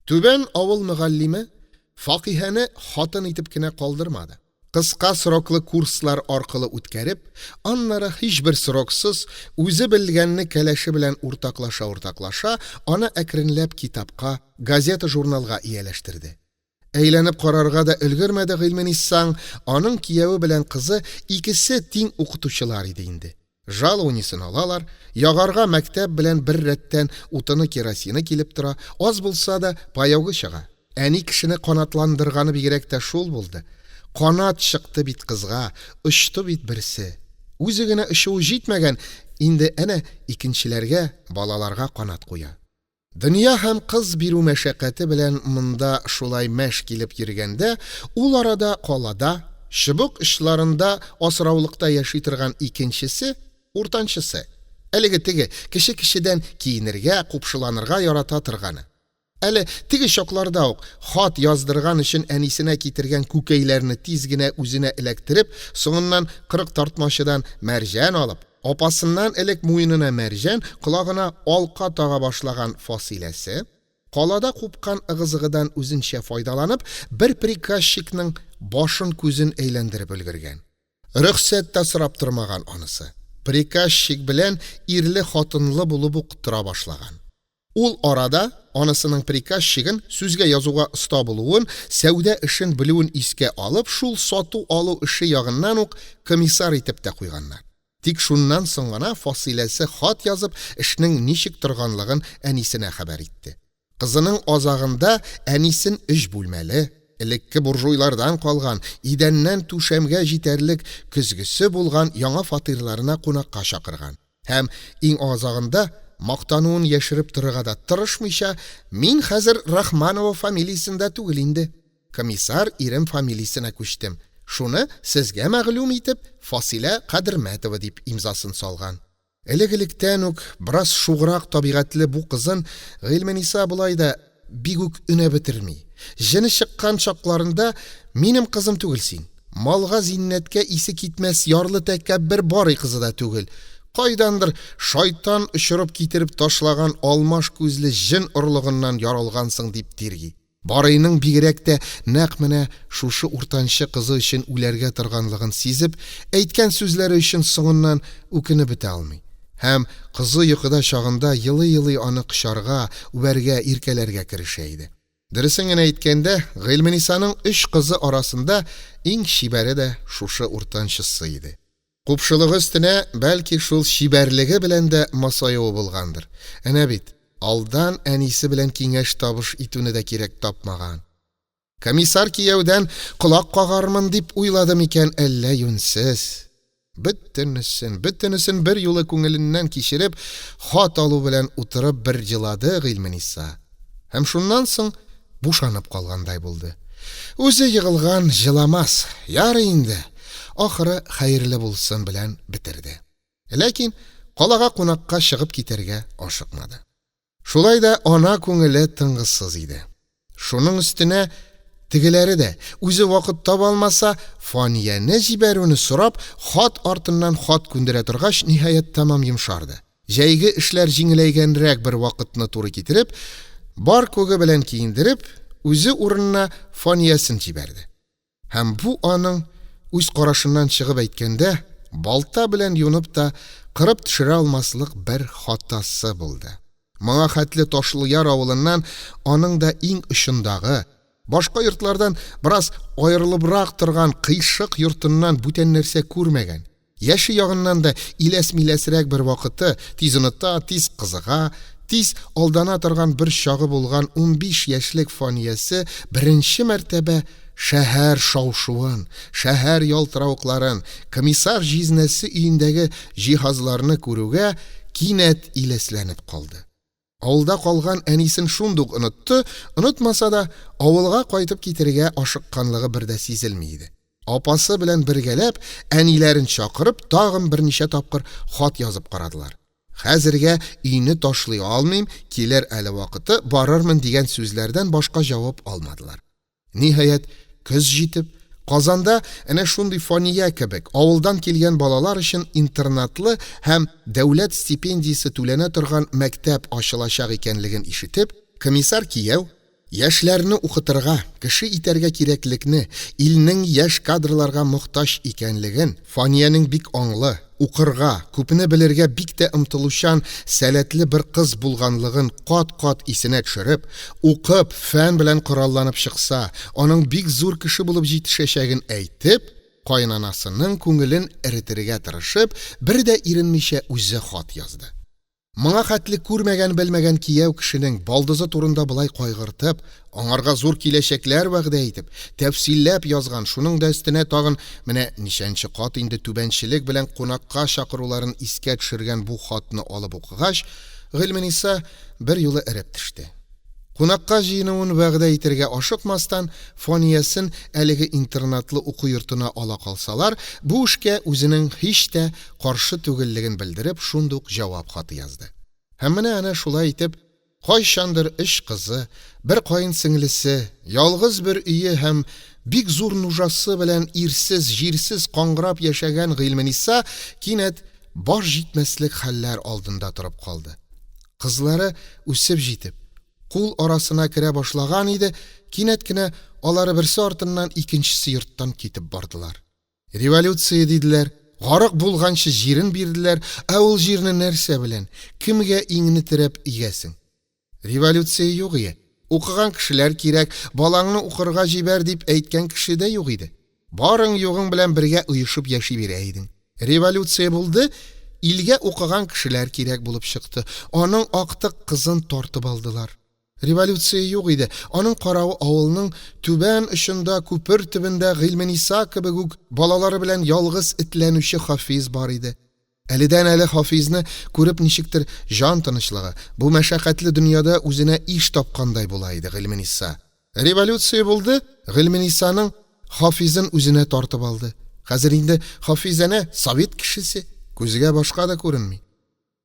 Түбән авыл мөгаллиме Факиһәне хатын итеп кенә калдырмады. Кыска сроклы курслар аркылы үткәреп, аннары һичбер сроксыз, үзе белгәнне кәләше белән уртаклаша-уртаклаша, аны әкренләп китапка, газета-журналга ияләштерде. Әйләнеп карарга да өлгермәде Гыйльменисаң, аның кияве белән кызы икесе тиң укытучылар иде инде. Жалованиесен алалар, ягарга мәктәп белән бер рәттән утыны-керосины килеп тора, аз булса да паёгы чыга. Әни кешене канатландырганы бигрәк тә шул булды. Канат чыкты бит кызга, очты бит берсе. Үзе генә очуы җитмәгән, инде әнә икенчеләргә, балаларга канат куя. Дөнья һәм кыз бирү мәшәкате белән монда шулай мәш килеп йөргәндә, ул арада калада, чыбык очларында асраулыкта яши торган икенчесе, уртанчысы, әлеге теге, кеше кешедән киенергә, купшыланырга ярата торганы, әле теге чакларда ук хат яздырган өчен әнисенә китергән күкәйләрне тиз генә үзенә эләктереп, соңыннан 40 тартмачыдан мәрҗән алып, Апасыннан элек муенына мәрҗән, колагына алка тага башлаган Фасиләсе, калада купкан ыгы-зыгыдан үзенчә файдаланып, бер приказчикның башын-күзен әйләндереп өлгергән. Рөхсәт тә сорап тормаган анысы. Приказчик белән ирле-хатынлы булып ук тора башлаган. Ул арада анысының приказчигын сүзгә язуга оста булуын, сәүдә эшен белүен искә алып, шул сату-алу эше ягыннан ук комиссар итеп тә куйганнар. Тик шуннан соң гына Фасиләсе хат язып, эшнең ничек торганлыгын әнисенә хәбәр итте. Кызының азагында әнисен өч бүлмәле, элекке буржуйлардан калган, идәннән түшәмгә җитәрлек көзгесе булган яңа фатирларына кунакка чакырган. Һәм иң азагында мактануын яшереп торырга да тырышмыйча, мин хәзер Рахманова фамилиясендә түгел инде. Комиссар ирем фамилиясенә күчтем. Шуны сезгә мәгълүм итеп, Фасилә Кадермәтова дип имзасын салган. Элек-электән үк бераз шуграк табигатьле бу кызын Гыйльмениса болай да бик үк өнәп бетерми. Җене чыккан чакларында минем кызым түгел син. Малга зиннәткә исе китмәс ярлы тәкәббер Барый кызы да түгел. Кайдандыр шайтан очырып китереп ташлаган алмаш күзле җен орлыгыннан яралгансың дип тирги. Барыйның бигрәк тә нәкъ менә шушы уртанчы кызы өчен үләргә торганлыгын сизеп, әйткән сүзләре өчен соңыннан үкенеп бетә алмый. Һәм кызы йокыда чагында елый-елый аны кочарга, үбәргә, иркәләргә керешә иде. Дөресен генә әйткәндә, Гыйльменисаның өч кызы арасында иң чибәре дә шушы уртанчысы иде. Купшылыгы өстенә, бәлки, шул чибәрлеге белән дә масаюы булгандыр. Әнә бит, алдан әнисе белән киңәш-табыш итүне дә кирәк тапмаган. Комиссар кияүдән колак кагармын дип уйлады микән әллә юньсез? Бөтенесен, бөтенесен берьюлы күңеленнән кичереп, хат алу белән утырып бер елады Гыйльмениса. Һәм шуннан соң бушанып калгандай булды. Үзе егылган җыламас, ярый инде, ахыры хәерле булсын белән бетерде. Ләкин калага кунакка чыгып китәргә ашыкмады. Шулай да ана күңеле тынгысыз иде. Шуның өстенә тегеләре дә, үзе вакыт таба алмаса, Фанияне җибәрүне сорап, хат артыннан хат күндерә торгач, ниһаять, тәмам йомшарды. Җәйге эшләр җиңеләйгәнрәк бер вакытны туры китереп, бар күге белән киендереп, үзе урынына Фаниясен җибәрде. Һәм бу аның, үз карашыннан чыгып әйткәндә, балта белән юнып та кырып төшерә алмаслык бер хатасы булды. Моңа хәтле Ташлыяр авылыннан аның да иң очындагы, башка йортлардан бераз аерылыбрак торган кыйшык йортыннан бүтән нәрсә күрмәгән, Яше ягыннан да иләс-миләсрәк бер вакыты, тиз оныта, тиз кызыга, тиз алдана торган бер чагы булган 15 яшьлек Фаниясе беренче мәртәбә шәһәр шау-шуын, шәһәр ялтыравыкларын, комиссар җизнәсе өендәге җиһазларны күрүгә кинәт иләсләнеп калды. Авылда калган әнисен шундук онытты, онытмаса да, авылга кайтып китергә ашыкканлыгы бер дә сизелми иде. Апасы белән бергәләп, әниләрен чакырып, тагын берничә тапкыр хат язып карадылар. Хәзергә өйне ташлый алмыйм, килер әле вакыты, барырмын дигән сүзләрдән башка җавап алмадылар. Ниһаять, көз җитеп, Казанда әнә шундый Фания кебек авылдан килгән балалар өчен интернатлы һәм дәүләт стипендиясе түләнә торган мәктәп ачылачак икәнлеген ишетеп, комиссар кияү, яшьләрне укытырга, кеше итәргә кирәклекне, илнең яшь кадрларга мохтаҗ икәнлеген, Фаниянең бик аңлы, укырга, күпне белергә бик тә омтылучан, сәләтле бер кыз булганлыгын кат-кат исенә төшереп, укып, фән белән коралланып чыкса, аның бик зур кеше булып җитешәчәген әйтеп, каенанасының күңелен эретергә тырышып, бер дә иренмичә үзе хат язды. Моңа хәтле күрмәгән-белмәгән кияү кешенең балдызы турында болай кайгыртып, аңарга зур киләчәкләр вәгъдә итеп, тәфсилләп язган, шуның да өстенә тагын менә ничәнче кат инде түбәнчелек белән кунакка чакыруларын искә төшергән бу хатны алып укыгач, Гыйльмениса берьюлы эреп төште. Кунакка җыенуын вәгъдә итергә ашыкмастан, Фаниясен әлеге интернатлы уку йортына ала калсалар, бу эшкә үзенең һич тә каршы түгеллеген белдереп, шундук җавап хаты язды. Һәм менә әнә шулай итеп, кайчандыр өч кызы, бер каен сеңлесе, ялгыз бер өе һәм бик зур нужасы белән ирсез-җирсез каңгырап яшәгән Гыйльмениса кинәт баш җитмәслек хәлләр алдында торып калды. Кызлары үсеп җитеп, кул арасына керә башлаган иде, кинәт кенә алары берсе артыннан икенчесе йорттан китеп бардылар. Революция диделәр, Гарык булганчы җирен бирделәр, ә ул җирне нәрсә белән, кемгә иңне терәп игәсең? Революция юк ие. Укыган кешеләр кирәк, балаңны укырга җибәр дип әйткән кеше дә юк иде. Барың-югың белән бергә оешып яши бирә идең. Революция булды, илгә укыган кешеләр кирәк булып чыкты. Аның актык кызын тартып алдылар. Революция юк иде, аның каравы авылның түбән очында, күпер төбендә Гыйльмениса кебек үк балалары белән ялгыз этләнүче Хафиз бар иде. Әледән-әле Хафизны күреп ничектер җан тынычлыгы, бу мәшәкатьле дөньяда үзенә иш тапкандай була иде Гыйльмениса. Революция булды, Гыйльменисаның Хафизын үзенә тартып алды. Хәзер инде Хафиз әнә совет кешесе, күзгә башка да күренми.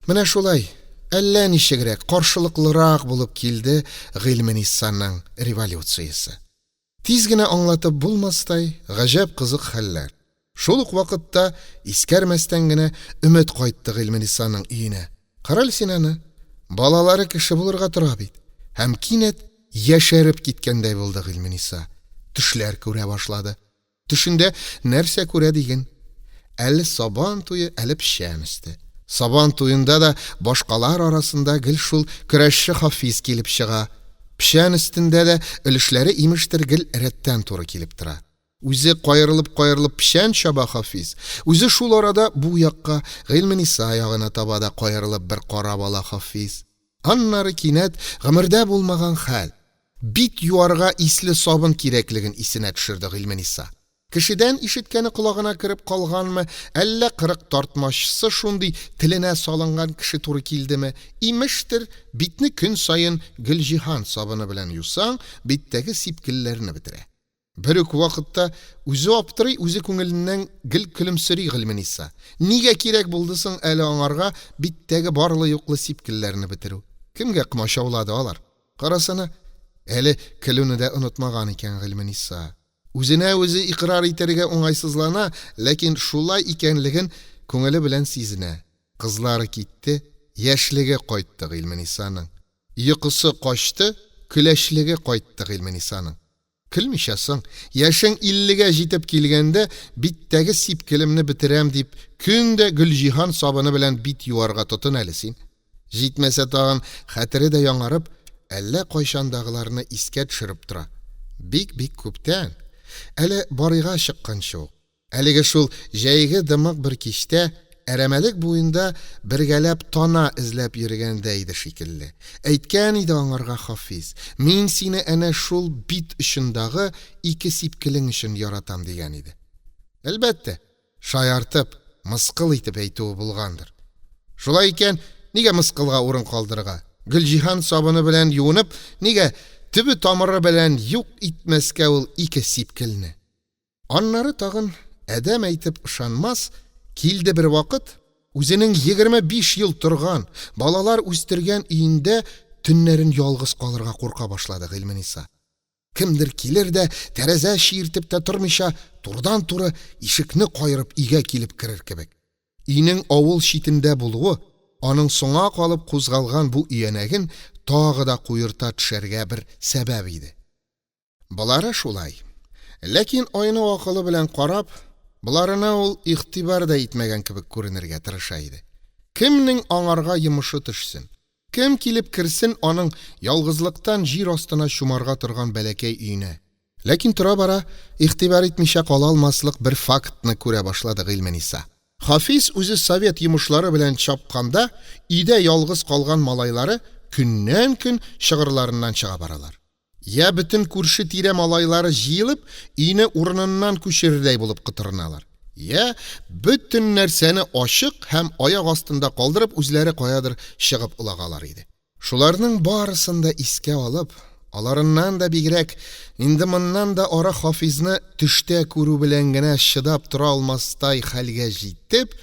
Менә шулай, әллә ничегрәк, каршылыклырак булып килде Гыйльменисаның революциясе. Тиз генә аңлатып булмастай, гаҗәп кызык хәлләр. Шул ук вакытта, искәрмәстән генә, өмет кайтты Гыйльменисаның өенә. Карале син аны, балалары кеше булырга тора бит. Һәм кинәт яшәреп киткәндәй булды Гыйльмениса. Төшләр күрә башлады. Төшендә нәрсә күрә диген. Әле Сабан туе, әле печән өсте. Сабан туенда да башкалар арасында гел шул көрәшче Хафиз килеп чыга. Печән өстендә дә өлешләре имештер гел рәттән туры килеп тора. Үзе каерылып-каерылып печән чаба Хафиз, үзе шул арада бу якка, Гыйльмениса ягына таба да каерылып бер карап ала Хафиз. Аннары кинәт гомердә булмаган хәл, бит юарга исле сабын кирәклеген исенә төшерде Гыйльмениса. Кешедән ишеткәне колагына кереп калганмы, әллә 40 тартмачысы шундый теленә салынган кеше туры килдеме, имештер, битне көн саен Гөлҗиһан сабыны белән юсаң, биттәге сипкелләрне бетерә. Бер үк вакытта үзе аптырый, үзе күңеленнән гел көлемсери Гыйльмениса. Нигә кирәк булды соң әле аңарга биттәге барлы-юклы сипкелләрне бетерү? Кемгә комачаулады алар? Карасана, әле көлүне дә онытмаган икән Гыйльмениса. Үзенә үзе икърар итәргә уңайсызлана, ләкин шулай икәнлеген күңеле белән сизенә. Кызлары китте, яшьлеге кайтты Гыйльменисаның. Йокысы качты, көләчлеге кайтты Гыйльменисаның. Көлмичә соң, яшең иллегә җитеп килгәндә, биттәге сипкелемне бетерәм дип, көн дә Гөлҗиһан сабыны белән бит юарга тотын әле син. Җитмәсә тагын, хәтере дә яңарып, әллә кайчандагыларны искә төшереп тора. Бик-бик күптән, әле Барыйга чыкканчы ук. Әлеге шул җәйге дымык бер кичтә әрәмәлек буенда бергәләп тана эзләп йөргәндә иде шикелле. Әйткән иде аңарга Хафиз, мин сине әнә шул бит очындагы ике сипкелең өчен яратам дигән иде. Әлбәттә, шаяртып, мыскыл итеп әйтүе булгандыр. Шулай икән, нигә мыскылга урын калдырырга? Гөлҗиһан сабыны белән юынып, нигә төбе-тамыры белән юк итмәскә ул ике сипкелне? Аннары тагын, адәм әйтеп ышанмас, килде бер вакыт, үзенең 25 ел торган, балалар үстергән өендә төннәрен ялгыз калырга курка башлады Гыйльмениса. Кемдер килер дә, тәрәзә чиертеп тә тормыйча, турыдан-туры ишекне каерып өйгә килеп керер кебек. Өйнең авыл читендә булуы аның соңа калып кузгалган бу өянәген тагы да куерта төшәргә бер сәбәп иде. Болары шулай. Ләкин айны акылы белән карап, боларына ул игътибар да итмәгән кебек күренергә тырыша иде. Кемнең аңарга йомышы төшсен? Кем килеп керсен аның ялгызлыктан җир астына чумарга торган бәләкәй өенә? Ләкин тора-бара игътибар итмичә кала алмаслык бер фактны күрә башлады Гыйльмениса. Хафиз үзе совет йомышлары белән чапканда, өйдә ялгыз калган малайлары көннән-көн чыгырларыннан чыга баралар. Я бөтен күрше-тирә малайлары җыелып, өйне урыныннан күчерердәй булып котырыналар, я бөтен нәрсәне ачык һәм аяк астында калдырып, үзләре каядыр чыгып олагалар иде. Шуларның барысын да искә алып, аларыннан да бигрәк, инде моннан да ары Хафизны төштә күрү белән генә чыдап тора алмастай хәлгә җитеп,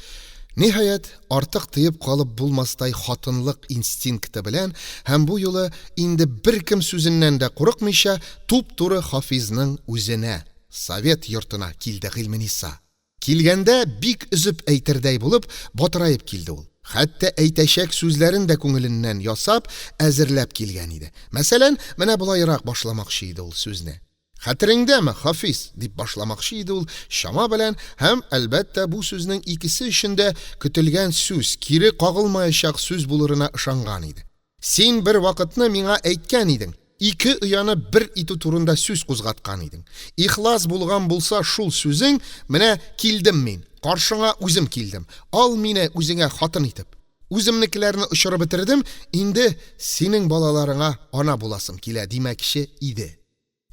ниһаять, артык тыеп калып булмастай хатынлык инстинкты белән һәм бу юлы инде беркем сүзеннән дә курыкмыйча, туп-туры Хафизның үзенә, совет йортына килде Гыйльмениса. Килгәндә бик өзеп әйтердәй булып, батыраеп килде ул. Хәтта әйтәчәк сүзләрен дә күңеленнән ясап, әзерләп килгән иде. Мәсәлән, менә болайрак башламакчы иде ул сүзне. Хәтереңдәме, Хафиз? дип башламакчы иде ул чама белән һәм, әлбәттә, бу сүзнең икесе өчен дә көтелгән сүз, кире кагылмаячак сүз булырына ышанган иде. Син бер вакытны миңа әйткән идең, ике ояны бер итү турында сүз кузгаткан идең. Ихлас булган булса шул сүзең, менә килдем мин, каршыңа үзем килдем. Ал мине үзеңә хатын итеп. Үземнекеләрне очырып бетердем, инде синең балаларыңа ана буласым килә, димәкче иде.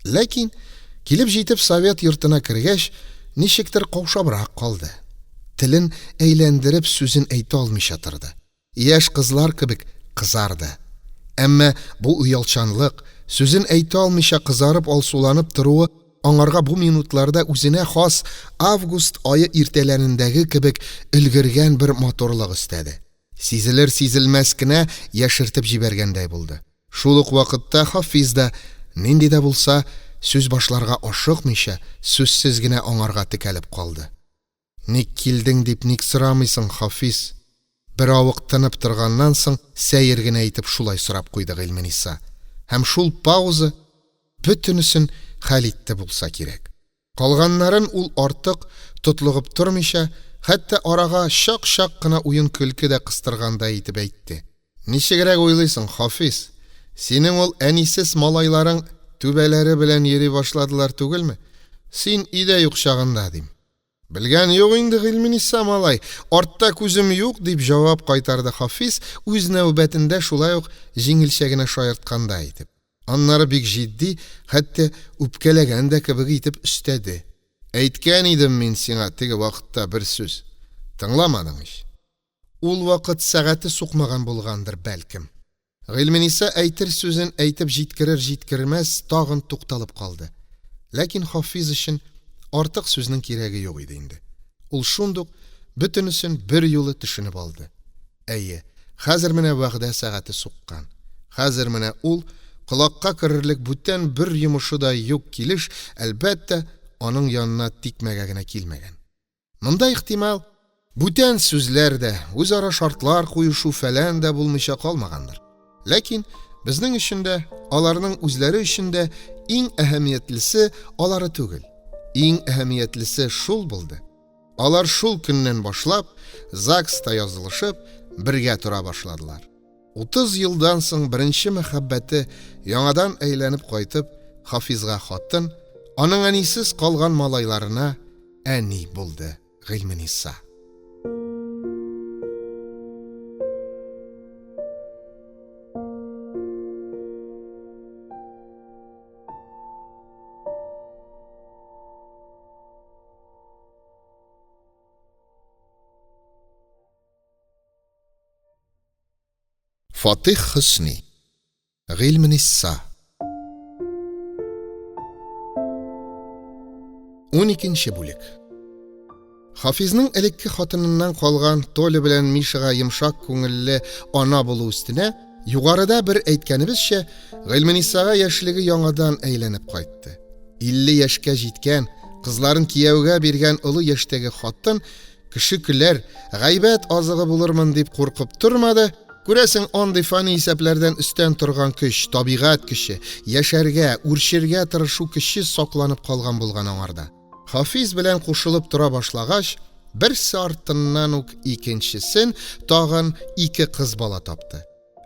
Ләкин, килеп җитеп совет йортына кергәч, ничектер каушабрак калды. Телен әйләндереп сүзен әйтә алмыйча торды. Яшь кызлар кебек кызарды. Әмма бу оялчанлык, сүзен әйтә алмыйча кызарып-алсуланып торуы аңарга бу минутларда үзенә хас август ае иртәләрендәге кебек өлгергән бер матурлык өстәде. Сизелер-сизелмәс кенә яшертеп җибәргәндәй булды. Шул ук вакытта Хафиз да, нинди дә булса сүз башларга ашыкмыйча, сүзсез генә аңарга текәлеп калды. Ник килдең дип ник сорамыйсың, Хафиз? Беравык тынып торганнан соң, сәер генә итеп шулай сорап куйды Гыйльмениса. Һәм шул пауза бөтенесен хәл итте булса кирәк. Калганнарын ул артык тотлыгып тормыйча, хәтта арага чак-чак кына уен-көлке дә кыстыргандай итеп әйтте. Ничегрәк уйлыйсың, Хафиз, синең ул әнисез малайларың түбәләре белән йөри башладылар түгелме? Син өйдә юк чагында, дим. Белгән юк инде, Гыйльмениса малай, артта күзем юк, дип җавап кайтарды Хафиз, үз нәүбәтендә шулай ук җиңелчә генә шаярткандай итеп. Аннары бик җитди, хәтта үпкәләгән дә кебек итеп өстәде. Әйткән идем мин сиңа теге вакытта бер сүз. Тыңламадың ич. Ул вакыт сәгате сукмаган булгандыр, бәлкем. Гыйльмениса әйтер сүзен әйтеп җиткерер-җиткермәс тагын тукталып калды. Ләкин Хафиз өчен артык сүзнең кирәге юк иде инде. Ул шундук бөтенесен берьюлы төшенеп алды. Әйе, хәзер менә вәгъдә сәгате суккан. Хәзер менә ул, колакка керерлек бүтән бер йомышы да юк килеш, әлбәттә, аның янына тикмәгә генә килмәгән. Монда, ихтимал, бүтән сүзләр дә, үзара шартлар куешу фәлән дә булмыйча калмагандыр. Ләкин безнең өчен дә, аларның үзләре өчен дә иң әһәмиятлесе алары түгел. Иң әһәмиятлесе шул булды. Алар шул көннән башлап, ЗАГСта язылышып, бергә тора башладылар. 30 елдан соң беренче мәхәббәте яңадан әйләнеп кайтып, Хафизга хатын, аның әнисез калган малайларына әни булды Гыйльмениса. Фатих Хөсни. Гыйльменисса. 12 бүлек. Хафизның элекке хатыныннан калган Толя белән Мишага йомшак күңелле ана булу өстенә, югарыда бер әйткәнебезчә, Гыйльмениссага яшьлеге яңадан әйләнеп кайтты. 50 яшькә җиткән, кызларын кияүгә биргән олы яшьтәге хатын кеше көләр, гайбәт азыгы булырмын дип куркып тормады. Күрәсең, андый фани исәпләрдән өстән торган көч, табигать көче, яшәргә, үрчергә тырышу көче сакланып калган булган аңарда. Хафиз белән кушылып тора башлагач, берсе артыннан ук икенчесен, тагын ике кыз бала тапты.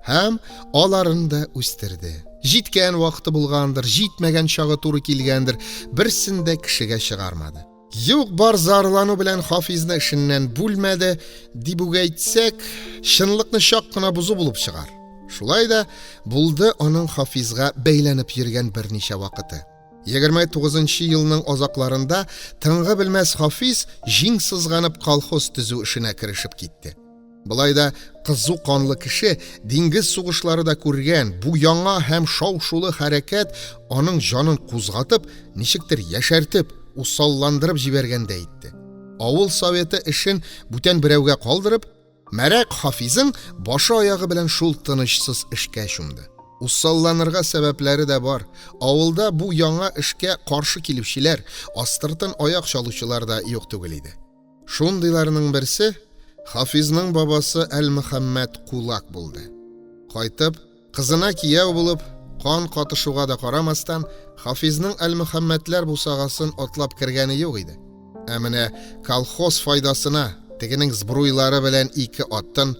Һәм аларын да үстерде. Җиткән вакыты булгандыр, җитмәгән чагы туры килгәндер, берсен дә кешегә чыгармады. Юк бар зарлану белән Хафизны эшеннән бүлмәде, дип үк әйтсәк, чынлыкны чак кына бозу булып чыгар. Шулай да булды аның Хафизга бәйләнеп йөргән берничә вакыты. 29 нчы елның азакларында тынгы белмәс Хафиз җиң сызганып колхоз төзү эшенә керешеп китте. Болай да кызу канлы кеше, диңгез сугышлары да күргән, бу яңа һәм шау-шулы хәрәкәт аның җанын кузгатып, ничектер яшәртеп, усалландырып җибәргәндәй итте. Авыл советы эшен бүтән берәүгә калдырып, Мәрәк Хафизың башы-аягы белән шул тынычсыз эшкә чумды. Усалланырга сәбәпләре дә бар. Авылда бу яңа эшкә каршы килүчеләр, астыртын аяк чалучылар да юк түгел иде. Шундыйларның берсе Хафизның бабасы Әлмөхәммәт кулак булды. Кайтып, кызына кияү булып, Кан катышуга да карамастан, Хафизның Әлмөхәммәтләр бусагасын атлап кергәне юк иде. Ә менә колхоз файдасына тегенең сбруйлары белән ике атын,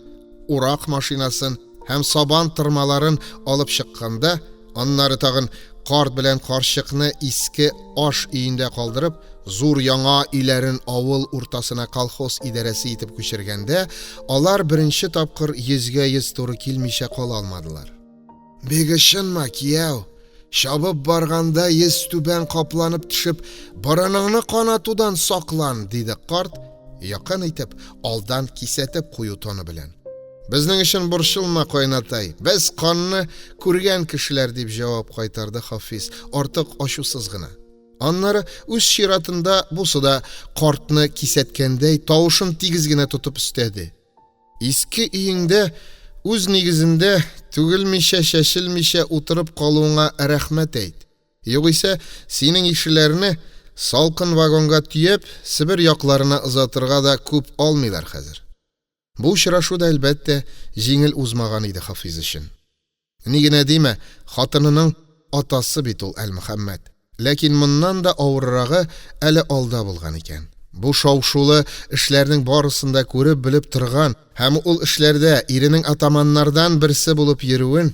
урак машинасын һәм сабан тырмаларын алып чыкканда, аннары тагын карт белән карчыкны иске аш өендә калдырып, зур яңа өйләрен авыл уртасына колхоз идарәсе итеп күчергәндә, алар беренче тапкыр йөзгә-йөз туры килмичә кала алмадылар. Бик ычынма, кияү. Чабып барганда йөзтүбән капланып төшеп, борыныңны канатудан саклан, диде карт, якын итеп, алдан кисәтеп кую тоны белән. Безнең өчен борчылма, кайнатай. Без канны күргән кешеләр, дип җавап кайтарды Хафиз, артык ачусыз гына. Аннары үз чиратында бусы да картны кисәткәндәй тавышын тигез генә тотып өстәде. Иске өеңдә үз нигезендә түгелмичә-чәчелмичә утырып калуыңа рәхмәт әйт. Югыйсә, синең ишеләрне салкын вагонга төяп, Себер якларына озатырга да күп алмыйлар хәзер. Бу очрашу да, әлбәттә, җиңел узмаган иде Хафиз өчен. Ни генә димә, хатынының атасы бит ул Әлмөхәммәт. Ләкин моннан да авыррагы әле алда булган икән. Бу шау-шулы эшләрнең барысын да күреп-белеп торган һәм ул эшләрдә иренең атаманнардан берсе булып йөрүен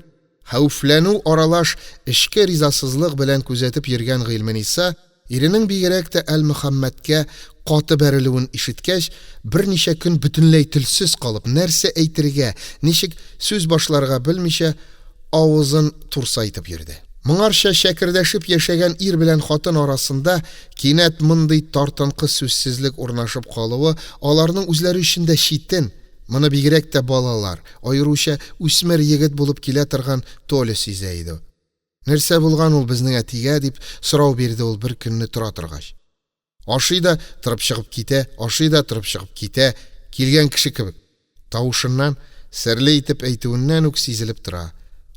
хәвефләнү аралаш эчке ризасызлык белән күзәтеп йөргән Гыйльмениса Иренең бигрәк тә Әлмөхәммәткә каты бәрелүен ишеткәч, берничә көн бөтенләй телсез калып, нәрсә әйтергә, ничек сүз башларга белмичә, авызын турсайтып йөрде. Моңарча чәкердәшеп яшәгән ир белән хатын арасында кинәт мондый тартынкы сүзсезлек урнашып калуы аларның үзләре өчен дә читен, моны бигрәк тә балалар, аеруча үсмер егет булып килә торган Толя сизә иде. Нәрсә булган ул безнең әтигә? дип сорау бирде ул бер көнне тора торгач. Ашый да торып чыгып китә, ашый да торып чыгып китә, килгән кеше кебек. Тавышыннан, серле итеп әйтүеннән үк сизелеп тора.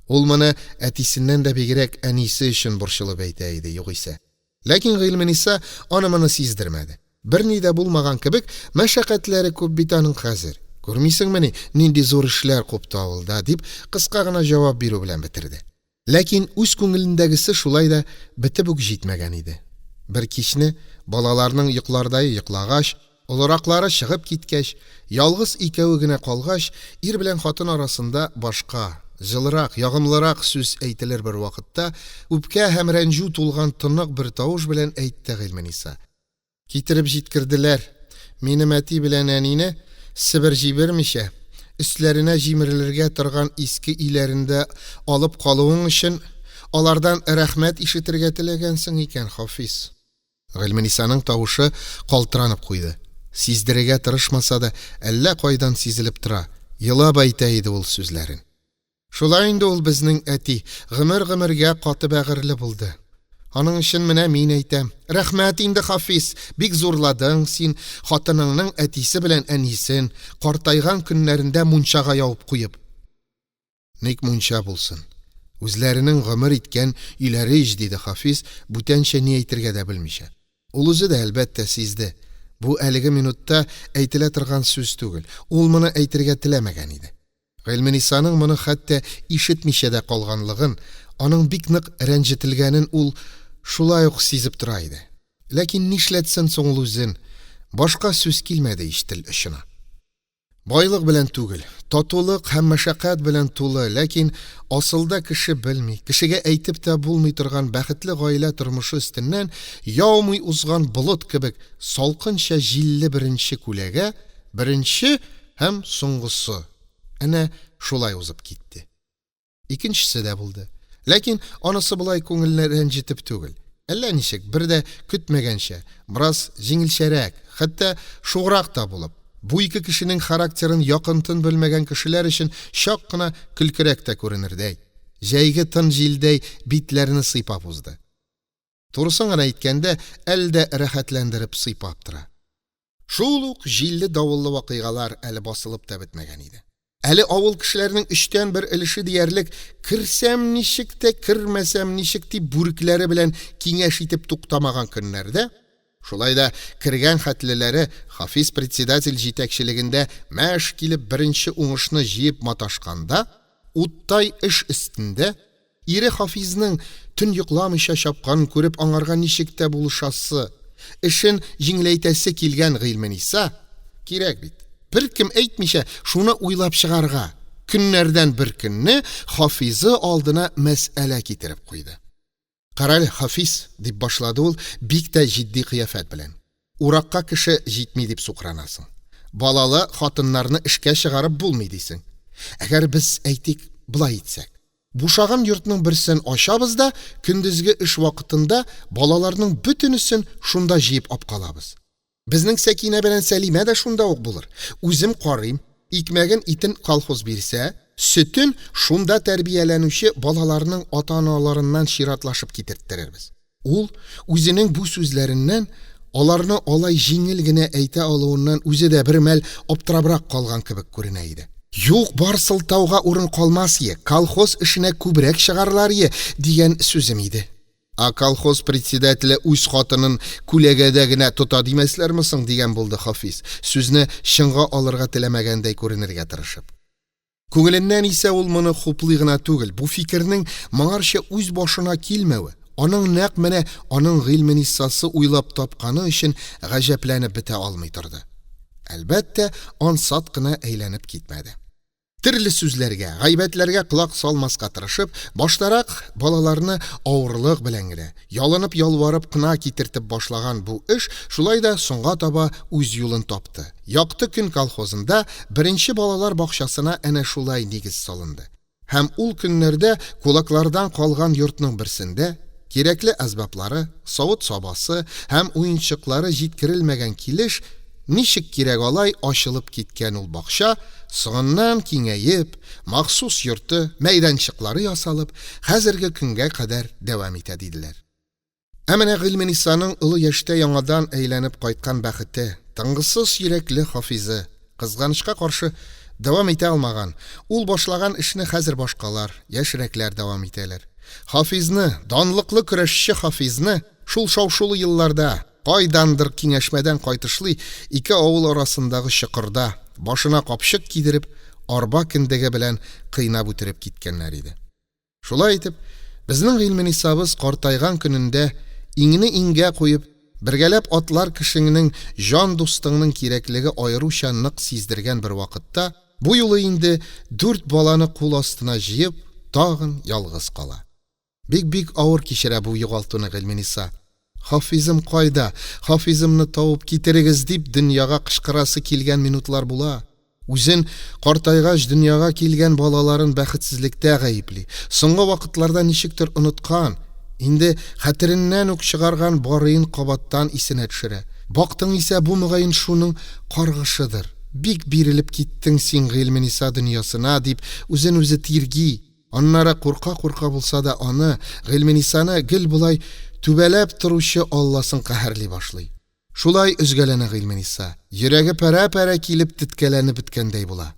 Ул моны әтисеннән дә бигрәк әнисе өчен борчылып әйтә иде, югыйсә. Ләкин Гыйльмениса аны-моны сиздермәде. Берни дә булмаган кебек, мәшәкатьләре күп бит аның хәзер. Күрмисеңмени, нинди зур эшләр купты авылда, дип, кыска гына җавап бирү белән бетерде. Ләкин үз күңелендәгесе шулай да бетеп үк җитмәгән иде. Бер кичне, балаларның йоклардае йоклагач, олыраклары чыгып киткәч, ялгыз икәве генә калгач, ир белән хатын арасында башка, җылырак, ягымлырак сүз әйтелер бер вакытта, үпкә һәм рәнҗү тулган тонык бер тавыш белән әйтте Гыйльмениса. Китереп җиткерделәр. Минем әти белән әнине Себер җибермичә, өсләренә җимерелергә торган иске өйләрендә алып калуың өчен алардан рәхмәт ишетергә теләгәнсең икән, Хафиз. Гыйльменисаның тавышы калтыранып куйды. Сиздерергә тырышмаса да, әллә кайдан сизелеп тора, елап әйтә иде ул сүзләрен. Шулай инде ул безнең әти, гомер-гомергә каты бәгырьле булды. Аның өчен менә мин әйтәм. Рәхмәт инде, Хафиз, бик зурладың син хатыныңның әтисе белән әнисен, картайган көннәрендә мунчага ябып куеп. Ник мунча булсын? Үзләренең гомер иткән өйләре ич, диде Хафиз, бүтәнчә ни әйтергә дә белмичә. Ул үзе дә, әлбәттә, сизде, бу әлеге минутта әйтелә торган сүз түгел, ул моны әйтергә теләмәгән иде. Гыйльменисаның моны хәтта ишетмичә дә калганлыгын, аның бик нык рәнҗетелгәнен ул шулай ук сизеп тора иде. Ләкин нишләтсен соң ул үзен? Башка сүз килмәде ич тел очына. Байлык белән түгел, татулык һәм мәшәкать белән тулы, ләкин асылда кеше белми, кешегә әйтеп тә булмый торган бәхетле гаилә тормышы өстеннән яумый узган болыт кебек салкынча җилле беренче күләгә, беренче Һәм соңгысы әнә шулай узып китте. Икенчесе дә булды. Ләкин анысы болай күңелне рәнҗетеп түгел. Әллә ничек, бер дә көтмәгәнчә, бераз җиңелчәрәк, хәтта шуграк та булып, бу ике кешенең характерын якынтын белмәгән кешеләр өчен чак кына көлкерәк тә күренердәй, җәйге тын җилдәй битләрне сыйпап узды. Турысын гына әйткәндә, әле дә рәхәтләндереп сыйпап тора. Шул ук җилле-давыллы вакыйгалар әле басылып та бетмәгән иде. Әле авыл кешеләренең өчтән бер өлеше диярлек керсәм ничек тә, кермәсәм ничек дип бүрекләре белән киңәш итеп туктамаган көннәрдә, шулай да кергән хәтлеләре Хафиз председатель җитәкчелегендә мәш килеп беренче уңышны җыеп маташканда, уттай эш өстендә, Ире Хафизның төн йокламыйча чапканын күреп, аңарга ничек тә булышасы, эшен җиңеләйтәсе килгән Гыйльмениса, кирәк бит, беркем әйтмичә, шуны уйлап чыгарга, көннәрдән бер көнне Хафизы алдына мәсьәлә китереп куйды. Карале, Хафиз, дип башлады ул бик тә җитди кыяфәт белән. Уракка кеше җитми дип сукранасың. Балалы хатыннарны эшкә чыгарып булмый дисең. Әгәр без, әйтик, болай итсәк. Бушаган йортның берсен ачабыз да, көндезге эш вакытында балаларның бөтенесен шунда җыеп апкалабыз. Безнең Сәкинә белән Сәлимә дә шунда ук булыр. Үзем карыйм. Икмәген, итен колхоз бирсә, сөтен шунда тәрбияләнүче балаларның ата-аналарыннан чиратлашып китерттерербез. Ул үзенең бу сүзләреннән, аларны алай җиңел генә әйтә алуыннан үзе дә бер мәл аптырабрак калган кебек күренә иде. Юк, бар сылтауга урын калмас ие, колхоз эшенә күбрәк чыгарлар ие, дигән сүзем иде. Ә колхоз председателе үз хатынын күләгәдә генә тота димәсләрме соң, дигән булды Хафиз, сүзне чынга алырга теләмәгәндәй күренергә тырышып. Күңеленнән исә ул моны хуплый гына түгел, бу фикернең моңарчы үз башына килмәве, аның нәкъ менә аның Гыйльменисасы уйлап тапканы өчен гаҗәпләнеп бетә алмый торды. Әлбәттә, ансат кына әйләнеп китмәде. Төрле сүзләргә, гайбәтләргә колак салмаска тырышып, баштарак балаларны авырлык белән генә, ялынып-ялварып кына китертеп башлаган бу эш шулай да соңга таба үз юлын тапты. Якты көн колхозында беренче балалар бакчасына әнә шулай нигез салынды. Һәм ул көннәрдә кулаклардан калган йортның берсендә, кирәкле әсбаплары, савыт-сабасы һәм уенчыклары җиткерелмәгән килеш, ничек кирәк алай ачылып киткән ул бакча, соңыннан киңәеп, махсус йорты, мәйданчыклары ясалып, хәзерге көнгә кадәр дәвам итә, диделәр. Ә менә Гыйльменисаның олы яшьтә яңадан әйләнеп кайткан бәхете, тынгысыз йөрәкле Хафизы, кызганычка каршы, дәвам итә алмаган. Ул башлаган эшне хәзер башкалар, яшьрәкләр дәвам итәләр. Хафизны, данлыклы көрәшче Хафизны, шул шау-шулы елларда, кайдандыр киңәшмәдән кайтышлый, ике авыл арасындагы чокырда, башына капчык кидереп, арба кендеге белән кыйнап үтереп киткәннәр иде. Шулай итеп, безнең Гыйльменисабыз картайган көнендә иңне иңгә куеп, бергәләп атлар кешеңнең, җан дустыңның кирәклеге аеруча нык сиздергән бер вакытта, бу юлы инде дүрт баланы кул астына җыеп, тагын ялгыз кала. Бик-бик авыр кичерә бу югалтуны Гыйльмениса. Хафизым кайда? Хафизымны табып китерегез, дип дөньяга кычкырасы килгән минутлар була. Үзен картайгач дөньяга килгән балаларын бәхетсезлектә гаепли. Соңгы вакытларда ничектер оныткан, инде хәтереннән үк чыгарган Барыен кабаттан исенә төшерә. Бактың исә бу мөгаен шуның каргышыдыр. Бик бирелеп киттең син Гыйльмениса дөньясына, дип үзен үзе тирги. Аннары курка-курка булса да аны, Гыйльменисаны гел болай түбәләп торучы Алласын каһәрли башлый. Шулай өзгәләнә Гыйльмениса, йөрәге парә-парә килеп теткәләнеп беткәндәй була.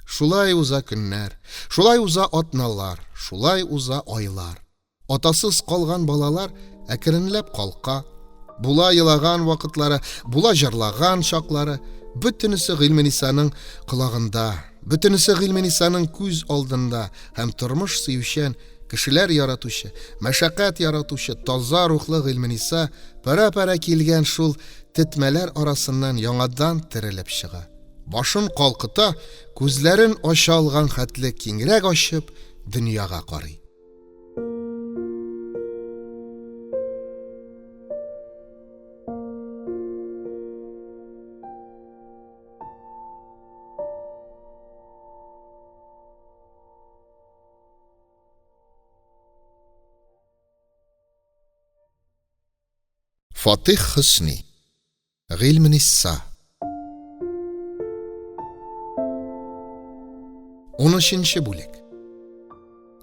Шулай уза көннәр, шулай уза атналар, шулай уза айлар. Атасыз калган балалар әкренләп калка. Була елаган вакытлары, була җырлаган чаклары, бөтенесе Гыйльменисаның колагында, бөтенесе Гыйльменисаның күз алдында һәм тормыш сөючән, кешеләр яратучы, мәшәкать яратучы, таза рухлы Гыйльмениса пара-пара килгән шул тетмәләр арасыннан яңадан терелеп чыга. Башын калкыта, күзләрен ача алган хәтле киңрәк ачып, дөньяга карый. Фатих Хөсни Гыйльменисса 13 бүлек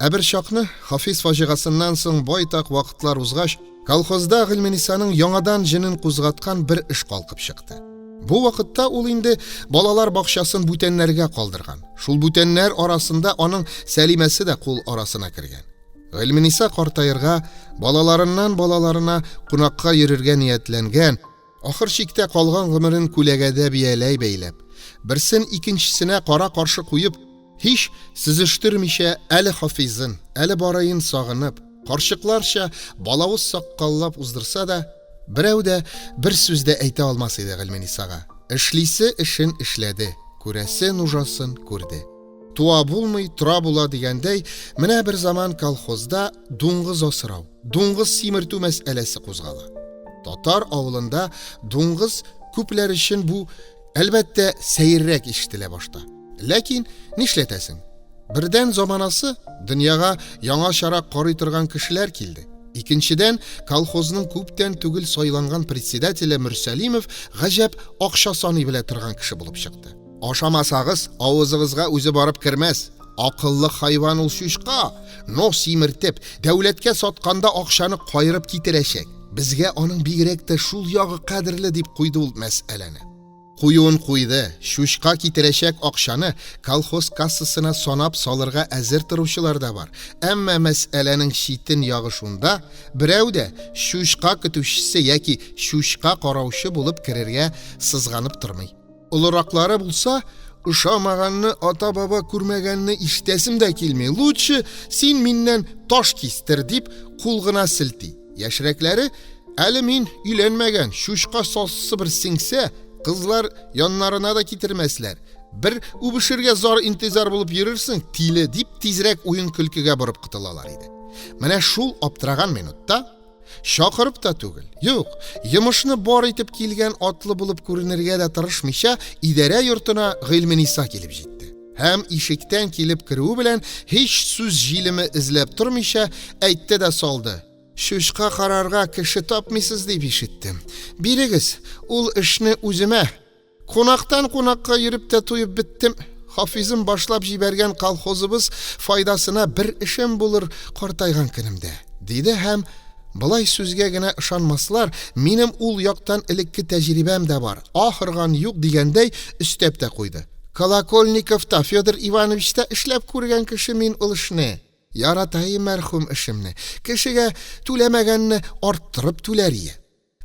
Ә бер чакны, Хафиз фаҗигасыннан соң байтак вакытлар узгач, колхозда Гыйльменисаның яңадан җенен кузгаткан бер эш калкып чыкты. Бу вакытта ул инде балалар бакчасын бүтәннәргә калдырган. Шул бүтәннәр арасында аның Сәлимәсе дә кул арасына кергән. Гыйльмениса картаерга, балаларыннан балаларына кунакка йөрергә ниятләнгән, ахыр чиктә калган гомерен күләгәдә бияләй бәйләп, берсен икенчесенә кара-каршы куеп, Һич сөзештермичә әле Хафизын, әле Барыен сагынып, карчыкларча балавыз саккаллап уздырса да, берәү дә бер сүз дә әйтә алмас иде Гыйльменисага. Эшлисе эшен эшләде, күрәсе нужасын күрде. Туа булмый, тора була дигәндәй, менә бер заман колхозда дуңгыз асрау, дуңгыз симертү мәсьәләсе кузгала. Татар авылында дуңгыз күпләр өчен бу, әлбәттә, сәеррәк ишетелә башта. Ләкин нишләтәсең? Бердән заманасы, дөньяга яңачарак карый торган кешеләр килде. Икенчедән, колхозның күптән түгел сайланган председателе Мөрсәлимов гаҗәп акча саный белә торган кеше булып чыкты. Ашамасагыз, авызыгызга үзе барып кермәс. Акыллы хайван ул чучка, но симертеп, дәүләткә сатканда акчаны каерып китерәчәк. Безгә аның бигрәк тә шул ягы кадерле, дип куйды ул мәсьәләне. Куюын куйды, чучка китерәчәк акчаны колхоз кассасына санап салырга әзер торучылар да бар. Әмма мәсьәләнең читен ягы шунда, берәү дә чучка көтүчесе яки чучка караучы булып керергә сызганып тормый. Олыраклары булса, ошамаганны, ата-баба күрмәгәнне ишетәсем дә килми, лучше син миннән таш кистер, дип кул гына селти. Яшьрәкләре, әле мин өйләнмәгән, чучка сасысы бер сеңсә, кызлар яннарына да китермәсләр. Бер үбешергә зар-интизар булып йөрерсең, тиле, дип тизрәк уен-көлкегә борып котылалар иде. Менә шул аптыраган минутта, чакырып та түгел, юк, йомышны бар итеп килгән атлы булып күренергә дә тырышмыйча, идарә йортына Гыйльмениса килеп җитте. Һәм ишектән килеп керүе белән, һич сүз җилеме эзләп тормыйча, әйтте дә салды. Чучка карарга кеше тапмыйсыз дип ишеттем. Бирегез, ул эшне үземә. Кунактан кунакка йөреп тә туеп беттем. Хафизым башлап җибәргән колхозыбыз файдасына бер эшем булыр картайган көнемдә, диде һәм болай сүзгә генә ышанмаслар, минем ул яктан элекке тәҗрибәм дә бар, ахырган юк дигәндәй өстәп тә куйды. Колокольниковта, Федор Ивановичта эшләп күргән кеше мин ул эшне. Яратаем мәрхүм эшемне. Кешегә түләмәгәнне арттырып түләр ие.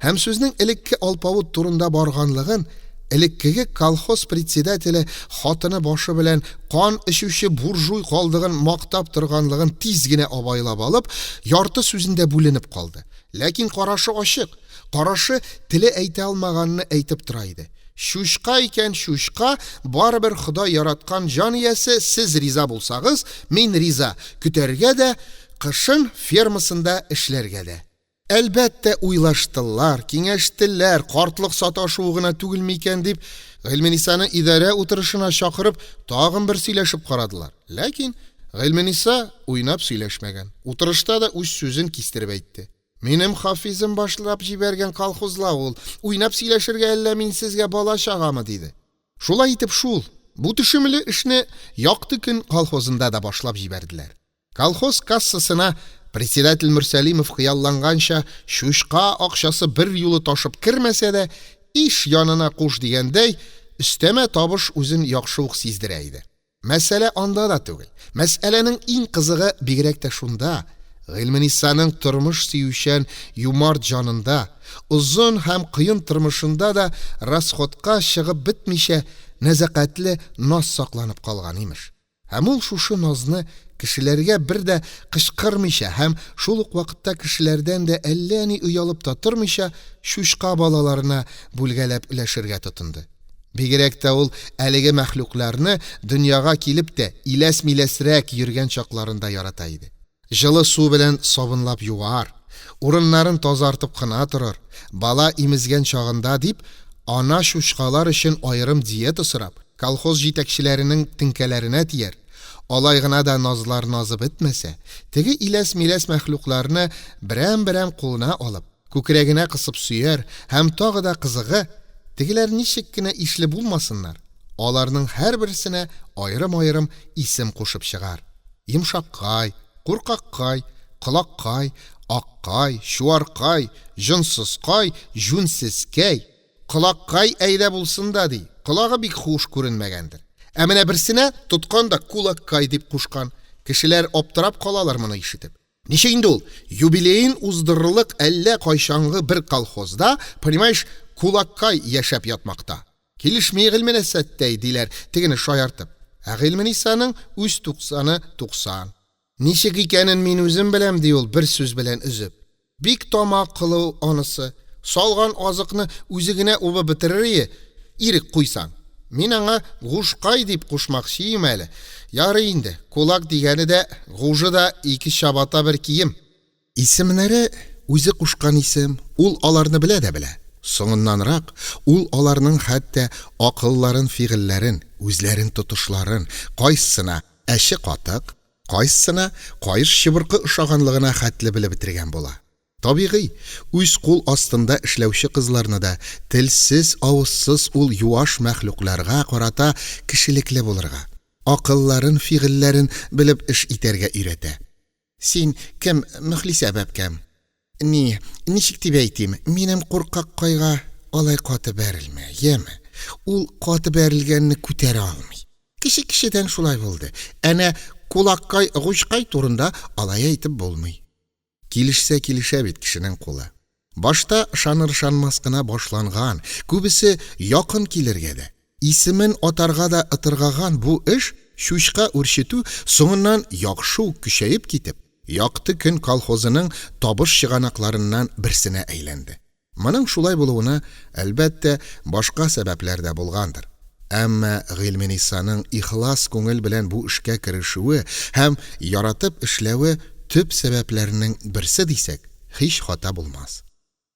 Һәм сүзнең элекке алпавыт турында барганлыгын, элеккеге колхоз председателе хатыны башы белән кан эчүче буржуй калдыгын мактап торганлыгын тиз генә абайлап алып, ярты сүзендә бүленеп калды. Ләкин карашы ачык, карашы теле әйтә алмаганны әйтеп тора иде. Чучка икән чучка, барыбер Ходай яраткан җан иясе, сез риза булсагыз, мин риза, көтәргә дә, кышын фермасында эшләргә дә. Әлбәттә, уйлаштылар, киңәштеләр, картлык саташуы гына түгелме икән дип, Гыйльменисаны идарә утырышына чакырып, тагын бер сөйләшеп карадылар. Ләкин Гыйльмениса уйнап сөйләшмәгән, утырышта да үз сүзен кистереп әйтте. Минем Хафизым башлап җибәргән колхозла ул, уйнап сөйләшергә әллә мин сезгә бала-чагамы, диде. Шулай итеп шул, бу төшемле эшне Якты көн колхозында да башлап җибәрделәр. Колхоз кассасына председатель Мөрсәлимов хыялланганча чучка акчасы бер юлы ташып кермәсә дә, иш янына куш дигәндәй, өстәмә табыш үзен яхшы ук сиздерә иде. Мәсьәлә анда да түгел. Мәсьәләнең иң кызыгы бигрәк тә шунда, Гыйльменисаның тормыш сөючән юмарт җанында, озын һәм кыен тормышында да расходка чыгып бетмичә нәзакәтле наз сакланып калган, имеш. Һәм ул шушы назны кешеләргә бер дә кычкырмыйча һәм шул ук вакытта кешеләрдән дә әллә ни оялып та тормыйча чучка балаларына бүлгәләп өләшергә тотынды. Бигрәк тә ул әлеге мәхлукларны дөньяга килеп тә иләс-миләсрәк йөргән чакларында ярата иде. Җылы су белән сабынлап юар, урыннарын тазартып кына торыр, бала имезгән чагында дип, ана чучкалар өчен аерым диета сорап, колхоз җитәкчеләренең теңкәләренә тияр, алай гына да назлар назы бетмәсә, теге иләс-миләс мәхлукларны берәм-берәм кулына алып, күкрәгенә кысып сөяр һәм тагы да кызыгы, тегеләр ничек кенә ишле булмасыннар, аларның һәрберсенә аерым-аерым исем кушып чыгар, Йомшаккай, Куркаккай, Колаккай, Аккай, Чуаркай, Җонсызкай, Җүнсезкәй. Колаккай әйдә булсын да, ди, колагы бик хуш күренмәгәндер. Ә менә берсенә тоткан да Кулаккай дип кушкан. Кешеләр аптырап калалар моны ишетеп. Ничек инде ул, юбилеен уздырырлык әллә кайчангы бер колхозда, понимаешь, кулаккай яшәп ятмакта? Килешми Гыйльменәсәттәй, диләр, тегене шаяртып. Ә Гыйльменисаның үз туксаны 90. Ничек икәнен мин үзем беләм, ди ул бер сүз белән өзеп. Бик тамак кылу анысы. Салган азыкны үзе генә убып бетерер, ирек куйсаң. Мин аңа Гушкай дип кушмакчыем әле. Ярый инде, кулак дигәне дә, гужы да ике чабата бер кием. Исемнәре үзе кушкан исем, ул аларны белә дә белә. Соңыннанрак ул аларның хәтта акылларын-фигыльләрен, үзләрен тотышларын, кайсысына әче катык, кайсысына каеш чыбыркы ошаганлыгына хәтле белеп бетергән була. Табигый, үз кул астында эшләүче кызларны да телсез-авызсыз ул юаш мәхлукларга карата кешелекле булырга, акылларын-фигыльләрен белеп эш итәргә өйрәтә. Син кем, Мөхлисә бәбкәм? Ни, ничек дип әйтим, минем куркаккайга алай каты бәрелмә, яме? Ул каты бәрелгәнне күтәрә алмый. Кеше кешедән шулай булды. Әнә кулаккай-гучкай турында алай әйтеп булмый. Килешсә килешә бит кешенең кулы. Башта ышаныр-ышанмас кына башланган, күбесе якын килергә дә, исемен атарга да ытыргаган бу эш, чучка үрчетү соңыннан яхшы ук көчәеп китеп, Якты көн колхозының табыш чыганакларыннан берсенә әйләнде. Моның шулай булуына, әлбәттә, башка сәбәпләр дә булгандыр. Әмма Гыйльменисаның ихлас күңел белән бу эшкә керешүе һәм яратып эшләве төп сәбәпләрнең берсе дисәк, һич хата булмас.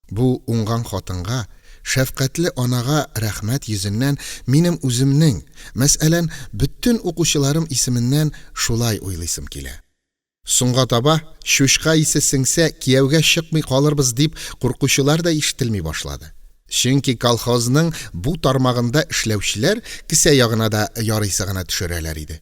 Бу уңган хатынга, шәфкатьле анага рәхмәт йөзеннән минем үземнең, мәсәлән, бөтен укучыларым исеменнән шулай уйлыйсым килә. Соңга таба, чучка исе сеңсә, кияүгә чыкмый калырбыз дип куркучылар да ишетелми башлады. Чөнки колхозның бу тармагында эшләүчеләр кесә ягына да ярыйсы гына төшерәләр иде.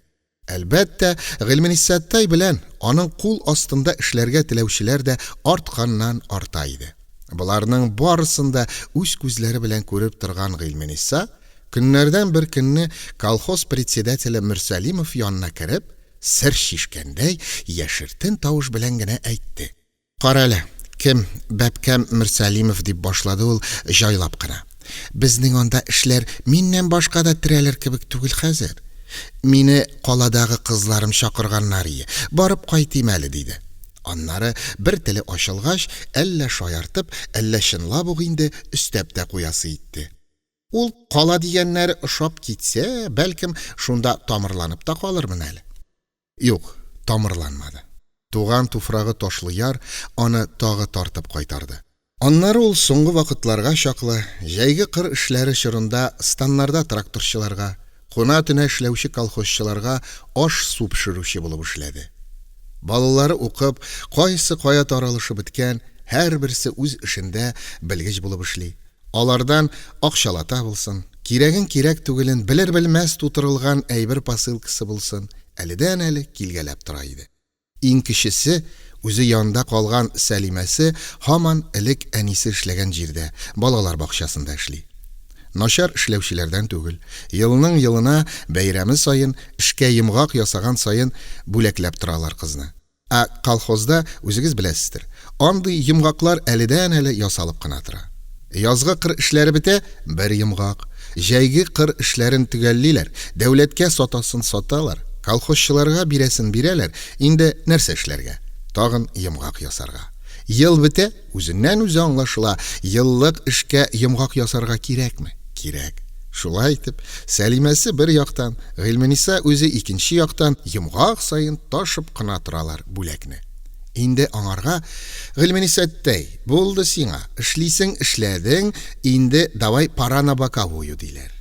Әлбәттә, Гыйльменисаттай белән аның кул астында эшләргә теләүчеләр дә артканнан-арта иде. Боларның барысын да үз күзләре белән күреп торган Гыйльмениса, көннәрдән бер көнне колхоз председателе Мөрсәлимов янына кереп, сер чишкәндәй, яшертен тавыш белән генә әйтте. Карале, кем, бәбкәм Мөрсәлимов, дип башлады ул җайлап кына. Безнең анда эшләр миннән башка да терәлер кебек түгел хәзер. Мине каладагы кызларым чакырганнар ие, барып кайтыйм әле, диде. Аннары, бер теле ачылгач, әллә шаяртып, әллә чынлап ук инде өстәп тә куясы итте. Ул кала дигәннәре ошап китсә, бәлкем, шунда тамырланып та калырмын әле. Юк, тамырланмады. Туган туфрагы Ташлыяр аны тагы тартып кайтарды. Аннары ул соңгы вакытларга чаклы, җәйге кыр эшләре чорында станнарда тракторчыларга, куна-төнә эшләүче колхозчыларга аш-су пешерүче булып эшләде. Балалары укып, кайсы кая таралышып беткән, һәрберсе үз эшендә белгеч булып эшли. Алардан акчалата булсын, кирәген кирәк түгелен белер-белмәс тутырылган әйбер посылкасы булсын, әледән-әле килгәләп тора иде. Иң кечесе, үзе янында калган Сәлимәсе һаман элек әнисе эшләгән җирдә, балалар бакчасында эшли. Начар эшләүчеләрдән түгел. Елның елына, бәйрәме саен, эшкә йомгак ясаган саен бүләкләп торалар кызны. Ә колхозда, үзегез беләсездер, андый йомгаклар әледән-әле ясалып кына тора. Язгы кыр эшләре бетә, бер йомгак. Җәйге кыр эшләрен төгәллиләр, дәүләткә сатасын саталар, колхозчыларга бирәсен бирәләр, инде нәрсә эшләргә? Тагын йомгак ясарга. Ел бетә, үзеннән-үзе аңлашыла, еллык эшкә йомгак ясарга кирәкме? Кирәк. Шулай итеп, Сәлимәсе бер яктан, Гыйльмениса үзе икенче яктан йомгак саен ташып кына торалар бүләкне. Инде аңарга, Гыйльменисәттәй, булды сиңа, эшлисең эшләдең, инде давай пора на боковую, диләр.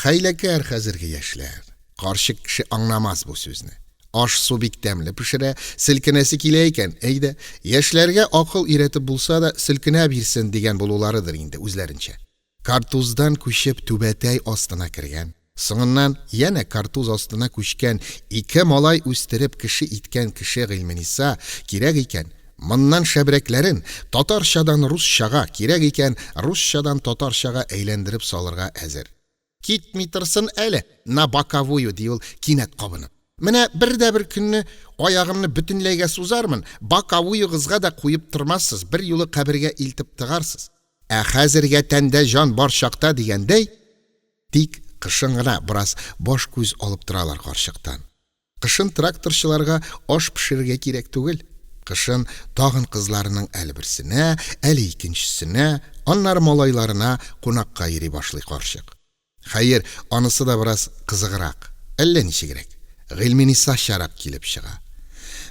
Хәйләкәр хәзерге яшьләр. Карчык кеше аңнамас бу сүзне. Аш-су бик тәмле пешерә, селкенәсе килә икән, әйдә, яшьләргә акыл өйрәтеп булса да селкенә бирсен, дигән булуларыдыр инде үзләренчә. Картуздан күчеп түбәтәй астына кергән, соңыннан янә картуз астына күчкән ике малай үстереп кеше иткән кеше Гыйльмениса, кирәк икән, моннан шәбрәкләрен татарчадан русчага, кирәк икән, русчадан татарчага әйләндереп салырга әзер. Китми торсын әле, на боковую, ди ул кинәт кабынып. Менә бер дә бер көнне аягымны бөтенләйгә сузармын, боковуегызга да куеп тормассыз, берьюлы кабергә илтеп тыгарсыз. Ә хәзергә тәндә җан бар чакта дигәндәй, тик Кышын гына бераз баш-күз алып торалар карчыктан. Кышын тракторчыларга аш пешерергә кирәк түгел. Кышын тагын кызларының әле берсенә, әле икенчесенә, аннары малайларына кунакка йөри башлый карчык. Хәер, анысы да бераз кызыграк, әллә ничегрәк, Гыйльменисачарак килеп чыга.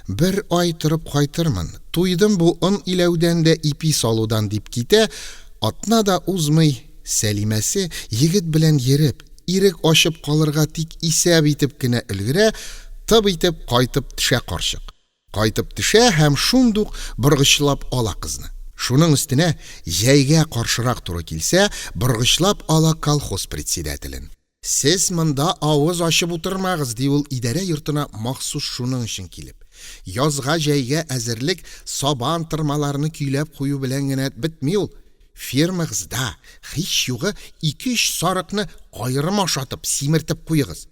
Бер ай торып кайтырмын, туйдым бу он иләүдән дә ипи салудан дип китә, атна да узмый, Сәлимәсе егет белән йөреп, ирек ачып калырга тик исәп итеп кенә өлгерә, тып итеп кайтып төшә карчык. Кайтып төшә һәм шундук боргычлап ала кызны. Шуның өстенә, җәйгә каршырак туры килсә, боргычлап ала колхоз председателен. Сез монда авыз ачып утырмагыз, ди ул идарә йортына махсус шуның өчен килеп. Язга-җәйгә әзерлек сабан тырмаларны көйләп кую белән генә бетми ул. Фермагызда, һич югы, ике-өч сарыкны аерым ашатып, симертеп куегыз.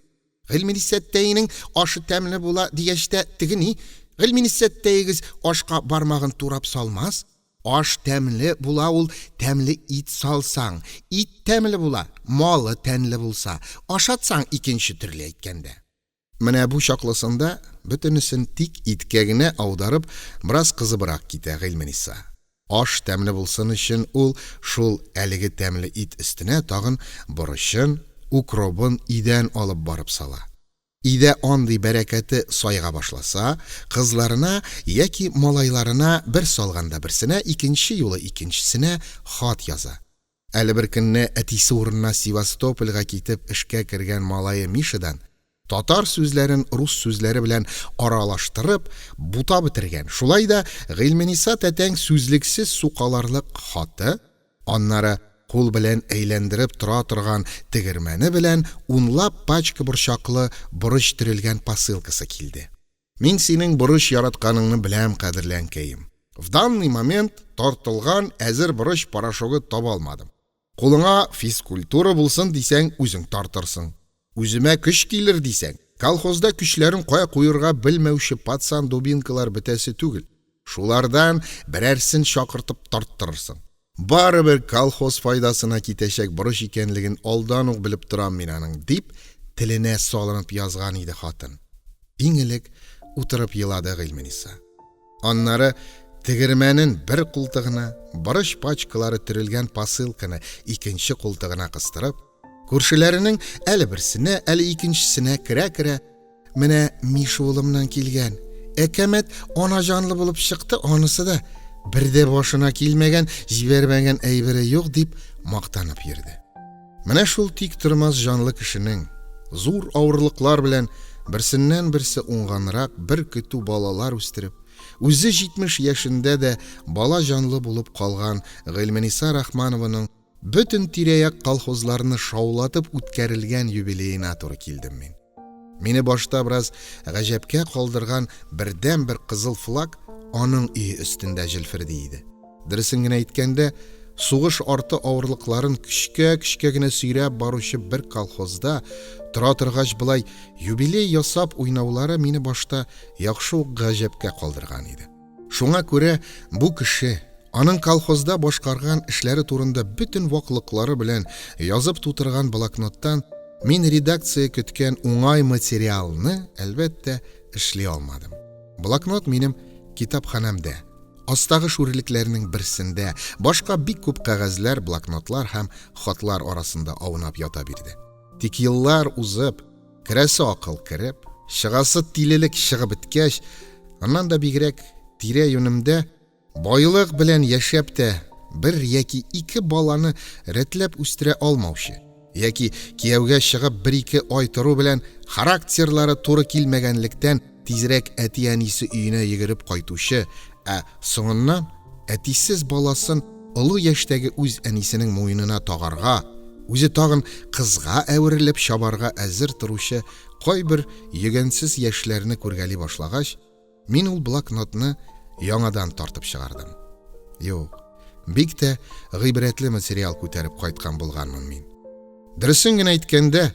Гыйльменисәттәйнең ашы тәмле була дигәч тә, теге ни, Гыйльменисәттәегез ашка бармагын турап салмас. Аш тәмле була ул тәмле ит салсаң, ит тәмле була, малы тәнле булса, ашатсаң, икенче төрле әйткәндә. Менә бу чаклысында бөтенесен тик иткә генә аударып, бераз кызыбрак китә Гыйльмениса. Аш тәмле булсын өчен ул шул әлеге тәмле ит өстенә тагын борычын, укробын өйдән алып барып сала. Өйдә андый бәрәкәте сайга башласа, кызларына яки малайларына бер салганда берсенә, икенче юлы икенчесенә хат яза. Әле беркөнне әтисе урынына Севастопольгә китеп эшкә кергән малае Мишадан, татар сүзләрен рус сүзләре белән аралаштырып, бутап бетергән, шулай да Гыйльмениса тәтәң сүзлексез сукаларлык хаты, Аннары кул белән әйләндереп тора торган тегермәне белән унлап пачка борчаклы борыч төрелгән посылкасы килде. Мин синең борыч яратканыңны беләм, кадерле әнкәем. В данный момент тартылган әзер борыч порошогы таба алмадым. Кулыңа физкультура булсын дисәң, үзең тартырсың. Үземә көч килер дисәң, колхозда көчләрен кая куерга белмәүче пацан-дубинкалар бетәсе түгел. Шулардан берәрсен чакыртып тарттырырсың. Барыбер колхоз файдасына китәчәк борыч икәнлеген алдан ук белеп торам мин аның, дип, теленә салынып язган иде хатын. Иң элек утырып елады Гыйльмениса. Аннары тегермәнен бер култыгына, борыч пачкалары төрелгән посылканы икенче култыгына кыстырып, күршеләренең әле берсенә, әле икенчесенә керә-керә, Менә Миша улымнан килгән. Әкәмәт ана җанлы булып чыкты, анысы да бер дә башына килмәгән, җибәрмәгән әйбере юк дип мактанып йөрде. Менә шул тик тормас җанлы кешенең зур авырлыклар белән берсеннән-берсе уңганрак бер көтү балалар үстереп, үзе 70 яшендә дә бала җанлы булып калган Гыйльмениса Рахманованың Бөтен тирә-як колхозларны шаулатып үткәрелгән юбилеена туры килдем мин. Мине башта бераз гаҗәпкә калдырган бердәнбер кызыл флаг аның өе өстендә җилферди иде. Дөресен генә әйткәндә, сугыш арты авырлыкларын көчкә-көчкә генә сөйрәп баручы бер колхозда тора торгач болай юбилей ясап уйнаулары мине башта яхшы ук гаҗәпкә калдырган иде. Шуңа күрә бу кеше, аның колхозда башкарган эшләре турында бөтен ваклыклары белән язып тутырган блокноттан мин редакция көткән уңай материалны, әлбәттә, эшли алмадым. Блокнот минем китапханәмдә, астагы шүрлекләрнең берсендә, башка бик күп кәгазьләр, блокнотлар һәм хатлар арасында аунап ята бирде. Тик еллар узып, Керәсе акыл кереп, чыгасы тилелек чыгып беткәч, аннан да бигрәк тирә-юнемдә байлык белән яшәп тә бер яки ике баланы рәтләп үстерә алмаучы, яки кияүгә чыгып бер-ике ай тору белән характерлары туры килмәгәнлектән тизрәк әти-әнисе өенә йөгереп кайтучы, ә соңыннан әтисез баласын олы яшьтәге үз әнисенең муенына тагарга, үзе тагын кызга әверелеп чабарга әзер торучы кайбер йөгәнсез яшьләрне күргәли башлагач, мин ул блокнотны яңадан тартып чыгардым. Юк, бик тә гыйбрәтле материал күтәреп кайткан булганмын мин. Дөресен генә әйткәндә,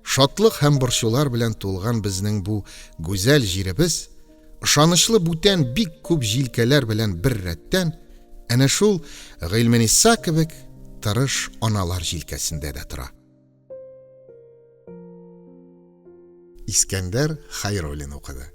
шатлык һәм борчулар белән тулган безнең бу гүзәл җиребез ышанычлы бүтән бик күп җилкәләр белән бер рәттән, әнә шул Гыйльмениса кебек тырыш аналар җилкәсендә дә тора. Искәндәр Хайруллин укыды.